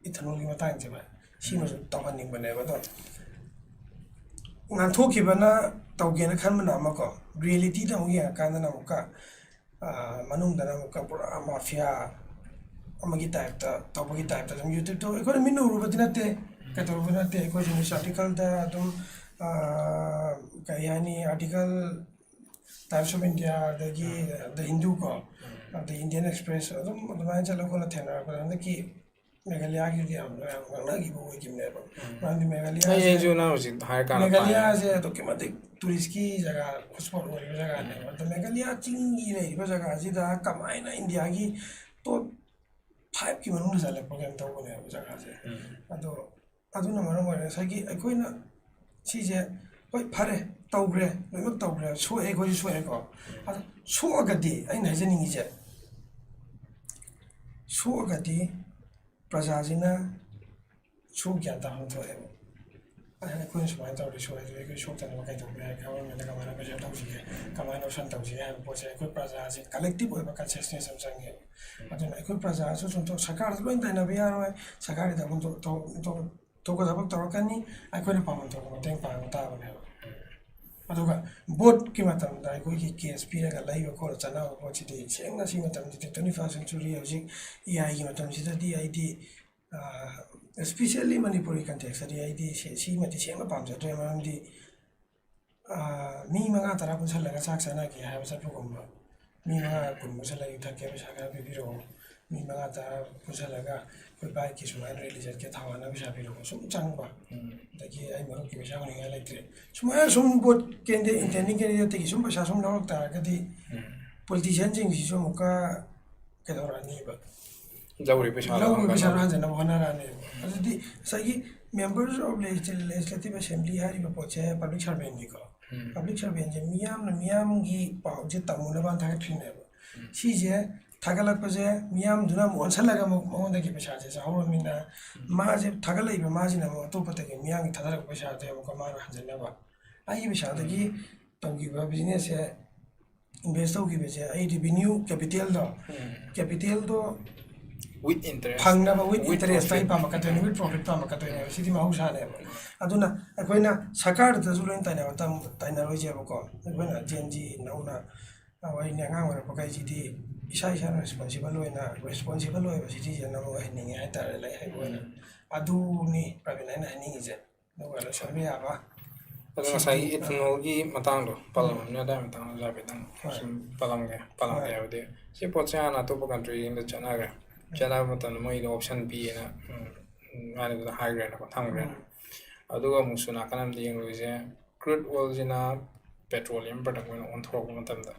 ꯏꯊꯅꯣꯜꯒꯤ ꯃꯇꯥꯡꯁꯦ ꯚꯥꯏ, ꯁꯤꯃꯁꯨ ꯇꯧꯍꯟꯅꯤꯡꯕꯅꯦꯕ꯫ ꯑꯗꯣ ꯉꯥꯡꯊꯣꯛꯈꯤꯕꯅ ꯇꯧꯒꯦꯅ ꯈꯟꯕꯅ ꯑꯃꯀꯣ, ꯔꯤꯌꯦꯂꯤꯇꯤꯗ ꯑꯃꯨꯛ ꯌꯦꯡꯉꯀꯥꯟꯗꯅ ꯑꯃꯨꯛꯀ ꯃꯅꯨꯡꯗꯅ ꯑꯃꯨꯛꯀ ꯄꯨꯔꯥ ꯃꯥꯐꯤꯌꯥ ꯑꯃꯒꯤ ꯇꯥꯏꯞꯇ ꯇꯧꯕꯒꯤ ꯇꯥꯏꯞꯇ ꯑꯗꯨꯝ ꯌꯨꯇ꯭ꯌꯨꯕꯇ ꯑꯩꯈꯣꯏꯅ ꯃꯤꯠꯅ ꯎꯔꯨꯕꯗꯤ ꯅꯠꯇꯦ, ꯀꯩꯗꯧꯔꯨꯕ ꯅꯠꯇꯦ, ꯑꯩꯈꯣꯏꯁꯨ ꯅ꯭ꯌꯨꯁ ꯑꯥꯔꯇꯤꯀꯜꯗ ꯑꯗꯨꯝ ꯀꯔꯤ ꯍꯥꯏꯅꯤ, ꯑꯥꯔꯇꯤꯀꯜ ꯇꯥꯏꯝꯁ ꯑꯣꯐ ꯏꯟꯗꯤꯌꯥ, ꯑꯗꯒꯤ ꯗ ꯍꯤꯟꯗꯨ ꯀꯣ, ꯑꯗꯩ ꯏꯟꯗꯤꯌꯟ ꯑꯦꯛꯁꯄ꯭ꯔꯦꯁ, ꯑꯗꯨꯝ ꯑꯗꯨꯃꯥꯏꯅ ꯆꯠꯂ ꯈꯣꯠꯂ ꯊꯦꯡꯅꯔꯛꯄꯗ ꯍꯟꯗꯛꯀꯤ ꯃꯦꯘꯥꯂꯌꯥꯒꯤꯗꯤ ꯌꯥꯝ ꯌꯥꯝ ꯉꯥꯡꯅꯈꯤꯕ ꯑꯣꯏꯈꯤꯕꯅꯦꯕ꯫ ꯃꯔꯝꯗꯤ ꯃꯦꯘꯥꯂꯌꯥꯁꯦ, ꯑꯩꯁꯨ ꯅꯪ ꯍꯧꯖꯤꯛ ꯍꯥꯏꯔ ꯀꯥꯟꯗ ꯃꯦꯘꯥꯂꯌꯥꯁꯦ ꯑꯗꯨꯛꯀꯤ ꯃꯇꯤꯛ ꯇꯨꯔꯤꯁꯀꯤ ꯖꯒꯥ ꯍꯣꯠꯁ꯭ꯄꯣꯠ ꯑꯣꯏꯔꯤꯕ ꯖꯒꯥꯅꯦꯕ꯫ ꯑꯗꯣ ꯃꯦꯘꯥꯂꯌꯥ ꯆꯤꯡꯒꯤ ꯂꯩꯔꯤꯕ ꯖꯒꯥꯁꯤꯗ ꯀꯃꯥꯏꯅ ꯏꯟꯗꯤꯌꯥꯒꯤ ꯇꯣꯞ ꯐꯥꯏꯚꯀꯤ ꯃꯅꯨꯡꯗ ꯆꯜꯂꯛꯄ ꯀꯩꯅꯣ ꯇꯧꯕꯅꯦꯕ ꯖꯒꯥꯁꯦ꯫ ꯑꯗꯣ ꯑꯗꯨꯅ ꯃꯔꯝ ꯑꯣꯏꯔꯒ ꯉꯁꯥꯏꯒꯤ ꯑꯩꯈꯣꯏꯅ ꯁꯤꯁꯦ, ꯍꯣꯏ, ꯐꯔꯦ, ꯇꯧꯈ꯭ꯔꯦ, ꯂꯣꯏꯅꯃꯛ ꯇꯧꯈ꯭ꯔꯦ, ꯁꯣꯛꯑꯦ, ꯑꯩꯈꯣꯏꯁꯨ ꯁꯣꯛꯑꯦꯀꯣ꯫ ꯑꯗꯣ ꯁꯣꯛꯑꯒꯗꯤ ꯑꯩꯅ ꯍꯥꯏꯖꯅꯤꯡꯉꯤꯁꯦ, ꯁꯣꯛꯑꯒꯗꯤ ꯄ꯭ꯔꯖꯥꯁꯤꯅ ꯁꯨ ꯒ꯭ꯌꯥꯟ ꯇꯥꯐꯝ ꯊꯣꯛꯑꯦꯕ꯫ ꯑꯗꯨꯅ ꯑꯩꯈꯣꯏꯅ ꯁꯨꯃꯥꯏꯅ ꯇꯧꯔꯗꯤ ꯁꯣꯛꯑꯦ, ꯑꯗꯨꯗꯤ ꯑꯩꯈꯣꯏ ꯁꯣꯛꯇꯅꯕ ꯀꯩꯗꯧꯕ ꯌꯥꯏ, ꯒꯚꯔꯟꯃꯦꯟꯗ ꯀꯃꯥꯏꯅ ꯄ꯭ꯔꯦꯁꯔ ꯇꯧꯁꯤꯒꯦ, ꯀꯃꯥꯏꯅ ꯑꯣꯞꯁꯟ ꯇꯧꯁꯤꯒꯦ ꯍꯥꯏꯕ ꯄꯣꯠꯁꯦ ꯑꯩꯈꯣꯏ ꯄ꯭ꯔꯖꯥꯁꯦ ꯀꯂꯦꯛꯇꯤꯞ ꯑꯣꯏꯕ ꯀꯟꯁꯤꯌꯁꯅꯦꯁ ꯑꯃ ꯆꯪꯉꯦꯕ꯫ ꯑꯗꯨꯅ ꯑꯩꯈꯣꯏ ꯄ꯭ꯔꯖꯥꯁꯨ ꯁꯨꯝ ꯇꯧ-, ꯁꯔꯀꯥꯔꯗ ꯂꯣꯏ ꯇꯥꯏꯅꯕ ꯌꯥꯔꯣꯏ, ꯁꯔꯀꯥꯔꯒꯤꯗ ꯑꯃꯨꯛ ꯇꯧ-, ꯇꯧ-, ꯇꯧ-, ꯊꯣꯛꯄ ꯊꯕꯛ ꯇꯧꯔꯛꯀꯅꯤ, ꯑꯩꯈꯣꯏꯅ ꯄꯥꯡꯐꯝ ꯊꯣꯛꯄ ꯃꯇꯦꯡ ꯄꯥꯡꯕ ꯇꯥꯕꯅꯦꯕ꯫ ꯑꯗꯨꯒ ꯚꯣꯠꯀꯤ ꯃꯇꯝꯗ ꯑꯩꯈꯣꯏꯒꯤ ꯀꯦꯁ ꯄꯤꯔꯒ ꯂꯩꯕ ꯈꯣꯠꯂ ꯆꯠꯅꯕ ꯄꯣꯠꯁꯤꯗꯤ ꯁꯦꯡꯅ ꯁꯤ ꯃꯇꯝꯁꯤꯗꯤ ꯇ꯭ꯋꯦꯟꯇꯤ ꯐꯥꯔꯁ ꯁꯦꯟꯆꯨꯔꯤ ꯍꯧꯖꯤꯛ ꯑꯦ ꯑꯥꯏꯒꯤ ꯃꯇꯝꯁꯤꯗꯗꯤ ꯑꯩꯗꯤ, ꯑ, especially ꯃꯅꯤꯄꯨꯔꯒꯤ ꯀꯟꯇꯦꯛꯁꯇꯗꯤ ꯑꯩꯗꯤ ꯁꯤ-, ꯁꯤꯃꯗꯤ ꯁꯦꯡꯅ ꯄꯥꯝꯖꯗ꯭ꯔꯦ꯫ ꯃꯔꯝꯗꯤ, ꯑ, ꯃꯤ ꯃꯉꯥ ꯇꯔꯥ ꯄꯨꯟꯁꯜꯂꯒ ꯆꯥꯛ ꯆꯥꯅꯒꯦ ꯍꯥꯏꯕ ꯆꯠꯄꯒꯨꯝꯕ, ꯃꯤ ꯃꯉꯥ ꯀꯨꯟ ꯄꯨꯟꯁꯜꯂꯒ ꯌꯨ ꯊꯛꯀꯦ, ꯄꯩꯁꯥ ꯈꯔ ꯄꯤꯕꯤꯔꯛꯑꯣ, ꯃꯤ ꯃꯉꯥ ꯇꯔꯥ ꯄꯨꯟꯁꯜꯂꯒ ꯑꯩꯈꯣꯏ ꯕꯥꯏꯛꯀꯤ ꯁꯨꯃꯥꯏꯅ ꯔꯦꯂꯤ ꯆꯠꯀꯦ, ꯊꯥꯎ ꯍꯥꯟꯅꯕ ꯄꯩꯁꯥ ꯄꯤꯔꯛꯑꯣ, ꯁꯨꯝ ꯆꯪꯕ꯫ ꯑꯗꯒꯤ ꯑꯩ ꯃꯔꯨꯞꯀꯤ ꯄꯩꯁꯥ ꯍꯨꯟꯅꯤꯡꯉꯥꯏ ꯂꯩꯇ꯭ꯔꯦ꯫ ꯁꯨꯃꯥꯏꯅ ꯁꯨꯝ ꯚꯣꯠ ꯀꯦꯟꯗꯤꯗꯦꯠ, ꯏꯟꯇꯦꯟꯗꯤꯡ ꯀꯦꯟꯗꯤꯗꯦꯠꯇꯒꯤ ꯁꯨꯝ ꯄꯩꯁꯥ ꯁꯨꯝ ꯂꯧꯔꯛ ꯇꯥꯔꯒꯗꯤ ꯄꯣꯂꯤꯇꯤꯁꯤꯌꯥꯟꯁꯤꯡꯁꯤꯁꯨ ꯑꯃꯨꯛꯀ ꯀꯩꯗꯧꯔꯛꯑꯅꯤꯕ? ꯂꯧꯔꯤ ꯄꯩꯁꯥꯗꯣ ꯂꯧꯔꯤ ꯄꯩꯁꯥꯗꯣ ꯍꯟꯖꯟꯅꯕ꯫ ꯍꯟꯖꯟꯅꯕ ꯍꯣꯠꯅꯔꯛꯑꯅꯦꯕ꯫ ꯑꯗꯨꯗꯤ ꯉꯁꯥꯏꯒꯤ members of legisl-, legislative assembly ꯍꯥꯏꯔꯤꯕ ꯄꯣꯠꯁꯦ ꯄꯕ꯭ꯂꯤꯛ ꯁꯔꯚꯦꯟꯅꯤꯀꯣ꯫ ꯄꯕ꯭ꯂꯤꯛ ꯁꯔꯚꯦꯟꯁꯦ ꯃꯤꯌꯥꯝꯅ ꯃꯤꯌꯥꯝꯒꯤ ꯄꯥꯎꯁꯦ ꯇꯝꯃꯨꯅꯕ ꯊꯥꯒꯠꯈ꯭ꯔꯤꯅꯦꯕ꯫ ꯁꯤꯁꯦ ꯊꯥꯒꯠꯂꯛꯄꯁꯦ ꯃꯤꯌꯥꯝꯗꯨꯅ ꯑꯃꯨꯛ ꯑꯣꯟꯁꯜꯂꯒ ꯑꯃꯨꯛ ꯃꯉꯣꯟꯗꯒꯤ ꯄꯩꯁꯥꯁꯦ ꯆꯥꯍꯧꯔꯕꯅꯤꯅ, ꯃꯥꯁꯦ ꯊꯥꯒꯠꯂꯛꯏꯕ ꯃꯥꯁꯤꯅ ꯑꯃꯨꯛ ꯑꯇꯣꯞꯄꯗꯒꯤ ꯃꯤꯌꯥꯝꯒꯤ ꯊꯥꯗꯔꯛꯄ ꯄꯩꯁꯥꯗꯣ ꯑꯃꯨꯛꯀ ꯃꯥꯅ ꯍꯟꯖꯤꯟꯅꯕ, ꯑꯩꯒꯤ ꯄꯩꯁꯥꯗꯒꯤ ꯇꯧꯈꯤꯕ businessꯁꯦ, invest ꯇꯧꯈꯤꯕꯁꯦ, ꯑꯩ revenue capitalꯗꯣ, capitalꯗꯣ with interest ꯐꯪꯅꯕ with with interest ꯑꯩ profit. ꯄꯥꯝꯃꯛꯀꯗꯣꯏꯅꯤ, with profit ꯄꯥꯝꯃꯛꯀꯗꯣꯏꯅꯦꯕ, ꯁꯤꯗꯤ ꯃꯍꯧꯁꯥꯅꯦꯕ꯫ ꯑꯗꯨꯅ ꯑꯩꯈꯣꯏꯅ ꯁꯔꯀꯥꯔꯗꯁꯨ ꯂꯣꯏꯅ ꯇꯥꯏꯅꯕ ꯇꯝ- ꯇꯥꯏꯅꯔꯣꯏꯁꯦꯕꯀꯣ꯫ ꯑꯩꯈꯣꯏꯅ Gen Z ꯅꯧꯅ ꯑꯩꯈꯣꯏꯅ ꯑꯉꯥꯡ ꯑꯣꯏꯔꯛꯄꯈꯩꯁꯤꯗꯤ ꯏꯁꯥ ꯏꯁꯥꯅ responsible ꯑꯣꯏꯅ, responsible ꯑꯣꯏꯕ citizen ꯑꯃ ꯑꯣꯏꯍꯟꯅꯤꯡꯉꯦ ꯍꯥꯏꯇꯥꯔꯦ, ꯂꯥꯏꯔꯤꯛ ꯍꯩꯕ ꯑꯣꯏꯅ꯫ ꯑꯗꯨꯅꯤ ꯄ꯭ꯔꯕꯤꯟ ꯑꯩꯅ ꯍꯥꯏꯅꯤꯡꯉꯤꯁꯦ꯫ ꯑꯗꯨꯒ ꯂꯣꯏꯁꯟꯕ ꯌꯥꯕ꯫ ꯑꯗꯣ ꯉꯁꯥꯏꯒꯤ ethanolꯒꯤ ꯃꯇꯥꯡꯗꯣ ꯄꯜꯂꯝꯃꯕꯅꯤꯅ, ꯑꯗꯨꯒꯤ ꯃꯇꯥꯡꯗ ꯍꯥꯏꯐꯦꯠꯇꯪ ꯍꯣꯏ꯫ ꯁꯨꯝ ꯄꯜꯂꯝꯒꯦ ꯄꯜꯂꯝꯒꯦ ꯍꯣꯏ꯫ ꯍꯥꯏꯕꯗꯤ ꯁꯤ ꯄꯣꯠꯁꯦ ꯍꯥꯟꯅ ꯑꯇꯣꯞꯄ countryꯁꯤꯡꯗ ꯆꯠꯅꯈ꯭ꯔꯦ꯫ ꯆꯠꯅꯕ ꯃꯇꯝꯗ ꯃꯣꯏꯗꯣ option ꯄꯤꯌꯦꯅ, ꯎꯝ, ꯍꯥꯏꯅ ꯍꯥꯏꯈ꯭ꯔꯦꯅꯀꯣ, ꯊꯝꯈ꯭ꯔꯦꯅ꯫ ꯑꯗꯨꯒ ꯑꯃꯨꯛꯁꯨ ꯅꯥꯀꯟ ꯑꯃꯗ ꯌꯦꯡꯂꯨꯔꯤꯁꯦ, crude oilꯁꯤꯅ petroleum product ꯑꯣꯏꯅ ꯑꯣꯟꯊꯣꯔꯛꯄ ꯃꯇꯝꯗ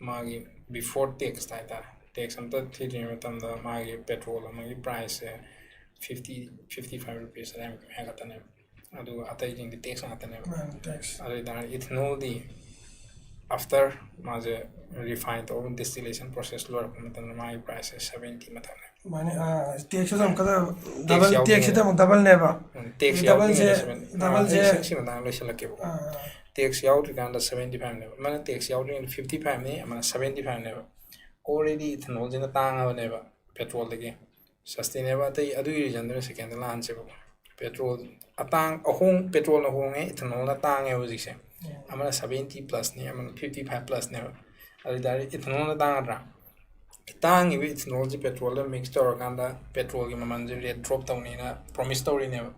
ꯃꯥꯒꯤ before tax ꯍꯥꯏꯇꯥꯔꯦ, tax ꯑꯝꯇ ꯊꯤꯗ꯭ꯔꯤꯉꯩ ꯃꯇꯝꯗ ꯃꯥꯒꯤ petrol ꯑꯃꯒꯤ priceꯁꯦ fifty, fifty five rupees ꯑꯗꯥꯏꯃꯨꯛ ꯍꯦꯟꯒꯠꯇꯅꯦꯕ꯫ ꯑꯗꯨꯒ ꯑꯇꯩꯁꯤꯡꯗꯤ tax ꯉꯥꯛꯇꯅꯦꯕ꯫ ꯃꯥꯅꯤ, tax꯫ ꯑꯗꯨ ꯑꯣꯏꯇꯥꯔꯗꯤ ethanolꯗꯤ after ꯃꯥꯁꯦ refine ꯇꯧꯔꯒ distillation process ꯂꯣꯏꯔꯛꯄ ꯃꯇꯝꯗ ꯃꯥꯒꯤ priceꯁꯦ seventy ꯃꯊꯛꯅꯦ꯫ ꯃꯥꯅꯤ, ꯑꯥ, taxꯁꯤꯗ ꯑꯃꯨꯛꯀ Tax double, ꯌꯥꯎꯗ꯭ꯔꯤꯉꯩꯗ꯫ taxꯁꯤꯗ ꯑꯃꯨꯛ doubleꯅꯦꯕ꯫ ꯎꯝ, tax Doubleꯁꯦ, ꯌꯥꯎꯗ꯭ꯔꯤꯉꯩꯗ seven- ꯑꯥ, doubleꯁꯦ꯫ ꯑꯩ ꯁꯤ ꯃꯇꯥꯡꯗ ꯂꯣꯏꯁꯤꯜꯂꯛꯀꯦꯕꯀꯣ꯫ ꯑꯥ, Tax ꯌꯥꯎꯗ꯭ꯔꯤꯀꯥꯟꯗ seventy fiveꯅꯦꯕ, ꯑꯃꯅ tax ꯌꯥꯎꯗ꯭ꯔꯤꯉꯩꯗ fifty fiveꯅꯤ, ꯑꯃꯅ seventy fiveꯅꯦꯕ꯫ Already ethanolꯁꯤꯅ ꯇꯥꯡꯉꯕꯅꯦꯕ petrolꯗꯒꯤ꯫ Sustainable ꯑꯇꯩ ꯑꯗꯨꯒꯤ reasonꯗꯨꯅ secondꯗ ꯂꯥꯛꯍꯟꯁꯦꯕꯀꯣ꯫ Petrol ꯑꯇꯥꯡ ꯑꯍꯣꯡ petrolꯅ ꯍꯣꯡꯉꯦ, ethanolꯅ ꯇꯥꯡꯉꯦ ꯍꯧꯖꯤꯛꯁꯦ꯫ ꯑꯃꯅ seventy plusꯅꯤ, ꯑꯃꯅ fifty five plusꯅꯦꯕ꯫ ꯑꯗꯨ ꯑꯣꯏꯇꯥꯔꯗꯤ ethanolꯅ ꯇꯥꯡꯒꯗ꯭ꯔꯥ? ꯇꯥꯡꯉꯤꯕ ethanolꯁꯦ petrolꯗ mix ꯇꯧꯔꯀꯥꯟꯗ petrolꯒꯤ ꯃꯃꯜꯁꯦ rate drop ꯇꯧꯅꯤꯅ promise ꯇꯧꯔꯤꯅꯦꯕ,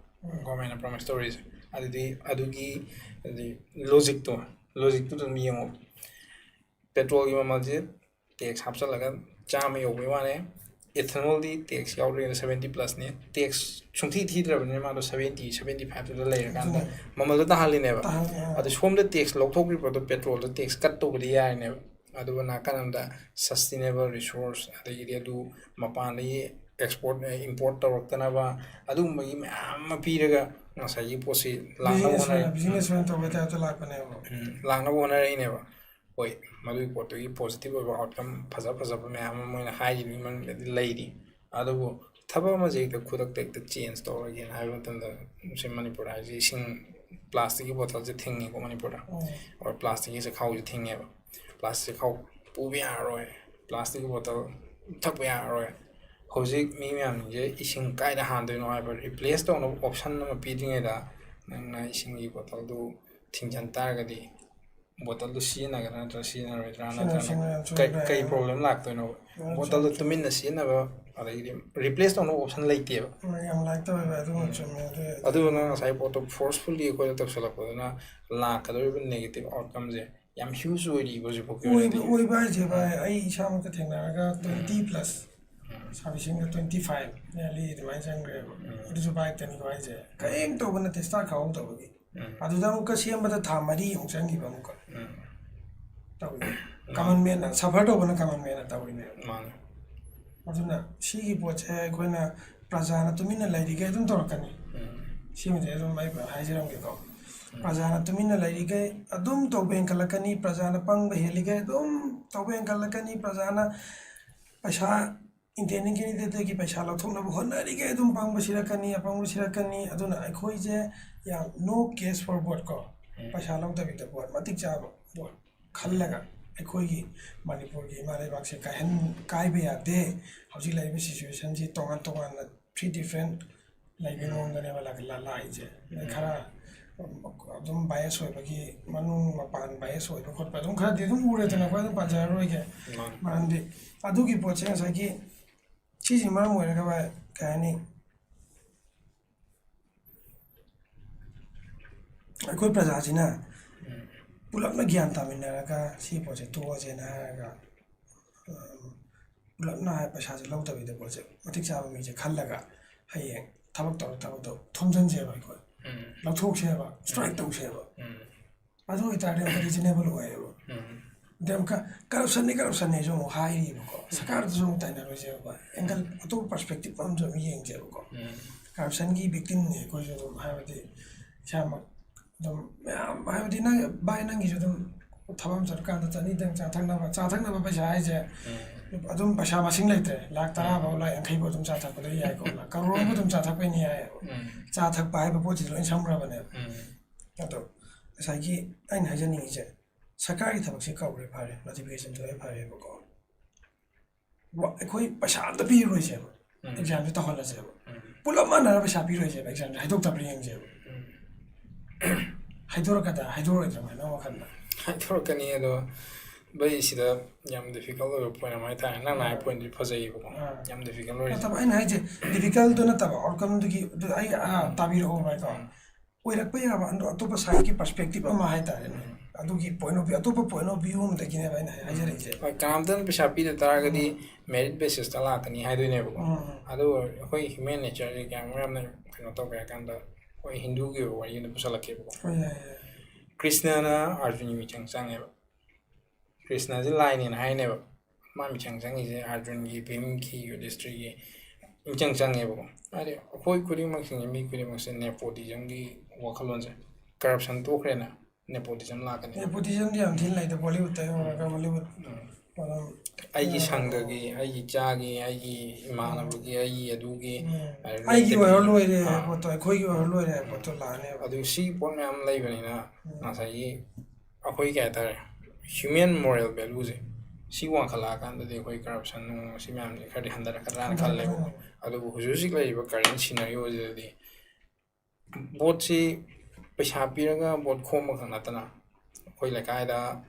governmentꯅ promise ꯇꯧꯔꯤꯁꯦ꯫ ꯑꯗꯨꯗꯤ ꯑꯗꯨꯒꯤ ꯍꯥꯏꯗꯤ logicꯇꯣ, logicꯇꯨ ꯑꯗꯨꯝ ꯌꯦꯡꯉꯣ꯫ Petrolꯒꯤ ꯃꯃꯜꯁꯦ tax ꯍꯥꯞꯆꯤꯜꯂꯒ ꯆꯥꯝꯃ ꯌꯧꯕꯩ ꯋꯥꯅꯦ꯫ Ethanolꯗꯤ tax ꯌꯥꯎꯗ꯭ꯔꯤꯉꯩꯗ seventy plusꯅꯦ꯫ Tax ꯁꯨꯡꯊꯤ ꯊꯤꯗ꯭ꯔꯕꯅꯤꯅ ꯃꯥꯗꯣ seventy, seventy fiveꯇꯨꯗ ꯂꯩꯔꯀꯥꯟꯗ ꯑꯗꯨꯅꯦ꯫ ꯃꯃꯜꯗꯣ ꯇꯥꯍꯜꯂꯤꯅꯦꯕ꯫ ꯇꯥꯍꯜꯂꯤ, ꯑꯥ꯫ ꯑꯗꯨ ꯁꯣꯝꯗ tax ꯂꯧꯊꯣꯛꯈ꯭ꯔꯤꯕ ꯄꯣꯠꯇꯣ petrolꯗ tax cut ꯇꯧꯕꯗꯤ ꯌꯥꯔꯤꯅꯦꯕ꯫ ꯑꯗꯨꯒ ꯅꯥꯀꯟ ꯑꯃꯗ sustainable resource, ꯑꯗꯒꯤꯗꯤ ꯑꯗꯨ ꯃꯄꯥꯟꯗꯒꯤ export, import ꯇꯧꯔꯛꯇꯅꯕ, ꯑꯗꯨꯒꯨꯝꯕꯒꯤ ꯃꯌꯥꯝ ꯑꯃ ꯄꯤꯔꯒ ꯉꯁꯥꯏꯒꯤ ꯄꯣꯠꯁꯤ ꯂꯥꯛꯅꯕ Business ꯍꯣꯠꯅꯔꯤ꯫ ꯑꯣꯏꯅ, business ꯑꯣꯏꯅ ꯇꯧꯕꯩ typeꯇ ꯂꯥꯛꯄꯅꯦꯕ꯫ ꯎꯝ, ꯂꯥꯛꯅꯕ ꯍꯣꯠꯅꯔꯛꯏꯅꯦꯕ꯫ ꯍꯣꯏ, ꯃꯗꯨꯒꯤ ꯄꯣꯠꯇꯨꯒꯤ ꯄꯣꯖꯤꯇꯤꯚ ꯑꯣꯏꯕ ꯑꯥꯎꯠꯀꯝ ꯐꯖ ꯐꯖꯕ ꯃꯌꯥꯝ ꯑꯃ ꯃꯣꯏꯅ ꯍꯥꯏꯔꯤꯕꯒꯤ ꯃꯅꯨꯡꯗꯗꯤ ꯂꯩꯔꯤ꯫ ꯑꯗꯨꯕꯨ ꯊꯕꯛ ꯑꯃꯁꯦ ꯍꯦꯛꯇ ꯈꯨꯗꯛꯇ ꯍꯦꯛꯇ ꯆꯦꯟꯖ ꯇꯧꯔꯒꯦꯅ ꯍꯥꯏꯕ ꯃꯇꯝꯗ, ꯁꯤ ꯃꯅꯤꯄꯨꯔꯗ ꯍꯥꯏꯁꯦ ꯏꯁꯤꯡ ꯄ꯭ꯂꯥꯁꯇꯤꯛꯀꯤ ꯕꯣꯇꯜꯁꯦ ꯊꯤꯡꯉꯦꯀꯣ ꯃꯅꯤꯄꯨꯔꯗ꯫ ꯑꯣ꯫ ꯑꯣꯔ ꯄ꯭ꯂꯥꯁꯇꯤꯛꯀꯤ ꯆꯦꯈꯥꯎꯁꯦ ꯊꯤꯡꯉꯦꯕ꯫ ꯄ꯭ꯂꯥꯁꯇꯤꯛ ꯆꯦꯈꯥꯎ ꯄꯨꯕ ꯌꯥꯔꯔꯣꯏ, ꯄ꯭ꯂꯥꯁꯇꯤꯛꯀꯤ ꯕꯣꯇꯜ ꯊꯛꯄ ꯌꯥꯔꯔꯣꯏ꯫ ꯍꯧꯖꯤꯛ ꯃꯤ ꯃꯌꯥꯝꯁꯦ ꯏꯁꯤꯡ ꯀꯥꯏꯗ ꯍꯥꯟꯗꯣꯏꯅꯣ ꯍꯥꯏꯕ ꯔꯤꯄ꯭ꯂꯦꯁ ꯇꯧꯅꯕ ꯑꯣꯞꯁꯟ ꯑꯃ ꯄꯤꯗ꯭ꯔꯤꯉꯩꯗ, ꯅꯪꯅ ꯏꯁꯤꯡꯒꯤ ꯕꯣꯇꯜꯗꯨ ꯊꯤꯡꯖꯤꯟ ꯇꯥꯔꯒꯗꯤ, ꯕꯣꯇꯜꯗꯨ ꯁꯤꯖꯤꯟꯅꯒꯗ꯭ꯔꯥ ꯅꯠꯇ꯭ꯔꯒ ꯁꯤꯖꯤꯟꯅꯔꯣꯏꯗ꯭ꯔꯥ, ꯁꯤꯖꯤꯟꯅ-, ꯅꯠꯇ꯭ꯔꯒꯅ ꯁꯤꯖꯤꯟꯅꯔꯣꯏ, ꯀꯩ, ꯆꯨꯝꯃꯦ꯫ ꯀꯩ ꯄ꯭ꯔꯣꯕ꯭ꯂꯦꯝ ꯂꯥꯛꯇꯣꯏꯅꯣ? ꯌꯥꯝ ꯕꯣꯇꯜꯗꯣ ꯆꯨꯝꯃꯦ꯫ ꯇꯨꯃꯤꯟꯅ ꯁꯤꯖꯤꯟꯅꯕ, ꯑꯗꯒꯤꯗꯤ ꯔꯤꯄ꯭ꯂꯦꯁ ꯇꯧꯅꯕ ꯑꯣꯞꯁꯟ ꯂꯩꯇꯦꯕ꯫ ꯎꯝ, ꯌꯥꯝ ꯂꯥꯏꯛ ꯇꯧꯋꯦꯕ, ꯑꯗꯨꯃ ꯎꯝ꯫ ꯆꯨꯝꯃꯦ꯫ ꯑꯗꯨ ꯑꯗꯨꯗꯨꯅ ꯉꯁꯥꯏ ꯄꯣꯠꯇꯣ ꯐꯣꯔꯁꯐꯨꯜꯂꯤ ꯑꯩꯈꯣꯏꯗ ꯇꯧꯁꯜꯂꯛꯄꯗꯨꯅ ꯂꯥꯛꯀꯗꯧꯔꯤꯕ ꯅꯦꯒꯦꯇꯤꯚ ꯑꯥꯎꯠꯀꯝꯁꯦ ꯌꯥꯝ ꯍ꯭ꯌꯨꯖ ꯑꯣꯏꯔꯤꯕ ꯍꯧꯖꯤꯛꯐꯥꯎꯒꯤ ꯑꯣꯏꯕ, ꯑꯣꯏꯔꯗꯤ꯫ ꯑꯣꯏꯕ ꯍꯥꯏꯁꯦ, ꯚꯥꯏ, ꯎꯝ꯫ ꯑꯩ ꯏꯁꯥꯃꯛꯇ ꯊꯦꯡꯅꯔꯒ ꯎꯝ꯫ ꯇ꯭ꯋꯦꯟꯇꯤ ꯄ꯭ꯂꯁ ꯎꯝ꯫ ꯁꯥꯔꯚꯤꯁꯤꯡꯗ ꯇ꯭ꯋꯦꯟꯇꯤ ꯐꯥꯏꯚ ꯅꯤꯌꯔꯂꯤ ꯑꯗꯨꯃꯥꯏꯅ ꯆꯪꯈ꯭ꯔꯦꯕ꯫ ꯎꯝ꯫ ꯑꯗꯨꯁꯨ ꯕꯥꯏꯛꯇꯅꯤꯀꯣ ꯍꯥꯏꯁꯦ, ꯀꯔꯤꯝ ꯇꯧꯕ ꯅꯠꯇꯦ, ꯁ꯭ꯇꯥꯔꯠ ꯈꯪꯍꯧꯗꯕꯒꯤ꯫ ꯎꯝ꯫ ꯑꯗꯨꯗ ꯑꯃꯨꯛꯀ ꯁꯦꯝꯕꯗ ꯊꯥ ꯃꯔꯤ ꯑꯃꯨꯛ ꯆꯪꯈꯤꯕ ꯑꯃꯨꯛꯀ꯫ ꯎꯝ꯫ ꯇꯧꯋꯤ꯫ ꯎꯝ꯫ ꯀꯃꯟ ꯃꯦꯟꯅ, ꯁꯐꯔ ꯇꯧꯕꯅ ꯀꯃꯟ ꯃꯦꯟꯅ ꯇꯧꯔꯤꯅꯦꯕ꯫ ꯃꯥꯅꯦ꯫ ꯑꯗꯨꯅ ꯁꯤꯒꯤ ꯄꯣꯠꯁꯦ ꯑꯩꯈꯣꯏꯅ ꯄ꯭ꯔꯖꯥꯅ ꯇꯨꯃꯤꯟꯅ ꯂꯩꯔꯤꯈꯩ ꯑꯗꯨꯝ ꯇꯧꯔꯛꯀꯅꯤ꯫ ꯎꯝ꯫ ꯁꯤꯃꯗꯤ ꯑꯗꯨꯝ ꯑꯩ ꯍꯥꯏꯖꯔꯝꯒꯦꯀꯣ꯫ ꯎꯝ꯫ ꯄ꯭ꯔꯖꯥꯅ ꯇꯨꯃꯤꯟꯅ ꯂꯩꯔꯤꯈꯩ ꯑꯗꯨꯝ ꯇꯧꯕ ꯍꯦꯟꯒꯠꯂꯛꯀꯅꯤ, ꯄ꯭ꯔꯖꯥꯅ ꯄꯪꯕ ꯍꯦꯜꯂꯤꯈꯩ ꯑꯗꯨꯝ ꯇꯧꯕ ꯍꯦꯟꯒꯠꯂꯛꯀꯅꯤ, ꯄ꯭ꯔꯖꯥꯅ ꯄꯩꯁꯥ ꯏꯟꯇꯦꯟꯗꯤꯡ ꯀꯦꯟꯗꯤꯗꯦꯠꯇꯒꯤ ꯄꯩꯁꯥ ꯂꯧꯊꯣꯛꯅꯕ ꯍꯣꯠꯅꯔꯤꯈꯩ ꯑꯗꯨꯝ ꯄꯪꯕ ꯁꯤꯔꯛꯀꯅꯤ, ꯑꯄꯪꯕ ꯁꯤꯔꯛꯀꯅꯤ꯫ ꯑꯗꯨꯅ ꯑꯩꯈꯣꯏꯁꯦ ꯌꯥꯝ no cash for vote ꯀꯣ, ꯎꯝ꯫ ꯄꯩꯁꯥ ꯂꯧꯗꯕꯤꯗ ꯚꯣꯠ ꯃꯇꯤꯛ ꯆꯥꯕ ꯚꯣꯠ ꯈꯜꯂꯒ ꯑꯩꯈꯣꯏꯒꯤ ꯃꯅꯤꯄꯨꯔꯒꯤ ꯏꯃꯥ ꯂꯩꯕꯥꯛꯁꯦ ꯀꯥꯏꯍꯟ-, ꯀꯥꯏꯕ ꯌꯥꯗꯦ꯫ ꯍꯧꯖꯤꯛ ꯂꯩꯔꯤꯕ ꯁꯤꯆꯨꯋꯦꯁꯟꯁꯤ ꯇꯣꯉꯥꯟ ꯇꯣꯉꯥꯟꯅ three different ꯂꯩꯕꯒꯤ ꯃꯑꯣꯡꯗꯅꯦꯕ ꯂꯥꯛ-, ꯂꯥ-, ꯂꯥꯛꯏꯁꯦ꯫ ꯑꯗꯩ ꯎꯝ꯫ ꯈꯔ ꯑꯗꯨꯝ bias ꯑꯣꯏꯕꯒꯤ ꯃꯅꯨꯡ ꯃꯄꯥꯟ bias ꯑꯣꯏꯕ ꯈꯣꯠꯄ ꯑꯗꯨꯝ ꯈꯔꯗꯤ ꯑꯗꯨꯝ ꯎꯔꯦꯗꯅ, ꯑꯩꯈꯣꯏ ꯑꯗꯨꯝ ꯄꯟꯖꯔꯔꯣꯏꯒꯦ꯫ ꯃꯥꯅꯤ꯫ ꯃꯔꯝꯗꯤ ꯑꯗꯨꯒꯤ ꯄꯣꯠꯁꯦ ꯉꯁꯥꯏꯒꯤ ꯁꯤꯁꯤꯅ ꯃꯔꯝ ꯑꯣꯏꯔꯒ, ꯚꯥꯏ, ꯀꯩ ꯍꯥꯏꯅꯤ, ꯑꯩꯈꯣꯏ ꯄ꯭ꯔꯖꯥꯁꯤꯅ ꯎꯝ꯫ ꯄꯨꯂꯞꯅ ꯒ꯭ꯌꯥꯟ ꯇꯥꯃꯤꯟꯅꯔꯒ ꯁꯤ ꯄꯣꯠꯁꯦ ꯇꯣꯛꯑꯁꯦꯅ ꯍꯥꯏꯔꯒ, ꯎꯝ, ꯄꯨꯂꯞꯅ ꯄꯩꯁꯥꯁꯦ ꯂꯧꯗꯕꯤꯗ ꯄꯣꯠꯁꯦ ꯃꯇꯤꯛ ꯆꯥꯕ ꯃꯤꯁꯦ ꯈꯜꯂꯒ ꯍꯌꯦꯡ ꯊꯕꯛ ꯇꯧꯔ ꯊꯕꯛꯇꯣ ꯊꯣꯝꯖꯤꯟꯁꯦꯕ ꯑꯩꯈꯣꯏ꯫ ꯎꯝ꯫ ꯂꯧꯊꯣꯛꯁꯦꯕ, ꯎꯝ꯫ ꯁ꯭ꯇ꯭ꯔꯥꯏꯛ ꯇꯧꯁꯦꯕ꯫ ꯎꯝ꯫ ꯑꯗꯨ ꯑꯣꯏꯇꯥꯔꯗꯤ ꯑꯃꯨꯛ ꯔꯤꯖꯅꯦꯕꯜ ꯑꯣꯏꯌꯦꯕ꯫ ꯎꯝ꯫ ꯑꯗꯩ ꯑꯃꯨꯛꯀ ꯀꯔꯞꯁꯟꯅꯤ, ꯀꯔꯞꯁꯟꯅꯤꯁꯨ ꯑꯃꯨꯛ ꯍꯥꯏꯔꯤꯕꯀꯣ꯫ ꯁꯔꯀꯥꯔꯗꯁꯨ ꯑꯃꯨꯛ ꯇꯥꯏꯅꯔꯣꯏꯁꯦꯕ꯫ ꯑꯦꯡꯒꯜ ꯑꯇꯣꯞꯄ ꯄꯔꯁꯄꯦꯛꯇꯤꯞ ꯑꯃꯁꯨ ꯑꯗꯨꯝ ꯌꯦꯡꯁꯦꯕꯀꯣ꯫ ꯎꯝ꯫ ꯀꯔꯞꯁꯟꯒꯤ ꯚꯤꯛꯇꯤꯝꯅꯤ ꯑꯩꯈꯣꯏꯁꯨ ꯑꯗꯨꯝ, ꯍꯥꯏꯕꯗꯤ ꯏꯁꯥꯃꯛ ꯑꯗꯨꯝ ꯃꯌꯥꯝ, ꯍꯥꯏꯕꯗꯤ ꯅꯪ, ꯚꯥꯏ, ꯅꯪꯒꯤꯁꯨ ꯑꯗꯨꯝ ꯊꯕꯛ ꯑꯃ ꯆꯠꯂꯀꯥꯟꯗ ꯆꯅꯤꯗꯪ ꯆꯥ ꯊꯛꯅꯕ, ꯆꯥ ꯊꯛꯅꯕ ꯄꯩꯁꯥ ꯍꯥꯏꯁꯦ ꯑꯗꯨꯝ ꯄꯩꯁꯥ ꯃꯁꯤꯡ ꯂꯩꯇ꯭ꯔꯦ꯫ ꯂꯥꯛ ꯇꯔꯥ ꯐꯥꯎ, ꯂꯥꯛ ꯌꯥꯡꯈꯩ ꯐꯥꯎ ꯑꯗꯨꯝ ꯆꯥ ꯊꯛꯄꯗ ꯌꯥꯏꯀꯣ꯫ ꯂꯥꯛ ꯀꯔꯣꯔ ꯑꯃ ꯑꯗꯨꯝ ꯆꯥ ꯊꯛꯄꯩꯅꯤ ꯍꯥꯏꯌꯦꯕ꯫ ꯆꯥ ꯊꯛꯄ ꯍꯥꯏꯕ ꯄꯣꯠꯁꯤꯗꯤ ꯂꯣꯏ ꯁꯝꯈ꯭ꯔꯕꯅꯦꯕ꯫ ꯑꯗꯣ ꯉꯁꯥꯏꯒꯤ ꯑꯩꯅ ꯍꯥꯏꯖꯅꯤꯡꯉꯤꯁꯦ, ꯁꯔꯀꯥꯔꯒꯤ ꯊꯕꯛꯁꯦ ꯀꯧꯔꯦ ꯐꯔꯦ, ꯅꯣꯇꯤꯐꯤꯀꯦꯁꯟ ꯊꯣꯛꯑꯦ ꯐꯔꯦꯕꯀꯣ꯫ ꯋꯥ-, ꯑꯩꯈꯣꯏ ꯄꯩꯁꯥ ꯑꯝꯇ ꯄꯤꯔꯣꯏꯁꯦꯕ, ꯑꯦꯛꯖꯥꯝꯁꯦ ꯇꯧꯍꯜꯂꯁꯦꯕ꯫ ꯄꯨꯂꯞ ꯃꯥꯟꯅꯔ ꯄꯩꯁꯥ ꯄꯤꯔꯣꯏꯁꯦꯕ, ꯑꯦꯛꯖꯥꯝꯁꯦ ꯍꯥꯏꯗꯣꯛꯇꯕ꯭ꯔꯥ ꯌꯦꯡꯁꯦꯕ꯫ ꯍꯥꯏꯗꯣꯔꯛꯀꯗ꯭ꯔꯥ, ꯍꯥꯏꯗꯣꯔꯛꯑꯣꯏꯗ꯭ꯔꯥ ꯃꯥꯏꯅ ꯋꯥꯈꯜꯗ? ꯍꯥꯏꯗꯣꯔꯛꯀꯅꯤ꯫ ꯑꯗꯣ ꯚꯩ, ꯁꯤꯗ ꯌꯥꯝ ꯗꯤꯐꯤꯀꯜꯠ ꯑꯣꯏꯕ ꯄꯣꯏꯟ ꯑꯃ ꯍꯥꯏꯇꯥꯔꯦ, ꯅꯪꯅ ꯍꯥꯏ ꯄꯣꯏꯟꯗꯨꯗꯤ ꯐꯖꯩꯌꯦꯕꯀꯣ꯫ ꯌꯥꯝ ꯗꯤꯐꯤꯀꯜꯠ ꯑꯣꯏꯔꯤꯁꯦ꯫ ꯅꯠꯇꯕ, ꯑꯩꯅ ꯍꯥꯏꯁꯦ ꯗꯤꯐꯤꯀꯜꯠꯇꯣ ꯅꯠꯇꯕ, ꯑꯥꯎꯠꯀꯝꯗꯨꯒꯤ ꯑꯗꯨ ꯑꯩ, ꯑꯥ, ꯇꯥꯕꯤꯔꯛꯑꯣ ꯚꯥꯏꯀꯣ꯫ ꯑꯣꯏꯔꯛꯄ ꯌꯥꯕ ꯑꯗꯣ ꯑꯇꯣꯞꯄ ꯁꯥꯏꯠꯀꯤ ꯄꯔꯁꯄꯦꯛꯇꯤꯞ ꯑꯃ ꯍꯥꯏꯇꯥꯔꯦꯅꯦ꯫ ꯑꯗꯨꯒꯤ ꯄꯣꯏꯟ ꯑꯣꯐ ꯚ꯭ꯌꯨ, ꯑꯇꯣꯞꯄ ꯄꯣꯏꯟ ꯑꯣꯐ ꯚ꯭ꯌꯨ ꯑꯃꯗꯒꯤꯅꯦꯕ ꯑꯩꯅ ꯍꯥꯏꯖꯔꯛꯏꯁꯦ꯫ ꯍꯣꯏ, ꯀꯅꯥꯝꯇꯅ ꯄꯩꯁꯥ ꯄꯤꯗ ꯇꯥꯔꯒꯗꯤ ꯃꯦꯔꯤꯠ ꯕꯦꯁꯤꯁꯇ ꯂꯥꯛꯀꯅꯤ ꯍꯥꯏꯗꯣꯏꯅꯦꯕꯀꯣ꯫ ꯑꯗꯨ ꯑꯩꯈꯣꯏ ꯍ꯭ꯌꯨꯃꯦꯟ ꯅꯦꯆꯔꯁꯦ ꯀꯌꯥꯝ ꯌꯥꯝꯅ ꯀꯩꯅꯣ ꯇꯧꯒꯦ ꯍꯥꯏ ꯀꯥꯟꯗ, ꯑꯩꯈꯣꯏ ꯍꯤꯟꯗꯨꯒꯤ ꯑꯣꯏꯕ ꯋꯥꯔꯤ ꯑꯃ ꯄꯨꯁꯜꯂꯛꯀꯦꯕꯀꯣ꯫ ꯍꯣꯏ, ꯌꯥꯏ, ꯌꯥꯏ꯫ ꯀ꯭ꯔꯤꯁꯅꯅ ꯑꯥꯔꯖꯨꯟꯒꯤ ꯃꯤꯆꯪ ꯆꯪꯉꯦꯕ꯫ ꯀ꯭ꯔꯤꯁꯅꯁꯦ ꯂꯥꯏꯅꯦꯅ ꯍꯥꯏꯅꯦꯕ꯫ ꯃꯥ ꯃꯤꯆꯪ ꯆꯪꯉꯤꯁꯦ ꯑꯥꯔꯖꯨꯟꯒꯤ, ꯚꯤꯝꯒꯤ, ꯌꯨꯙꯤꯁꯇ꯭ꯔꯤꯒꯤ ꯃꯤꯆꯪ ꯆꯪꯉꯦꯕꯀꯣ꯫ ꯍꯥꯏꯗꯤ ꯑꯩꯈꯣꯏ ꯈꯨꯗꯤꯡꯃꯛꯁꯤꯡꯁꯦ, ꯃꯤ ꯈꯨꯗꯤꯡꯃꯛꯁꯦ ꯅꯦꯄꯣꯇꯤꯖꯝꯒꯤ ꯋꯥꯈꯜꯂꯣꯟꯁꯦ, ꯀꯔꯞꯁꯟ ꯇꯣꯛꯈ꯭ꯔꯦꯅ ꯅꯦꯄꯣꯇꯤꯖꯝ ꯂꯥꯛꯀꯅꯤ꯫ ꯅꯦꯄꯣꯇꯤꯖꯝꯗꯤ ꯌꯥꯝ ꯊꯤꯅ ꯂꯩꯗ ꯕꯣꯂꯤꯋꯨꯗꯇ ꯌꯦꯡꯉꯨꯔꯒ, ꯕꯣꯂꯤꯋꯨꯗ꯫ ꯑꯩꯒꯤ ꯁꯪꯒꯒꯤ, ꯑꯩꯒꯤ ꯏꯆꯥꯒꯤ, ꯑꯩꯒꯤ ꯏꯃꯥꯟꯅꯕꯒꯤ, ꯑꯩꯒꯤ ꯑꯗꯨꯒꯤ, ꯑꯩꯒꯤ ꯑꯣꯏꯔ ꯂꯣꯏꯔꯦ ꯍꯥꯏꯕ ꯄꯣꯠꯇꯣ, ꯑꯩꯈꯣꯏꯒꯤ ꯑꯣꯏꯔ ꯂꯣꯏꯔꯦ ꯍꯥꯏꯕ ꯄꯣꯠꯇꯣ ꯂꯥꯛꯑꯅꯦꯕ꯫ ꯑꯗꯨ ꯁꯤ ꯄꯣꯠ ꯃꯌꯥꯝ ꯂꯩꯕꯅꯤꯅ ꯉꯁꯥꯏꯒꯤ ꯑꯩꯈꯣꯏ ꯀꯩ ꯍꯥꯏꯇꯥꯔꯦ, ꯍ꯭ꯌꯨꯃꯦꯟ ꯃꯣꯔꯦꯜ ꯚꯦꯂꯨꯁꯦ ꯁꯤ ꯋꯥꯡꯈꯠꯂꯛꯑꯀꯥꯟꯗꯗꯤ ꯑꯩꯈꯣꯏ ꯀꯔꯞꯁꯟ ꯅꯨꯡ ꯁꯤ ꯃꯌꯥꯝꯁꯦ ꯈꯔꯗꯤ ꯍꯟꯊꯔꯛꯀꯗ꯭ꯔꯥꯅ ꯈꯜꯂꯦꯕ꯫ ꯑꯗꯨꯕꯨ ꯍꯧꯖꯤꯛ ꯍꯧꯖꯤꯛ ꯂꯩꯔꯤꯕ ꯀꯔꯦꯟ ꯁꯤꯅꯔꯤꯑꯣꯁꯤꯗꯗꯤ ꯚꯣꯠꯁꯤ ꯄꯩꯁꯥ ꯄꯤꯔꯒ ꯚꯣꯠ ꯈꯣꯝꯕ ꯈꯛ ꯅꯠꯇꯅ, ꯑꯩꯈꯣꯏ ꯂꯩꯀꯥꯏꯗ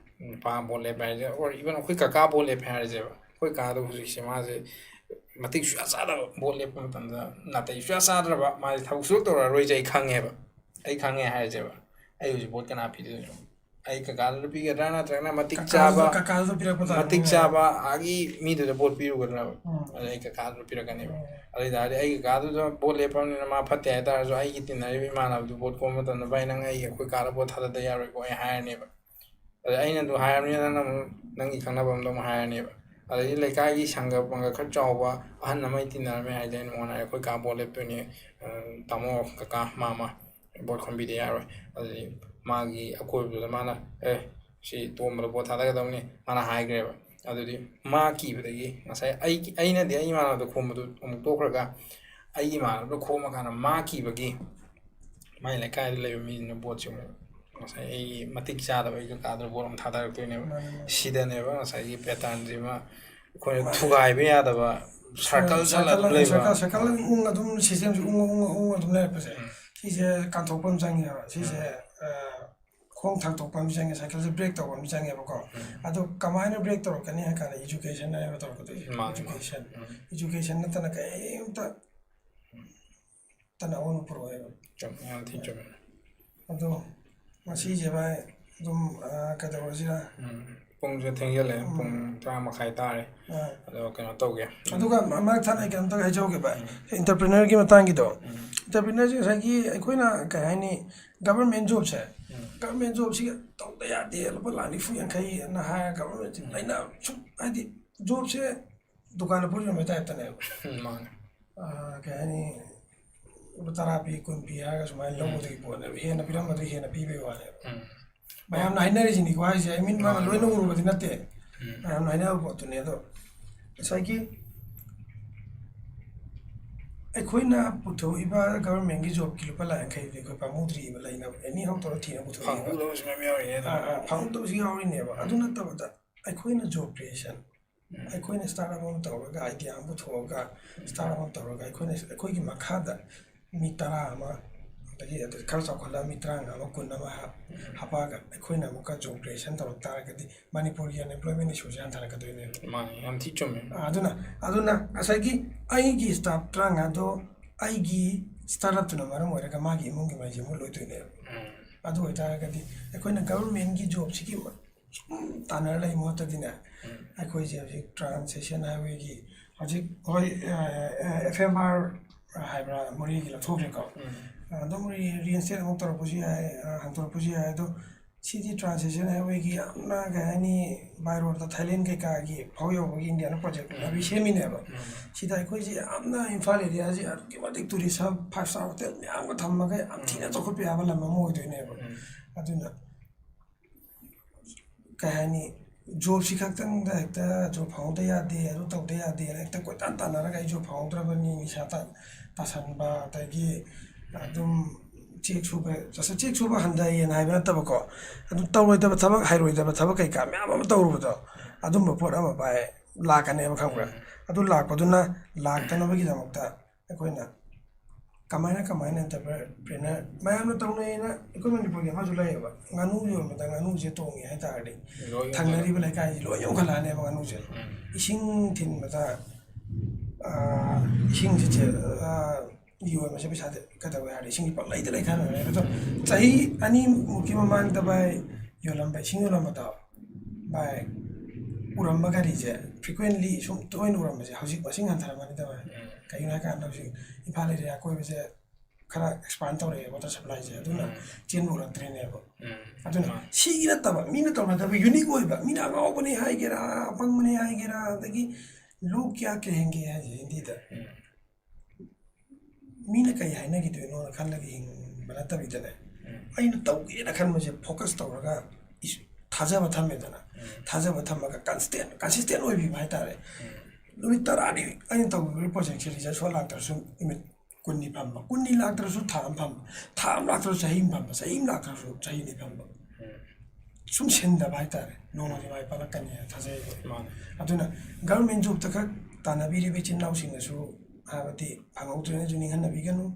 ꯅꯨꯄꯥ ꯚꯣꯠ ꯂꯦꯞꯄꯦ ꯍꯥꯏꯔꯁꯦ, or even ꯑꯩꯈꯣꯏ ꯀꯀꯥ ꯚꯣꯠ ꯂꯦꯞꯄꯦ ꯍꯥꯏꯔꯁꯦꯕ, ꯑꯩꯈꯣꯏ ꯀꯀꯥꯗꯣ ꯍꯧꯖꯤꯛꯁꯦ ꯃꯥꯁꯦ ꯃꯇꯤꯛ ꯁꯨꯡꯆꯥ ꯆꯥꯗꯕ, ꯚꯣꯠ ꯂꯦꯞꯄ ꯃꯇꯝꯗ ꯅꯥꯇꯩ ꯁꯨꯡꯆꯥ ꯆꯥꯗ꯭ꯔꯕ, ꯃꯥꯁꯦ ꯊꯕꯛ ꯁꯨꯡꯇꯧ ꯇꯧꯔꯛꯑꯔꯣꯏꯁꯦ ꯑꯩ ꯈꯪꯉꯦꯕ꯫ ꯑꯩ ꯈꯪꯉꯦ ꯍꯥꯏꯔꯁꯦꯕ, ꯑꯩ ꯍꯧꯖꯤꯛ ꯚꯣꯠ ꯀꯅꯥ ꯄꯤꯗꯣꯏꯅꯣ? ꯑꯩ ꯀꯀꯥꯗꯨꯗ ꯄꯤꯒꯗ꯭ꯔꯥ, ꯅꯠꯇ꯭ꯔꯒꯅ ꯃꯇꯤꯛ ꯆꯥꯕ, ꯀꯀꯥꯗꯨꯗ ꯄꯤꯔꯛꯄ ꯇꯥꯕꯅꯤ꯫ ꯃꯇꯤꯛ ꯆꯥꯕ ꯑꯥꯒꯤ ꯃꯤꯗꯨꯗ ꯚꯣꯠ ꯄꯤꯔꯨꯒꯗ꯭ꯔꯕ? ꯑꯗ ꯑꯩ ꯀꯀꯥꯗꯨꯗ ꯄꯤꯔꯛꯀꯅꯦꯕ꯫ ꯑꯗꯨ ꯑꯣꯏ ꯇꯥꯔꯗꯤ ꯑꯩ ꯀꯀꯥꯗꯨꯗ ꯚꯣꯠ ꯂꯦꯞꯄꯕꯅꯤꯅ ꯃꯥ ꯐꯠꯇꯦ ꯍꯥꯏ ꯇꯥꯔꯁꯨ, ꯑꯩꯒꯤ ꯇꯤꯟꯅꯔꯤꯕ ꯏꯃꯥꯟꯅꯕꯗꯨ ꯚꯣꯠ ꯈꯣꯝꯕ ꯃꯇꯝꯗ, "ꯚꯥꯏ, ꯅꯪ ꯑꯩ, ꯑꯩꯈꯣꯏ ꯀꯥꯗ ꯚꯣꯠ ꯊꯥꯗꯗ ꯌꯥꯔꯣꯏꯀꯣ," ꯑꯩ ꯍꯥꯏꯔꯅꯦꯕ꯫ ꯑꯗ ꯑꯩꯅ ꯑꯗꯨ ꯍꯥꯏꯔꯕꯅꯤꯅ ꯅꯪꯅ ꯑꯃꯨꯛ ꯅꯪꯒꯤ ꯈꯪꯅꯕ ꯑꯃꯗ ꯑꯃꯨꯛ ꯍꯥꯏꯔꯅꯦꯕ꯫ ꯑꯗꯩꯗꯤ ꯂꯩꯀꯥꯏꯒꯤ ꯁꯪꯒ ꯄꯪꯒ ꯈꯔ ꯆꯥꯎꯕ ꯑꯍꯟ ꯑꯃ ꯑꯩ ꯇꯤꯟꯅꯔꯝꯃꯦ ꯍꯥꯏꯗꯤ, ꯑꯩꯅ ꯃꯉꯣꯟꯗ ꯍꯥꯏꯔꯦ, "ꯑꯩꯈꯣꯏ ꯀꯥ ꯚꯣꯠ ꯂꯦꯞꯇꯣꯏꯅꯦ, ꯑ, ꯇꯥꯃꯣ, ꯀꯀꯥ, ꯃꯥꯃ, ꯚꯣꯠ ꯈꯣꯝꯕꯤꯗ ꯌꯥꯔꯣꯏ"꯫ ꯑꯗꯨꯗꯤ ꯃꯥꯒꯤ ꯑꯀꯣꯏꯕꯗꯨꯗ ꯃꯥꯅ, "ꯑꯦ, ꯁꯤ ꯇꯣꯝꯕꯗ ꯄꯣꯠ ꯊꯥꯗꯒꯗꯕꯅꯤ ꯃꯥꯅ ꯍꯥꯏꯈ꯭ꯔꯦꯕ꯫ ꯑꯗꯨꯗꯤ ꯃꯥ ꯀꯤꯕꯗꯒꯤ ꯉꯁꯥꯏ ꯑꯩꯒꯤ, ꯑꯩꯅꯗꯤ ꯑꯩ ꯏꯃꯥꯟꯅꯕꯗ ꯈꯣꯝꯕꯗꯨ ꯑꯃꯨꯛ ꯇꯣꯛꯈ꯭ꯔꯒ, ꯑꯩꯒꯤ ꯏꯃꯥꯟꯅꯕꯗ ꯈꯣꯝꯃꯀꯥꯟꯗ ꯃꯥ ꯀꯤꯕꯒꯤ ꯃꯥꯏ ꯂꯩꯀꯥꯏꯗ ꯂꯩꯕ ꯃꯤꯁꯤꯡꯅ ꯄꯣꯠꯁꯦ ꯑꯃꯨꯛ ꯉꯁꯥꯏ ꯑꯩꯒꯤ ꯃꯇꯤꯛ ꯆꯥꯗꯕ ꯑꯩꯒꯤ ꯀꯥꯗ ꯄꯣꯠ ꯑꯃ ꯊꯥꯗꯔꯛꯇꯣꯏꯅꯦꯕ꯫ ꯃꯥꯅꯤ, ꯃꯥꯅꯤ꯫ ꯁꯤꯗꯅꯦꯕ ꯉꯁꯥꯏꯒꯤ patternꯁꯤꯃ ꯑꯩꯈꯣꯏꯅ ꯃꯥꯅꯤ꯫ ꯊꯨꯒꯥꯏꯕ ꯌꯥꯗꯕ circle ꯆꯠꯂ ꯑꯗꯨꯝ ꯂꯩꯕ꯫ Circle, circle ꯎꯪ ꯑꯗꯨꯝ systemꯁꯤ ꯎꯪ, ꯎꯪ, ꯎꯪ ꯑꯗꯨꯝ ꯂꯩꯔꯛꯄꯁꯦ꯫ ꯎꯝ꯫ ꯁꯤꯁꯦ ꯀꯥꯟꯊꯣꯛꯄ ꯑꯃ ꯆꯪꯉꯦꯕ꯫ ꯁꯤꯁꯦ, ꯎꯝ꯫ ꯑ, ꯈꯣꯡ ꯊꯥꯡꯇꯣꯛꯄ ꯑꯃ ꯆꯪꯉꯦ, circleꯁꯦ break ꯇꯧꯕ ꯑꯃ ꯆꯪꯉꯦꯕꯀꯣ꯫ ꯎꯝ꯫ ꯑꯗꯣ ꯀꯃꯥꯏꯅ break ꯇꯧꯔꯛꯀꯅꯤ ꯍꯥꯏ ꯀꯥꯟꯗ education ꯍꯥꯏꯕ ꯇꯧꯔꯛꯀꯗꯣꯏꯁꯦ꯫ ꯃꯥꯅꯤ, ꯃꯥꯅꯤ꯫ Education꯫ ꯎꯝ꯫ Education ꯅꯠꯇꯅ ꯀꯩꯝꯇ ꯇꯅ ꯑꯑꯣꯟꯕ ꯄꯨꯔꯛꯑꯣꯏꯕ꯫ ꯆꯨꯝꯃꯦ, ꯌꯥꯝ ꯊꯤ ꯆꯨꯝꯃꯦ꯫ ꯑꯗꯣ ꯉꯁꯤꯁꯦ ꯚꯥꯏ ꯑꯗꯨꯝ, ꯑ, ꯀꯩꯗꯧꯔꯁꯤꯔ? ꯎꯝ, ꯄꯨꯡꯁꯦ ꯊꯦꯡꯖꯤꯜꯂꯛꯑꯦ, ꯎꯝ꯫ ꯄꯨꯡ ꯇꯔꯥ ꯃꯈꯥꯏ ꯇꯥꯔꯦ꯫ ꯑ꯫ ꯑꯗꯣ ꯀꯩꯅꯣ ꯇꯧꯒꯦ꯫ ꯎꯝ꯫ ꯑꯗꯨꯒ ꯃ-, ꯃꯔꯛ ꯊꯠꯅ ꯑꯩ ꯀꯩꯅꯣꯝꯇꯒ ꯍꯥꯏꯖꯍꯧꯒꯦ ꯚꯥꯏ꯫ ꯎꯝ꯫ Entrepreneurꯒꯤ ꯃꯇꯥꯡꯒꯤꯗꯣ꯫ ꯎꯝ꯫ Entrepreneurꯁꯦ ꯉꯁꯥꯏꯒꯤ ꯑꯩꯈꯣꯏꯅ ꯀꯩ ꯍꯥꯏꯅꯤ, government jobꯁꯦ, ꯎꯝ꯫ Government jobꯁꯤꯒ ꯇꯧꯗ ꯌꯥꯗꯦ, ꯂꯨꯄꯥ ꯂꯥꯈ ꯅꯤꯐꯨ ꯌꯥꯡꯈꯩ ꯑꯅ ꯍꯥꯏꯔꯒ government ꯎꯝ꯫ ꯂꯣꯏꯅ ꯁꯨꯝ, ꯍꯥꯏꯗꯤ jobꯁꯦ ꯗꯨꯀꯥꯟꯗ ꯄꯣꯠ ꯌꯣꯟꯕꯩ typeꯇꯅꯦꯕ꯫ ꯎꯝ, ꯃꯥꯅꯦ꯫ ꯑ, ꯀꯩ ꯍꯥꯏꯅꯤ, ꯂꯨꯄꯥ ꯇꯔꯥ ꯄꯤ, ꯀꯨꯟ ꯄꯤ ꯍꯥꯏꯔꯒ ꯁꯨꯃꯥꯏꯅ ꯎꯝ꯫ ꯂꯧꯕꯗꯨꯒꯤ ꯄꯣꯠꯅꯦꯕ꯫ ꯍꯦꯟꯅ ꯄꯤꯔꯝꯕꯗꯨ ꯍꯦꯟꯅ ꯄꯤꯕꯩ ꯋꯥꯅꯦꯕ꯫ ꯎꯝ꯫ ꯃꯌꯥꯝꯅ ꯍꯥꯏꯅꯔꯤꯁꯤꯅꯤꯀꯣ ꯍꯥꯏꯁꯦ, ꯑꯩ ꯃꯤꯠ ꯃꯥꯡꯗ ꯃꯥꯅꯦ, ꯂꯣꯏꯅ ꯃꯥꯅꯦ꯫ ꯎꯔꯨꯕꯗꯤ ꯅꯠꯇꯦ꯫ ꯎꯝ꯫ ꯃꯌꯥꯝꯅ ꯍꯥꯏꯅꯕ ꯄꯣꯠꯇꯨꯅꯦ꯫ ꯑꯗꯣ ꯉꯁꯥꯏꯒꯤ ꯑꯩꯈꯣꯏꯅ ꯄꯨꯊꯣꯛꯏꯕ governmentꯀꯤ jobꯀꯤ ꯂꯨꯄꯥ ꯂꯥꯈ ꯌꯥꯡꯈꯩꯗꯨꯗꯤ ꯑꯩꯈꯣꯏ ꯄꯥꯝꯃꯨꯗ꯭ꯔꯤꯕ ꯂꯩꯅꯕ꯫ Anyhow ꯇꯧꯔ ꯊꯤꯅ ꯄꯨꯊꯣꯛꯏꯕ꯫ ꯐꯪꯍꯧꯗꯕꯁꯨ ꯃꯌꯥꯝ ꯌꯥꯎꯔꯤꯅꯦ ꯑꯗꯨꯝ꯫ ꯑꯥ, ꯑꯥ, ꯐꯪꯍꯧꯗꯕꯁꯨ ꯌꯥꯎꯔꯤꯅꯦꯕ꯫ ꯑꯗꯨ ꯎꯝ꯫ ꯅꯠꯇꯕꯗ ꯑꯩꯈꯣꯏꯅ job creation, ꯎꯝ꯫ ꯑꯩꯈꯣꯏꯅ startup ꯑꯃ ꯇꯧꯔꯒ, idea ꯑꯃ ꯄꯨꯊꯣꯛꯑꯒ, startup ꯑꯃ ꯇꯧꯔꯒ, ꯑꯩꯈꯣꯏꯅ, ꯑꯩꯈꯣꯏꯒꯤ ꯃꯈꯥꯗ ꯃꯤ ꯇꯔꯥ ꯑꯃ, ꯑꯗꯒꯤ ꯑꯗꯨ ꯈꯔ ꯆꯥꯎꯈꯠꯂꯒ ꯃꯤ ꯇꯔꯥꯃꯉꯥ ꯑꯃ, ꯀꯨꯟ ꯑꯃ ꯍꯥꯞ-, ꯎꯝ꯫ ꯍꯥꯞꯄꯛꯑꯒ ꯑꯩꯈꯣꯏꯅ ꯑꯃꯨꯛꯀ job creation ꯇꯧꯔꯛ ꯇꯥꯔꯒꯗꯤ ꯃꯅꯤꯄꯨꯔꯒꯤ unemployment issueꯁꯦ ꯍꯟꯊꯔꯛꯀꯗꯣꯏꯅꯦꯕ꯫ ꯃꯥꯅꯤ, ꯌꯥꯝ ꯊꯤ ꯆꯨꯝꯃꯦ꯫ ꯑꯥ, ꯑꯗꯨꯅ, ꯑꯗꯨꯅ ꯉꯁꯥꯏꯒꯤ ꯑꯩꯒꯤ staff ꯇꯔꯥꯃꯉꯥꯗꯣ ꯑꯩꯒꯤ startupꯇꯨꯅ ꯃꯔꯝ ꯑꯣꯏꯔꯒ ꯃꯥꯒꯤ ꯏꯃꯨꯡꯒꯤ ꯃꯩꯁꯦ ꯃꯨꯠꯂꯣꯏꯗꯣꯏꯅꯦꯕ꯫ ꯎꯝ꯫ ꯑꯗꯨ ꯑꯣꯏꯇꯥꯔꯒꯗꯤ ꯑꯩꯈꯣꯏꯅ governmentꯀꯤ jobꯁꯤꯒꯤ ꯁꯨꯝ ꯇꯥꯟꯅꯔ ꯂꯩ ꯃꯍꯨꯠꯇꯗꯤꯅꯦ, ꯎꯝ꯫ ꯑꯩꯈꯣꯏꯁꯦ ꯍꯧꯖꯤꯛ Trans Asian Highwayꯒꯤ ꯍꯧꯖꯤꯛ, ꯍꯣꯏ, ꯑ, ꯑ, F M R ꯍꯥꯏꯕ꯭ꯔꯥ, ꯃꯣꯔꯦꯒꯤ ꯂꯧꯊꯣꯛꯈ꯭ꯔꯦꯀꯣ꯫ ꯎꯝ꯫ ꯑꯗꯨꯝ re-, reinstate ꯑꯃꯨꯛ ꯇꯧꯔꯛꯄꯁꯨ ꯌꯥꯏ, ꯑ, ꯍꯟꯗꯣꯔꯛꯄꯁꯨ ꯌꯥꯏ꯫ ꯑꯗꯣ ꯁꯤꯗꯤ Trans Asian Highwayꯒꯤ ꯌꯥꯝꯅ, ꯀꯩ ꯍꯥꯏꯅꯤ, by roadꯇ Thailand ꯀꯩꯀꯥꯒꯤ ꯐꯥꯎ ꯌꯧꯕꯒꯤ Indiana project ꯎꯝ꯫ ꯂꯝꯕꯤ ꯁꯦꯝꯃꯤꯅꯦꯕ꯫ ꯎꯝ꯫ ꯁꯤꯗ ꯑꯩꯈꯣꯏꯁꯦ ꯌꯥꯝꯅ ꯏꯝꯐꯥꯜ areaꯁꯦ ꯑꯗꯨꯛꯀꯤ ꯃꯇꯤꯛ tourist hub, five star hotel ꯃꯌꯥꯝꯒ ꯊꯝꯃꯒ ꯌꯥꯝ ꯊꯤꯅ ꯎꯝ꯫ ꯆꯥꯎꯈꯠꯄ ꯌꯥꯕ ꯂꯝ ꯑꯃ ꯑꯣꯏꯗꯣꯏꯅꯦꯕ꯫ ꯎꯝ꯫ ꯑꯗꯨꯅ ꯀꯩ ꯍꯥꯏꯅꯤ, ꯖꯣꯕꯁꯤ ꯈꯛꯇꯪꯗ ꯍꯦꯛꯇ ꯖꯣꯕ ꯐꯪꯍꯧꯗ ꯌꯥꯗꯦ, ꯑꯗꯨ ꯇꯧꯗ ꯌꯥꯗꯦꯅ ꯍꯦꯛꯇ ꯀꯣꯏꯇꯥꯟ ꯇꯥꯟꯅꯔꯒ ꯑꯩ ꯖꯣꯕ ꯐꯪꯍꯧꯗ꯭ꯔꯕꯅꯤ, ꯅꯤꯁꯥ ꯇꯥ-, ꯇꯥꯁꯟꯕ, ꯑꯗꯒꯤ ꯑꯗꯨꯝ ꯆꯦꯛ ꯁꯨꯕ, ꯆꯦꯛ ꯁꯨꯕ ꯍꯟꯊꯩꯌꯦꯅ ꯍꯥꯏꯕ ꯅꯠꯇꯕꯀꯣ, ꯑꯗꯨꯝ ꯇꯧꯔꯣꯏꯗꯕ ꯊꯕꯛ, ꯍꯩꯔꯣꯏꯗꯕ ꯊꯕꯛ ꯀꯩꯀꯥ ꯃꯌꯥꯝ ꯑꯃ ꯇꯧꯔꯨꯕꯗꯣ, ꯑꯗꯨꯝꯕ ꯄꯣꯠ ꯑꯃ ꯚꯥꯏ ꯂꯥꯛꯀꯅꯦꯕ, ꯈꯪꯕ꯭ꯔꯥ? ꯎꯝ꯫ ꯑꯗꯨ ꯂꯥꯛꯄꯗꯨꯅ ꯂꯥꯛꯇꯅꯕꯒꯤꯗꯃꯛꯇ ꯑꯩꯈꯣꯏꯅ ꯀꯃꯥꯏꯅ, ꯀꯃꯥꯏꯅ ꯑꯦꯟꯇꯔꯄ꯭ꯔꯦꯅꯔ ꯃꯌꯥꯝꯅ ꯇꯧꯅꯩꯌꯦꯅ, ꯑꯩꯈꯣꯏ ꯃꯅꯤꯄꯨꯔꯒꯤ ꯑꯃꯁꯨ ꯂꯩꯌꯦꯕ, ꯉꯥꯅꯨ ꯌꯣꯟꯕꯗ ꯉꯥꯅꯨꯁꯦ ꯇꯣꯡꯉꯦ ꯍꯥꯏ ꯇꯥꯔꯗꯤ, ꯂꯣꯏ ꯌꯣꯟꯊꯣꯛꯑꯦ꯫ ꯊꯪꯅꯔꯤꯕ ꯂꯩꯀꯥꯏꯁꯤ ꯂꯣꯏ ꯌꯣꯟꯈꯠꯂꯛꯑꯅꯦꯕ ꯉꯥꯅꯨꯁꯦ꯫ ꯎꯝ꯫ ꯏꯁꯤꯡ ꯊꯤꯟꯕꯗ, ꯑꯥ, ꯏꯁꯤꯡꯁꯦ ꯆꯦ-, ꯑꯥ, ꯌꯣꯟꯕꯁꯦ ꯄꯩꯁꯥꯗꯤ ꯀꯩꯗꯧꯋꯦ ꯍꯥꯏꯔꯗꯤ, ꯏꯁꯤꯡꯁꯦ ꯄꯪꯂꯩꯗ ꯂꯩꯊꯔꯦ꯫ ꯑꯗꯣ ꯆꯍꯤ ꯑꯅꯤꯃꯨꯛꯀꯤ ꯃꯃꯥꯡꯗ ꯚꯥꯏ ꯌꯣꯜꯂꯝꯕ, ꯏꯁꯤꯡ ꯌꯣꯜꯂꯝꯕꯗꯣ, ꯚꯥꯏ, ꯎꯔꯝꯕ ꯒꯥꯔꯤꯁꯦ, frequently ꯁꯨꯝ ꯇꯣꯏꯅ ꯎꯔꯝꯕꯁꯦ ꯍꯧꯖꯤꯛ ꯃꯁꯤꯡ ꯍꯟꯊꯔꯝꯃꯅꯤꯗ ꯚꯥꯏ꯫ ꯎꯝ꯫ ꯀꯩꯒꯤꯅꯣ ꯍꯥꯏꯀꯥꯟꯗ ꯍꯧꯖꯤꯛ ꯏꯝꯐꯥꯜ area ꯑꯀꯣꯏꯕꯁꯦ ꯈꯔ expand ꯇꯧꯔꯛꯑꯦ water supplyꯁꯦ, ꯑꯗꯨꯅ ꯎꯝ꯫ ꯆꯦꯟꯕ ꯎꯔꯛꯇ꯭ꯔꯦꯅꯦꯕ꯫ ꯎꯝ꯫ ꯑꯗꯨꯅ ꯃꯥꯅꯦ꯫ ꯁꯤꯒꯤ ꯅꯠꯇꯕ, ꯃꯤꯅ ꯇꯧꯅꯗꯕ unique ꯑꯣꯏꯕ, ꯃꯤꯅ ꯑꯉꯥꯎꯕꯅꯦ ꯍꯥꯏꯒꯦꯔꯥ, ꯑꯄꯪꯕꯅꯦ ꯍꯥꯏꯒꯦꯔꯥ, ꯑꯗꯒꯤ "ꯂꯣꯛ ꯀꯌꯥ ꯀꯍꯦꯡꯒꯦ" ꯍꯥꯏꯁꯦ ꯍꯤꯟꯗꯤꯗ꯫ ꯎꯝ꯫ ꯃꯤꯅ ꯀꯩ ꯍꯥꯏꯅꯈꯤꯗꯣꯏꯅꯣꯅ ꯈꯜꯂꯒ ꯍꯤꯡꯕ ꯅꯠꯇꯕꯤꯗꯅꯦ, ꯎꯝ꯫ ꯑꯩꯅ ꯇꯧꯒꯦꯅ ꯈꯟꯕꯁꯦ focus ꯇꯧꯔꯒ ꯏꯁ-, ꯊꯥꯖꯕ ꯊꯝꯃꯦꯗꯅ, ꯎꯝ꯫ ꯊꯥꯖꯕ ꯊꯝꯃꯒ constant, consistent ꯑꯣꯏꯕꯤꯕ ꯍꯥꯏꯇꯥꯔꯦ꯫ ꯎꯝ꯫ ꯅꯨꯃꯤꯠ ꯇꯔꯥꯅꯤ ꯑꯩꯅ ꯇꯧꯈꯤꯕ projectꯁꯦ result ꯁꯨꯡꯂꯥꯛ ꯂꯥꯛꯇ꯭ꯔꯁꯨ ꯅꯨꯃꯤꯠ ꯀꯨꯟꯅꯤ ꯐꯝꯕ, ꯀꯨꯟꯅꯤ ꯂꯥꯛꯇ꯭ꯔꯁꯨ ꯊꯥ ꯑꯃ ꯐꯝꯕ, ꯊꯥ ꯑꯃ ꯂꯥꯛꯇ꯭ꯔꯁꯨ ꯆꯍꯤ ꯑꯃ ꯐꯝꯕ, ꯆꯍꯤ ꯑꯃ ꯂꯥꯛꯇ꯭ꯔꯁꯨ ꯆꯍꯤ ꯑꯅꯤ ꯐꯝꯕ꯫ ꯎꯝ꯫ ꯁꯨꯝ ꯁꯤꯟꯗꯕ ꯍꯥꯏꯇꯥꯔꯦ, ꯅꯣꯡꯃꯗꯤ ꯃꯥꯏ ꯄꯥꯛꯂꯛꯀꯅꯤ ꯍꯥꯏꯅ ꯊꯥꯖꯩ ꯑꯩꯈꯣꯏ꯫ ꯃꯥꯅꯦ꯫ ꯑꯗꯨꯅ government jobꯇ ꯈꯛ ꯇꯥꯟꯅꯕꯤꯔꯤꯕ ꯏꯆꯤꯟ ꯏꯅꯥꯎꯁꯤꯡꯅꯁꯨ, ꯍꯥꯏꯕꯗꯤ ꯐꯪꯍꯧꯗ꯭ꯔꯦꯅꯁꯨ ꯅꯤꯡꯍꯟꯅꯕꯤꯒꯅꯨ꯫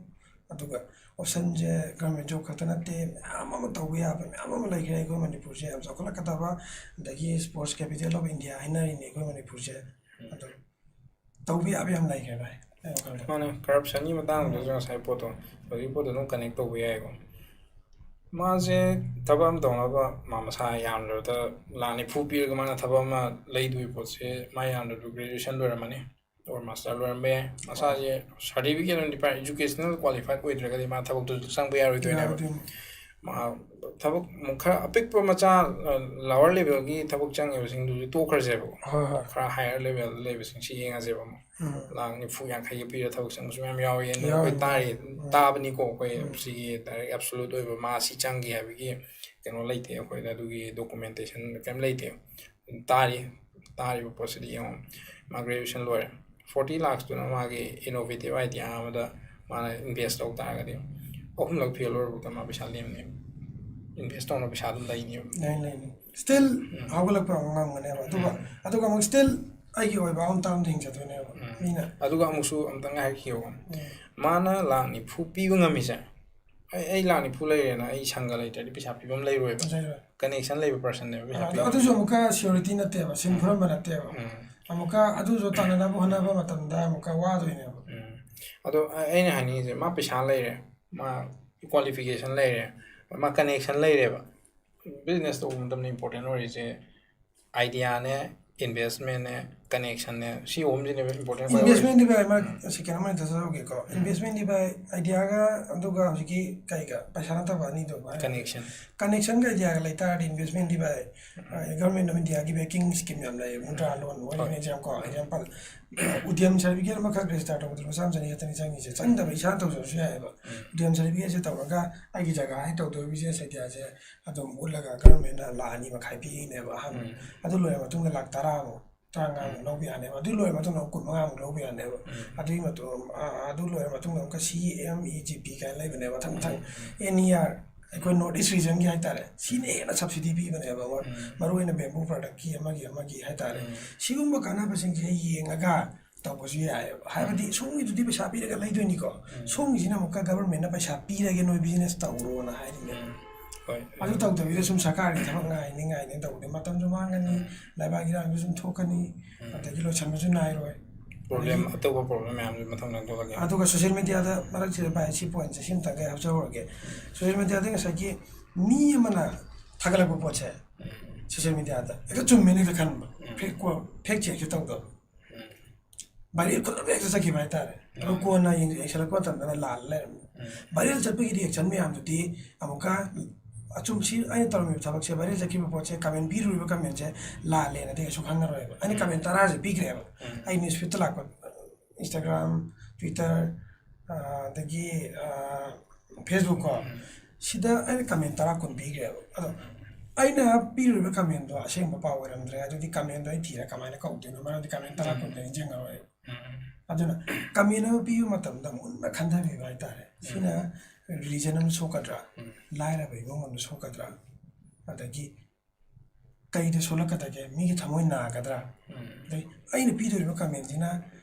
ꯑꯗꯨꯒ optionꯁꯦ government job ꯈꯛꯇ ꯅꯠꯇꯦ, ꯃꯌꯥꯝ ꯑꯃ ꯇꯧꯕ ꯌꯥꯕ ꯃꯌꯥꯝ ꯑꯃ ꯂꯩꯈ꯭ꯔꯦ꯫ ꯑꯩꯈꯣꯏ ꯃꯅꯤꯄꯨꯔꯁꯦ ꯌꯥꯝ ꯆꯥꯎꯈꯠꯂꯛꯀꯗꯕ, ꯑꯗꯒꯤ sports capital of India ꯍꯥꯏꯅꯔꯤꯅꯦ ꯑꯩꯈꯣꯏ ꯃꯅꯤꯄꯨꯔꯁꯦ꯫ ꯑꯗꯣ ꯇꯧꯕ ꯌꯥꯕ ꯌꯥꯝ ꯂꯩꯈ꯭ꯔꯦ ꯚꯥꯏ, ꯑꯩ ꯋꯥꯈꯜꯗ꯫ ꯃꯥꯅꯦ, corruptionꯒꯤ ꯃꯇꯥꯡꯗꯁꯨ ꯉꯁꯥꯏ ꯄꯣꯠꯇꯣ, ꯍꯧꯖꯤꯛ ꯄꯣꯠꯇꯣ ꯑꯗꯨꯝ connect ꯇꯧꯕ ꯌꯥꯏꯀꯣ꯫ ꯃꯥꯁꯦ ꯊꯕꯛ ꯑꯃ ꯇꯧꯅꯕ ꯃꯥ ꯃꯁꯥ ꯌꯥꯝꯗ꯭ꯔꯕꯗ ꯂꯥꯛ ꯅꯤꯐꯨ ꯄꯤꯔꯒ ꯃꯥꯅ ꯊꯕꯛ ꯑꯃ ꯂꯩꯗꯣꯏ ꯄꯣꯠꯁꯦ, ꯃꯥ ꯌꯥꯝꯗ꯭ꯔꯕꯗ graduation ꯂꯣꯏꯔꯝꯃꯅꯤ, or master ꯂꯣꯏꯔꯝꯕ ꯌꯥꯏ꯫ ꯃꯁꯥꯁꯦ certificate ꯑꯃ ꯄꯥꯏ, educational qualified ꯑꯣꯏꯗ꯭ꯔꯒꯗꯤ ꯃꯥ ꯊꯕꯛꯇꯨ ꯆꯪꯕ ꯌꯥꯔꯣꯏꯗꯣꯏꯅꯦꯕ꯫ ꯌꯥꯔꯣꯏꯗꯣꯏꯅꯤ꯫ ꯃꯥ ꯊꯕꯛ ꯈꯔ ꯑꯄꯤꯛꯄ ꯃꯆꯥ, lower levelꯒꯤ ꯊꯕꯛ ꯆꯪꯉꯤꯕꯁꯤꯡꯗꯨꯗꯤ ꯇꯣꯛꯈ꯭ꯔꯁꯦꯕꯀꯣ꯫ ꯍꯣꯏ, ꯍꯣꯏ꯫ ꯈꯔ higher levelꯗ ꯂꯩꯕꯁꯤꯡꯁꯤ ꯌꯦꯡꯉꯁꯦꯕ ꯑꯃꯨꯛ꯫ ꯎꯝ꯫ ꯂꯥꯛ ꯅꯤꯐꯨ ꯌꯥꯡꯈꯩꯒ ꯄꯤꯔ ꯊꯕꯛ ꯆꯪꯕꯁꯨ ꯃꯌꯥꯝ ꯌꯥꯎꯋꯦꯅ ꯌꯥꯎꯋꯦ, ꯑꯩꯈꯣꯏ ꯇꯥꯔꯤ, ꯌꯥꯎꯋꯦ꯫ ꯎꯝ꯫ ꯇꯥꯕꯅꯤꯀꯣ, ꯑꯩꯈꯣꯏ ꯎꯝ꯫ ꯁꯤꯒꯤ direct absolute ꯑꯣꯏꯕ ꯃꯥ ꯁꯤ ꯆꯪꯈꯤ ꯍꯥꯏꯕꯒꯤ ꯀꯩꯅꯣ ꯂꯩꯇꯦ, ꯑꯩꯈꯣꯏꯗ ꯑꯗꯨꯒꯤ documentation ꯀꯩꯝ ꯂꯩꯇꯦ꯫ ꯇꯥꯔꯤ, ꯇꯥꯔꯤꯕ ꯄꯣꯠꯁꯤꯗꯤ ꯌꯦꯡꯉꯣ, ꯃꯥ graduation ꯂꯣꯏꯔꯦ, forty lakhs ꯇꯨꯅ ꯃꯥꯒꯤ innovative idea ꯑꯃꯗ ꯃꯥꯅ invest ꯇꯧ ꯇꯥꯔꯒꯗꯤ, ꯑꯍꯨꯝꯂꯛ fail ꯑꯣꯏꯔꯕꯧꯗ ꯃꯥ ꯄꯩꯁꯥ ꯂꯦꯝꯅꯦꯕ, invest ꯇꯧꯅ ꯄꯩꯁꯥ ꯑꯗꯨꯝ ꯂꯩꯅꯦꯕ꯫ ꯂꯩ ꯂꯩ ꯂꯩ꯫ Still ꯍꯧꯒꯠꯂꯛꯄ ꯑꯃꯨꯛ ꯉꯝꯒꯅꯦꯕ꯫ ꯑꯗꯨꯒ ꯑꯗꯨꯒ ꯑꯃꯨꯛ still ꯑꯩꯒꯤ ꯑꯣꯏꯕ own term ꯗ ꯍꯤꯡꯖꯗꯣꯏꯅꯦꯕ ꯃꯤꯅ꯫ ꯑꯗꯨꯒ ꯑꯃꯨꯛꯁꯨ ꯑꯝꯇꯪ ꯍꯥꯏꯈꯤꯌꯣ, ꯃꯥꯅ ꯂꯥꯛ ꯅꯤꯐꯨ ꯄꯤꯕ ꯉꯝꯃꯤꯁꯦ, ꯑꯩ ꯑꯩ ꯂꯥꯛ ꯅꯤꯐꯨ ꯂꯩꯔꯦꯅ ꯑꯩ ꯁꯪꯒ ꯂꯩꯇ꯭ꯔꯗꯤ ꯄꯩꯁꯥ ꯄꯤꯕ ꯑꯃ ꯂꯩꯔꯣꯏꯕ꯫ ꯂꯩꯔꯣꯏ꯫ Connection ꯂꯩꯕ person ꯅꯦꯕ ꯄꯩꯁꯥ ꯑꯗꯨ- ꯄꯤꯕ꯫ ꯑꯗꯨꯁꯨ ꯑꯃꯨꯛꯀ surety ꯅꯠꯇꯦꯕ, ꯁꯤꯡ ꯐꯨꯔꯝꯕ ꯅꯠꯇꯦꯕ꯫ ꯑꯃꯨꯛꯀ ꯑꯗꯨꯁꯨ ꯇꯥꯟꯅꯅꯕ ꯍꯣꯠꯅꯕ ꯃꯇꯝꯗ ꯑꯃꯨꯛꯀ ꯋꯥꯗꯣꯏꯅꯦꯕ꯫ ꯑꯗꯣ ꯑ- ꯑꯩꯅ ꯍꯥꯏꯅꯤꯡꯉꯤꯁꯦ, ꯃꯥ ꯄꯩꯁꯥ ꯂꯩꯔꯦ, ꯃꯥ qualification ꯂꯩꯔꯦ, ꯃꯥ connection ꯂꯩꯔꯦꯕ꯫ Business ꯇꯧꯕ ꯃꯇꯝꯗ important ꯑꯣꯏꯔꯤꯁꯦ idea ꯅꯦ, investment ꯅꯦ, connection ꯅꯦ, ꯁꯤ ꯑꯍꯨꯝꯁꯤꯅꯦꯕ important ꯑꯣꯏꯔꯤꯁꯦ꯫ Investment ꯗꯤ ꯚꯥꯏ, ꯃꯔꯛ second ꯑꯃ ꯍꯦꯛꯇ ꯆꯠꯍꯧꯒꯦꯀꯣ꯫ Investment ꯗꯤ ꯚꯥꯏ, idea ꯒ ꯑꯗꯨꯒ ꯍꯧꯖꯤꯛꯀꯤ ꯀꯩꯒ, ꯄꯩꯁꯥ ꯅꯠꯇꯕ ꯑꯅꯤꯗꯣ ꯚꯥꯏ꯫ Connection꯫ Connection ꯒ idea ꯒ ꯂꯩꯇꯥꯔꯗꯤ investment ꯗꯤ ꯚꯥꯏ, ꯑ, Government of India ꯒꯤ backing scheme ꯌꯥꯝ ꯂꯩꯌꯦ, Mudra loan, one example, example, ꯎꯗ꯭ꯌꯝ certificate ꯑꯃꯈꯛ register ꯇꯧꯕꯗ ꯂꯨꯄꯥ ꯆꯥꯝꯃ ꯆꯅꯤ ꯈꯛꯇꯅꯤ ꯆꯪꯉꯤꯁꯦ꯫ ꯆꯪꯗꯕ ꯏꯁꯥꯅ ꯇꯧꯖꯕꯁꯨ ꯌꯥꯏꯑꯕ꯫ ꯎꯗ꯭ꯌꯝ certificate ꯁꯦ ꯇꯧꯔꯒ ꯑꯩꯒꯤ ꯖꯒꯥ, ꯑꯩ ꯇꯧꯗꯣꯏ business idea ꯁꯦ ꯑꯗꯨꯝ ꯎꯠꯂꯒ government ꯅ ꯂꯥꯈ ꯑꯅꯤ ꯃꯈꯥꯏ ꯄꯤꯅꯦꯕ ꯑꯍꯥꯟꯕ꯫ ꯑꯗꯨ ꯂꯣꯏꯔ ꯃꯇꯨꯡꯗ ꯂꯥꯈ ꯇꯔꯥꯃꯨꯛ, ꯇꯔꯥꯃꯉꯥꯃꯨꯛ ꯂꯧꯕ ꯌꯥꯅꯦꯕ꯫ ꯑꯗꯨ ꯂꯣꯏꯔ ꯃꯇꯨꯡꯗ ꯑꯃꯨꯛ ꯀꯨꯟꯃꯉꯥꯃꯨꯛ ꯂꯧꯕ ꯌꯥꯅꯦꯕ꯫ ꯑꯗꯨꯒꯤ ꯃꯇꯨꯡ, ꯑ, ꯑꯗꯨ ꯂꯣꯏꯔ ꯃꯇꯨꯡꯗ ꯑꯃꯨꯛꯀ C M E G P ꯀꯥꯏꯅ ꯂꯩꯕꯅꯦꯕ꯫ ꯃꯊꯪ ꯃꯊꯪ N E R, ꯑꯩꯈꯣꯏ North East region ꯒꯤ ꯍꯥꯏꯇꯥꯔꯦ, ꯁꯤꯅ ꯍꯦꯟꯅ subsidy ꯄꯤꯕꯅꯦꯕ꯫ ꯃꯔꯨ ꯑꯣꯏꯅ bamboo product ꯀꯤ ꯑꯃꯒꯤ ꯑꯃꯒꯤ ꯍꯥꯏꯇꯥꯔꯦ꯫ ꯁꯤꯒꯨꯝꯕ ꯀꯥꯟꯅꯕꯁꯤꯡꯁꯦ ꯌꯦꯡꯉꯒ ꯇꯧꯕꯁꯨ ꯌꯥꯏꯑꯕ꯫ ꯍꯥꯏꯕꯗꯤ ꯁꯣꯝꯒꯤꯗꯨꯗꯤ ꯄꯩꯁꯥ ꯄꯤꯔꯒ ꯂꯩꯗꯣꯏꯅꯤꯀꯣ, ꯁꯣꯝꯒꯤꯁꯤꯅ ꯑꯃꯨꯛꯀ government ꯅ ꯄꯩꯁꯥ ꯄꯤꯔꯒꯦ ꯅꯣꯏ business ꯇꯧꯔꯣꯅ ꯍꯥꯏꯔꯤꯅꯦ꯫ ꯍꯣꯏ꯫ ꯑꯗꯨ ꯇꯧꯗꯕꯤꯗ ꯁꯨꯝ ꯁꯔꯀꯥꯔꯒꯤ ꯊꯕꯛ ꯉꯥꯏꯅꯤ ꯉꯥꯏꯅꯤ ꯇꯧꯕꯗꯤ ꯃꯇꯝꯁꯨ ꯃꯥꯡꯉꯅꯤ, ꯂꯩꯕꯥꯛ ꯏꯔꯥꯡꯁꯨ ꯁꯨꯝ ꯊꯣꯛꯀꯅꯤ, ꯑꯗꯒꯤ ꯂꯣꯏꯁꯟꯕꯁꯨ ꯅꯥꯏꯔꯣꯏ꯫ Problem, ꯑꯇꯣꯞꯄ problem ꯃꯌꯥꯝꯁꯨ ꯃꯊꯪ ꯃꯊꯪ ꯊꯣꯛꯂꯛꯀꯅꯤ꯫ ꯑꯗꯨꯒ social media ꯗ ꯃꯔꯛꯁꯤꯗ ꯚꯥꯏ, ꯁꯤ point ꯁꯦ ꯁꯤ ꯑꯝꯇꯪꯒ ꯍꯥꯞꯆꯍꯧꯔꯒꯦ꯫ Social media ꯗ ꯉꯁꯥꯏꯒꯤ ꯃꯤ ꯑꯃꯅ ꯊꯥꯒꯠꯂꯛꯄ ꯄꯣꯠꯁꯦ social media ꯗ ꯍꯦꯛꯇ ꯆꯨꯝꯃꯦꯅ ꯍꯦꯛꯇ ꯈꯟꯕ, fact ꯀꯣ-, fact check ꯁꯦ ꯇꯧꯗꯕ꯫ Viral ꯈꯨꯗꯛꯇ ꯍꯦꯛꯇ ꯆꯠꯈꯤꯕ ꯍꯥꯏꯇꯥꯔꯦ꯫ ꯑꯗꯨ ꯀꯣꯟꯅ ꯌꯦꯡ-, ꯌꯦꯡꯁꯤꯜꯂꯛꯄ ꯃꯇꯝꯗꯅ ꯂꯥꯜꯂ ꯂꯩꯔꯝꯃꯦ꯫ Viral ꯆꯠꯄꯒꯤ reaction ꯃꯌꯥꯝꯗꯨꯗꯤ ꯑꯃꯨꯛꯀ ꯑꯆꯨꯝ-, ꯁꯤ ꯑꯩꯅ ꯇꯧꯔꯝꯃꯤꯕ ꯊꯕꯛꯁꯦ, viral ꯆꯠꯈꯤꯕ ꯄꯣꯠꯁꯦ comment ꯄꯤꯔꯨꯔꯤꯕ comment ꯁꯦ ꯂꯥꯜꯂꯦꯅꯗꯤ ꯀꯩꯁꯨ ꯈꯪꯉꯔꯣꯏꯕ꯫ ꯑꯩꯅ comment ꯇꯔꯥꯁꯦ ꯄꯤꯈ꯭ꯔꯦꯕ꯫ ꯑꯩ news feed ꯇ ꯂꯥꯛꯄ, Instagram, Twitter, ꯑ, ꯑꯗꯒꯤ, ꯑ, Facebook ꯀꯣ꯫ ꯁꯤꯗ ꯑꯩꯅ ꯀꯃꯦꯟ ꯇꯔꯥ ꯀꯨꯟ ꯄꯤꯈ꯭ꯔꯦꯕ꯫ ꯑꯗꯣ ꯑꯩꯅ ꯄꯤꯔꯨꯔꯤꯕ ꯀꯃꯦꯟꯗꯣ ꯑꯁꯦꯡꯕ ꯄꯥꯎ ꯑꯣꯏꯔꯝꯗ꯭ꯔꯦ꯫ ꯑꯗꯨꯗꯤ ꯀꯃꯦꯟꯗꯣ ꯑꯩ ꯊꯤꯔ ꯀꯃꯥꯏꯅ ꯀꯧꯗꯣꯏꯅꯣ? ꯃꯔꯝꯗꯤ ꯀꯃꯦꯟ ꯇꯔꯥ ꯀꯨꯟꯗ ꯅꯤꯡꯁꯤꯡꯉꯔꯣꯏ꯫ ꯑꯗꯨꯅ ꯀꯃꯦꯟ ꯑꯃ ꯄꯤꯕ ꯃꯇꯝꯗ ꯃꯨꯟꯅ ꯈꯟꯊꯕꯤꯕ ꯍꯥꯏꯇꯥꯔꯦ꯫ ꯁꯤꯅ ꯔꯤꯂꯤꯖꯟ ꯑꯃ ꯁꯣꯛꯀꯗ꯭ꯔꯥ? ꯂꯥꯏꯔꯕ ꯏꯃꯨꯡ ꯑꯃ ꯁꯣꯛꯀꯗ꯭ꯔꯥ? ꯑꯗꯒꯤ ꯀꯩꯗ ꯁꯣꯛꯂꯛꯀꯗꯒꯦ? ꯃꯤꯒꯤ ꯊꯃꯣꯏ ꯅꯥꯒꯗ꯭ꯔꯥ? ꯑꯗꯩ ꯑꯩꯅ ꯄꯤꯗꯣꯔꯤꯕ ꯀꯃꯦꯟꯁꯤꯅ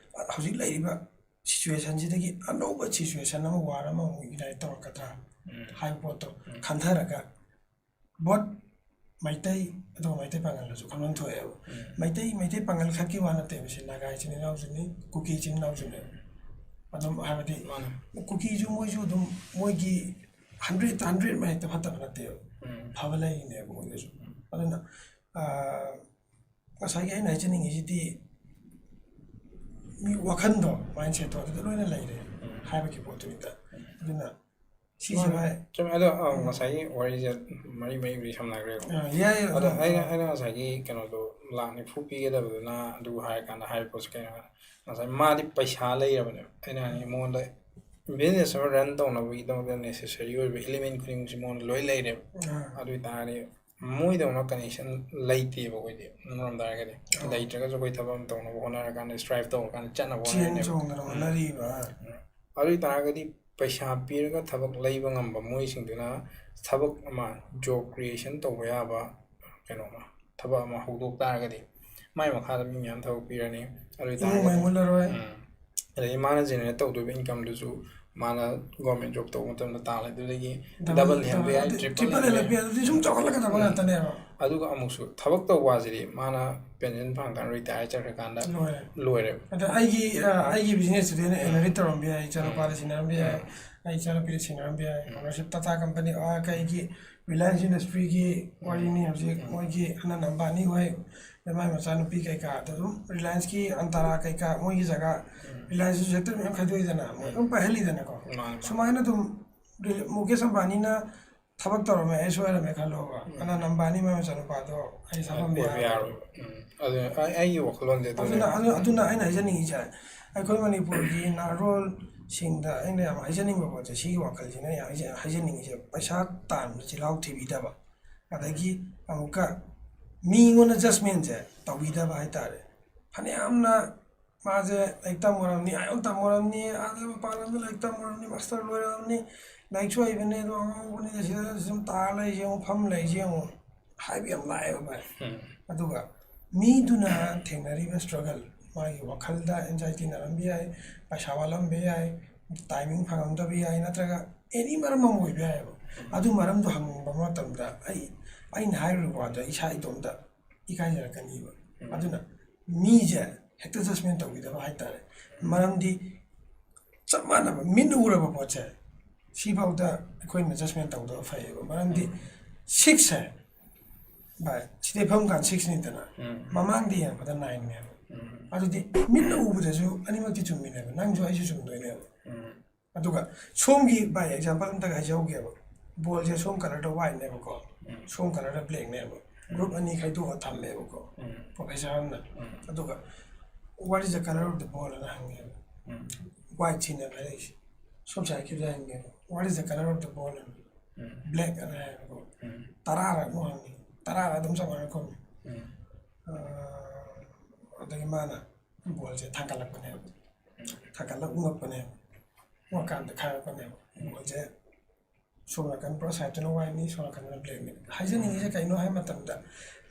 ꯍꯧꯖꯤꯛ ꯂꯩꯔꯤꯕ ꯁꯤꯆꯨꯋꯦꯁꯟꯁꯤꯗꯒꯤ ꯑꯅꯧꯕ ꯁꯤꯆꯨꯋꯦꯁꯟ ꯑꯃ, ꯋꯥꯔ ꯑꯃꯃꯨꯛ ꯏꯅꯥꯏꯠ ꯇꯧꯔꯛꯀꯗ꯭ꯔꯥ ꯍꯥꯏꯕ ꯄꯣꯠꯇꯣ ꯈꯟꯊꯔꯒ, ꯕꯣꯠ ꯃꯩꯇꯩ, ꯑꯗꯨꯒ ꯃꯩꯇꯩ ꯄꯥꯉꯜꯗꯁꯨ ꯈꯟꯐꯝ ꯊꯣꯛꯑꯦꯕ꯫ ꯃꯩꯇꯩ, ꯃꯩꯇꯩ ꯄꯥꯉꯜ ꯈꯛꯀꯤ ꯋꯥ ꯅꯠꯇꯦꯕ ꯁꯤ, ꯅꯥꯒꯥ ꯏꯆꯤꯟ ꯏꯅꯥꯎꯁꯨꯅꯤ, ꯀꯨꯀꯤ ꯏꯆꯤꯟ ꯏꯅꯥꯎꯁꯨꯅꯦꯕ꯫ ꯑꯗꯨꯝ ꯍꯥꯏꯕꯗꯤ ꯃꯥꯅꯦ꯫ ꯀꯨꯀꯤꯁꯨ ꯃꯣꯏꯁꯨ ꯑꯗꯨꯝ ꯃꯣꯏꯒꯤ ꯍꯟꯗ꯭ꯔꯦꯠꯇ ꯍꯟꯗ꯭ꯔꯦꯠꯃꯛ ꯍꯦꯛꯇ ꯐꯠꯇꯕ ꯅꯠꯇꯦꯕ꯫ ꯐꯕ ꯂꯩꯔꯤꯅꯦꯕ ꯃꯣꯏꯗꯁꯨ꯫ ꯑꯗꯨꯅ, ꯑꯥ, ꯉꯁꯥꯏꯒꯤ ꯑꯩꯅ ꯍꯥꯏꯖꯅꯤꯡꯉꯤꯁꯤꯗꯤ ꯃꯤ ꯋꯥꯈꯜꯗꯣ, ꯃꯥꯏꯟꯁꯦꯠꯇꯣ ꯑꯗꯨꯗ ꯂꯣꯏꯅ ꯂꯩꯔꯦ ꯍꯥꯏꯕꯒꯤ ꯄꯣꯠꯇꯨꯅꯤꯗ꯫ ꯑꯗꯨꯅ ꯁꯤꯁꯦ ꯃꯥꯅꯦ꯫ ꯚꯥꯏ, ꯆꯨꯝꯃꯦ꯫ ꯑꯗꯣ, ꯑ, ꯎꯝ꯫ ꯉꯁꯥꯏꯒꯤ ꯋꯥꯔꯤꯁꯦ ꯃꯔꯤ ꯃꯔꯤꯕꯨꯗꯤ ꯁꯝꯅꯈ꯭ꯔꯦꯕ꯫ ꯑ, ꯌꯥꯏ, ꯑꯗꯣ ꯑ, ꯑꯩꯅ, ꯑ꯫ ꯑꯩꯅ ꯉꯁꯥꯏꯒꯤ ꯀꯩꯅꯣꯗꯣ, ꯂꯥꯛ ꯅꯤꯐꯨ ꯄꯤꯒꯗꯕꯗꯨꯅ ꯑꯗꯨ ꯍꯥꯏꯔꯀꯥꯟꯗ ꯍꯥꯏꯔꯤꯕ ꯄꯣꯠꯁꯦ ꯀꯩꯅꯣ ꯍꯥꯏ-, ꯉꯁꯥꯏ ꯃꯥꯗꯤ ꯄꯩꯁꯥ ꯂꯩꯔꯕꯅꯦꯕ꯫ ꯑꯩꯅ ꯍꯥꯏꯅꯤꯡꯉꯤ, ꯃꯉꯣꯟꯗ ꯕꯤꯖꯤꯅꯦꯁ ꯑꯃ ꯔꯟ ꯇꯧꯅꯕꯒꯤꯗꯃꯛꯇ ꯅꯦꯁꯦꯁꯔꯤ ꯑꯣꯏꯕ ꯏꯂꯤꯃꯦꯟ ꯈꯨꯗꯤꯡꯃꯛꯁꯦ ꯃꯉꯣꯟꯗ ꯂꯣꯏ ꯂꯩꯔꯦꯕ꯫ ꯑ꯫ ꯑꯗꯨ ꯑꯣꯏ ꯇꯥꯔꯗꯤ ꯃꯣꯏꯗꯧꯅ ꯀꯅꯦꯛꯁꯟ ꯂꯩꯇꯦꯕ ꯑꯩꯈꯣꯏꯗꯤ, ꯑꯃꯔꯣꯝꯗ ꯍꯥꯏꯔꯒꯗꯤ꯫ ꯑ꯫ ꯂꯩꯇ꯭ꯔꯒꯁꯨ ꯑꯩꯈꯣꯏ ꯊꯕꯛ ꯑꯃ ꯇꯧꯅꯕ ꯍꯣꯠꯅꯔꯀꯥꯟꯗ, ꯁ꯭ꯇ꯭ꯔꯥꯏꯚ ꯇꯧꯔꯀꯥꯟꯗ ꯆꯠꯅꯕ ꯆꯦꯟ ꯍꯣꯠꯅꯔꯤꯅꯦꯕ꯫ ꯆꯣꯡꯗꯅ ꯎꯝ꯫ ꯍꯣꯠꯅꯔꯤꯕ꯫ ꯎꯝ꯫ ꯑꯗꯨ ꯑꯣꯏ ꯇꯥꯔꯒꯗꯤ ꯄꯩꯁꯥ ꯄꯤꯔꯒ ꯊꯕꯛ ꯂꯩꯕ ꯉꯝꯕ ꯃꯣꯏꯁꯤꯡꯗꯨꯅ ꯊꯕꯛ ꯑꯃ, ꯖꯣꯕ ꯀ꯭ꯔꯤꯌꯦꯁꯟ ꯇꯧꯕ ꯌꯥꯕ ꯀꯩꯅꯣ ꯑꯃ, ꯊꯕꯛ ꯑꯃ ꯍꯧꯗꯣꯛ ꯇꯥꯔꯒꯗꯤ, ꯃꯥꯏ ꯃꯈꯥꯗ ꯃꯤ ꯃꯌꯥꯝ ꯊꯕꯛ ꯄꯤꯔꯅꯤ꯫ ꯑꯗꯨ ꯏꯃꯨꯡ ꯑꯣꯏꯇꯥꯔꯒꯗꯤ, ꯃꯩ ꯃꯨꯠꯂꯔꯣꯏ꯫ ꯎꯝ꯫ ꯑꯗꯩ ꯃꯥꯅ ꯖꯦꯅꯦꯔꯦꯠ ꯇꯧꯗꯣꯏꯕ ꯏꯟꯀꯝꯗꯨꯁꯨ ꯃꯥꯅ ꯒꯣꯔꯃꯦꯟ ꯖꯣꯕ ꯇꯧꯕ ꯃꯇꯝꯗ ꯇꯥꯜꯂꯦ, ꯑꯗꯨꯗꯒꯤ ꯗꯕꯜ, ꯗꯕꯜ ꯍꯦꯟꯕ ꯌꯥꯏ, ꯗꯕꯜ, ꯇ꯭ꯔꯤꯄꯜ ꯇ꯭ꯔꯤꯄꯜ ꯍꯦꯟꯕ ꯍꯦꯜꯂꯛꯄ ꯌꯥꯏ꯫ ꯌꯥꯏ, ꯑꯗꯨꯗꯤ ꯁꯨꯝ ꯆꯥꯎꯈꯠꯂꯛꯀꯗꯕ ꯎꯝ꯫ ꯉꯥꯛꯇꯅꯦꯕ꯫ ꯑꯗꯨꯒ ꯑꯃꯨꯛꯁꯨ ꯊꯕꯛ ꯇꯧꯕ ꯍꯥꯏꯁꯤꯗꯤ ꯃꯥꯅ ꯄꯦꯟꯁꯟ ꯐꯪꯉꯀꯥꯟꯗ, ꯔꯤꯇꯥꯌꯔ ꯆꯠꯈ꯭ꯔꯀꯥꯟꯗ ꯂꯣꯏꯔꯦ꯫ ꯂꯣꯏꯔꯦꯕ꯫ ꯑꯗ ꯑꯩꯒꯤ, ꯑ, ꯑꯩꯒꯤ ꯕꯤꯖꯤꯅꯦꯁꯇꯨꯗꯤ ꯑꯩꯅ ꯎꯝ꯫ ꯏꯟꯍꯦꯔꯤꯠ ꯇꯧꯔꯝꯕ ꯌꯥꯏ, ꯏꯆꯥꯅꯨꯄꯥꯗ ꯎꯝ꯫ ꯁꯤꯟꯅꯔꯝꯕ ꯌꯥꯏ, ꯎꯝ꯫ ꯑꯩ ꯏꯆꯥꯅꯨꯄꯤꯗ ꯁꯤꯟꯅꯔꯝꯕ ꯌꯥꯏ, ꯎꯝ꯫ ꯑꯣꯅꯔꯁꯤꯞ ꯇꯥꯇꯥ ꯀꯝꯄꯅꯤ, ꯑ, ꯀꯩꯒꯤ ꯔꯤꯂꯥꯌꯟꯁ ꯏꯟꯗꯁꯇ꯭ꯔꯤꯒꯤ ꯋꯥꯔꯤꯅꯤ ꯍꯧꯖꯤꯛ, ꯎꯝ꯫ ꯃꯣꯏꯒꯤ ꯑꯅꯟ ꯑꯝꯕꯥꯅꯤ ꯍꯣꯏ, ꯃꯥꯏ ꯃꯆꯥꯅꯨꯄꯤ ꯀꯩꯀꯥ, ꯑꯗꯨꯝ ꯔꯤꯂꯥꯌꯟꯁꯀꯤ ꯑꯟꯇꯥꯔꯥ ꯀꯩꯀꯥ, ꯃꯣꯏꯒꯤ ꯖꯒꯥ, ꯎꯝ꯫ ꯔꯤꯂꯥꯌꯟꯁꯁꯨ ꯁꯦꯛꯇꯔ ꯃꯌꯥꯝ ꯈꯥꯏꯗꯣꯛꯏꯗꯅ, ꯃꯣꯏ ꯎꯝ꯫ ꯑꯗꯨꯝ ꯄꯥꯏꯍꯜꯂꯤꯗꯅꯀꯣ꯫ ꯃꯥꯅꯦ, ꯃꯥꯅꯦ꯫ ꯁꯨꯃꯥꯏꯅ ꯑꯗꯨꯝ ꯔꯤꯂ-, ꯃꯨꯀꯦꯁ ꯑꯝꯕꯥꯅꯤꯅ ꯊꯕꯛ ꯇꯧꯔꯝꯃꯦ, ꯑꯩꯁꯨ ꯑꯣꯏꯔꯝꯃꯦ ꯈꯜꯂꯣꯕ, ꯑꯅꯥ ꯅꯝꯕꯥꯅꯤ ꯃꯥꯏ ꯃꯆꯥꯅꯨꯄꯥꯗꯣ ꯑꯩ ꯊꯕꯛ ꯑꯃ ꯑꯣꯏꯕ ꯌꯥꯔꯣꯏ꯫ ꯌꯥꯔꯣꯏ꯫ ꯎꯝ꯫ ꯑꯗꯨ ꯑꯩ- ꯑꯩꯒꯤ ꯋꯥꯈꯜꯂꯣꯟꯗꯤ ꯑꯗꯨꯅꯦ꯫ ꯑꯗꯨꯅ ꯑꯗꯨ- ꯑꯗꯨꯅ ꯑꯩꯅ ꯍꯥꯏꯖꯅꯤꯡꯉꯤꯁꯦ, ꯑꯩꯈꯣꯏ ꯃꯅꯤꯄꯨꯔꯒꯤ ꯅꯍꯥꯔꯣꯜꯁꯤꯡꯗ ꯑꯩꯅ ꯌꯥꯝ ꯍꯥꯏꯖꯅꯤꯡꯕ ꯄꯣꯠꯁꯦ, ꯁꯤꯒꯤ ꯋꯥꯈꯜꯁꯤꯅ ꯌꯥꯝ ꯍꯥꯏꯖ- ꯍꯥꯏꯖꯅꯤꯡꯉꯤꯁꯦ, ꯄꯩꯁꯥ ꯇꯥꯟꯕ ꯆꯤꯜꯍꯥꯎ ꯊꯤꯕꯤꯗꯕ, ꯑꯗꯒꯤ ꯑꯃꯨꯛꯀ ꯃꯤꯉꯣꯟꯗ ꯖꯁꯃꯦꯟꯁꯦ ꯇꯧꯕꯤꯗꯕ ꯍꯥꯏꯇꯥꯔꯦ꯫ ꯐꯅꯌꯥꯝꯅ ꯃꯥꯁꯦ ꯂꯥꯏꯔꯤꯛ ꯇꯝꯃꯨꯔꯕꯅꯤ, ꯑꯥ ꯌꯧ ꯇꯝꯃꯨꯔꯕꯅꯤ, ꯑꯥꯗ ꯃꯄꯥꯟ ꯂꯝꯗ ꯂꯥꯏꯔꯤꯛ ꯇꯝꯃꯨꯔꯕꯅꯤ, ꯃꯥꯁꯇꯔ ꯂꯣꯏꯔꯕꯅꯤ, ꯂꯥꯏꯔꯤꯛꯁꯨ ꯍꯩꯕꯅꯦ, ꯑꯗꯣ ꯑꯉꯥꯎꯕꯅꯤꯗ ꯁꯤꯗ ꯁꯨꯝ ꯇꯥꯔ ꯂꯩꯁꯦ ꯌꯦꯡꯉꯨ, ꯐꯝ ꯂꯩꯁꯦ ꯌꯦꯡꯉꯨ, ꯍꯥꯏꯕ ꯌꯥꯝ ꯂꯥꯛꯑꯦꯕ ꯚꯥꯏ꯫ ꯎꯝ꯫ ꯑꯗꯨꯒ ꯃꯤꯗꯨꯅ ꯊꯦꯡꯅꯔꯤꯕ ꯁ꯭ꯇ꯭ꯔꯒꯜ, ꯃꯥꯒꯤ ꯋꯥꯈꯜꯗ ꯑꯦꯟꯖꯥꯏꯇꯤ ꯅꯥꯔꯝꯕ ꯌꯥꯏ, ꯄꯩꯁꯥ ꯋꯥꯠꯂꯝꯕ ꯌꯥꯏ, ꯇꯥꯏꯃꯤꯡ ꯐꯪꯉꯝꯗꯕ ꯌꯥꯏ, ꯅꯠꯇ꯭ꯔꯒ ꯑꯦꯅꯤ ꯃꯔꯝ ꯑꯃ ꯑꯣꯏꯕ ꯌꯥꯏꯑꯕ꯫ ꯑꯗꯨ ꯃꯔꯝꯗꯣ ꯍꯪꯕ ꯃꯇꯝꯗ ꯑꯩ ꯑꯩꯅ ꯍꯥꯏꯔꯨꯕ ꯋꯥꯗꯣ ꯑꯩ ꯏꯁꯥ ꯏꯇꯣꯝꯇ ꯏꯀꯥꯏꯖꯔꯛꯀꯅꯤꯕ꯫ ꯎꯝ꯫ ꯑꯗꯨꯅ ꯃꯤꯁꯦ ꯍꯦꯛꯇ ꯖꯁꯃꯦꯟ ꯇꯧꯕꯤꯗꯕ ꯍꯥꯏꯇꯥꯔꯦ꯫ ꯃꯔꯝꯗꯤ ꯆꯞ ꯃꯥꯟꯅꯕ ꯃꯤꯠꯅ ꯎꯔꯕ ꯄꯣꯠꯁꯦ ꯁꯤꯐꯥꯎꯗ ꯑꯩꯈꯣꯏꯅ ꯖꯁꯃꯦꯟ ꯇꯧꯗꯕ ꯐꯩꯌꯦꯕ꯫ ꯃꯔꯝꯗꯤ ꯁꯤꯛꯁꯁꯦ, ꯚꯥꯏ, ꯁꯤꯗꯩ ꯐꯝ ꯀꯥꯟ ꯁꯤꯛꯁꯅꯤꯗꯅ, ꯎꯝ꯫ ꯃꯃꯥꯡꯗ ꯌꯦꯡꯉꯛꯄꯗ ꯅꯥꯏꯟꯅꯦꯕ꯫ ꯎꯝ꯫ ꯑꯗꯨꯗꯤ ꯃꯤꯠꯅ ꯎꯕꯗꯁꯨ ꯑꯅꯤꯃꯛꯇꯤ ꯆꯨꯝꯃꯤꯅꯦꯕ, ꯅꯪꯁꯨ ꯑꯩꯁꯨ ꯆꯨꯝꯗꯣꯏꯅꯦꯕ꯫ ꯎꯝ꯫ ꯑꯗꯨꯒ ꯁꯣꯝꯒꯤ, ꯚꯥꯏ, ꯑꯦꯛꯖꯥꯝꯄꯜ ꯑꯝꯇꯒ ꯍꯥꯏꯖꯍꯧꯒꯦꯕ꯫ ꯕꯣꯜꯁꯦ ꯁꯣꯝ ꯀꯂꯔꯗ ꯋꯥꯏꯠꯅꯦꯕꯀꯣ, ꯎꯝ꯫ ꯁꯣꯝ ꯀꯂꯔꯗ ꯕ꯭ꯂꯦꯛꯅꯦꯕ, ꯒ꯭ꯔꯨꯞ ꯑꯅꯤ ꯈꯥꯏꯗꯣꯛꯑ ꯊꯝꯃꯦꯕꯀꯣ, ꯎꯝ꯫ ꯄ꯭ꯔꯣꯐꯦꯁꯔ ꯑꯃꯅ꯫ ꯎꯝ꯫ ꯑꯗꯨꯒ "What is the color of the ball?" ꯑꯅ ꯍꯪꯉꯦꯕ꯫ ꯎꯝ꯫ ꯋꯥꯏꯠꯁꯤꯅꯦꯕ ꯍꯥꯏꯔꯛꯏꯁꯦ꯫ ꯁꯣꯝ ꯁꯥꯏꯠꯀꯤꯗꯨꯗ ꯍꯪꯉꯦꯕ, "What is the color of the ball?" ꯑꯅ꯫ ꯎꯝ꯫ "Black" ꯑꯅ ꯍꯥꯏꯌꯦꯕꯀꯣ꯫ ꯎꯝ꯫ ꯇꯔꯥꯔꯛ ꯑꯃꯨꯛ ꯍꯪꯉꯦ, ꯇꯔꯥꯔꯛ ꯑꯗꯨꯝ ꯆꯞ ꯃꯥꯟꯅ ꯈꯨꯝꯃꯦ꯫ ꯎꯝ꯫ ꯑꯥ, ꯑꯗꯒꯤ ꯃꯥꯅ ꯕꯣꯜꯁꯦ ꯊꯥꯡꯒꯠꯂꯛꯄꯅꯦꯕ, ꯊꯥꯡꯒꯠꯂꯛ ꯎꯪꯉꯛꯄꯅꯦꯕ, ꯎꯪꯉꯀꯥꯟꯗ ꯈꯥꯏꯔꯛꯄꯅꯦꯕ꯫ ꯕꯣꯜꯁꯦ ꯁꯣꯝ ꯅꯥꯀꯟ ꯄꯨꯔꯥ ꯁꯥꯏꯠꯇꯨꯅ ꯋꯥꯏꯠꯅꯤ, ꯁꯣꯝ ꯅꯥꯀꯟꯗꯅ ꯕ꯭ꯂꯦꯛꯅꯤ꯫ ꯍꯥꯏꯖꯅꯤꯡꯉꯤꯁꯦ ꯀꯩꯅꯣ ꯍꯥꯏꯕ ꯃꯇꯝꯗ,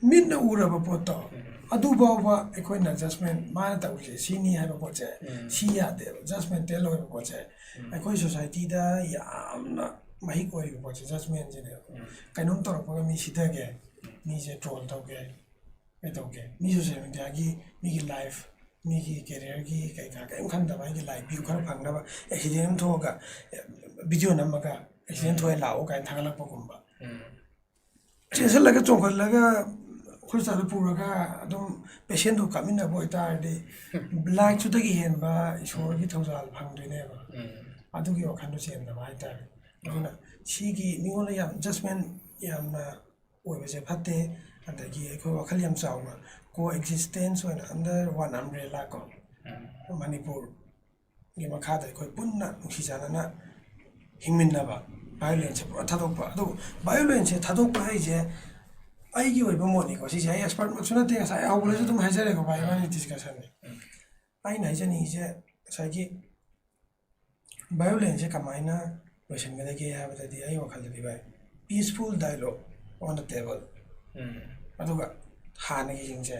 ꯃꯤꯠꯅ ꯎꯔꯕ ꯄꯣꯠꯇꯣ, ꯎꯝ꯫ ꯑꯗꯨꯐꯥꯎꯕ ꯑꯩꯈꯣꯏꯅ ꯖꯁꯃꯦꯟ, ꯃꯥꯅ ꯇꯧꯔꯤꯁꯦ ꯁꯤꯅꯤ ꯍꯥꯏꯕ ꯄꯣꯠꯁꯦ, ꯎꯝ꯫ ꯁꯤ ꯌꯥꯗꯦꯕ꯫ ꯖꯁꯃꯦꯟꯇꯦꯜ ꯑꯣꯏꯕ ꯄꯣꯠꯁꯦ ꯎꯝ꯫ ꯑꯩꯈꯣꯏ ꯁꯣꯁꯥꯏꯇꯤꯗ ꯌꯥꯝꯅ ꯃꯍꯤꯛ ꯑꯣꯏꯔꯤꯕ ꯄꯣꯠꯁꯦ ꯖꯁꯃꯦꯟꯁꯤꯅꯦꯕ꯫ ꯎꯝ꯫ ꯀꯩꯅꯣꯝ ꯇꯧꯔꯛꯄꯒ ꯃꯤ ꯁꯤꯊꯒꯦ, ꯃꯤꯁꯦ ꯇ꯭ꯔꯣꯜ ꯇꯧꯒꯦ, ꯀꯩꯗꯧꯒꯦ? ꯃꯤ ꯁꯣꯁꯤꯌꯦꯜ ꯃꯦꯗꯤꯌꯥꯒꯤ ꯃꯤꯒꯤ ꯂꯥꯏꯐ, ꯃꯤꯒꯤ ꯀꯦꯔꯤꯌꯔꯒꯤ ꯀꯩꯀꯥ ꯀꯔꯤꯝ ꯈꯟꯗꯕ, ꯑꯩꯒꯤ ꯂꯥꯏꯐ ꯚ꯭ꯌꯨ ꯈꯔ ꯐꯪꯅꯕ ꯑꯦꯛꯁꯤꯗꯦꯟ ꯑꯃ ꯊꯣꯛꯑꯒ, ꯚꯤꯗꯤꯑꯣ ꯅꯝꯃꯒ "ꯑꯦꯛꯁꯤꯗꯦꯟ ꯊꯣꯛꯑꯦ, ꯂꯥꯛꯑꯣ" ꯀꯥꯏꯅ ꯊꯥꯒꯠꯂꯛꯄꯒꯨꯝꯕ꯫ ꯎꯝ꯫ ꯆꯦꯟꯁꯤꯜꯂꯒ ꯆꯣꯡꯈꯠꯂꯒ ꯍꯣꯁꯄꯤꯇꯥꯜꯗ ꯄꯨꯔꯒ ꯑꯗꯨꯝ ꯄꯦꯁꯦꯟꯗꯨ ꯀꯥꯞꯃꯤꯟꯅꯕ ꯑꯣꯏꯇꯥꯔꯗꯤ, ꯂꯥꯏꯠꯁꯨꯗꯒꯤ ꯍꯦꯟꯕ ꯏꯁꯣꯔꯒꯤ ꯊꯧꯖꯥꯜ ꯐꯪꯗꯣꯏꯅꯦꯕ꯫ ꯎꯝ꯫ ꯑꯗꯨꯒꯤ ꯋꯥꯈꯜꯗꯣ ꯆꯦꯟꯗꯕ ꯍꯥꯏꯇꯥꯔꯦ꯫ ꯑꯗꯨꯅ ꯁꯤꯒꯤ ꯃꯤꯉꯣꯟꯗ ꯌꯥꯝ judgment ꯌꯥꯝꯅ ꯑꯣꯏꯕꯁꯦ ꯐꯠꯇꯦ꯫ ꯑꯗꯒꯤ ꯑꯩꯈꯣꯏ ꯋꯥꯈꯜ ꯌꯥꯝ ꯆꯥꯎꯅ co existence ꯑꯣꯏꯅ under one umbrella ꯀꯣ, ꯃꯅꯤꯄꯨꯔꯒꯤ ꯃꯈꯥꯗ ꯑꯩꯈꯣꯏ ꯄꯨꯟꯅ ꯅꯨꯡꯁꯤ ꯆꯥꯟꯅꯅ ꯍꯤꯡꯃꯤꯟꯅꯕ, violence ꯁꯦ ꯄꯨꯔꯥ ꯊꯥꯗꯣꯛꯄ꯫ ꯑꯗꯨ violence ꯁꯦ ꯊꯥꯗꯣꯛꯄ ꯍꯥꯏꯁꯦ ꯑꯩꯒꯤ ꯑꯣꯏꯕ ꯃꯣꯠꯅꯤꯀꯣ, ꯁꯤꯁꯦ ꯑꯩ expert ꯃꯛꯁꯨ ꯅꯠꯇꯦ, ꯉꯁꯥꯏ ꯍꯧꯕꯗꯁꯨ ꯑꯗꯨꯝ ꯍꯥꯏꯖꯔꯦꯀꯣ ꯚꯥꯏ, ꯏꯕꯥꯅꯤ discussion ꯅꯤ꯫ ꯑꯩꯅ ꯍꯥꯏꯖꯅꯤꯡꯉꯤꯁꯦ ꯉꯁꯥꯏꯒꯤ violence ꯁꯦ ꯀꯃꯥꯏꯅ ꯂꯣꯏꯁꯤꯟꯒꯗꯒꯦ ꯍꯥꯏꯕꯗꯗꯤ, ꯑꯩ ꯋꯥꯈꯜꯗꯗꯤ ꯚꯥꯏ, peaceful dialogue on the table, ꯑꯗꯨꯒ ꯍꯥꯟꯅꯒꯤꯁꯤꯡꯁꯦ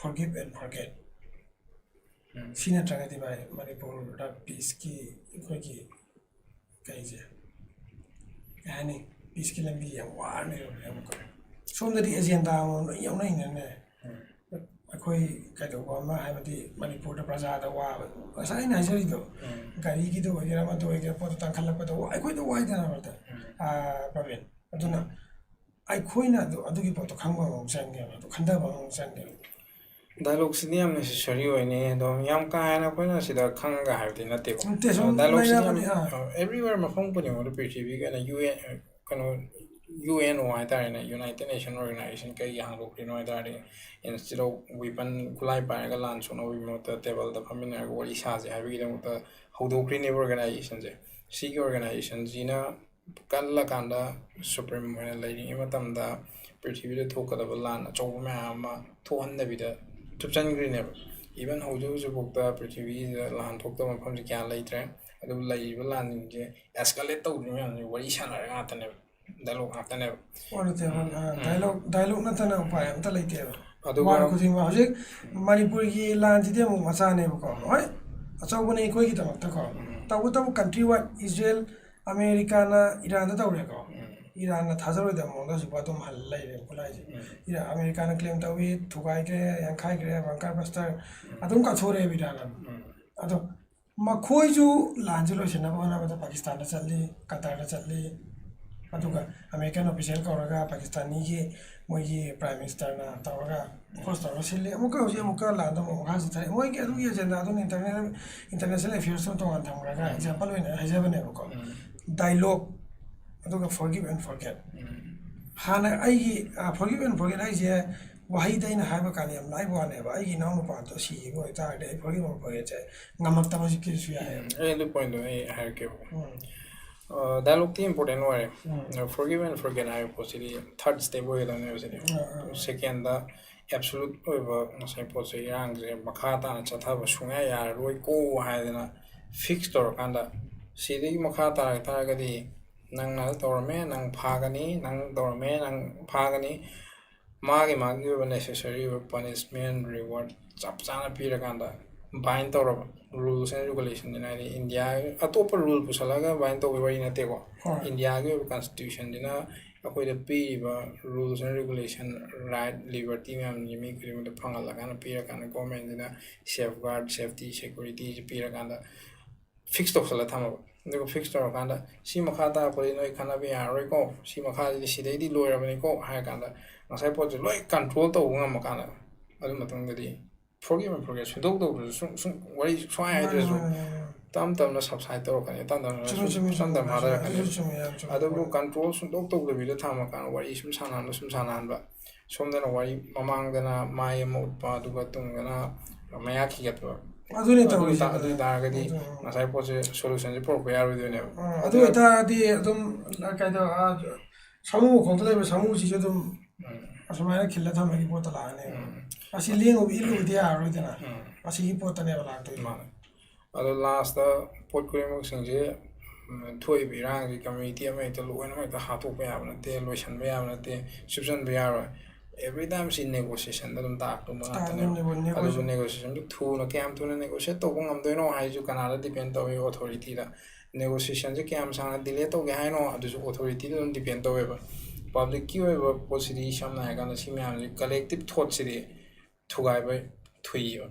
forgive and forget꯫ ꯁꯤ ꯅꯠꯇ꯭ꯔꯒꯗꯤ ꯚꯥꯏ, ꯃꯅꯤꯄꯨꯔꯗ peace ꯀꯤ ꯑꯩꯈꯣꯏꯒꯤ ꯀꯩꯁꯦ, ꯀꯩ ꯍꯥꯏꯅꯤ, peace ꯀꯤ ꯂꯝꯕꯤ ꯌꯥꯝ ꯋꯥꯔ ꯂꯩꯔꯕꯅꯦ ꯑꯃꯨꯛꯀ꯫ ꯁꯣꯝꯗꯗꯤ agenda ꯑꯃꯃꯝ ꯂꯣꯏ ꯌꯥꯎꯅꯩꯅꯅꯦ꯫ ꯑꯩꯈꯣꯏ ꯀꯩꯗꯧꯕ ꯑꯃ, ꯍꯥꯏꯕꯗꯤ ꯃꯅꯤꯄꯨꯔꯗ ꯄ꯭ꯔꯖꯥꯗ ꯋꯥꯕ, ꯉꯁꯥꯏ ꯑꯩꯅ ꯍꯥꯏꯖꯔꯤꯗꯣ, ꯒꯥꯔꯤꯒꯤꯗ ꯑꯣꯏꯒꯦꯔꯥ ꯑꯃꯗ ꯑꯣꯏꯒꯦꯔꯥ, ꯄꯣꯠꯇꯣ ꯇꯥꯡꯈꯠꯂꯛꯄꯗ ꯋꯥ-, ꯑꯩꯈꯣꯏꯗ ꯋꯥꯏꯗꯅ ꯃꯔꯛꯇ, ꯑꯥ, ꯄ꯭ꯔꯕꯤꯟ꯫ ꯑꯗꯨꯅ ꯑꯩꯈꯣꯏꯅ ꯑꯗꯨ, ꯑꯗꯨꯒꯤ ꯄꯣꯠꯇꯣ ꯈꯪꯕ ꯑꯃꯃꯨꯛ ꯆꯪꯉꯦꯕ, ꯑꯗꯨ ꯈꯟꯊꯕ ꯑꯃꯃꯨꯛ ꯆꯪꯉꯦꯕ꯫ Dialogue ꯁꯤꯗꯤ ꯌꯥꯝ necessary ꯑꯣꯏꯅꯤ꯫ ꯑꯗꯣ ꯌꯥꯝ ꯀꯥ ꯍꯦꯟꯅ ꯑꯩꯈꯣꯏꯅ ꯁꯤꯗ ꯈꯪꯒ ꯍꯥꯏꯕꯗꯤ ꯅꯠꯇꯦꯀꯣ꯫ ꯅꯠꯇꯦ, ꯁꯨꯝ Dialogue ꯁꯤꯗꯤ ꯌꯥꯝ, ꯂꯩꯔꯕꯅꯤ, ꯑꯥ꯫ ꯑ, everywhere, ꯃꯐꯝ ꯈꯨꯗꯤꯡꯃꯛꯇ, ꯄ꯭ꯔꯤꯊꯤꯕꯤꯒꯤ ꯑꯣꯏꯅ UN, ꯀꯩꯅꯣ, UNO ꯍꯥꯏꯇꯥꯔꯦꯅꯦ, United Nation Organization ꯀꯩꯒꯤ ꯍꯥꯡꯗꯣꯛꯈ꯭ꯔꯤꯅꯣ ꯍꯥꯏ ꯇꯥꯔꯗꯤ, instead of weapon, ꯈꯨꯠꯂꯥꯏ ꯄꯥꯏꯔꯒ ꯂꯥꯟ ꯁꯣꯛꯅꯕꯒꯤ ꯃꯍꯨꯠꯇ table ꯗ ꯐꯝꯃꯤꯟꯅꯔꯒ ꯋꯥꯔꯤ ꯁꯥꯁꯦ ꯍꯥꯏꯕꯒꯤꯗꯃꯛꯇ ꯍꯧꯗꯣꯛꯈ꯭ꯔꯤꯅꯦꯕ organization ꯁꯦ꯫ ꯁꯤꯒꯤ organization ꯁꯤꯅ ꯀꯜꯂꯀꯥꯟꯗ, supreme ꯑꯣꯏꯅ ꯂꯩꯔꯤꯉꯩ ꯃꯇꯝꯗ, ꯄ꯭ꯔꯤꯊꯤꯕꯤꯗ ꯊꯣꯛꯀꯗꯕ ꯂꯥꯟ ꯑꯆꯧꯕ ꯃꯌꯥꯝ ꯑꯃ ꯊꯣꯛꯍꯟꯗꯕꯤꯗ ꯊꯨꯞꯆꯟꯈ꯭ꯔꯤꯅꯦꯕ꯫ Even ꯍꯧꯖꯤꯛ ꯍꯧꯖꯤꯛꯐꯥꯎꯗ ꯄ꯭ꯔꯤꯊꯤꯕꯤꯁꯤꯗ ꯂꯥꯟ ꯊꯣꯛꯇꯕ ꯃꯐꯝꯁꯦ ꯀꯌꯥ ꯂꯩꯇ꯭ꯔꯦ꯫ ꯑꯗꯨꯕꯨ ꯂꯩꯔꯤꯕ ꯂꯥꯟꯁꯤꯡꯁꯦ escalate ꯇꯧꯗ꯭ꯔꯤ ꯃꯌꯥꯝꯁꯦ ꯋꯥꯔꯤ ꯁꯥꯟꯅꯔ ꯉꯥꯛꯇꯅꯦꯕ, dialogue ꯉꯥꯛꯇꯅꯦꯕ꯫ On the table, ah, dialogue, dialogue ꯅꯠꯇꯅ ꯎꯄꯥꯏ ꯑꯝꯇ ꯂꯩꯇꯦꯕ꯫ ꯑꯗꯨꯒ ꯋꯥꯔ ꯈꯨꯗꯤꯡꯃꯛ ꯍꯧꯖꯤꯛ ꯃꯅꯤꯄꯨꯔꯒꯤ ꯂꯥꯟꯁꯤꯗꯤ ꯑꯃꯨꯛ ꯃꯆꯥꯅꯦꯕꯀꯣ, ꯍꯣꯏ, ꯑꯆꯧꯕꯅꯦ ꯑꯩꯈꯣꯏꯒꯤꯗꯃꯛꯇꯀꯣ꯫ ꯇꯧꯕꯇꯕꯨ country wide Israel, ꯑꯃꯦꯔꯤꯀꯥꯅ ꯏꯔꯥꯟꯗ ꯇꯧꯔꯦꯀꯣ, ꯏꯔꯥꯟꯅ ꯊꯥꯖꯔꯣꯏꯗꯕ ꯃꯑꯣꯡꯗ ꯍꯧꯖꯤꯛꯐꯥꯎ ꯑꯗꯨꯝ ꯍꯜ ꯂꯩꯔꯦ ꯈꯨꯠꯂꯥꯏꯁꯦ꯫ ꯏꯔꯥꯟ, ꯑꯃꯦꯔꯤꯀꯥꯅ claim ꯇꯧꯏ, ꯊꯨꯒꯥꯏꯈ꯭ꯔꯦ, ꯌꯥꯡꯈꯥꯏꯈ꯭ꯔꯦ, bunker buster ꯑꯗꯨꯝ ꯀꯥꯊꯣꯔꯛꯑꯦꯕ ꯏꯔꯥꯟ ꯑꯗꯨꯝ꯫ ꯑꯗꯣ ꯃꯈꯣꯏꯁꯨ ꯂꯥꯟꯁꯦ ꯂꯣꯏꯁꯤꯟꯅꯕ ꯍꯣꯠꯅꯕꯗ ꯄꯥꯀꯤꯁꯇꯥꯟꯗ ꯆꯠꯂꯤ, ꯀꯇꯔꯗ ꯆꯠꯂꯤ, ꯑꯗꯨꯒ American official ꯀꯧꯔꯒ ꯄꯥꯀꯤꯁꯇꯥꯅꯤꯒꯤ ꯃꯣꯏꯒꯤ prime minister ꯅ ꯇꯧꯔꯒ force ꯇꯧꯔꯒ ꯁꯤꯜꯂꯤ꯫ ꯑꯃꯨꯛꯀ ꯍꯧꯖꯤꯛ ꯑꯃꯨꯛꯀ ꯂꯥꯟꯗꯣ ꯑꯃꯨꯛ ꯃꯈꯥ ꯆꯠꯊꯔꯦ꯫ ꯃꯣꯏꯒꯤ ꯑꯗꯨꯒꯤ agenda ꯑꯗꯨꯅ international, international affairs ꯇꯣ ꯇꯣꯉꯥꯟ ꯊꯝꯈ꯭ꯔꯒ example ꯑꯣꯏꯅ ꯍꯥꯏꯖꯕꯅꯦꯕꯀꯣ꯫ Dialogue ꯑꯗꯨꯒ forgive and forget꯫ ꯍꯥꯟꯅ ꯑꯩꯒꯤ forgive and forget ꯍꯥꯏꯁꯦ ꯋꯥꯍꯩꯗ ꯑꯩꯅ ꯍꯥꯏꯕ ꯀꯥꯟꯗ ꯌꯥꯝ ꯂꯥꯏꯕ ꯋꯥꯅꯦꯕ꯫ ꯑꯩꯒꯤ ꯏꯅꯥꯎꯅꯨꯄꯥꯗꯣ ꯁꯤꯈꯤꯕ ꯑꯣꯏꯇꯥꯔꯗꯤ ꯑꯩ forgive and forgetꯁꯦ ꯉꯝꯃꯛꯇꯕꯁꯨ ꯌꯥꯏꯌꯦꯕ꯫ ꯑꯩ ꯑꯗꯨ ꯄꯣꯏꯟꯠꯇꯣ ꯑꯩ ꯍꯥꯏꯔꯛꯀꯦꯕ꯫ ꯎꯝ꯫ ꯗꯥꯏꯂꯣꯛꯇꯤ ꯏꯝꯄꯣꯔꯇꯦꯟ ꯑꯣꯏꯔꯦ꯫ ꯎꯝ꯫ Forgive and forget ꯍꯥꯏꯕ ꯄꯣꯠꯁꯤꯗꯤ ꯊꯥꯔꯠ ꯁ꯭ꯇꯦꯞ ꯑꯣꯏꯒꯗꯕꯅꯦꯕ ꯁꯤꯗꯤ꯫ ꯑꯥ, ꯑꯥ, ꯑꯥ꯫ ꯁꯦꯀꯦꯟꯗ ꯑꯦꯞꯁꯣꯂꯨꯠ ꯑꯣꯏꯕ ꯉꯁꯥꯏ ꯄꯣꯠꯁꯦ, ꯏꯔꯥꯡꯁꯦ ꯃꯈꯥ ꯇꯥꯅ ꯆꯠꯊꯕ ꯁꯨꯡꯌꯥ ꯌꯥꯔꯔꯣꯏꯀꯣ ꯍꯥꯏꯗꯅ ꯐꯤꯛꯁ ꯇꯧꯔꯀꯥꯟꯗ, ꯁꯤꯗꯒꯤ ꯃꯈꯥ ꯇꯥꯔꯛ ꯇꯥꯔꯒꯗꯤ ꯅꯪꯅ ꯇꯧꯔꯝꯃꯦ, ꯅꯪ ꯐꯥꯒꯅꯤ, ꯅꯪ ꯇꯧꯔꯝꯃꯦ, ꯅꯪ ꯐꯥꯒꯅꯤ꯫ ꯃꯥꯒꯤ ꯃꯥꯒꯤ ꯑꯣꯏꯕ ꯅꯦꯁꯦꯁꯔꯤ ꯑꯣꯏꯕ ꯄꯅꯤꯁꯃꯦꯟ, ꯔꯤꯋꯥꯔꯗ ꯆꯞ ꯆꯥꯅ ꯄꯤꯔꯀꯥꯟꯗ ꯕꯥꯏꯟ ꯇꯧꯔꯕ, ꯔꯨꯜꯁ ꯑꯦꯟ ꯔꯤꯒꯨꯂꯦꯁꯟꯁꯤꯅ, ꯍꯥꯏꯗꯤ ꯏꯟꯗꯤꯌꯥ ꯑꯇꯣꯞꯄ ꯔꯨꯜ ꯄꯨꯁꯜꯂꯒ ꯕꯥꯏꯟ ꯇꯧꯕꯒꯤ ꯋꯥꯔꯤ ꯅꯠꯇꯦꯀꯣ꯫ ꯍꯣꯏ꯫ ꯏꯟꯗꯤꯌꯥꯒꯤ ꯑꯣꯏꯕ ꯀꯟꯁꯇꯤꯇ꯭ꯌꯨꯁꯟꯁꯤꯅ ꯑꯩꯈꯣꯏꯗ ꯄꯤꯔꯤꯕ rules and regulation, right, liberty ꯃꯌꯥꯝꯁꯤ ꯃꯤ ꯈꯨꯗꯤꯡꯃꯛꯇ ꯐꯪꯍꯜꯂꯀꯥꯟꯗ ꯄꯤꯔꯀꯥꯟꯗ, ꯒꯣꯔꯃꯦꯟꯁꯤꯅ ꯁꯦꯐ ꯒꯥꯔꯗ, ꯁꯦꯐꯇꯤ, ꯁꯦꯀ꯭ꯌꯨꯔꯤꯇꯤꯁꯤ ꯄꯤꯔꯀꯥꯟꯗ ꯐꯤꯛꯁ ꯇꯧꯁꯜꯂ ꯊꯝꯃꯕ꯫ ꯑꯗꯨꯒ ꯐꯤꯛꯁ ꯇꯧꯔꯀꯥꯟꯗ ꯁꯤ ꯃꯈꯥ ꯇꯥꯔꯛꯄꯗꯤ ꯅꯣꯏ ꯈꯟꯅꯕ ꯌꯥꯔꯔꯣꯏꯀꯣ, ꯁꯤ ꯃꯈꯥꯁꯤꯗꯤ ꯁꯤꯗꯩꯗꯤ ꯂꯣꯏꯔꯕꯅꯤꯀꯣ ꯍꯥꯏꯔ ꯀꯥꯟꯗ ꯉꯁꯥꯏ ꯄꯣꯠꯁꯦ ꯂꯣꯏ ꯀꯟꯇ꯭ꯔꯣꯜ ꯇꯧꯕ ꯉꯝꯃꯀꯥꯟꯗ, ꯑꯗꯨ ꯃꯇꯨꯡꯗꯗꯤ forgive and forget ꯁꯨꯡꯇꯧ ꯇꯧꯗ꯭ꯔꯁꯨ, ꯁꯨꯡ ꯁꯨꯡ ꯋꯥꯔꯤ ꯁꯨꯡꯍꯥꯏ ꯃꯥꯅꯦ, ꯍꯥꯏꯗ꯭ꯔꯁꯨ ꯃꯥꯅꯦ, ꯃꯥꯅꯦ꯫ ꯇꯞ ꯇꯞꯅ ꯁꯕꯁꯥꯏꯠ ꯇꯧꯔꯛꯀꯅꯤ, ꯇꯞ ꯇꯞꯅ ꯆꯨꯝꯃꯦ, ꯁꯨꯝ ꯆꯨꯝꯃꯦ, ꯇꯞ ꯆꯨꯝꯃꯦ, ꯇꯞꯅ ꯆꯨꯝꯃꯦ꯫ ꯍꯥꯊꯔꯛꯀꯅꯤ꯫ ꯑꯗꯨꯁꯨ ꯆꯨꯝꯃꯦ, ꯌꯥꯝ ꯆꯨꯝꯃꯦ꯫ ꯑꯗꯨꯕꯨ ꯃꯥꯅꯦ꯫ ꯀꯟꯇ꯭ꯔꯣꯜ ꯁꯨꯡꯇꯧ ꯇꯧꯗꯕꯤꯗ ꯊꯝꯃꯀꯥꯟꯗ ꯋꯥꯔꯤ ꯁꯨꯝ ꯁꯥꯟꯅꯍꯟꯕ, ꯁꯨꯝ ꯁꯥꯟꯅꯍꯟꯕ, ꯁꯣꯝꯗꯅ ꯋꯥꯔꯤ ꯃꯃꯥꯡꯗꯅ ꯃꯥꯏ ꯑꯃ ꯎꯠꯄ, ꯑꯗꯨꯒ ꯇꯨꯡꯗꯅ ꯃꯌꯥ ꯈꯤꯒꯠꯄ꯫ ꯑꯗꯨꯅꯦ ꯑꯗꯨ ꯇꯧꯔꯤꯁꯦ꯫ ꯇꯥ-, ꯑꯗꯨ ꯑꯣꯏꯇꯥꯔꯒꯗꯤ ꯑꯗꯨ, ꯎꯝ꯫ ꯉꯁꯥꯏ ꯄꯣꯠꯁꯦ ꯁꯣꯂꯨꯁꯟꯁꯦ ꯄꯨꯔꯛꯄ ꯌꯥꯔꯣꯏꯗꯣꯏꯅꯦꯕ꯫ ꯎꯝ, ꯑꯗꯨ ꯑꯣꯏꯇꯥꯔꯗꯤ ꯑꯗꯨꯝ ꯀꯩꯗꯧ-, ꯑꯥ, ꯁꯥꯃꯨ ꯃꯈꯣꯡꯗ ꯂꯩꯕ ꯁꯥꯃꯨꯁꯤꯁꯨ ꯑꯗꯨꯝ ꯎꯝ꯫ ꯑꯁꯨꯃꯥꯏꯅ ꯈꯤꯜꯂ ꯊꯝꯕꯒꯤ ꯄꯣꯠꯇ ꯂꯥꯛꯑꯅꯦꯕ꯫ ꯎꯝ꯫ ꯑꯁꯤ ꯂꯦꯡꯉꯨꯕ ꯏꯜꯂꯨꯕꯗꯤ ꯌꯥꯔꯔꯣꯏꯗꯅ꯫ ꯎꯝ꯫ ꯑꯁꯤꯒꯤ ꯄꯣꯠꯇꯅꯦꯕ ꯂꯥꯛꯇꯣꯏꯁꯦ꯫ ꯃꯥꯅꯦ꯫ ꯑꯗꯣ ꯂꯥꯁꯇ ꯄꯣꯠ ꯈꯨꯗꯤꯡꯃꯛꯁꯤꯡꯁꯦ, ꯎꯝ, ꯊꯣꯛꯏꯕ ꯏꯔꯥꯡꯁꯤ ꯀꯝꯃ꯭ꯌꯨꯅꯤꯇꯤ ꯑꯃꯍꯦꯛꯇ ꯂꯣꯏꯅꯃꯛ ꯍꯦꯛꯇ ꯍꯥꯠꯇꯣꯛꯄ ꯌꯥꯕ ꯅꯠꯇꯦ, ꯂꯣꯏꯁꯤꯟꯕ ꯌꯥꯕ ꯅꯠꯇꯦ, ꯁꯨꯞꯆꯟꯕ ꯌꯥꯔꯣꯏ꯫ Every time ꯁꯤ ꯅꯦꯒꯣꯁꯤꯌꯦꯁꯟꯗ ꯑꯗꯨꯝ ꯇꯥꯔꯛꯇꯧꯕ ꯉꯥꯛꯇꯅꯦꯕ꯫ ꯇꯥꯔꯛꯇꯣꯏꯅꯦꯕ, ꯑꯗꯨꯕꯨ ꯅꯦꯒꯣꯁꯤ-, ꯅꯦꯒꯣꯁꯤꯌꯦꯁꯟꯗꯨ ꯊꯨꯅ ꯀꯌꯥꯝ ꯊꯨꯅ ꯅꯦꯒꯣꯁꯤꯌꯦꯠ ꯇꯧꯕ ꯉꯝꯗꯣꯏꯅꯣ ꯍꯥꯏꯁꯨ ꯀꯅꯥꯗ ꯗꯤꯄꯦꯟ ꯇꯧꯏ? ꯑꯣꯊꯣꯔꯤꯇꯤꯗ꯫ ꯅꯦꯒꯣꯁꯤꯌꯦꯁꯟꯁꯦ ꯀꯌꯥꯝ ꯁꯥꯡꯅ ꯗꯤꯂꯦ ꯇꯧꯒꯦ ꯍꯥꯏꯅꯣ? ꯑꯗꯨꯁꯨ ꯑꯣꯊꯣꯔꯤꯇꯤꯗ ꯑꯗꯨꯝ ꯗꯤꯄꯦꯟ ꯇꯧꯋꯦꯕ꯫ ꯄꯕ꯭ꯂꯤꯛꯀꯤ ꯑꯣꯏꯕ ꯄꯣꯠꯁꯤꯗꯤ, ꯁꯝꯅ ꯍꯥꯏꯔꯀꯥꯟꯗ, ꯁꯤ ꯃꯌꯥꯝꯁꯤ, ꯀꯂꯦꯛꯇꯤꯞ ꯊꯣꯠꯁꯤꯗꯤ ꯊꯨꯒꯥꯏꯕ ꯊꯨꯏꯌꯦꯕ꯫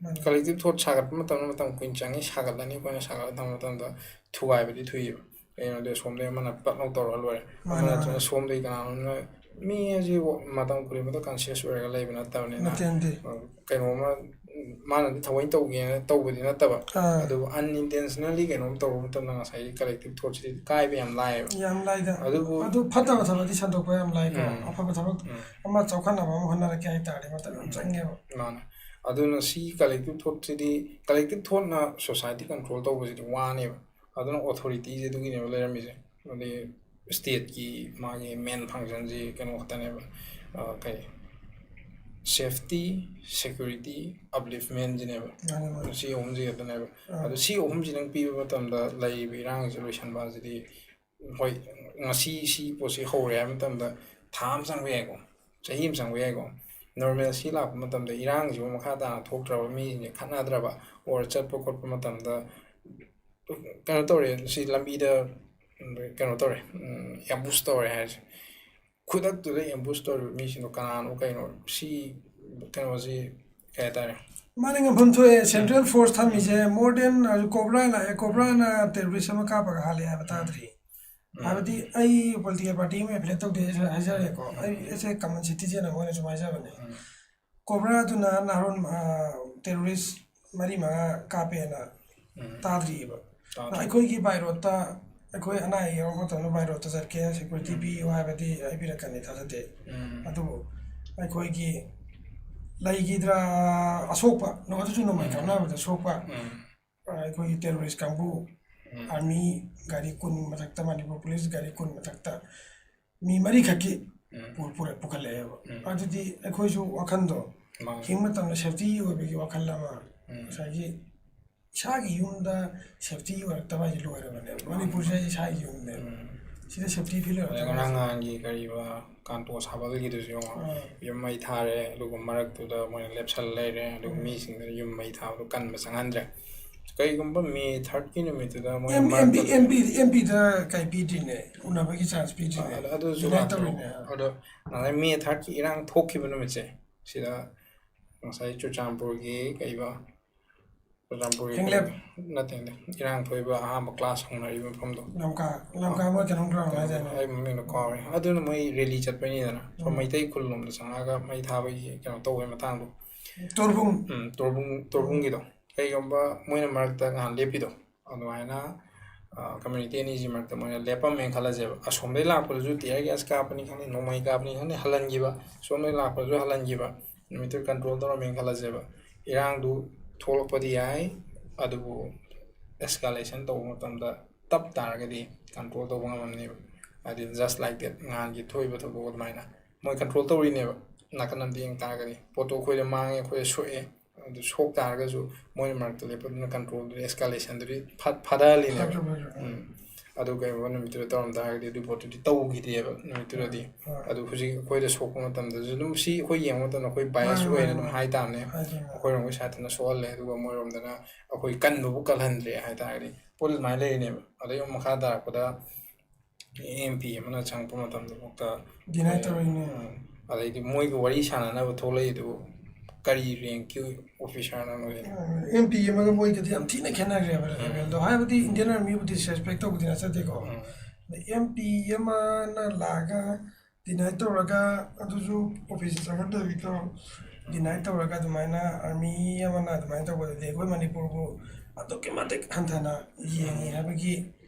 ꯃꯥꯅꯦ꯫ ꯀꯂꯦꯛꯇꯤꯞ ꯊꯣꯠ ꯁꯥꯒꯠꯄ ꯃꯇꯝꯗ ꯃꯇꯝ ꯀꯨꯏꯅ ꯆꯪꯉꯤ, ꯁꯥꯒꯠꯂꯅꯤ, ꯑꯩꯈꯣꯏꯅ ꯁꯥꯒꯠꯂ ꯊꯝꯕ ꯃꯇꯝꯗ ꯊꯨꯒꯥꯏꯕꯗꯤ ꯊꯨꯏꯌꯦꯕ꯫ ꯀꯩꯒꯤꯅꯣꯗꯤ ꯁꯣꯝꯗꯒꯤ ꯑꯃꯅ ꯄꯠ ꯂꯧ ꯇꯧꯔꯒ ꯂꯣꯏꯔꯦ꯫ ꯑꯃ ꯃꯥꯅꯦ, ꯅꯠꯇ꯭ꯔꯒ ꯃꯥꯅꯦ꯫ ꯁꯣꯝꯗꯒꯤ ꯀꯅꯥꯅꯣꯝꯅ, ꯃꯤ ꯑꯁꯤ ꯃꯇꯝ ꯈꯨꯗꯤꯡꯃꯛꯇ ꯀꯟꯁꯤꯌꯁ ꯑꯣꯏꯔꯒ ꯂꯩꯕ ꯅꯠꯇꯕꯅꯤꯅ, ꯅꯠꯇꯦ, ꯅꯠꯇꯦ꯫ ꯀꯩꯅꯣꯝꯃ ꯃꯥꯅꯗꯤ ꯊꯑꯣꯏꯅ ꯇꯧꯒꯦꯅ ꯇꯧꯕꯗꯤ ꯅꯠꯇꯕ, ꯑꯥ꯫ ꯑꯗꯨꯕꯨ unintentionally ꯀꯩꯅꯣꯝ ꯇꯧꯕ ꯃꯇꯝꯗ ꯉꯁꯥꯏꯒꯤ collective thoughtꯁꯤꯗꯤ ꯀꯥꯏꯕ ꯌꯥꯝ ꯂꯥꯏꯌꯦꯕ꯫ ꯌꯥꯝ ꯂꯥꯏꯗ꯫ ꯑꯗꯨꯕꯨ ꯑꯗꯨ ꯐꯠꯇꯕ ꯊꯕꯛꯇꯤ ꯁꯟꯗꯣꯛꯄ ꯌꯥꯝ ꯂꯥꯏꯀꯣ꯫ ꯎꯝ꯫ ꯑꯐꯕ ꯊꯕꯛ ꯎꯝ꯫ ꯑꯃ ꯆꯥꯎꯈꯠꯅꯕ ꯑꯃ ꯍꯣꯠꯅꯔꯛꯀꯦ ꯍꯥꯏꯇꯥꯔꯗꯤ ꯃꯇꯝ ꯌꯥꯝ ꯆꯪꯉꯦꯕ꯫ ꯃꯥꯅꯦ꯫ ꯑꯗꯨꯅ ꯁꯤ collective thoughtꯁꯤꯗꯤ, collective thoughtꯅ society control ꯇꯧꯕꯁꯤꯗꯤ ꯋꯥꯅꯦꯕ꯫ ꯑꯗꯨꯅ authorityꯁꯦ ꯑꯗꯨꯒꯤꯅꯦꯕ ꯂꯩꯔꯝꯃꯤꯁꯦ꯫ ꯑꯗꯩ stateꯀꯤ ꯃꯥꯒꯤ main functionꯁꯤ ꯀꯩꯅꯣ ꯈꯛꯇꯅꯦꯕ, ꯑ, ꯀꯩ, safety, security, upliftmentꯁꯤꯅꯦꯕ꯫ ꯃꯥꯅꯦ, ꯃꯥꯅꯦ꯫ ꯁꯤ ꯑꯍꯨꯝꯁꯤ ꯈꯛꯇꯅꯦꯕ꯫ ꯑꯥ꯫ ꯑꯗꯨ ꯁꯤ ꯑꯍꯨꯝꯁꯤꯗꯪ ꯄꯤꯕ ꯃꯇꯝꯗ ꯂꯩꯔꯤꯕ ꯏꯔꯥꯡꯁꯤ ꯂꯣꯏꯁꯤꯟꯕ ꯑꯁꯤꯗꯤ, ꯍꯣꯏ, ꯉꯁꯤ ꯁꯤ ꯄꯣꯠꯁꯤ ꯍꯧꯔꯦ ꯍꯥꯏꯕ ꯃꯇꯝꯗ ꯊꯥ ꯑꯃ ꯆꯪꯕ ꯌꯥꯏꯀꯣ, ꯆꯍꯤ ꯑꯃ ꯆꯪꯕ ꯌꯥꯏꯀꯣ꯫ Normalcy ꯂꯥꯛꯄ ꯃꯇꯝꯗ ꯏꯔꯥꯡꯁꯤꯕꯨ ꯃꯈꯥ ꯇꯥꯅ ꯊꯣꯛꯇ꯭ꯔꯕ, ꯃꯤꯁꯤꯡꯁꯦ ꯈꯠꯅꯗ꯭ꯔꯕ, or ꯆꯠꯄ ꯈꯣꯠꯄ ꯃꯇꯝꯗ ꯀꯩꯅꯣ ꯇꯧꯔꯦ, ꯁꯤ ꯂꯝꯕꯤꯗ ꯀꯩꯅꯣ ꯇꯧꯔꯦ, ambush ꯇꯧꯔꯦ ꯍꯥꯏꯔꯁꯦ, ꯈꯨꯗꯛꯇꯨꯗ ambush ꯇꯧꯔꯤꯕ ꯃꯤꯁꯤꯡꯗꯣ ꯀꯅꯥꯅꯣ ꯀꯩꯅꯣ, ꯁꯤ ꯀꯩꯅꯣꯁꯤ ꯀꯩ ꯍꯥꯏꯇꯥꯔꯦ? ꯃꯥꯅ ꯉꯝꯐꯝ ꯊꯣꯛꯑꯦ꯫ Central force ꯊꯝꯃꯤꯁꯦ more than, ꯍꯧꯖꯤꯛ COBRA ꯂꯥꯛꯑꯦ, COBRAꯅ terrorist ꯑꯃ ꯀꯥꯞꯄꯒ ꯍꯥꯠꯂꯦ ꯍꯥꯏꯕ ꯇꯥꯗ꯭ꯔꯤ꯫ ꯍꯥꯏꯕꯗꯤ ꯑꯩ political party ꯑꯃ affiliate ꯇꯧꯗꯦ ꯍꯥꯏꯖꯔꯦꯀꯣ, ꯑꯩ as a common citizen ꯑꯃ ꯑꯣꯏꯅ ꯁꯨꯝ ꯍꯥꯏꯖꯕꯅꯦ꯫ COBRAꯗꯨꯅ ꯅꯍꯥꯔꯣꯟ, ꯑ, terrorist ꯃꯔꯤ ꯃꯉꯥ ꯀꯥꯞꯄꯦꯅ ꯇꯥꯗ꯭ꯔꯤꯑꯕ꯫ ꯇꯥꯗ꯭ꯔꯤ꯫ ꯑꯩꯈꯣꯏꯒꯤ by roadꯇ, ꯑꯩꯈꯣꯏ ꯑꯅꯥ ꯑꯌꯦꯛ ꯌꯥꯎꯔꯛꯄ ꯃꯇꯝꯗ by roadꯇ ꯆꯠꯀꯦ, security ꯄꯤꯌꯨ ꯍꯥꯏꯕꯗꯤ ꯍꯥꯏꯕꯤꯔꯛꯀꯅꯤ, ꯊꯥꯖꯗꯦ꯫ ꯎꯝ꯫ ꯑꯗꯨꯕꯨ ꯑꯩꯈꯣꯏꯒꯤ ꯂꯩꯈꯤꯗ꯭ꯔꯥ, ꯑꯁꯣꯛꯄ, ꯅꯣꯡ ꯑꯗꯨꯁꯨ ꯅꯣꯡꯃꯩ ꯀꯥꯞꯅꯕꯗ ꯁꯣꯛꯄ, ꯎꯝ꯫ ꯑ, ꯑꯩꯈꯣꯏꯒꯤ terrorist ꯀꯥꯡꯕꯨ, ꯎꯝ꯫ army ꯒꯥꯔꯤ ꯀꯨꯟ ꯃꯊꯛꯇ, ꯃꯅꯤꯄꯨꯔ police ꯒꯥꯔꯤ ꯀꯨꯟ ꯃꯊꯛꯇ ꯃꯤ ꯃꯔꯤꯈꯛꯀꯤ ꯎꯝ꯫ ꯄꯨ-, ꯄꯨꯔ-, ꯄꯨꯈꯠꯂꯛꯑꯦꯕ꯫ ꯎꯝ꯫ ꯑꯗꯨꯗꯤ ꯑꯩꯈꯣꯏꯁꯨ ꯋꯥꯈꯜꯗꯣ ꯃꯥꯅꯤ꯫ ꯍꯤꯡꯕ ꯃꯇꯝꯗ safety ꯑꯣꯏꯕꯒꯤ ꯋꯥꯈꯜ ꯑꯃ, ꯎꯝ꯫ ꯉꯁꯥꯏꯒꯤ ꯏꯁꯥꯒꯤ ꯌꯨꯝꯗ safety ꯑꯣꯏꯔꯛꯇꯕ ꯍꯥꯏꯁꯦ ꯂꯣꯏꯔꯕꯅꯦꯕ꯫ ꯃꯅꯤꯄꯨꯔꯁꯦ ꯑꯩ ꯏꯁꯥꯒꯤ ꯌꯨꯝꯅꯦꯕ꯫ ꯎꯝ꯫ ꯁꯤꯗ safety feel ꯑꯗꯩ ꯑꯣꯏꯔꯛꯇꯕ ꯉꯔꯥꯡ ꯍꯥꯏꯁꯦ꯫ ꯅꯍꯥꯟꯒꯤ ꯀꯔꯤꯕ ꯀꯥꯟꯇꯣ ꯁꯥꯕꯜꯒꯤꯗꯨꯁꯨ ꯌꯦꯡꯉꯣ, ꯑꯥ꯫ ꯌꯨꯝ ꯃꯩ ꯊꯥꯔꯦ, ꯑꯗꯨꯒ ꯃꯔꯛꯇꯨꯗ ꯃꯣꯏꯅ ꯂꯦꯞꯁꯜ ꯂꯩꯔꯦ, ꯑꯗꯨꯒ ꯃꯤꯁꯤꯡꯗꯨꯅ ꯌꯨꯝ ꯃꯩ ꯊꯥꯕꯗꯣ ꯀꯟꯕ ꯆꯪꯍꯟꯗ꯭ꯔꯦ꯫ ꯀꯩꯒꯨꯝꯕ May thirdꯀꯤ ꯅꯨꯃꯤꯠꯇꯨꯗ ꯃꯣꯏ M-, ꯃꯔꯛꯇ MP, MP, MPꯗ ꯀꯩ ꯄꯤꯗ꯭ꯔꯤꯅꯦ, ꯎꯅꯕꯒꯤ chance ꯄꯤꯗ꯭ꯔꯤꯅꯦ꯫ ꯑꯗ-, ꯑꯗꯨꯁꯨ Unite ꯂꯥꯛꯇꯕ꯫ ꯇꯧꯔꯤꯅꯦ꯫ ꯑꯗꯣ ꯉꯁꯥꯏ May thirdꯀꯤ ꯏꯔꯥꯡ ꯊꯣꯛꯈꯤꯕ ꯅꯨꯃꯤꯠꯁꯦ, ꯁꯤꯗ ꯉꯁꯥꯏ ꯆꯨꯔꯆꯥꯟꯄꯨꯔꯒꯤ ꯀꯩꯕ, ꯆꯨꯔꯆꯥꯟꯄꯨꯔꯒꯤ ꯍꯦꯡꯂꯦꯞ꯫ ꯅꯠꯇꯦ, ꯅꯠꯇꯦ, ꯏꯔꯥꯡ ꯊꯣꯛꯏꯕ ꯑꯍꯥꯟꯕ class ꯍꯧꯅꯔꯤꯕ ꯃꯐꯝꯗꯣ꯫ ꯂꯝꯀꯥ, ꯂꯝꯀꯥ ꯃꯣꯏ ꯀꯩꯅꯣꯝ ground ꯍꯥꯏꯗꯥꯏꯅꯦ? ꯑꯩ ꯃꯃꯤꯡꯗꯣ ꯀꯥꯎꯔꯦ꯫ ꯑꯗꯨꯅ ꯃꯣꯏ rally ꯆꯠꯄꯅꯤꯗꯅ, ꯁꯣꯝ ꯎꯝ꯫ ꯃꯩꯇꯩ ꯈꯨꯜ ꯂꯣꯝꯗ ꯆꯪꯉꯛꯑꯒ ꯃꯩ ꯊꯥꯕꯒꯤ ꯀꯩꯅꯣ ꯇꯧꯕꯒꯤ ꯃꯇꯥꯡꯗꯣ꯫ ꯇꯣꯔꯕꯨꯡ꯫ ꯎꯝ, ꯇꯣꯔꯕꯨꯡ, ꯇꯣꯔꯕꯨꯡꯒꯤꯗꯣ, ꯀꯩꯒꯨꯝꯕ ꯃꯣꯏꯅ ꯃꯔꯛꯇ ꯉꯥꯏꯍꯥꯛ ꯂꯦꯞꯄꯤꯗꯣ, ꯑꯗꯨꯃꯥꯏꯅ ꯀꯝꯃ꯭ꯌꯨꯅꯤꯇꯤ ꯑꯅꯤꯁꯤ ꯃꯔꯛꯇ ꯃꯣꯏꯅ ꯂꯦꯞꯄꯝꯃꯦꯅ ꯈꯜꯂꯁꯦꯕ꯫ ꯑꯁꯣꯝꯗꯩ ꯂꯥꯛꯄꯗꯁꯨ ꯇꯤꯌꯔ ꯒ꯭ꯌꯥꯁ ꯀꯥꯞꯄꯅꯤ ꯈꯪꯗꯦ, ꯅꯣꯡꯃꯩ ꯀꯥꯞꯄꯅꯤ ꯈꯪꯗꯦ, ꯍꯜꯍꯟꯈꯤꯕ, ꯁꯣꯝꯗꯩ ꯂꯥꯛꯄꯗꯁꯨ ꯍꯜꯍꯟꯈꯤꯕ, ꯅꯨꯃꯤꯠꯇꯨ ꯀꯟꯇ꯭ꯔꯣꯜ ꯇꯧꯔꯝꯃꯦꯅ ꯈꯜꯂꯁꯦꯕ꯫ ꯏꯔꯥꯡꯗꯨ ꯊꯣꯛꯂꯛꯄꯗꯤ ꯌꯥꯏ, ꯑꯗꯨꯕꯨ ꯑꯦꯁꯀꯥꯂꯦꯁꯟ ꯇꯧꯕ ꯃꯇꯝꯗ ꯇꯞ ꯇꯥꯔꯒꯗꯤ ꯀꯟꯇ꯭ꯔꯣꯜ ꯇꯧꯕ ꯉꯝꯃꯝꯅꯦꯕ꯫ ꯍꯥꯏꯗꯤ just like that, ꯅꯍꯥꯟꯒꯤ ꯊꯣꯛꯏꯕ ꯊꯧꯗꯣꯛ ꯑꯗꯨꯃꯥꯏꯅ ꯃꯣꯏ ꯀꯟꯇ꯭ꯔꯣꯜ ꯇꯧꯔꯤꯅꯦꯕ꯫ ꯅꯥꯀꯟ ꯑꯃꯗ ꯌꯦꯡ ꯇꯥꯔꯒꯗꯤ ꯄꯣꯠꯇꯣ ꯑꯩꯈꯣꯏꯗ ꯃꯥꯡꯉꯦ, ꯑꯩꯈꯣꯏꯗ ꯁꯣꯛꯑꯦ, ꯑꯗꯨ ꯁꯣꯛ ꯇꯥꯔꯒꯁꯨ ꯃꯣꯏꯅ ꯃꯔꯛꯇ ꯂꯦꯞꯄꯗꯨꯅ ꯀꯟꯇ꯭ꯔꯣꯜꯗꯨꯗꯤ, ꯑꯦꯁꯀꯥꯂꯦꯁꯟꯗꯨꯗꯤ ꯐ- ꯐꯥꯗꯍꯜꯂꯤꯅꯦꯕ꯫ ꯎꯝ꯫ ꯑꯗꯨ ꯀꯩꯒꯨꯝꯕ ꯅꯨꯃꯤꯠꯇꯨꯗ ꯇꯧꯔꯝ ꯇꯥꯔꯒꯗꯤ ꯑꯗꯨ ꯄꯣꯠꯇꯨꯗꯤ ꯇꯧꯈꯤꯗꯦꯕ ꯅꯨꯃꯤꯠꯇꯨꯗꯗꯤ꯫ ꯑꯗꯨ ꯍꯧꯖꯤꯛ ꯑꯩꯈꯣꯏꯗ ꯁꯣꯛꯄ ꯃꯇꯝꯗꯁꯨ ꯑꯗꯨꯝ, ꯁꯤ ꯑꯩꯈꯣꯏ ꯌꯦꯡꯕ ꯃꯇꯝꯗ ꯑꯩꯈꯣꯏ ꯕꯥꯏꯁ ꯑꯣꯏꯅ ꯑꯗꯨꯝ ꯍꯥꯏ ꯇꯥꯕꯅꯦ꯫ ꯑꯩꯈꯣꯏꯔꯣꯝꯒꯤ ꯁꯥꯏꯠꯇꯅ ꯁꯣꯛꯍꯜꯂꯦ, ꯑꯗꯨꯒ ꯃꯣꯏꯔꯣꯝꯗꯅ ꯑꯩꯈꯣꯏ ꯀꯟꯕꯕꯨ ꯀꯜꯍꯟꯗ꯭ꯔꯦ ꯍꯥꯏ ꯇꯥꯔꯒꯗꯤ ꯄꯣꯠ ꯑꯗꯨꯃꯥꯏꯅ ꯂꯩꯔꯤꯅꯦꯕ꯫ ꯑꯗꯩ ꯑꯃꯨꯛ ꯃꯈꯥ ꯇꯥꯔꯛꯄꯗ ꯑꯦꯝ ꯄꯤ ꯑꯃꯅ ꯆꯪꯉꯛꯄ ꯃꯇꯝꯗꯐꯥꯎꯗ ꯗꯤꯅꯥꯏ ꯇꯧꯔꯛꯏꯅꯦ꯫ ꯎꯝ꯫ ꯑꯗꯩꯗꯤ ꯃꯣꯏꯒ ꯋꯥꯔꯤ ꯁꯥꯟꯅꯅꯕ ꯊꯣꯛꯂꯛꯏꯗꯨ ꯀꯔꯤ ꯔꯦꯡꯀꯤ ꯑꯣꯐꯤꯁꯥꯔꯅꯣ ꯅꯣꯏ? ꯑꯦꯝ ꯄꯤ ꯑꯃꯒ ꯃꯣꯏꯒꯗꯤ ꯌꯥꯝ ꯊꯤꯅ ꯈꯦꯠꯅꯈ꯭ꯔꯦꯕ ꯂꯦꯚꯦꯜꯗꯣ꯫ ꯍꯥꯏꯕꯗꯤ ꯏꯟꯗꯤꯌꯟ ꯑꯥꯔꯃꯤꯕꯨ ꯗꯤꯁꯔꯦꯁꯄꯦꯛ ꯇꯧꯕꯗꯤ ꯅꯠꯆꯗꯦꯀꯣ꯫ ꯑꯗ ꯑꯦꯝ ꯄꯤ ꯑꯃꯅ ꯂꯥꯛꯑꯒ ꯗꯤꯅꯥꯏ ꯇꯧꯔꯒ, ꯑꯗꯨꯁꯨ ꯑꯣꯐꯤꯁꯇ ꯆꯪꯍꯟꯗꯕꯤꯗꯣ ꯗꯤꯅꯥꯏ ꯇꯧꯔꯒ ꯑꯗꯨꯃꯥꯏꯅ ꯑꯥꯔꯃꯤ ꯑꯃꯅ ꯑꯗꯨꯃꯥꯏꯅ ꯇꯧꯕꯗꯗꯤ ꯑꯩꯈꯣꯏ ꯃꯅꯤꯄꯨꯔꯕꯨ ꯑꯗꯨꯛꯀꯤ ꯃꯇꯤꯛ ꯍꯟꯊꯅ ꯌꯦꯡꯉꯤ ꯍꯥꯏꯕꯒꯤ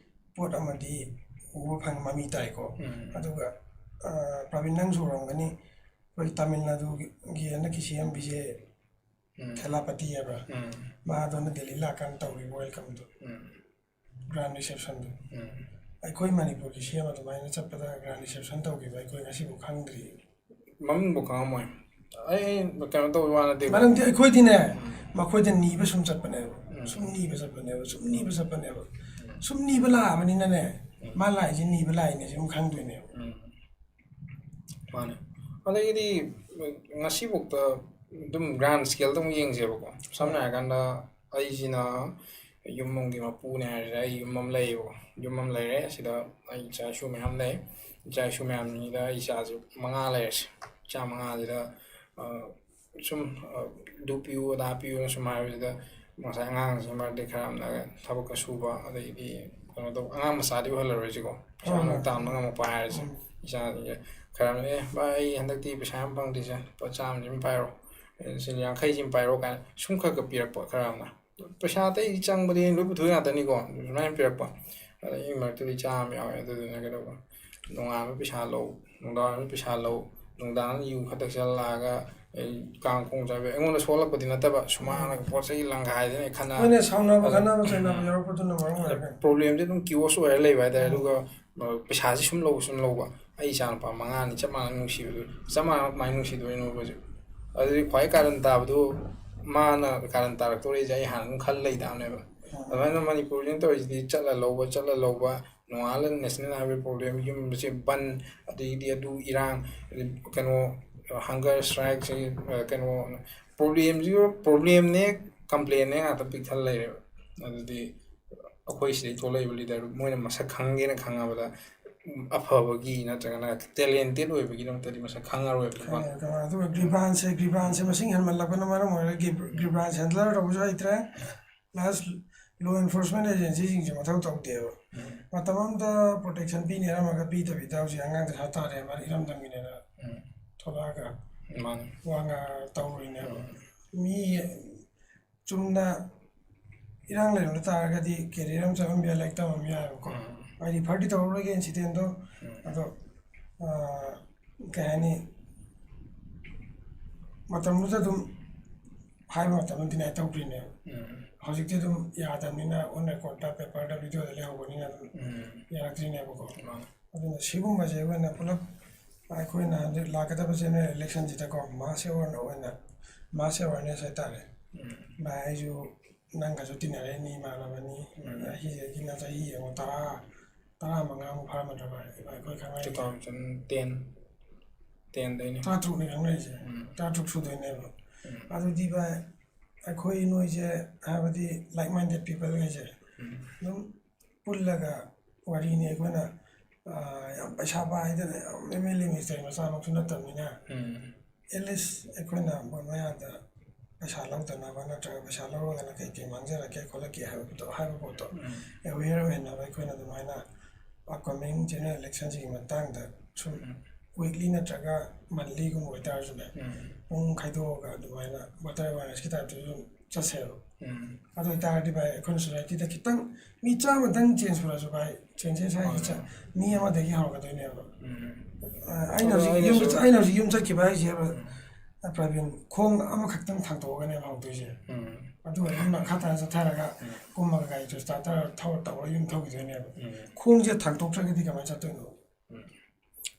ꯄꯣꯠ ꯑꯃꯗꯤ ꯎꯕ ꯐꯪ ꯃꯃꯤ ꯇꯥꯏꯀꯣ꯫ ꯑꯗꯨꯒ, ꯑ, ꯄ꯭ꯔꯕꯤꯟ, ꯅꯪꯁꯨ ꯎꯔꯝꯒꯅꯤ, ꯑꯩꯈꯣꯏ ꯇꯥꯃꯤꯜ ꯅꯥꯗꯨꯒꯤ ꯍꯟꯗꯛꯀꯤ ꯁꯤ ꯑꯦꯝ ꯕꯤꯁꯦ, ꯊꯦꯂꯥꯄꯇꯤ ꯍꯥꯏꯕ꯭ꯔꯥ, ꯃꯥꯗꯣꯅ ꯗꯦꯜꯂꯤ ꯂꯥꯛꯀꯥꯟꯗ ꯇꯧꯈꯤꯕ ꯋꯦꯜꯀꯝꯗꯣ, ꯒ꯭ꯔꯥꯟ ꯔꯤꯁꯦꯞꯁꯟꯗꯣ꯫ ꯑꯩꯈꯣꯏ ꯃꯅꯤꯄꯨꯔꯒꯤ ꯁꯤ ꯑꯦꯝ ꯑꯗꯨꯃꯥꯏꯅ ꯆꯠꯄꯗ ꯒ꯭ꯔꯥꯟ ꯔꯤꯁꯦꯞꯁꯟ ꯇꯧꯈꯤꯕ ꯑꯩꯈꯣꯏ ꯉꯁꯤꯐꯥꯎ ꯈꯪꯗ꯭ꯔꯤ꯫ ꯃꯃꯤꯡꯕꯨ ꯈꯪꯉꯝꯃꯣꯏ꯫ ꯑꯩ ꯀꯩꯅꯣ ꯇꯧꯕ ꯋꯥ ꯅꯠꯇꯦ꯫ ꯃꯔꯝꯗꯤ ꯑꯩꯈꯣꯏꯗꯤꯅꯦ, ꯃꯈꯣꯏꯗ ꯅꯤꯕ ꯁꯨꯝ ꯆꯠꯄꯅꯦꯕ, ꯁꯨꯝ ꯅꯤꯕ ꯆꯠꯄꯅꯦꯕ, ꯁꯨꯝ ꯅꯤꯕ ꯆꯠꯄꯅꯦꯕ꯫ ꯁꯨꯝ ꯅꯤꯕ ꯂꯥꯛꯑꯕꯅꯤꯅꯅꯦ, ꯃꯥ ꯂꯥꯛꯏꯁꯦ ꯅꯤꯕ ꯂꯥꯛꯏꯅꯦ ꯁꯤ ꯑꯗꯨꯝ ꯈꯪꯗꯣꯏꯅꯦꯕ꯫ ꯃꯥꯅꯦ꯫ ꯑꯗꯒꯤꯗꯤ ꯉꯁꯤꯐꯥꯎꯗ ꯑꯗꯨꯝ ꯒ꯭ꯔꯥꯟ ꯁ꯭ꯀꯦꯜꯗ ꯑꯃꯨꯛ ꯌꯦꯡꯁꯦꯕꯀꯣ꯫ ꯁꯝꯅ ꯍꯥꯏꯔꯀꯥꯟꯗ ꯑꯩꯁꯤꯅ ꯌꯨꯝ ꯑꯃꯒꯤ ꯃꯄꯨꯅꯦ ꯍꯥꯏꯔꯤꯁꯦ, ꯑꯩ ꯌꯨꯝ ꯑꯃ ꯂꯩꯌꯦꯕꯀꯣ꯫ ꯌꯨꯝ ꯑꯃ ꯂꯩꯔꯦ, ꯁꯤꯗ ꯑꯩ ꯏꯆꯥ ꯏꯁꯨ ꯃꯌꯥꯝ ꯂꯩ꯫ ꯏꯆꯥ ꯏꯁꯨ ꯃꯌꯥꯝꯁꯤꯗ ꯑꯩ ꯏꯆꯥꯁꯦ ꯃꯉꯥ ꯂꯩꯔꯁꯦ꯫ ꯏꯆꯥ ꯃꯉꯥꯁꯤꯗ, ꯑ, ꯁꯨꯝ, ꯑ, ꯑꯗꯨ ꯄꯤꯌꯨ ꯑꯗꯥ ꯄꯤꯌꯨꯅ ꯁꯨꯝ ꯍꯥꯏꯕꯁꯤꯗ ꯉꯁꯥꯏ ꯑꯉꯥꯡꯁꯤꯡ ꯃꯔꯛꯇ ꯈꯔ ꯑꯃꯅ ꯊꯕꯛꯀ ꯁꯨꯕ, ꯑꯗꯩꯗꯤ ꯀꯩꯅꯣ ꯇꯧꯕ, ꯑꯉꯥꯡ ꯃꯆꯥꯗꯤ ꯑꯣꯏꯍꯜꯂꯔꯣꯏꯁꯤꯀꯣ, ꯄꯩꯁꯥ ꯅꯨꯡ ꯇꯥꯟꯕ ꯉꯝꯃꯛꯄ ꯍꯥꯏꯔꯁꯦ꯫ ꯏꯆꯥꯁꯤꯡꯁꯦ ꯈꯔ ꯑꯃꯅ, "ꯑꯦ ꯚꯥꯏ, ꯑꯩ ꯍꯟꯗꯛꯇꯤ ꯄꯩꯁꯥ ꯌꯥꯝ ꯐꯪꯗ꯭ꯔꯤꯁꯦ, ꯂꯨꯄꯥ ꯆꯥꯝꯃꯁꯤ ꯑꯗꯨꯝ ꯄꯥꯏꯔꯣ, ꯁꯤ ꯌꯥꯡꯈꯩꯁꯤꯃ ꯄꯥꯏꯔꯣ ꯀꯥꯏꯅ ꯁꯨꯝ ꯈꯔ ꯈꯔ ꯄꯤꯔꯛꯄ ꯈꯔ ꯑꯃꯅ꯫ ꯄꯩꯁꯥ ꯑꯇꯩ ꯆꯪꯕꯗꯤ ꯑꯩꯅ ꯂꯣꯏ ꯄꯨꯊꯣꯛꯏ ꯉꯥꯛꯇꯅꯤꯀꯣ, ꯁꯨꯃꯥꯏꯅ ꯄꯤꯔꯛꯄ꯫ ꯑꯗ ꯑꯩꯒꯤ ꯃꯔꯛꯇꯗꯤ ꯏꯆꯥ ꯑꯃ ꯌꯥꯎꯋꯦ, ꯑꯗꯨꯗꯨꯅ ꯀꯩꯗꯧꯕ, ꯅꯣꯡꯉꯥꯟꯕ ꯄꯩꯁꯥ ꯂꯧ, ꯅꯨꯡꯗꯥꯡꯋꯥꯏꯔꯝ ꯄꯩꯁꯥ ꯂꯧ, ꯅꯨꯡꯗꯥꯡ ꯌꯨ ꯈꯛꯇ ꯆꯜꯂꯛꯑꯒ ꯑꯩ ꯀꯥꯡ ꯈꯣꯡ ꯆꯥꯏꯕ꯫ ꯑꯩꯉꯣꯟꯗ ꯁꯣꯛꯂꯛꯄꯗꯤ ꯅꯠꯇꯕ, ꯁꯨꯃꯥꯡꯅꯒ ꯄꯣꯠ ꯆꯩ ꯂꯪꯈꯥꯏꯗꯅ ꯑꯩ ꯈꯠꯅ- ꯃꯣꯏꯅ ꯁꯥꯎꯅꯕ ꯑꯗ- ꯈꯠꯅꯕ ꯆꯩꯅꯕ ꯌꯥꯎꯔꯛꯄꯗꯨꯅ ꯃꯔꯝ ꯑꯣꯏꯔꯒ ꯄ꯭ꯔꯣꯕ꯭ꯂꯦꯝꯁꯦ ꯑꯗꯨꯝ ꯀꯤꯌꯣꯁ ꯑꯣꯏꯔ ꯂꯩꯕ ꯍꯥꯏꯇꯥꯔꯦ꯫ ꯑꯗꯨꯒ ꯄꯩꯁꯥꯁꯤ ꯁꯨꯝ ꯂꯧꯕ ꯁꯨꯝ ꯂꯧꯕ, ꯑꯩ ꯏꯆꯥ ꯅꯨꯄꯥ ꯃꯉꯥꯅꯤ ꯆꯞ ꯃꯥꯟꯅꯅ ꯅꯨꯡꯁꯤꯕꯗꯨ, ꯆꯞ ꯃꯥꯟꯅꯅ ꯀꯃꯥꯏꯅ ꯅꯨꯡꯁꯤꯗꯣꯏꯅꯣꯕ ꯍꯧꯖꯤꯛ? ꯑꯗꯨꯗꯤ ꯈ꯭ꯋꯥꯏ ꯀꯥꯔꯟ ꯇꯥꯕꯗꯨ, ꯃꯥꯅ ꯀꯥꯔꯟ ꯇꯥꯔꯛꯇꯣꯔꯦꯁꯦ ꯑꯩ ꯍꯥꯟꯅ ꯑꯗꯨꯝ ꯈꯜ ꯂꯩꯇꯥꯕꯅꯦꯕ꯫ ꯑꯗꯨꯃꯥꯏꯅ ꯃꯅꯤꯄꯨꯔꯁꯤꯅ ꯇꯧꯔꯤꯁꯤꯗꯤ, ꯆꯠꯂ ꯂꯧꯕ, ꯆꯠꯂ ꯂꯧꯕ, ꯅꯣꯡꯉꯥꯜꯂ ꯅꯦꯁꯅꯦꯜ ꯍꯥꯏꯋꯦ ꯄ꯭ꯔꯣꯕ꯭ꯂꯦꯝ, ꯌꯨꯝꯁꯦ ꯕꯟ, ꯑꯗꯩꯗꯤ ꯑꯗꯨ ꯏꯔꯥꯡ, ꯀꯩꯅꯣ, ꯍꯪꯒꯔ ꯁ꯭ꯇ꯭ꯔꯥꯏꯛꯁꯦ, ꯀꯩꯅꯣ, ꯄ꯭ꯔꯣꯕ꯭ꯂꯦꯝꯁꯤꯒ ꯄ꯭ꯔꯣꯕ꯭ꯂꯦꯝꯅꯦ, ꯀꯝꯄ꯭ꯂꯦꯟꯅꯦ ꯉꯥꯛꯇ ꯄꯤꯛ ꯊꯜꯂ ꯂꯩꯔꯦꯕ꯫ ꯑꯗꯨꯗꯤ ꯑꯩꯈꯣꯏ ꯁꯤꯗꯩ ꯊꯣꯛꯂꯛꯏꯕ ꯂꯤꯗꯔ ꯃꯣꯏꯅ ꯃꯁꯛ ꯈꯪꯒꯦꯅ ꯈꯪꯉꯕꯗ, ꯑꯐꯕꯒꯤ ꯅꯠꯇ꯭ꯔꯒꯅ ꯇꯦꯂꯦꯟꯇꯦꯠ ꯑꯣꯏꯕꯒꯤꯗꯃꯛꯇꯗꯤ ꯃꯁꯛ ꯈꯪꯉꯔꯣꯏꯕ꯫ ꯑꯗꯨꯒ ꯒ꯭ꯔꯤꯕꯥꯟꯁꯦ ꯒ꯭ꯔꯤꯕꯥꯟꯁꯦ ꯃꯁꯤꯡ ꯍꯦꯟꯃꯜꯂꯛꯄꯅ ꯃꯔꯝ ꯑꯣꯏꯔꯒ ꯒ꯭ꯔꯤꯕꯥꯟꯁ ꯍꯦꯟꯗꯂꯔ ꯇꯧꯕꯁꯨ ꯍꯩꯇ꯭ꯔꯦ꯫ ꯄ꯭ꯂꯁ ꯂꯣ ꯑꯦꯟꯐꯣꯔꯁꯃꯦꯟ ꯑꯦꯖꯦꯟꯁꯤꯁꯤꯡꯁꯦ ꯃꯊꯧ ꯇꯧꯗꯦꯕ꯫ ꯃꯇꯝ ꯑꯃꯗ ꯄ꯭ꯔꯣꯇꯦꯛꯁꯟ ꯄꯤꯅꯤ ꯍꯥꯏꯔꯝꯃꯒ ꯄꯤꯗꯕꯤꯗ ꯍꯧꯖꯤꯛ ꯑꯉꯥꯡꯗ ꯁꯥ ꯇꯥꯔꯦ, ꯃꯥ ꯏꯔꯝꯗꯝꯒꯤꯅꯦꯅ ꯊꯣꯛꯂꯛꯑꯒ ꯃꯥꯅꯤ꯫ ꯋꯥ ꯉꯥ ꯇꯧꯔꯤꯅꯦꯕ꯫ ꯃꯤ ꯆꯨꯝꯅ ꯏꯔꯥꯡ ꯂꯩꯔꯝꯕ ꯇꯥꯔꯒꯗꯤ ꯀꯦꯔꯤꯌꯔ ꯑꯃ ꯆꯠꯂꯝꯕ ꯌꯥꯏ, ꯂꯥꯏꯔꯤꯛ ꯇꯝꯃꯝꯕ ꯌꯥꯏꯑꯕꯀꯣ꯫ ꯍꯥꯏꯗꯤ ꯐꯔꯗꯤ ꯇꯧꯔꯔꯣꯏꯒꯦ ꯏꯟꯁꯤꯗꯦꯟꯗꯣ꯫ ꯑꯗꯣ ꯀꯩ ꯍꯥꯏꯅꯤ, ꯃꯇꯝꯗꯨꯗ ꯑꯗꯨꯝ ꯍꯥꯏꯕ ꯃꯇꯝꯗ ꯗꯤꯅꯥꯏ ꯇꯧꯈ꯭ꯔꯤꯅꯦꯕ꯫ ꯍꯧꯖꯤꯛꯇꯤ ꯑꯗꯨꯝ ꯌꯥꯗꯕꯅꯤꯅ ꯑꯣꯟ ꯔꯦꯀꯣꯔꯠꯇ, ꯄꯦꯄꯔꯗ, ꯚꯤꯗꯤꯑꯣꯗ ꯂꯩꯍꯧꯕꯅꯤꯅ ꯑꯗꯨꯝ ꯌꯥꯔꯛꯇ꯭ꯔꯤꯅꯦꯕꯀꯣ꯫ ꯑꯗꯨꯅ ꯁꯤꯒꯨꯝꯕꯁꯦ ꯑꯩꯈꯣꯏꯅ ꯄꯨꯂꯞ, ꯑꯩꯈꯣꯏꯅ ꯍꯧꯖꯤꯛ ꯂꯥꯛꯀꯗꯕ ꯖꯦꯅꯔꯦꯜ ꯏꯂꯦꯛꯁꯟꯁꯤꯗꯀꯣ, ꯃꯥꯁ ꯑꯦꯋꯥꯔꯅ ꯑꯣꯏꯅ, ꯃꯥꯁ ꯑꯦꯋꯥꯔꯅꯦꯁ ꯍꯥꯏꯇꯥꯔꯦ꯫ ꯚꯥꯏ, ꯑꯩꯁꯨ ꯅꯪꯒꯁꯨ ꯇꯤꯟꯅꯔꯛꯏꯅꯤ, ꯏꯃꯥꯟꯅꯕꯅꯤ꯫ ꯑꯩꯒꯤꯅ ꯆꯍꯤ ꯌꯦꯡꯉꯣ, ꯇꯔꯥ, ꯇꯔꯥꯃꯉꯥꯃꯨꯛ ꯐꯥꯔꯝꯃꯗ꯭ꯔꯥ ꯚꯥꯏ, ꯑꯩꯈꯣꯏ ꯇꯨ ꯈꯪꯅꯔꯤꯁꯦ꯫ ꯊꯥꯎꯖꯟ ꯇꯦꯟ ꯇꯦꯟꯗꯩꯅ ꯇꯔꯥꯇꯔꯨꯛꯅꯤ ꯈꯪꯅꯔꯤꯁꯦ꯫ ꯇꯔꯥꯇꯔꯨꯛ ꯁꯨꯗꯣꯏꯅꯦꯕ꯫ ꯑꯗꯨꯗꯤ ꯚꯥꯏ, ꯑꯩꯈꯣꯏ ꯅꯣꯏꯁꯦ, ꯍꯥꯏꯕꯗꯤ like minded people ꯈꯩꯁꯦ ꯑꯗꯨꯝ ꯄꯨꯜꯂꯒ ꯋꯥꯔꯤꯅꯤ꯫ ꯑꯩꯈꯣꯏꯅ ꯌꯥꯝ ꯄꯩꯁꯥ ꯄꯥꯏꯗꯅ, ꯌꯥꯝ ꯑꯦꯝ ꯑꯦꯜ ꯑꯦ ꯃꯤꯅꯤꯁꯇꯔ ꯃꯆꯥꯃꯛꯁꯨ ꯅꯠꯇꯕꯅꯤꯅ, ꯑꯦꯠꯂꯤꯁ ꯑꯩꯈꯣꯏꯅ ꯃꯣꯏ ꯃꯌꯥꯗ ꯄꯩꯁꯥ ꯂꯧꯗꯅꯕ ꯅꯠꯇ꯭ꯔꯒ ꯄꯩꯁꯥ ꯂꯧꯔꯒꯅ ꯀꯩ ꯀꯩ ꯃꯥꯡꯖꯔꯛꯀꯦ ꯈꯣꯠꯂꯛꯀꯦ ꯍꯥꯏꯕ ꯄꯣꯠꯇꯣ, ꯍꯥꯏꯕ ꯄꯣꯠꯇꯣ ꯑꯦꯋꯦꯌꯔ ꯑꯣꯏꯍꯟꯅꯕ ꯑꯩꯈꯣꯏꯅ ꯑꯗꯨꯃꯥꯏꯅ ꯑꯞꯀꯃꯤꯡ ꯖꯦꯅꯔꯦꯜ ꯏꯂꯦꯛꯁꯟꯁꯤꯒꯤ ꯃꯇꯥꯡꯗ ꯁꯨꯝ ꯋꯤꯛꯂꯤ ꯅꯠꯇ꯭ꯔꯒ ꯃꯟꯂꯤꯒꯨꯝꯕ ꯑꯣꯏꯇꯥꯔꯁꯨꯅꯦ, ꯎꯝ ꯄꯨꯡ ꯈꯥꯏꯗꯣꯛꯑꯒ ꯑꯗꯨꯃꯥꯏꯅ ꯋꯥꯇꯔ ꯑꯦꯋꯥꯔꯅꯦꯁꯀꯤ ꯇꯥꯏꯞꯇꯁꯨ ꯑꯗꯨꯝ ꯆꯠꯁꯦꯕ꯫ ꯎꯝ ꯑꯗꯨ ꯑꯣꯏꯇꯥꯔꯗꯤ ꯚꯥꯏ, ꯑꯩꯈꯣꯏꯅ ꯁꯣꯁꯥꯏꯇꯤꯗ ꯈꯤꯇꯪ ꯃꯤ ꯆꯥꯝꯃꯗꯪ ꯆꯦꯟꯖ ꯄꯨꯔꯛꯑꯁꯨ ꯚꯥꯏ, ꯆꯦꯟꯖꯦꯁ ꯍꯥꯏꯁꯦ ꯆ- ꯃꯤ ꯑꯃꯗꯒꯤ ꯍꯧꯔꯛꯀꯗꯣꯏꯅꯦꯕ꯫ ꯎꯝ ꯑ, ꯑꯩꯅ ꯑꯗꯣ ꯍꯧꯖꯤꯛ ꯑꯩꯅꯁꯨ ꯌꯨꯝ ꯑꯩꯅ ꯍꯧꯖꯤꯛ ꯌꯨꯝ ꯆꯠꯈꯤꯕ ꯍꯥꯏꯁꯦ, ꯑ, ꯄ꯭ꯔꯕꯤꯟ, ꯈꯣꯡ ꯑꯃꯈꯛꯇꯪ ꯊꯥꯡꯇꯣꯛꯑꯒꯅꯦꯕ ꯍꯧꯗꯣꯏꯁꯦ꯫ ꯎꯝ ꯑꯗꯨꯒ ꯌꯨꯝ ꯃꯈꯥ ꯇꯥꯅ ꯆꯠꯊꯔꯒ ꯀꯨꯝꯃꯒ ꯒꯥꯔꯤꯗꯣ ꯁ꯭ꯇꯥꯔꯇꯔ ꯊꯧꯔ ꯇꯧꯔꯒ ꯌꯨꯝ ꯊꯧꯈꯤꯗꯣꯏꯅꯦꯕ꯫ ꯎꯝ ꯈꯣꯡꯁꯦ ꯊꯥꯡꯇꯣꯛꯇ꯭ꯔꯒꯗꯤ ꯀꯃꯥꯏꯅ ꯆꯠꯇꯣꯏꯅꯣ?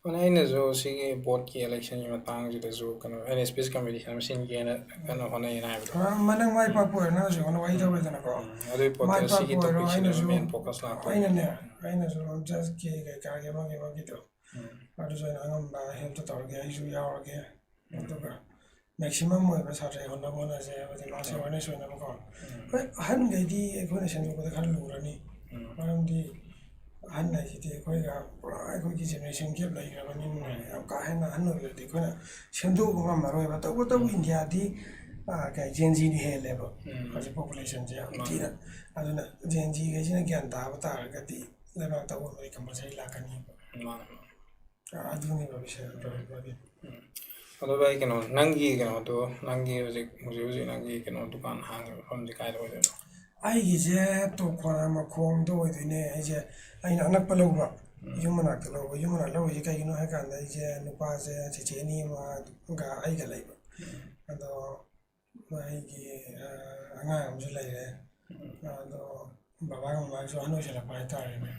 ꯑꯗꯨꯅ ꯑꯩꯅꯁꯨ ꯁꯤꯒꯤ ꯕꯣꯔꯗꯀꯤ ꯏꯂꯦꯛꯁꯟꯒꯤ ꯃꯇꯥꯡꯁꯤꯗꯁꯨ ꯀꯩꯅꯣ ꯑꯦꯟ ꯑꯦꯁ ꯄꯤ ꯀꯝꯄꯤꯇꯤꯁꯟ ꯑꯃ ꯁꯤꯟꯒꯦꯅ ꯀꯟꯅ ꯍꯣꯠꯅꯩꯅ ꯍꯥꯏꯕꯗꯣ꯫ ꯃꯅꯪ ꯃꯥꯏ ꯄꯥꯛꯄ ꯑꯣꯏꯔꯣ, ꯅꯪꯅꯁꯨ ꯑꯩꯉꯣꯟꯗ ꯋꯥꯔꯤ ꯇꯧꯔꯦꯗꯅꯀꯣ꯫ ꯎꯝ, ꯑꯗꯨꯒꯤ ꯄꯣꯠꯇꯣ ꯃꯥꯏ ꯁꯤꯒꯤ ꯄꯥꯛꯄ ꯑꯣꯏꯔꯣ, ꯇꯣꯄꯤꯛꯁꯤꯗ ꯑꯩꯅꯁꯨ ꯃꯦꯟ ꯐꯣꯀꯁ ꯂꯥꯛꯄ꯫ ꯑꯩꯅꯅꯦ, ꯑꯩꯅꯁꯨ ꯖꯁꯀꯤ ꯀꯩꯀꯥꯒꯤ ꯑꯃꯒꯤ ꯑꯃꯒꯤꯗꯣ ꯎꯝ ꯑꯗꯨꯁꯨ ꯑꯩꯅ ꯑꯉꯝꯕ ꯍꯦꯜꯞꯇꯣ ꯇꯧꯔꯒꯦ, ꯑꯩꯁꯨ ꯌꯥꯎꯔꯒꯦ꯫ ꯑꯗꯨꯒ ꯃꯦꯛꯁꯤꯃꯝ ꯑꯣꯏꯕ ꯁꯥꯇ꯭ꯔ ꯍꯣꯠꯅꯕ ꯍꯣꯠꯅꯁꯦ ꯍꯥꯏꯕꯗꯤ ꯃꯥꯁ ꯑꯦꯋꯥꯔꯅꯦꯁ ꯑꯣꯏꯅꯕꯀꯣ꯫ ꯍꯣꯏ, ꯑꯍꯟꯈꯩꯗꯤ ꯑꯩꯈꯣꯏꯅ ꯁꯦꯝꯗꯣꯛꯄꯗ ꯈꯔ ꯂꯨꯔꯅꯤ, ꯎꯝ ꯃꯔꯝꯗꯤ ꯑꯍꯟ ꯍꯥꯏꯁꯤꯗꯤ ꯑꯩꯈꯣꯏꯒ ꯄꯨꯔꯥ ꯑꯩꯈꯣꯏꯒꯤ ꯖꯦꯅꯦꯔꯦꯁꯟ ꯒꯦꯞ ꯂꯩꯈ꯭ꯔꯕꯅꯤꯅ ꯌꯥꯝ ꯀꯥ ꯍꯦꯟꯅ ꯑꯍꯟ ꯑꯣꯏꯕꯗꯗꯤ ꯑꯩꯈꯣꯏꯅ ꯁꯦꯝꯗꯣꯛꯄ ꯉꯝꯃꯔꯣꯏꯕ꯫ ꯇꯧꯕꯇꯕꯨ ꯏꯟꯗꯤꯌꯥꯗꯤ ꯀꯩ ꯖꯦꯟꯖꯤꯅ ꯍꯦꯜꯂꯦꯕ ꯎꯝ꯫ ꯍꯧꯖꯤꯛ ꯄꯣꯄꯨꯂꯦꯁꯟꯁꯦ ꯌꯥꯝ ꯃꯥꯅꯦ꯫ ꯊꯤꯅ꯫ ꯑꯗꯨꯅ ꯖꯦꯟꯖꯤꯈꯩꯁꯤꯅ ꯒ꯭ꯌꯥꯟ ꯇꯥꯕ ꯇꯥꯔꯒꯗꯤ ꯂꯩꯕꯥꯛꯇ ꯑꯑꯣꯟꯕꯗꯤ ꯀꯝꯄꯜꯁꯔꯤ ꯂꯥꯛꯀꯅꯤꯕ꯫ ꯃꯥꯅꯦ, ꯃꯥꯅꯦ꯫ ꯑꯗꯨꯅꯤꯕ ꯕꯤꯁꯦ ꯄ꯭ꯔꯕꯤꯟ꯫ ꯑꯗꯣ ꯚꯥꯏ, ꯀꯩꯅꯣ, ꯅꯪꯒꯤ ꯀꯩꯅꯣꯗꯣ, ꯅꯪꯒꯤ ꯍꯧꯖꯤꯛ, ꯍꯧꯖꯤꯛ ꯍꯧꯖꯤꯛ ꯅꯪꯒꯤ ꯀꯩꯅꯣ ꯗꯨꯀꯥꯟ ꯍꯥꯡꯉꯤꯕ ꯃꯐꯝꯁꯦ ꯀꯥꯏꯗ ꯑꯣꯏꯗꯣꯏꯅꯣ? ꯑꯩꯒꯤꯁꯦ ꯇꯣꯞ ꯈꯣꯡꯅꯥꯡ ꯃꯈꯣꯡꯗ ꯑꯣꯏꯗꯣꯏꯅꯦ꯫ ꯑꯩꯁꯦ ꯑꯩꯅ ꯑꯅꯛꯄ ꯂꯧꯕ, ꯌꯨꯝ ꯃꯅꯥꯛꯇ ꯂꯧꯕ꯫ ꯌꯨꯝ ꯃꯅꯥꯛ ꯂꯧꯔꯤꯁꯦ ꯀꯩꯒꯤꯅꯣ ꯍꯥꯏ ꯀꯥꯟꯗ, ꯑꯩꯁꯦ ꯅꯨꯄꯥꯁꯦ ꯆꯤꯆꯦ ꯑꯅꯤ ꯑꯃꯒ ꯑꯩꯒ ꯂꯩꯕ꯫ ꯑꯗꯣ ꯑꯩꯒꯤ ꯑꯉꯥꯡ ꯑꯃꯁꯨ ꯂꯩꯔꯦ꯫ ꯑꯗꯣ ꯕꯕꯥꯒ ꯃꯃꯥꯒꯁꯨ ꯑꯍꯟ ꯑꯣꯏꯁꯜꯂꯛꯄ ꯍꯥꯏꯇꯥꯔꯦꯅꯦ꯫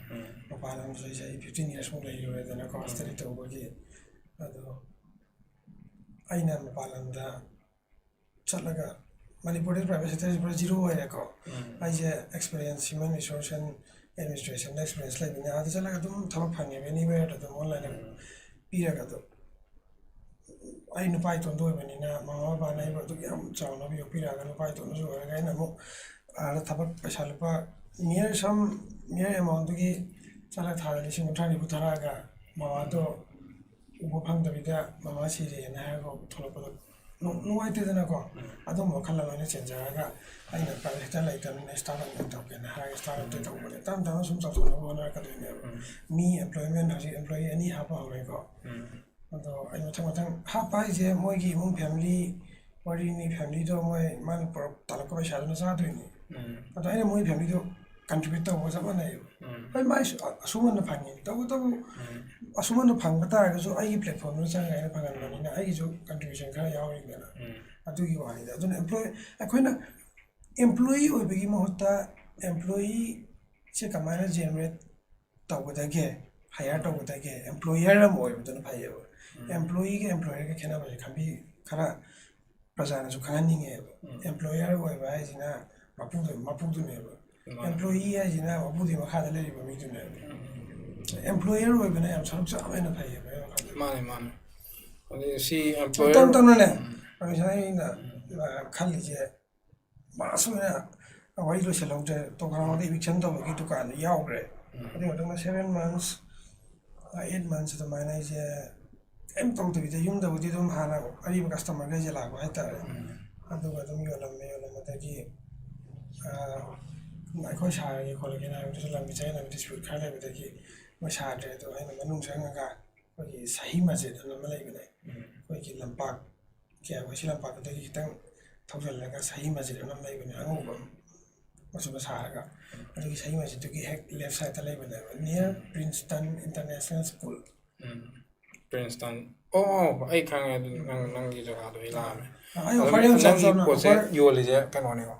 ꯃꯄꯥꯟ ꯂꯝꯗꯁꯨ ꯑꯩꯁꯦ ꯆꯍꯤ ꯐꯤꯐꯇꯤꯟ ꯌꯔꯁꯃꯨꯛ ꯂꯩꯔꯨꯔꯦꯗꯅꯀꯣ, ꯁ꯭ꯇꯗꯤ ꯇꯧꯕꯒꯤ꯫ ꯑꯗꯣ ꯑꯩꯅ ꯃꯄꯥꯟ ꯂꯝꯗ ꯆꯠꯂꯒ, ꯃꯅꯤꯄꯨꯔꯗ ꯄ꯭ꯔꯥꯏꯚꯦꯠ ꯁꯦꯛꯇꯔꯁꯤ ꯄꯨꯔꯥ ꯖꯤꯔꯣ ꯑꯣꯏꯔꯦꯀꯣ꯫ ꯑꯩꯁꯦ ꯑꯦꯛꯁꯄꯤꯔꯤꯌꯦꯟꯁ, ꯍ꯭ꯌꯨꯃꯦꯟ ꯔꯤꯁꯣꯔꯁ ꯑꯦꯟ ꯑꯦꯗꯃꯤꯅꯤꯁꯇ꯭ꯔꯦꯁꯟꯗ ꯑꯦꯛꯁꯄꯤꯔꯤꯌꯦꯟꯁ ꯂꯩꯕꯅꯤꯅ, ꯑꯥꯗ ꯆꯠꯂꯒ ꯑꯗꯨꯝ ꯊꯕꯛ ꯐꯪꯉꯦꯕ, ꯑꯦꯅꯤꯋꯦꯌꯔꯗ ꯑꯗꯨꯝ ꯑꯣꯟꯂꯥꯏꯟꯗ ꯄꯤꯔꯒ ꯑꯗꯨꯝ꯫ ꯑꯩ ꯅꯨꯄꯥ ꯏꯇꯣꯝꯇ ꯑꯣꯏꯕꯅꯤꯅ, ꯃꯃꯥ ꯕꯕꯥꯅ ꯑꯩꯕꯨ ꯑꯗꯨꯛ ꯌꯥꯝ ꯆꯥꯎꯅ ꯌꯣꯛꯄꯤꯔꯛꯑꯒ, ꯅꯨꯄꯥ ꯏꯇꯣꯝꯇꯁꯨ ꯑꯣꯏꯔꯒ, ꯑꯩꯅ ꯑꯃꯨꯛ ꯑꯥꯗ ꯊꯕꯛ ꯄꯩꯁꯥ ꯂꯨꯄꯥ ꯃꯤꯌꯔ ꯁꯝ, ꯃꯤꯌꯔ ꯑꯦꯃꯥꯎꯟꯗꯨꯒꯤ ꯆꯠꯂ ꯊꯥꯗ ꯂꯤꯁꯤꯡ ꯀꯨꯟꯊ꯭ꯔꯥ ꯅꯤꯐꯨ ꯊꯥꯔꯛꯑꯒ, ꯃꯃꯥꯗꯣ ꯎꯕ ꯐꯪꯗꯕꯤꯗ ꯃꯃꯥ ꯁꯤꯔꯦꯅ ꯍꯥꯏꯔꯒ ꯊꯣꯛꯂꯛꯄꯗꯣ ꯅꯨꯡ-, ꯅꯨꯡꯉꯥꯏꯇꯦꯗꯅꯀꯣ꯫ ꯑꯗꯨꯝꯕ ꯋꯥꯈꯜ ꯑꯃ ꯑꯩꯅ ꯆꯦꯟꯖꯔꯒ, ꯑꯩꯅ ꯄ꯭ꯔꯥꯏꯚꯦꯠ ꯁꯦꯛꯇꯔ ꯂꯩꯇꯕꯅꯤꯅ ꯁ꯭ꯇꯥꯔꯠ ꯑꯞ ꯑꯣꯏꯅ ꯇꯧꯒꯦꯅ ꯍꯥꯏꯔꯒ ꯁ꯭ꯇꯥꯔꯠ ꯑꯞꯇ ꯇꯧꯕꯅꯦ꯫ ꯇꯞ ꯇꯞꯅ ꯁꯨꯝ ꯆꯥꯎꯊꯣꯛꯅꯕ ꯍꯣꯠꯅꯔꯛꯀꯗꯣꯏꯅꯦꯕ꯫ ꯃꯤ ꯑꯦꯝꯄ꯭ꯂꯣꯏꯃꯦꯟ ꯍꯧꯖꯤꯛ ꯑꯦꯝꯄ꯭ꯂꯣꯌꯤ ꯑꯅꯤ ꯍꯥꯞꯄ ꯍꯧꯔꯦꯀꯣ꯫ ꯑꯗꯣ ꯑꯩ ꯃꯊꯪ ꯃꯊꯪ ꯍꯥꯞꯄ ꯍꯥꯏꯁꯦ ꯃꯣꯏꯒꯤ ꯏꯃꯨꯡ family ꯋꯥꯔꯤꯅꯤ, familyꯗꯣ ꯃꯣꯏ ꯃꯥꯅ ꯄꯨꯔꯛ ꯇꯥꯜꯂꯛꯄ ꯄꯩꯁꯥꯗꯨꯅ ꯆꯥꯗꯣꯏꯅꯤ꯫ ꯎꯝ ꯑꯗꯣ ꯑꯩꯅ ꯃꯣꯏ familyꯗꯣ contribute ꯇꯧꯕꯒ ꯆꯞ ꯃꯥꯟꯅꯩꯌꯦꯕ꯫ ꯎꯝ ꯍꯣꯏ, ꯃꯥꯏꯁꯨ ꯑ- ꯑꯁꯨꯃꯟꯅ ꯐꯪꯉꯤ, ꯇꯧꯕꯇꯕꯨ ꯎꯝ ꯑꯁꯨꯃꯟꯅ ꯐꯪꯕ ꯇꯥꯔꯒꯁꯨ ꯑꯩꯒꯤ platformꯗꯨ ꯆꯪꯉꯒ ꯑꯩꯅ ꯐꯪꯍꯟꯕꯅꯤꯅ ꯑꯩꯒꯤꯁꯨ contribution ꯈꯔ ꯌꯥꯎꯔꯤꯗꯅ꯫ ꯎꯝ ꯑꯗꯨꯒꯤ ꯋꯥꯅꯤꯗ꯫ ꯑꯗꯨꯅ employee ꯑꯩꯈꯣꯏꯅ employee ꯑꯣꯏꯕꯒꯤ ꯃꯍꯨꯠꯇ employeeꯁꯦ ꯀꯃꯥꯏꯅ generate ꯇꯧꯒꯗꯒꯦ, hire ꯇꯧꯒꯗꯒꯦ, employer ꯑꯃ ꯑꯣꯏꯕꯗꯨꯅ ꯐꯩꯌꯦꯕ꯫ ꯎꯝ Employeeꯒ employerꯒ ꯈꯦꯠꯅꯕꯁꯦ ꯈꯟꯕꯤ ꯈꯔ ꯄ꯭ꯔꯖꯥꯅꯁꯨ ꯈꯪꯍꯟꯅꯤꯡꯉꯦꯕ꯫ ꯎꯝ Employer ꯑꯣꯏꯕ ꯍꯥꯏꯁꯤꯅ ꯃꯄꯨꯗꯨ ꯃꯄꯨꯗꯨꯅꯦꯕ꯫ ꯃꯥꯅꯦ꯫ Employee ꯍꯥꯏꯁꯤꯅ ꯃꯄꯨꯗꯨꯒꯤ ꯃꯈꯥꯗ ꯂꯩꯔꯤꯕ ꯃꯤꯗꯨꯅꯦꯕ꯫ ꯎꯝ Employer ꯑꯣꯏꯕꯅ ꯌꯥꯝ ꯁꯔꯨꯛ ꯆꯥꯎꯅ ꯍꯦꯟꯅ ꯐꯩꯌꯦꯕ ꯑꯩ ꯋꯥꯈꯜꯗ꯫ ꯃꯥꯅꯦ ꯃꯥꯅꯦ꯫ ꯑꯗꯨ ꯁꯤ ꯇꯞ employer ꯇꯞ ꯇꯞꯅꯅꯦ ꯎꯝ ꯉꯁꯥꯏ ꯑꯩꯅ ꯑ, ꯈꯜꯂꯤꯁꯦ ꯃꯥꯁ ꯑꯣꯏꯅ ꯋꯥꯔꯤ ꯂꯣꯏꯁꯤꯜꯍꯧꯗ꯭ꯔꯦ꯫ ꯇꯣꯉꯥꯟꯕꯗ eviction ꯇꯧꯕꯒꯤ ꯗꯨꯀꯥꯟꯗꯨ ꯌꯥꯎꯈ꯭ꯔꯦ꯫ ꯎꯝ ꯑꯗꯨꯒꯤ ꯃꯇꯨꯡꯗ seven months, eight months ꯑꯗꯨꯃꯥꯏꯅ ꯑꯩꯁꯦ ꯀꯩꯝ ꯇꯧꯗꯕꯤꯗ ꯌꯨꯝꯗꯕꯨꯗꯤ ꯑꯗꯨꯝ ꯍꯥꯟꯅ ꯑꯔꯤꯕ customerꯈꯩꯁꯦ ꯂꯥꯛꯄ ꯍꯥꯏꯇꯥꯔꯦ꯫ ꯎꯝ ꯑꯗꯨꯒ ꯑꯗꯨꯝ ꯌꯣꯜꯂꯝꯃꯦ꯫ ꯌꯣꯜꯂꯝꯕꯗꯒꯤ ꯑ, ꯑꯩꯈꯣꯏ ꯁꯥꯔꯒꯦ ꯈꯣꯠꯂꯒꯦꯅ ꯍꯥꯏꯕꯗꯨꯁꯨ ꯂꯝꯕꯤ ꯆꯪꯅꯕ dispute ꯈꯔ ꯂꯩꯕꯗꯒꯤ ꯃꯣꯏ ꯁꯥꯗ꯭ꯔꯦ꯫ ꯑꯗꯣ ꯑꯩꯅ ꯃꯅꯨꯡ ꯆꯪꯉꯒ ꯑꯩꯈꯣꯏꯒꯤ ꯁꯍꯤ ꯃꯁꯖꯤꯗ ꯑꯅ ꯑꯃ ꯂꯩꯕꯅꯦ꯫ ꯎꯝ ꯑꯩꯈꯣꯏꯒꯤ ꯂꯝꯄꯥꯛ ꯀꯌꯥ ꯑꯩꯈꯣꯏ ꯁꯤ ꯂꯝꯄꯥꯛꯇꯨꯗꯒꯤ ꯈꯤꯇꯪ ꯊꯧꯖꯤꯜꯂꯒ ꯁꯍꯤ ꯃꯁꯖꯤꯗ ꯑꯅ ꯑꯃ ꯂꯩꯕꯅꯦ, ꯑꯉꯧꯕ ꯃꯆꯨꯒ ꯁꯥꯔꯒ꯫ ꯑꯗꯨꯒꯤ ꯁꯍꯤ ꯃꯁꯖꯤꯗꯇꯨꯒꯤ ꯍꯦꯛ left sideꯇ ꯂꯩꯕꯅꯦꯕ, near Princeton International School꯫ ꯎꯝ Princeton꯫ ꯑꯣ ꯑꯣ, ꯑꯩ ꯈꯪꯉꯦ꯫ ꯑꯗꯨ ꯅꯪ ꯅꯪꯒꯤ ꯖꯒꯥꯗꯣ ꯑꯩ ꯂꯥꯛꯑꯝꯃꯦ꯫ ꯑꯩ ꯑꯗꯨ offer ꯌꯥꯝ ꯆꯥꯎ ꯅꯪꯒꯤ ꯆꯥꯎꯅ ꯄꯣꯠꯁꯦ offer ꯌꯣꯜꯂꯤꯁꯦ ꯀꯩꯅꯣꯅꯦꯀꯣ,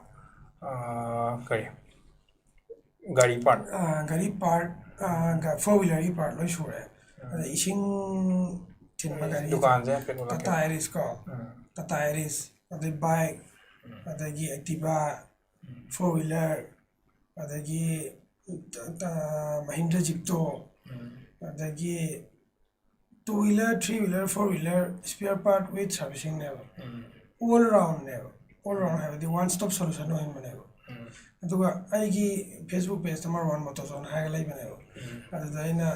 ꯑꯥ, ꯀꯔꯤ, ꯒꯥꯔꯤ part? ꯑ, ꯒꯥꯔꯤ part, ꯑ, ꯒ- four wheelerꯒꯤ part ꯂꯣꯏ ꯁꯨꯔꯦ꯫ ꯑꯗ ꯏꯁꯤꯡ ꯊꯤꯟꯕ ꯒꯥꯔꯤ, ꯗꯨꯀꯥꯟꯁꯦ ꯍꯥꯏꯐꯦꯠ ꯎꯠꯂꯛꯀꯦ꯫ Tata Arisꯀꯣ, ꯎꯝ Tata Aris, ꯑꯗꯩ bike, ꯑꯗꯒꯤ Activa, four wheeler, ꯑꯗꯒꯤ ꯇ- ꯇ- Mahindra Jeepꯇꯣ, ꯎꯝ ꯑꯗꯒꯤ two wheeler, three wheeler, four wheeler spare part with servicingꯅꯦꯕ꯫ Um All roundꯅꯦꯕ꯫ All round ꯍꯥꯏꯕꯗꯤ one stop solution ꯑꯣꯏꯍꯟꯕꯅꯦꯕ꯫ ꯎꯝ ꯑꯗꯨꯒ ꯑꯩꯒꯤ Facebook pageꯇ Marwan Motozone ꯍꯥꯏꯔꯒ ꯂꯩꯕꯅꯦꯕ꯫ ꯎꯝ ꯑꯗꯨꯗ ꯑꯩꯅ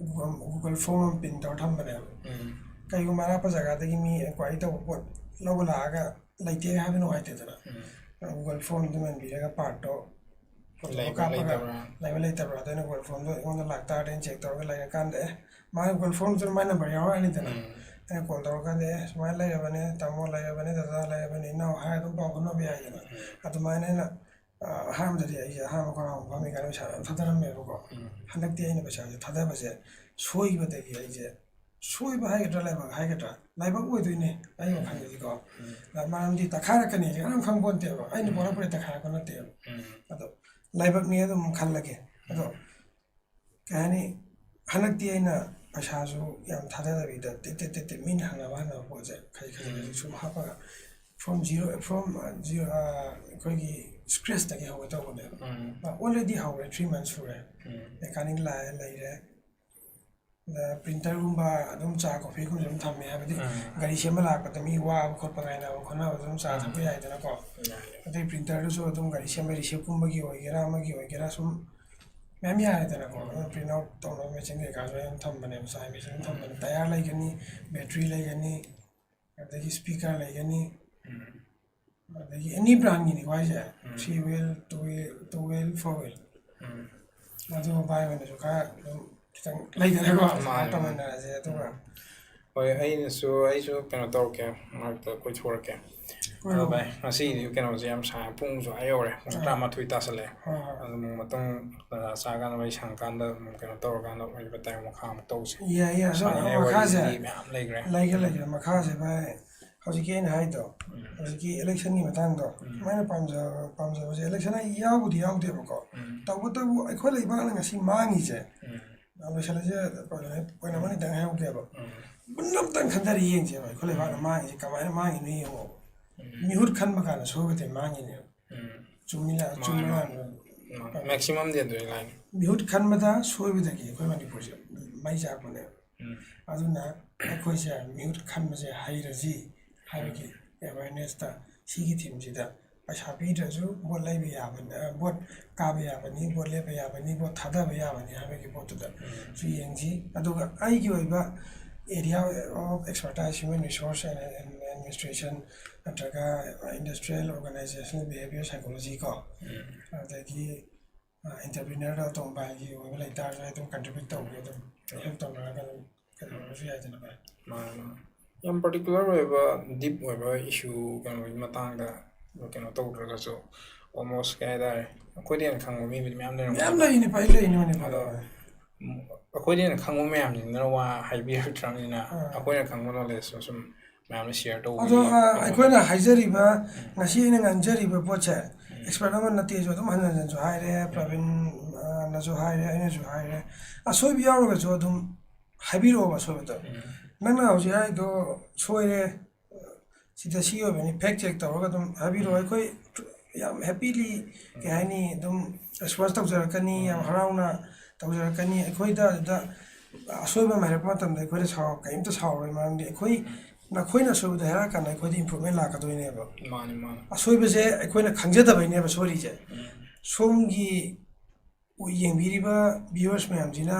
Google, Google form ꯑꯃ pin ꯇꯧꯔ ꯊꯝꯕꯅꯦꯕ꯫ ꯎꯝ ꯀꯩꯒꯨꯝꯕ ꯑꯔꯥꯞꯄ ꯖꯒꯥꯗꯒꯤ ꯃꯤ inquiry ꯇꯧꯕ ꯄꯣꯠ ꯂꯧꯕ ꯂꯥꯛꯑꯒ ꯂꯩꯇꯦ ꯍꯥꯏꯕ ꯅꯨꯡꯉꯥꯏꯇꯦꯗꯅ꯫ ꯎꯝ Google formꯗꯨ ꯃꯦꯟꯕꯤꯔꯒ partꯇꯣ ꯂꯩꯕ꯭ꯔꯥ ꯀꯥꯞꯄꯒ ꯂꯩꯇꯕ꯭ꯔꯥ? ꯂꯩꯕ ꯂꯩꯇꯕ꯭ꯔꯥ, ꯑꯗꯣ ꯑꯩꯅ Google Form-ꯗꯣ ꯑꯩꯉꯣꯟꯗ ꯂꯥꯛꯇꯥꯔꯗꯤ ꯑꯩꯅ check ꯇꯧꯔꯒ ꯂꯩꯔꯀꯥꯟꯗ, ꯑꯦ, ꯃꯥꯒꯤ Google Form-ꯗꯨꯗ ꯃꯥꯏ number ꯌꯥꯎꯔꯛꯑꯅꯤꯗꯅ꯫ ꯎꯝ꯫ ꯑꯩꯅ call ꯇꯧꯔꯀꯥꯟꯗ, "ꯑꯦ, ꯁꯨꯃꯥꯏꯅ ꯂꯩꯔꯕꯅꯦ, ꯇꯥꯃꯣ ꯂꯩꯔꯕꯅꯦ, ꯗꯗꯥ ꯂꯩꯔꯕꯅꯦ, ꯏꯅꯥꯎ" ꯍꯥꯏꯔꯒ ꯑꯗꯨꯝ ꯄꯥꯎ ꯐꯥꯎꯅꯕ ꯌꯥꯏꯗꯅ꯫ ꯎꯝ꯫ ꯑꯗꯨꯃꯥꯏꯅ ꯑꯩꯅ, ꯑ, ꯑꯍꯥꯟꯕꯗꯗꯤ ꯑꯩꯁꯦ ꯑꯍꯥꯟꯕ ꯈꯣꯡꯅꯥꯡ ꯐꯝꯃꯤ ꯀꯥꯟꯗ ꯄꯩꯁꯥ ꯌꯥꯝ ꯊꯥꯗꯔꯝꯃꯦꯕꯀꯣ꯫ ꯎꯝ꯫ ꯍꯟꯗꯛꯇꯤ ꯑꯩꯅ ꯄꯩꯁꯥꯁꯦ ꯊꯥꯗꯕꯁꯦ ꯁꯣꯏꯕꯗꯒꯤ ꯑꯩꯁꯦ, ꯁꯣꯏꯕ ꯍꯥꯏꯒꯗ꯭ꯔꯥ, ꯂꯥꯏꯕꯛ ꯍꯥꯏꯒꯗ꯭ꯔꯥ, ꯂꯥꯏꯕꯛ ꯑꯣꯏꯗꯣꯏꯅꯦ ꯑꯩ ꯋꯥꯈꯜꯗꯗꯤꯀꯣ꯫ ꯎꯝ꯫ ꯑ, ꯃꯔꯝꯗꯤ ꯇꯛꯈꯥꯏꯔꯛꯀꯅꯤ ꯍꯥꯏꯁꯦ ꯀꯅꯥꯝ ꯈꯪꯄꯣꯟꯇꯦꯕ, ꯑꯩꯅ ꯎꯝ꯫ ꯄꯣꯔꯛꯄꯗ ꯇꯛꯈꯥꯏꯔꯛꯄ ꯅꯠꯇꯦꯕ꯫ ꯎꯝ꯫ ꯑꯗꯣ ꯂꯥꯏꯕꯛꯅꯤ ꯑꯗꯨꯝ ꯈꯜꯂꯒꯦ꯫ ꯑꯗꯣ ꯀꯩ ꯍꯥꯏꯅꯤ, ꯍꯟꯗꯛꯇꯤ ꯑꯩꯅ ꯄꯩꯁꯥꯁꯨ ꯌꯥꯝ ꯊꯥꯗꯗꯕꯤꯗ ꯇꯦꯠ ꯇꯦꯠ ꯇꯦꯠ ꯇꯦꯠ ꯃꯤꯅ ꯍꯪꯅꯕ ꯍꯪꯅꯕ ꯄꯣꯠꯁꯦ ꯈꯖꯤꯛ ꯈꯖꯤꯛ ꯈꯖꯤꯛ ꯁꯨꯝ ꯍꯥꯞꯄꯒ from zero, from, uh, zero, uh, ꯑꯩꯈꯣꯏꯒꯤ scratch-ꯇꯒꯤ ꯍꯧꯒꯦ ꯇꯧꯕꯅꯦꯕ꯫ ꯎꯝ꯫ Already ꯍꯧꯔꯦ, three months ꯁꯨꯔꯦ꯫ ꯎꯝ꯫ Mechanic ꯂꯥꯛꯑꯦ, ꯂꯩꯔꯦ꯫ ꯑꯗ printer-ꯒꯨꯝꯕ ꯑꯗꯨꯝ ꯆꯥ coffee-ꯒꯨꯝꯕꯁꯨ ꯑꯗꯨꯝ ꯊꯝꯃꯦ, ꯍꯥꯏꯕꯗꯤ ꯎꯝ꯫ ꯒꯥꯔꯤ ꯁꯦꯝꯕ ꯂꯥꯛꯄꯗ ꯃꯤ ꯋꯥꯕ ꯈꯣꯠꯄ ꯉꯥꯏꯅꯕ ꯈꯣꯠꯅꯕ ꯑꯗꯨꯝ ꯆꯥ ꯎꯝ꯫ ꯊꯛꯄ ꯌꯥꯏꯗꯅꯀꯣ꯫ ꯌꯥꯏ꯫ ꯑꯗꯩ printer-ꯗꯨꯁꯨ ꯑꯗꯨꯝ ꯒꯥꯔꯤ ꯁꯦꯝꯕ receipt-ꯀꯨꯝꯕꯒꯤ ꯑꯣꯏꯒꯦꯔꯥ ꯑꯃꯒꯤ ꯑꯣꯏꯒꯦꯔꯥ ꯁꯨꯝ ꯃꯌꯥꯝ ꯌꯥꯔꯦꯗꯅꯀꯣ꯫ ꯎꯝ꯫ ꯑꯗꯨ print out ꯇꯧꯅꯕ machine ꯀꯩꯀꯥꯁꯨ ꯑꯗꯨꯝ ꯊꯝꯕꯅꯦꯕ, ꯆꯥꯏ machine ꯊꯝꯕꯅꯦ, tyre ꯂꯩꯒꯅꯤ, battery ꯂꯩꯒꯅꯤ, ꯑꯗꯒꯤ speaker ꯂꯩꯒꯅꯤ꯫ ꯎꯝ꯫ ꯑꯗꯒꯤ any brand-ꯒꯤꯅꯤꯀꯣ ꯍꯥꯏꯁꯦ, ꯎꯝ꯫ Three wheel, two wheel, two wheel, four wheel꯫ ꯎꯝ꯫ ꯑꯗꯨ ꯚꯥꯏ ꯍꯣꯏꯅꯁꯨ ꯈꯔ ꯑꯗꯨꯝ ꯈꯤꯇꯪ ꯂꯩꯗꯅꯀꯣ, ꯃꯥꯅꯦ, ꯁꯨꯃꯥꯏꯅ ꯃꯥꯅꯦ꯫ ꯇꯧꯃꯤꯟꯅꯔꯁꯦ, ꯑꯗꯨꯒ ꯍꯣꯏ, ꯑꯩꯅꯁꯨ, ꯑꯩꯁꯨ ꯀꯩꯅꯣ ꯇꯧꯔꯛꯀꯦ, ꯃꯔꯛꯇ ꯀꯣꯏꯊꯣꯔꯛꯀꯦ꯫ ꯍꯣꯏ, ꯑꯗꯣ ꯍꯣꯏ꯫ ꯚꯥꯏ, ꯉꯁꯤꯗꯤ ꯀꯩꯅꯣꯁꯦ ꯌꯥꯝ ꯁꯥꯡꯉꯦ, ꯄꯨꯡꯁꯨ ꯑꯥ ꯌꯧꯔꯦ, ꯄꯨꯡ ꯑꯥ꯫ ꯇꯔꯥꯃꯥꯊꯣꯏ ꯇꯥꯁꯜꯂꯛꯑꯦ꯫ ꯍꯣꯏ, ꯍꯣꯏ꯫ ꯑꯗꯨ ꯅꯣꯡꯃ ꯃꯇꯨꯡ ꯇꯟꯖꯥ ꯆꯥꯀꯥꯟꯗ ꯋꯥꯔꯤ ꯁꯪꯉꯀꯥꯟꯗ ꯑꯗꯨꯝ ꯀꯩꯅꯣ ꯇꯧꯔꯀꯥꯟꯗ ꯋꯥꯔꯤ ꯋꯥꯇꯥꯏ ꯃꯈꯥ ꯑꯃꯨꯛ ꯇꯧꯁꯦ꯫ ꯌꯥꯏ, ꯌꯥꯏ꯫ ꯑꯗꯣ ꯁꯥꯅꯤꯡꯉꯥꯏ ꯃꯈꯥꯁꯦ ꯋꯥꯔꯤꯗꯤ ꯃꯌꯥꯝ ꯂꯩꯈ꯭ꯔꯦ꯫ ꯂꯩꯒꯦ, ꯂꯩꯒꯦ꯫ ꯃꯈꯥꯁꯦ ꯚꯥꯏ, ꯍꯧꯖꯤꯛꯀꯤ ꯑꯩꯅ ꯍꯥꯏꯗꯣ, ꯎꯝ꯫ ꯍꯧꯖꯤꯛꯀꯤ election-ꯒꯤ ꯃꯇꯥꯡꯗꯣ, ꯎꯝ꯫ ꯁꯨꯃꯥꯏꯅ ꯄꯥꯝꯖꯕ, ꯄꯥꯝꯖꯕꯁꯦ election ꯑꯩ ꯌꯥꯎꯕꯨꯗꯤ ꯌꯥꯎꯗꯦꯕꯀꯣ꯫ ꯎꯝ꯫ ꯇꯧꯕꯇꯕꯨ ꯑꯩꯈꯣꯏ ꯂꯩꯕꯥꯛꯅ ꯉꯁꯤ ꯃꯥꯡꯉꯤꯁꯦ, ꯎꯝ꯫ ꯂꯣꯏꯁꯤꯜꯂꯁꯦ, point ꯑꯃꯅꯤꯗꯪ ꯍꯥꯏꯍꯧꯒꯦꯕ꯫ ꯎꯝ꯫ ꯃꯨꯟꯅ ꯑꯝꯇꯪ ꯈꯟꯊꯔ ꯌꯦꯡꯁꯦꯕ, ꯑꯩꯈꯣꯏ ꯂꯩꯕꯥꯛꯅ ꯎꯝ꯫ ꯃꯥꯡꯉꯤꯁꯦ ꯀꯃꯥꯏꯅ ꯃꯥꯡꯉꯤꯅꯣ ꯌꯦꯡꯉꯣꯕ꯫ ꯎꯝ꯫ ꯃꯤꯍꯨꯠ ꯈꯟꯕ ꯀꯥꯟꯗ ꯁꯣꯏꯕꯗꯩ ꯃꯥꯡꯉꯤꯅꯦꯕ꯫ ꯎꯝ꯫ ꯆꯨꯝꯃꯤ ꯂꯥ-, ꯃꯥꯅꯦ, ꯆꯨꯝꯃꯤ ꯃꯥꯅꯦ꯫ ꯂꯥꯟꯕ꯫ ꯃꯥꯅꯦ꯫ Maximum-ꯗꯤ ꯑꯗꯨꯗꯩ ꯂꯥꯛꯏꯅꯦ꯫ ꯃꯤꯍꯨꯠ ꯈꯟꯕꯗ ꯁꯣꯏꯕꯗꯒꯤ ꯑꯩꯈꯣꯏ ꯃꯅꯤꯄꯨꯔꯁꯦ ꯃꯩ ꯆꯥꯛꯄꯅꯦꯕ꯫ ꯎꯝ꯫ ꯑꯗꯨꯅ ꯑꯩꯈꯣꯏꯁꯦ ꯃꯤꯍꯨꯠ ꯈꯟꯕꯁꯦ ꯍꯩꯔꯁꯤ ꯍꯥꯏꯕꯒꯤ ꯎꯝ꯫ Awareness-ꯇ ꯁꯤꯒꯤ theme-ꯁꯤꯗ ꯄꯩꯁꯥ ꯄꯤꯗ꯭ꯔꯁꯨ vote ꯂꯩꯕ ꯌꯥꯕꯅꯤ, ꯑ, vote ꯀꯥꯕ ꯌꯥꯕꯅꯤ, vote ꯂꯦꯞꯄ ꯌꯥꯕꯅꯤ, vote ꯊꯥꯗꯕ ꯌꯥꯕꯅꯤ ꯍꯥꯏꯕꯒꯤ ꯄꯣꯠꯇꯨꯗ ꯎꯝ꯫ ꯁꯨ ꯌꯦꯡꯁꯤ꯫ ꯑꯗꯨꯒ ꯑꯩꯒꯤ ꯑꯣꯏꯕ Area of expertise human resource and, and administration, ꯅꯠꯇ꯭ꯔꯒ industrial organizational behavior psychology ꯀꯣ, ꯑꯗꯒꯤ entrepreneurꯗ ꯑꯇꯣꯝꯕ ꯍꯥꯏꯒꯤ ꯑꯣꯏꯕ ꯂꯩꯇꯥꯔꯁꯨ ꯑꯗꯨꯝ contribute ꯇꯧꯒꯦ, ꯑꯗꯨꯝ help ꯇꯧꯅꯔꯒ ꯑꯗꯨꯝ ꯀꯩꯗꯧꯔꯁꯨ ꯌꯥꯏꯗꯅ ꯚꯥꯏ꯫ ꯃꯥꯅꯦ, ꯃꯥꯅꯦ꯫ ꯌꯥꯝ particular ꯑꯣꯏꯕ, deep ꯑꯣꯏꯕ issue ꯀꯩꯅꯣꯒꯤ ꯃꯇꯥꯡꯗ ꯀꯩꯅꯣ ꯇꯧꯗ꯭ꯔꯒꯁꯨ, almost ꯀꯩ ꯍꯥꯏꯇꯥꯔꯦ, ꯑꯩꯈꯣꯏꯗ ꯍꯦꯟꯅ ꯈꯪꯕ ꯃꯤꯕꯨꯗꯤ ꯃꯌꯥꯝ ꯂꯩꯔꯝꯒꯅꯤ꯫ ꯃꯌꯥꯝ ꯂꯩꯅꯤ ꯚꯥꯏ, ꯂꯩꯅꯤ ꯃꯅꯤꯄꯨꯔꯗ꯫ ꯑꯗꯣ, ꯎꯝ, ꯑꯩꯈꯣꯏꯗ ꯍꯦꯟꯅ ꯈꯪꯕ ꯃꯌꯥꯝꯁꯤꯡꯗꯨꯅ ꯋꯥ ꯍꯥꯏꯕꯤꯔꯛꯇ꯭ꯔꯕꯅꯤꯅ, ꯑꯥ꯫ ꯑꯩꯈꯣꯏꯅ ꯈꯪꯕ knowledgeꯇꯣ ꯁꯨꯝ ꯃꯌꯥꯝꯅ share ꯇꯧꯕꯒꯤ ꯑꯗꯣ ꯑ, ꯀꯩꯅꯣ ꯑꯩꯈꯣꯏꯅ ꯍꯥꯏꯖꯔꯤꯕ, ꯉꯁꯤ ꯑꯩꯅ ꯉꯥꯡꯖꯔꯤꯕ ꯄꯣꯠꯁꯦ, expert ꯑꯃ ꯅꯠꯇꯦꯁꯨ ꯑꯗꯨꯝ ꯍꯟꯖꯟ ꯍꯟꯖꯟꯁꯨ ꯍꯥꯏꯔꯦ, ꯄ꯭ꯔꯕꯤꯟ, ꯑ, ꯅꯁꯨ ꯍꯥꯏꯔꯦ, ꯑꯩꯅꯁꯨ ꯍꯥꯏꯔꯦ꯫ ꯑꯁꯣꯏꯕ ꯌꯥꯎꯔꯒꯁꯨ ꯑꯗꯨꯝ ꯍꯥꯏꯕꯤꯔꯛꯑꯣꯕ ꯑꯁꯣꯏꯕꯗꯣ꯫ ꯅꯪꯅ ꯍꯧꯖꯤꯛ ꯍꯥꯏꯗꯣ ꯁꯣꯏꯔꯦ, ꯁꯤꯗ ꯁꯤ ꯑꯣꯏꯕꯅꯤ, fact check ꯇꯧꯔꯒ ꯑꯗꯨꯝ ꯍꯥꯏꯕꯤꯔꯛꯑꯣ꯫ ꯑꯩꯈꯣꯏ ꯌꯥꯝ happily, ꯀꯩ ꯍꯥꯏꯅꯤ, ꯑꯗꯨꯝ response ꯇꯧꯖꯔꯛꯀꯅꯤ, ꯌꯥꯝ ꯍꯔꯥꯎꯅ ꯇꯧꯖꯔꯛꯀꯅꯤ꯫ ꯑꯩꯈꯣꯏꯗ ꯑꯗꯨꯗ ꯑꯁꯣꯏꯕ ꯑꯃ ꯍꯥꯏꯔꯛꯄ ꯃꯇꯝꯗ ꯑꯩꯈꯣꯏꯗ ꯁꯥꯎ-, ꯀꯔꯤꯝꯇ ꯁꯥꯎꯔꯣꯏ, ꯃꯔꯝꯗꯤ ꯑꯩꯈꯣꯏ, ꯅꯈꯣꯏꯅ ꯑꯁꯣꯏꯕꯗ ꯍꯥꯏꯔꯛꯑꯀꯥꯟꯗ ꯑꯩꯈꯣꯏꯗ improvement ꯂꯥꯛꯀꯗꯣꯏꯅꯦꯕ꯫ ꯃꯥꯅꯦ, ꯃꯥꯅꯦ꯫ ꯑꯁꯣꯏꯕꯁꯦ ꯑꯩꯈꯣꯏꯅ ꯈꯪꯖꯗꯕꯩꯅꯦꯕ ꯁꯣꯏꯔꯤꯁꯦ꯫ ꯁꯣꯝꯒꯤ ꯌꯦꯡꯕꯤꯔꯤꯕ viewers ꯃꯌꯥꯝꯁꯤꯅ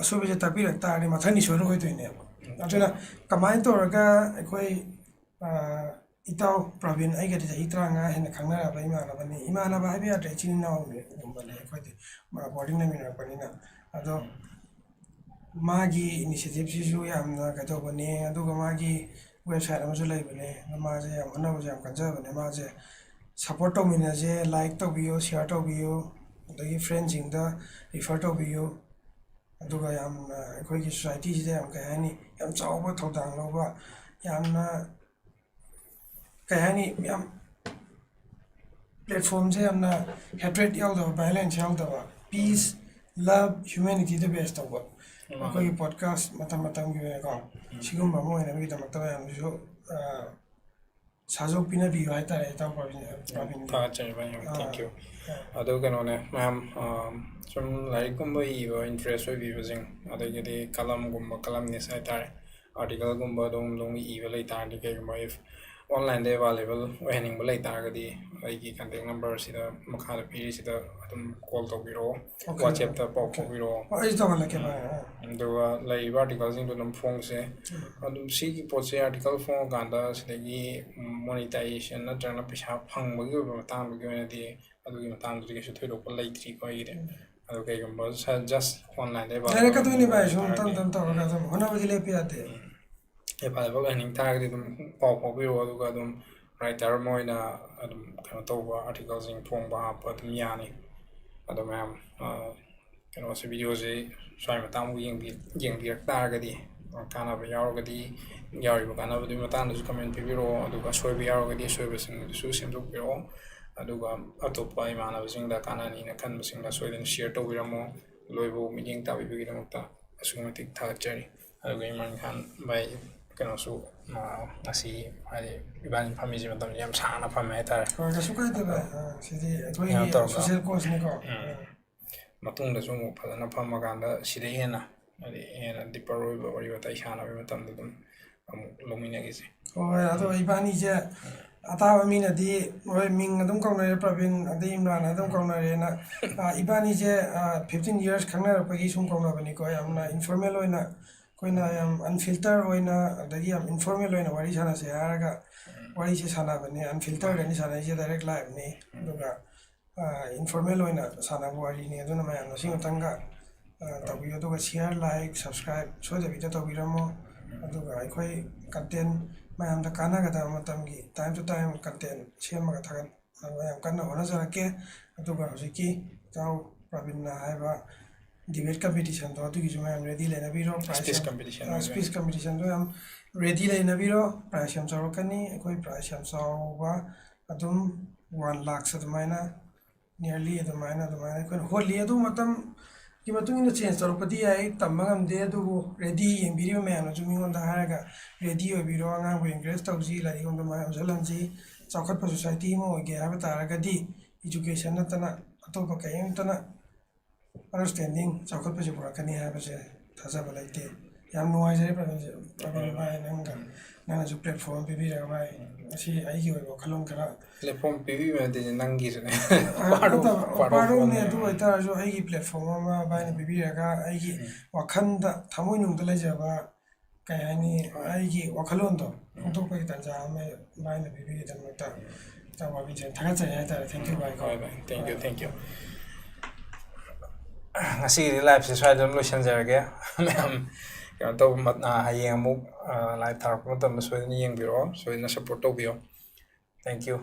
ꯑꯁꯣꯏꯕꯁꯦ ꯇꯥꯛꯄꯤꯔꯛ ꯇꯥꯔꯗꯤ ꯃꯊꯪꯗꯤ ꯁꯣꯏꯔꯛꯑꯣꯏꯗꯣꯏꯅꯦꯕ꯫ ꯑꯗꯨꯅ ꯀꯃꯥꯏꯅ ꯇꯧꯔꯒ ꯑꯩꯈꯣꯏ, ꯑ, ꯏꯇꯥꯎ ꯄ꯭ꯔꯕꯤꯟ ꯑꯩꯒꯗꯤ ꯆꯍꯤ ꯇꯔꯥꯃꯉꯥ ꯍꯦꯟꯅ ꯈꯪꯅꯔꯕ ꯏꯃꯥꯟꯅꯕꯅꯤ꯫ ꯏꯃꯥꯟꯅꯕ ꯍꯥꯏꯕ ꯌꯥꯗ꯭ꯔꯦ, ꯏꯆꯤꯟ ꯏꯅꯥꯎꯒꯨꯝꯕꯅꯦ ꯑꯩꯈꯣꯏꯗꯤ, ꯃꯥ boarding ꯂꯩꯃꯤꯟꯅꯔꯛꯄꯅꯤꯅ꯫ ꯑꯗꯣ ꯃꯥꯒꯤ initiativeꯁꯤꯁꯨ ꯌꯥꯝꯅ ꯀꯩꯗꯧꯕꯅꯦ, ꯑꯗꯨꯒ ꯃꯥꯒꯤ website ꯑꯃꯁꯨ ꯂꯩꯕꯅꯦ꯫ ꯑꯗꯣ ꯃꯥꯁꯦ ꯌꯥꯝ ꯍꯣꯠꯅꯕꯁꯦ ꯌꯥꯝ ꯀꯟꯖꯕꯅꯦ꯫ ꯃꯥꯁꯦ support ꯇꯧꯃꯤꯟꯅꯁꯦ, like ꯇꯧꯕꯤꯌꯨ, share ꯇꯧꯕꯤꯌꯨ, ꯑꯗꯒꯤ friendꯁꯤꯡꯗ refer ꯇꯧꯕꯤꯌꯨ꯫ ꯑꯗꯨꯒ ꯌꯥꯝꯅ ꯑꯩꯈꯣꯏꯒꯤ societyꯁꯤꯗ ꯌꯥꯝ, ꯀꯩ ꯍꯥꯏꯅꯤ, ꯌꯥꯝ ꯆꯥꯎꯕ ꯊꯧꯗꯥꯡ ꯂꯧꯕ, ꯌꯥꯝꯅ, ꯀꯩ ꯍꯥꯏꯅꯤ, ꯌꯥꯝ platformꯁꯦ ꯌꯥꯝꯅ hatred ꯌꯥꯎꯗꯕ, violence ꯌꯥꯎꯗꯕ, peace, love, humanityꯗ base ꯇꯧꯕ ꯑꯩꯈꯣꯏꯒꯤ podcast ꯃꯇꯝ ꯃꯇꯝꯒꯤ ꯑꯣꯏꯅꯀꯣ, ꯁꯤꯒꯨꯝꯕ ꯑꯃ ꯑꯣꯏꯅꯕꯒꯤꯗꯃꯛꯇ ꯃꯌꯥꯝꯁꯤꯁꯨ, ꯑ, ꯁꯥꯖꯧ ꯄꯤꯅꯕꯤꯌꯨ ꯍꯥꯏꯇꯥꯔꯦ, ꯏꯇꯥꯎ ꯄ꯭ꯔꯕꯤꯟ, ꯄ꯭ꯔꯕꯤꯟ꯫ ꯊꯥꯒꯠꯆꯔꯤ ꯚꯥꯏ, ꯌꯥꯝ ꯑꯥ, thank you꯫ ꯑꯥ꯫ ꯑꯗꯨ ꯀꯩꯅꯣꯅꯦ, ꯃꯌꯥꯝ, ꯑꯥ, ꯁꯨꯝ ꯂꯥꯏꯔꯤꯛꯀꯨꯝꯕ ꯏꯕ interest ꯑꯣꯏꯕꯤꯕꯁꯤꯡ, ꯑꯗꯒꯤꯗꯤ ꯀꯂꯝꯒꯨꯝꯕ, columnist ꯍꯥꯏꯇꯥꯔꯦ, articleꯒꯨꯝꯕ ꯑꯗꯨꯝ, ꯑꯗꯨꯝ ꯏꯕ ꯂꯩꯇꯥꯔꯗꯤ, ꯀꯩꯒꯨꯝꯕ if ꯑꯣꯟꯂꯥꯏꯟꯗ ꯑꯦꯕꯥꯏꯂꯦꯕꯜ ꯑꯣꯏꯍꯟꯅꯤꯡꯕ ꯂꯩ ꯇꯥꯔꯒꯗꯤ, ꯑꯩꯒꯤ ꯀꯟꯇꯦꯛ ꯅꯝꯕꯔꯁꯤꯗ, ꯃꯈꯥꯗ ꯄꯤꯔꯤꯁꯤꯗ ꯑꯗꯨꯝ ꯀꯣꯜ ꯇꯧꯕꯤꯔꯛꯑꯣ, Okay. ꯋꯥꯆꯦꯞꯇ ꯄꯥꯎ ꯐꯥꯎꯕꯤꯔꯛꯑꯣ꯫ ꯍꯣꯏ, ꯑꯩꯁꯨ ꯇꯧꯍꯜꯂꯛꯀꯦ, ꯚꯥꯏ꯫ ꯑꯥ. ꯑꯗꯨꯒ ꯂꯩꯔꯤꯕ ꯑꯥꯔꯇꯤꯀꯜꯁꯤꯡꯗꯣ ꯑꯗꯨꯝ ꯐꯣꯡꯁꯦ꯫ ꯑꯗꯨꯝ ꯁꯤꯒꯤ ꯄꯣꯠꯁꯦ, ꯑꯥꯔꯇꯤꯀꯜ ꯐꯣꯡꯉꯀꯥꯟꯗ ꯁꯤꯗꯒꯤ ꯃꯣꯅꯤꯇꯥꯏꯖꯦꯁꯟ ꯅꯠꯇ꯭ꯔꯒꯅ ꯄꯩꯁꯥ ꯐꯪꯕꯒꯤ ꯑꯣꯏꯕ ꯃꯇꯥꯡꯗꯨꯒꯤ ꯑꯣꯏꯅꯗꯤ, ꯑꯗꯨꯒꯤ ꯃꯇꯥꯡꯗꯨꯗꯤ ꯀꯩꯁꯨ ꯊꯣꯏꯗꯣꯛꯄ ꯂꯩꯇ꯭ꯔꯤꯀꯣ ꯑꯩꯒꯤꯗꯤ꯫ ꯑꯗꯨ ꯀꯩꯒꯨꯝꯕ just online-ꯗ available ꯂꯩꯔꯛꯀꯗꯣꯏꯅꯤ, ꯚꯥꯏ, ꯁꯨꯝ ꯑꯣꯏꯍꯟꯅꯤꯡ ꯇꯞ ꯇꯥꯔꯒꯗꯤ, ꯇꯞ ꯇꯧꯔꯒ ꯑꯗꯨꯝ ꯍꯣꯠꯅꯕꯗꯤ ꯂꯦꯞꯄ ꯌꯥꯗꯦ꯫ available ꯑꯣꯏꯍꯟꯅꯤꯡ ꯇꯥꯔꯒꯗꯤ ꯑꯗꯨꯝ ꯄꯥꯎ ꯐꯥꯎꯕꯤꯔꯛꯑꯣ, ꯑꯗꯨꯒ ꯑꯗꯨꯝ ꯔꯥꯏꯇꯔ ꯑꯃ ꯑꯣꯏꯅ ꯑꯗꯨꯝ ꯀꯩꯅꯣ ꯇꯧꯕ, ꯑꯥꯔꯇꯤꯀꯜꯁꯤꯡ ꯐꯣꯡꯕ ꯍꯥꯞꯄ ꯑꯗꯨꯝ ꯌꯥꯅꯤ꯫ ꯑꯗꯣ ꯃꯌꯥꯝ, ꯑ, ꯀꯩꯅꯣꯁꯦ, ꯚꯤꯗꯤꯑꯣꯁꯦ ꯁ꯭ꯋꯥꯏ ꯃꯇꯥꯡꯕꯨ ꯌꯦꯡꯕꯤ-, ꯌꯦꯡꯕꯤꯔꯛ ꯇꯥꯔꯒꯗꯤ, ꯀꯥꯟꯅꯕ ꯌꯥꯎꯔꯒꯗꯤ, ꯌꯥꯎꯔꯤꯕ ꯀꯥꯟꯅꯕꯗꯨꯒꯤ ꯃꯇꯥꯡꯗꯁꯨ ꯀꯃꯦꯟ ꯄꯤꯕꯤꯔꯛꯑꯣ, ꯑꯗꯨꯒ ꯑꯁꯣꯏꯕ ꯌꯥꯎꯔꯒꯗꯤ ꯑꯁꯣꯏꯕꯁꯤꯡꯗꯨꯁꯨ ꯁꯦꯝꯗꯣꯛꯄꯤꯔꯛꯑꯣ, ꯑꯗꯨꯒ ꯑꯇꯣꯞꯄ ꯏꯃꯥꯟꯅꯕꯁꯤꯡꯗ ꯀꯥꯟꯅꯅꯤꯅ ꯈꯟꯕꯁꯤꯡꯗ ꯁꯣꯏꯗꯅ ꯁꯤꯌꯔ ꯇꯧꯕꯤꯔꯝꯃꯣ꯫ ꯂꯣꯏꯕꯨ ꯃꯤꯠꯌꯦꯡ ꯇꯥꯕꯤꯕꯒꯤꯗꯃꯛꯇ ꯑꯁꯨꯛꯀꯤ ꯃꯇꯤꯛ ꯊꯥꯒꯠꯆꯔꯤ꯫ ꯑꯗꯨꯒ ꯏꯝꯔꯥꯟ ꯈꯥꯟ ꯚꯥꯏ, ꯀꯩꯅꯣꯁꯨ, ꯑ, ꯉꯁꯤ ꯍꯥꯏꯗꯤ ꯏꯕꯥꯅꯤ ꯐꯝꯃꯤꯁꯦ ꯃꯇꯝꯁꯦ ꯌꯥꯝ ꯁꯥꯡꯅ ꯐꯝꯃꯦ ꯍꯥꯏꯇꯥꯔꯦ꯫ ꯍꯣꯏ, ꯀꯩꯁꯨ ꯀꯥꯏꯗꯦ, ꯚꯥꯏ꯫ ꯑ, ꯁꯤꯗꯤ ꯑꯩꯈꯣꯏꯒꯤ ꯀꯩꯅꯣ ꯇꯧꯔꯒ꯫ ꯁꯣꯁꯤꯌꯦꯜ ꯀꯣꯖꯅꯤꯀꯣ꯫ ꯎꯝ꯫ ꯃꯇꯨꯡꯗꯁꯨ ꯑꯃꯨꯛ ꯐꯖꯅ ꯐꯝꯃꯀꯥꯟꯗ ꯁꯤꯗꯩ ꯍꯦꯟꯅ, ꯍꯥꯏꯗꯤ ꯍꯦꯟꯅ ꯗꯤꯄꯔ ꯑꯣꯏꯕ ꯋꯥꯔꯤ ꯋꯥꯇꯥꯏ ꯁꯥꯟꯅꯕꯒꯤ ꯃꯇꯝꯗ ꯑꯗꯨꯝ ꯑꯃꯨꯛ ꯂꯧꯃꯤꯟꯅꯈꯤꯁꯦ꯫ ꯍꯣꯏ, ꯑꯗꯣ ꯏꯕꯥꯅꯤꯁꯦ ꯑꯇꯥꯕ ꯃꯤꯅꯗꯤ, ꯍꯣꯏ, ꯃꯤꯡ ꯑꯗꯨꯝ ꯀꯧꯅꯔꯦ, ꯄ꯭ꯔꯕꯤꯟ ꯑꯗꯩ ꯏꯝꯔꯥꯟ ꯑꯗꯨꯝ ꯀꯧꯅꯔꯦꯅ꯫ ꯑ, ꯏꯕꯥꯅꯤꯁꯦ, ꯑ, fifteen years ꯈꯪꯅꯔꯛꯄꯒꯤ ꯁꯨꯝ ꯀꯧꯅꯕꯅꯤꯀꯣ, ꯌꯥꯝꯅ informal ꯑꯣꯏꯅ, ꯑꯩꯈꯣꯏꯅ ꯌꯥꯝ unfilter ꯑꯣꯏꯅ, ꯑꯗꯒꯤ ꯌꯥꯝ informal ꯑꯣꯏꯅ ꯋꯥꯔꯤ ꯁꯥꯟꯅꯁꯦ ꯍꯥꯏꯔꯒ ꯋꯥꯔꯤꯁꯦ ꯁꯥꯟꯅꯕꯅꯤ꯫ Unfiltered ꯑꯅꯤ ꯁꯥꯟꯅꯩꯁꯦ, direct liveꯅꯤ꯫ ꯑꯗꯨꯒ, ꯑ, informal ꯑꯣꯏꯅ ꯁꯥꯟꯅꯕ ꯋꯥꯔꯤꯅꯤ꯫ ꯑꯗꯨꯅ ꯃꯌꯥꯝꯅ ꯁꯤ ꯃꯇꯥꯡꯗ, ꯑ, ꯇꯧꯕꯤꯌꯨ꯫ ꯑꯗꯨꯒ share, like, subscribe ꯁꯣꯏꯗꯕꯤꯗ ꯇꯧꯕꯤꯔꯝꯃꯣ꯫ ꯑꯗꯨꯒ ꯑꯩꯈꯣꯏ content ꯃꯌꯥꯝꯗ ꯀꯥꯟꯅꯒꯗꯕ ꯃꯇꯝꯒꯤ time to time content ꯁꯦꯝꯃꯒ ꯊꯥꯒꯠꯅꯕ ꯌꯥꯝ ꯀꯟꯅ ꯍꯣꯠꯅꯖꯔꯛꯀꯦ꯫ ꯑꯗꯨꯒ ꯍꯧꯖꯤꯛꯀꯤ ꯏꯇꯥꯎ ꯄ꯭ꯔꯕꯤꯟꯅ ꯍꯥꯏꯕ debate competitionꯗꯣ, ꯑꯗꯨꯒꯤꯁꯨ ꯃꯌꯥꯝ ready ꯂꯩꯅꯕꯤꯔꯣ꯫ Prize Speech ꯌꯥꯝ, competition ꯑ, ꯑꯣꯏꯅ꯫ Speech competitionꯗꯣ ꯌꯥꯝ ready ꯂꯩꯅꯕꯤꯔꯣ꯫ Prize ꯌꯥꯝ ꯆꯥꯎꯔꯛꯀꯅꯤ꯫ ꯑꯩꯈꯣꯏ prize ꯌꯥꯝ ꯆꯥꯎꯕ ꯑꯗꯨꯝ one lakhs ꯑꯗꯨꯃꯥꯏꯅ, nearly ꯑꯗꯨꯃꯥꯏꯅ, ꯑꯗꯨꯃꯥꯏꯅ ꯑꯩꯈꯣꯏꯅ ꯍꯣꯠꯂꯤ꯫ ꯑꯗꯨ ꯃꯇꯝꯒꯤ ꯃꯇꯨꯡ ꯏꯟꯅ change ꯇꯧꯔꯛꯄꯗꯤ ꯌꯥꯏ, ꯇꯝꯕ ꯉꯝꯗꯦ꯫ ꯑꯗꯨꯕꯨ ready, ꯌꯦꯡꯕꯤꯔꯤꯕ ꯃꯌꯥꯝꯅꯁꯨ ꯃꯤꯉꯣꯟꯗ ꯍꯥꯏꯔꯒ ready ꯑꯣꯏꯕꯤꯔꯣ꯫ ꯑꯉꯥꯡꯕꯨ encourage ꯇꯧꯁꯤ, ꯂꯥꯏꯔꯤꯛ ꯂꯣꯝꯗ ꯃꯥꯏ ꯑꯣꯟꯁꯤꯜꯍꯟꯁꯤ꯫ ꯆꯥꯎꯈꯠꯄ society ꯑꯃ ꯑꯣꯏꯒꯦ ꯍꯥꯏꯕ ꯇꯥꯔꯒꯗꯤ education ꯅꯠꯇꯅ ꯑꯇꯣꯞꯄ ꯀꯔꯤꯝꯇꯅ understanding, ꯆꯥꯎꯈꯠꯄꯁꯦ ꯄꯨꯔꯛꯀꯅꯤ ꯍꯥꯏꯕꯁꯦ ꯊꯥꯖꯕ ꯂꯩꯇꯦ꯫ ꯌꯥꯝ ꯅꯨꯡꯉꯥꯏꯖꯔꯦ ꯄ꯭ꯔꯕꯤꯟꯁꯦ꯫ ꯄ꯭ꯔꯕꯤꯟ ꯚꯥꯏ, ꯅꯪꯒ, ꯅꯪꯅꯁꯨ platform ꯄꯤꯕꯤꯔꯒ ꯚꯥꯏ, ꯉꯁꯤ ꯑꯩꯒꯤ ꯑꯣꯏꯕ ꯋꯥꯈꯜꯂꯣꯟ ꯈꯔ platform ꯄꯤꯕꯤꯕ ꯅꯠꯇꯦ, ꯅꯪꯒꯤꯁꯨꯅꯦ꯫ ꯑ, Part of- ꯅꯠꯇꯕ, part of part of ꯅꯦ, one ꯑꯗꯨ ꯑꯣꯏꯇꯥꯔꯁꯨ ꯑꯩꯒꯤ platform ꯑꯃ ꯚꯥꯏꯅ ꯄꯤꯕꯤꯔꯒ ꯑꯩꯒꯤ ꯋꯥꯈꯜꯗ, ꯊꯃꯣꯏꯅꯨꯡꯗ ꯂꯩꯖꯕ, ꯀꯩ ꯍꯥꯏꯅꯤ, ꯑꯩꯒꯤ ꯋꯥꯈꯜꯂꯣꯟꯗꯣ ꯐꯣꯡꯗꯣꯛꯄꯒꯤ ꯇꯥꯟꯖꯥ ꯑꯃ ꯚꯥꯏꯅ ꯄꯤꯕꯤꯕꯒꯤꯗꯃꯛꯇ ꯏꯇꯥꯎ ꯄ꯭ꯔꯕꯤꯟꯁꯦ ꯊꯥꯒꯠꯆꯔꯤ ꯍꯥꯏꯇꯥꯔꯦ꯫ Thank you ꯚꯥꯏ ꯀꯣ꯫ ꯍꯣꯏ ꯚꯥꯏ, thank you, thank you꯫ ꯉꯁꯤꯒꯤꯗꯤ live ꯁꯦ ꯁ꯭ꯋꯥꯏꯗ ꯑꯗꯨꯝ ꯂꯣꯏꯁꯤꯟꯖꯔꯒꯦ꯫ ꯃꯌꯥꯝ ꯀꯩꯅꯣ ꯇꯧꯕ ꯃꯠ-, ꯑ, ꯍꯌꯦꯡ ꯑꯃꯨꯛ, ꯑ, live ꯊꯥꯔꯛꯄ ꯃꯇꯝꯗ ꯁꯣꯏꯗꯅ ꯌꯦꯡꯕꯤꯔꯛꯑꯣ, ꯁꯣꯏꯗꯅ support ꯇꯧꯕꯤꯌꯣ꯫ Thank you꯫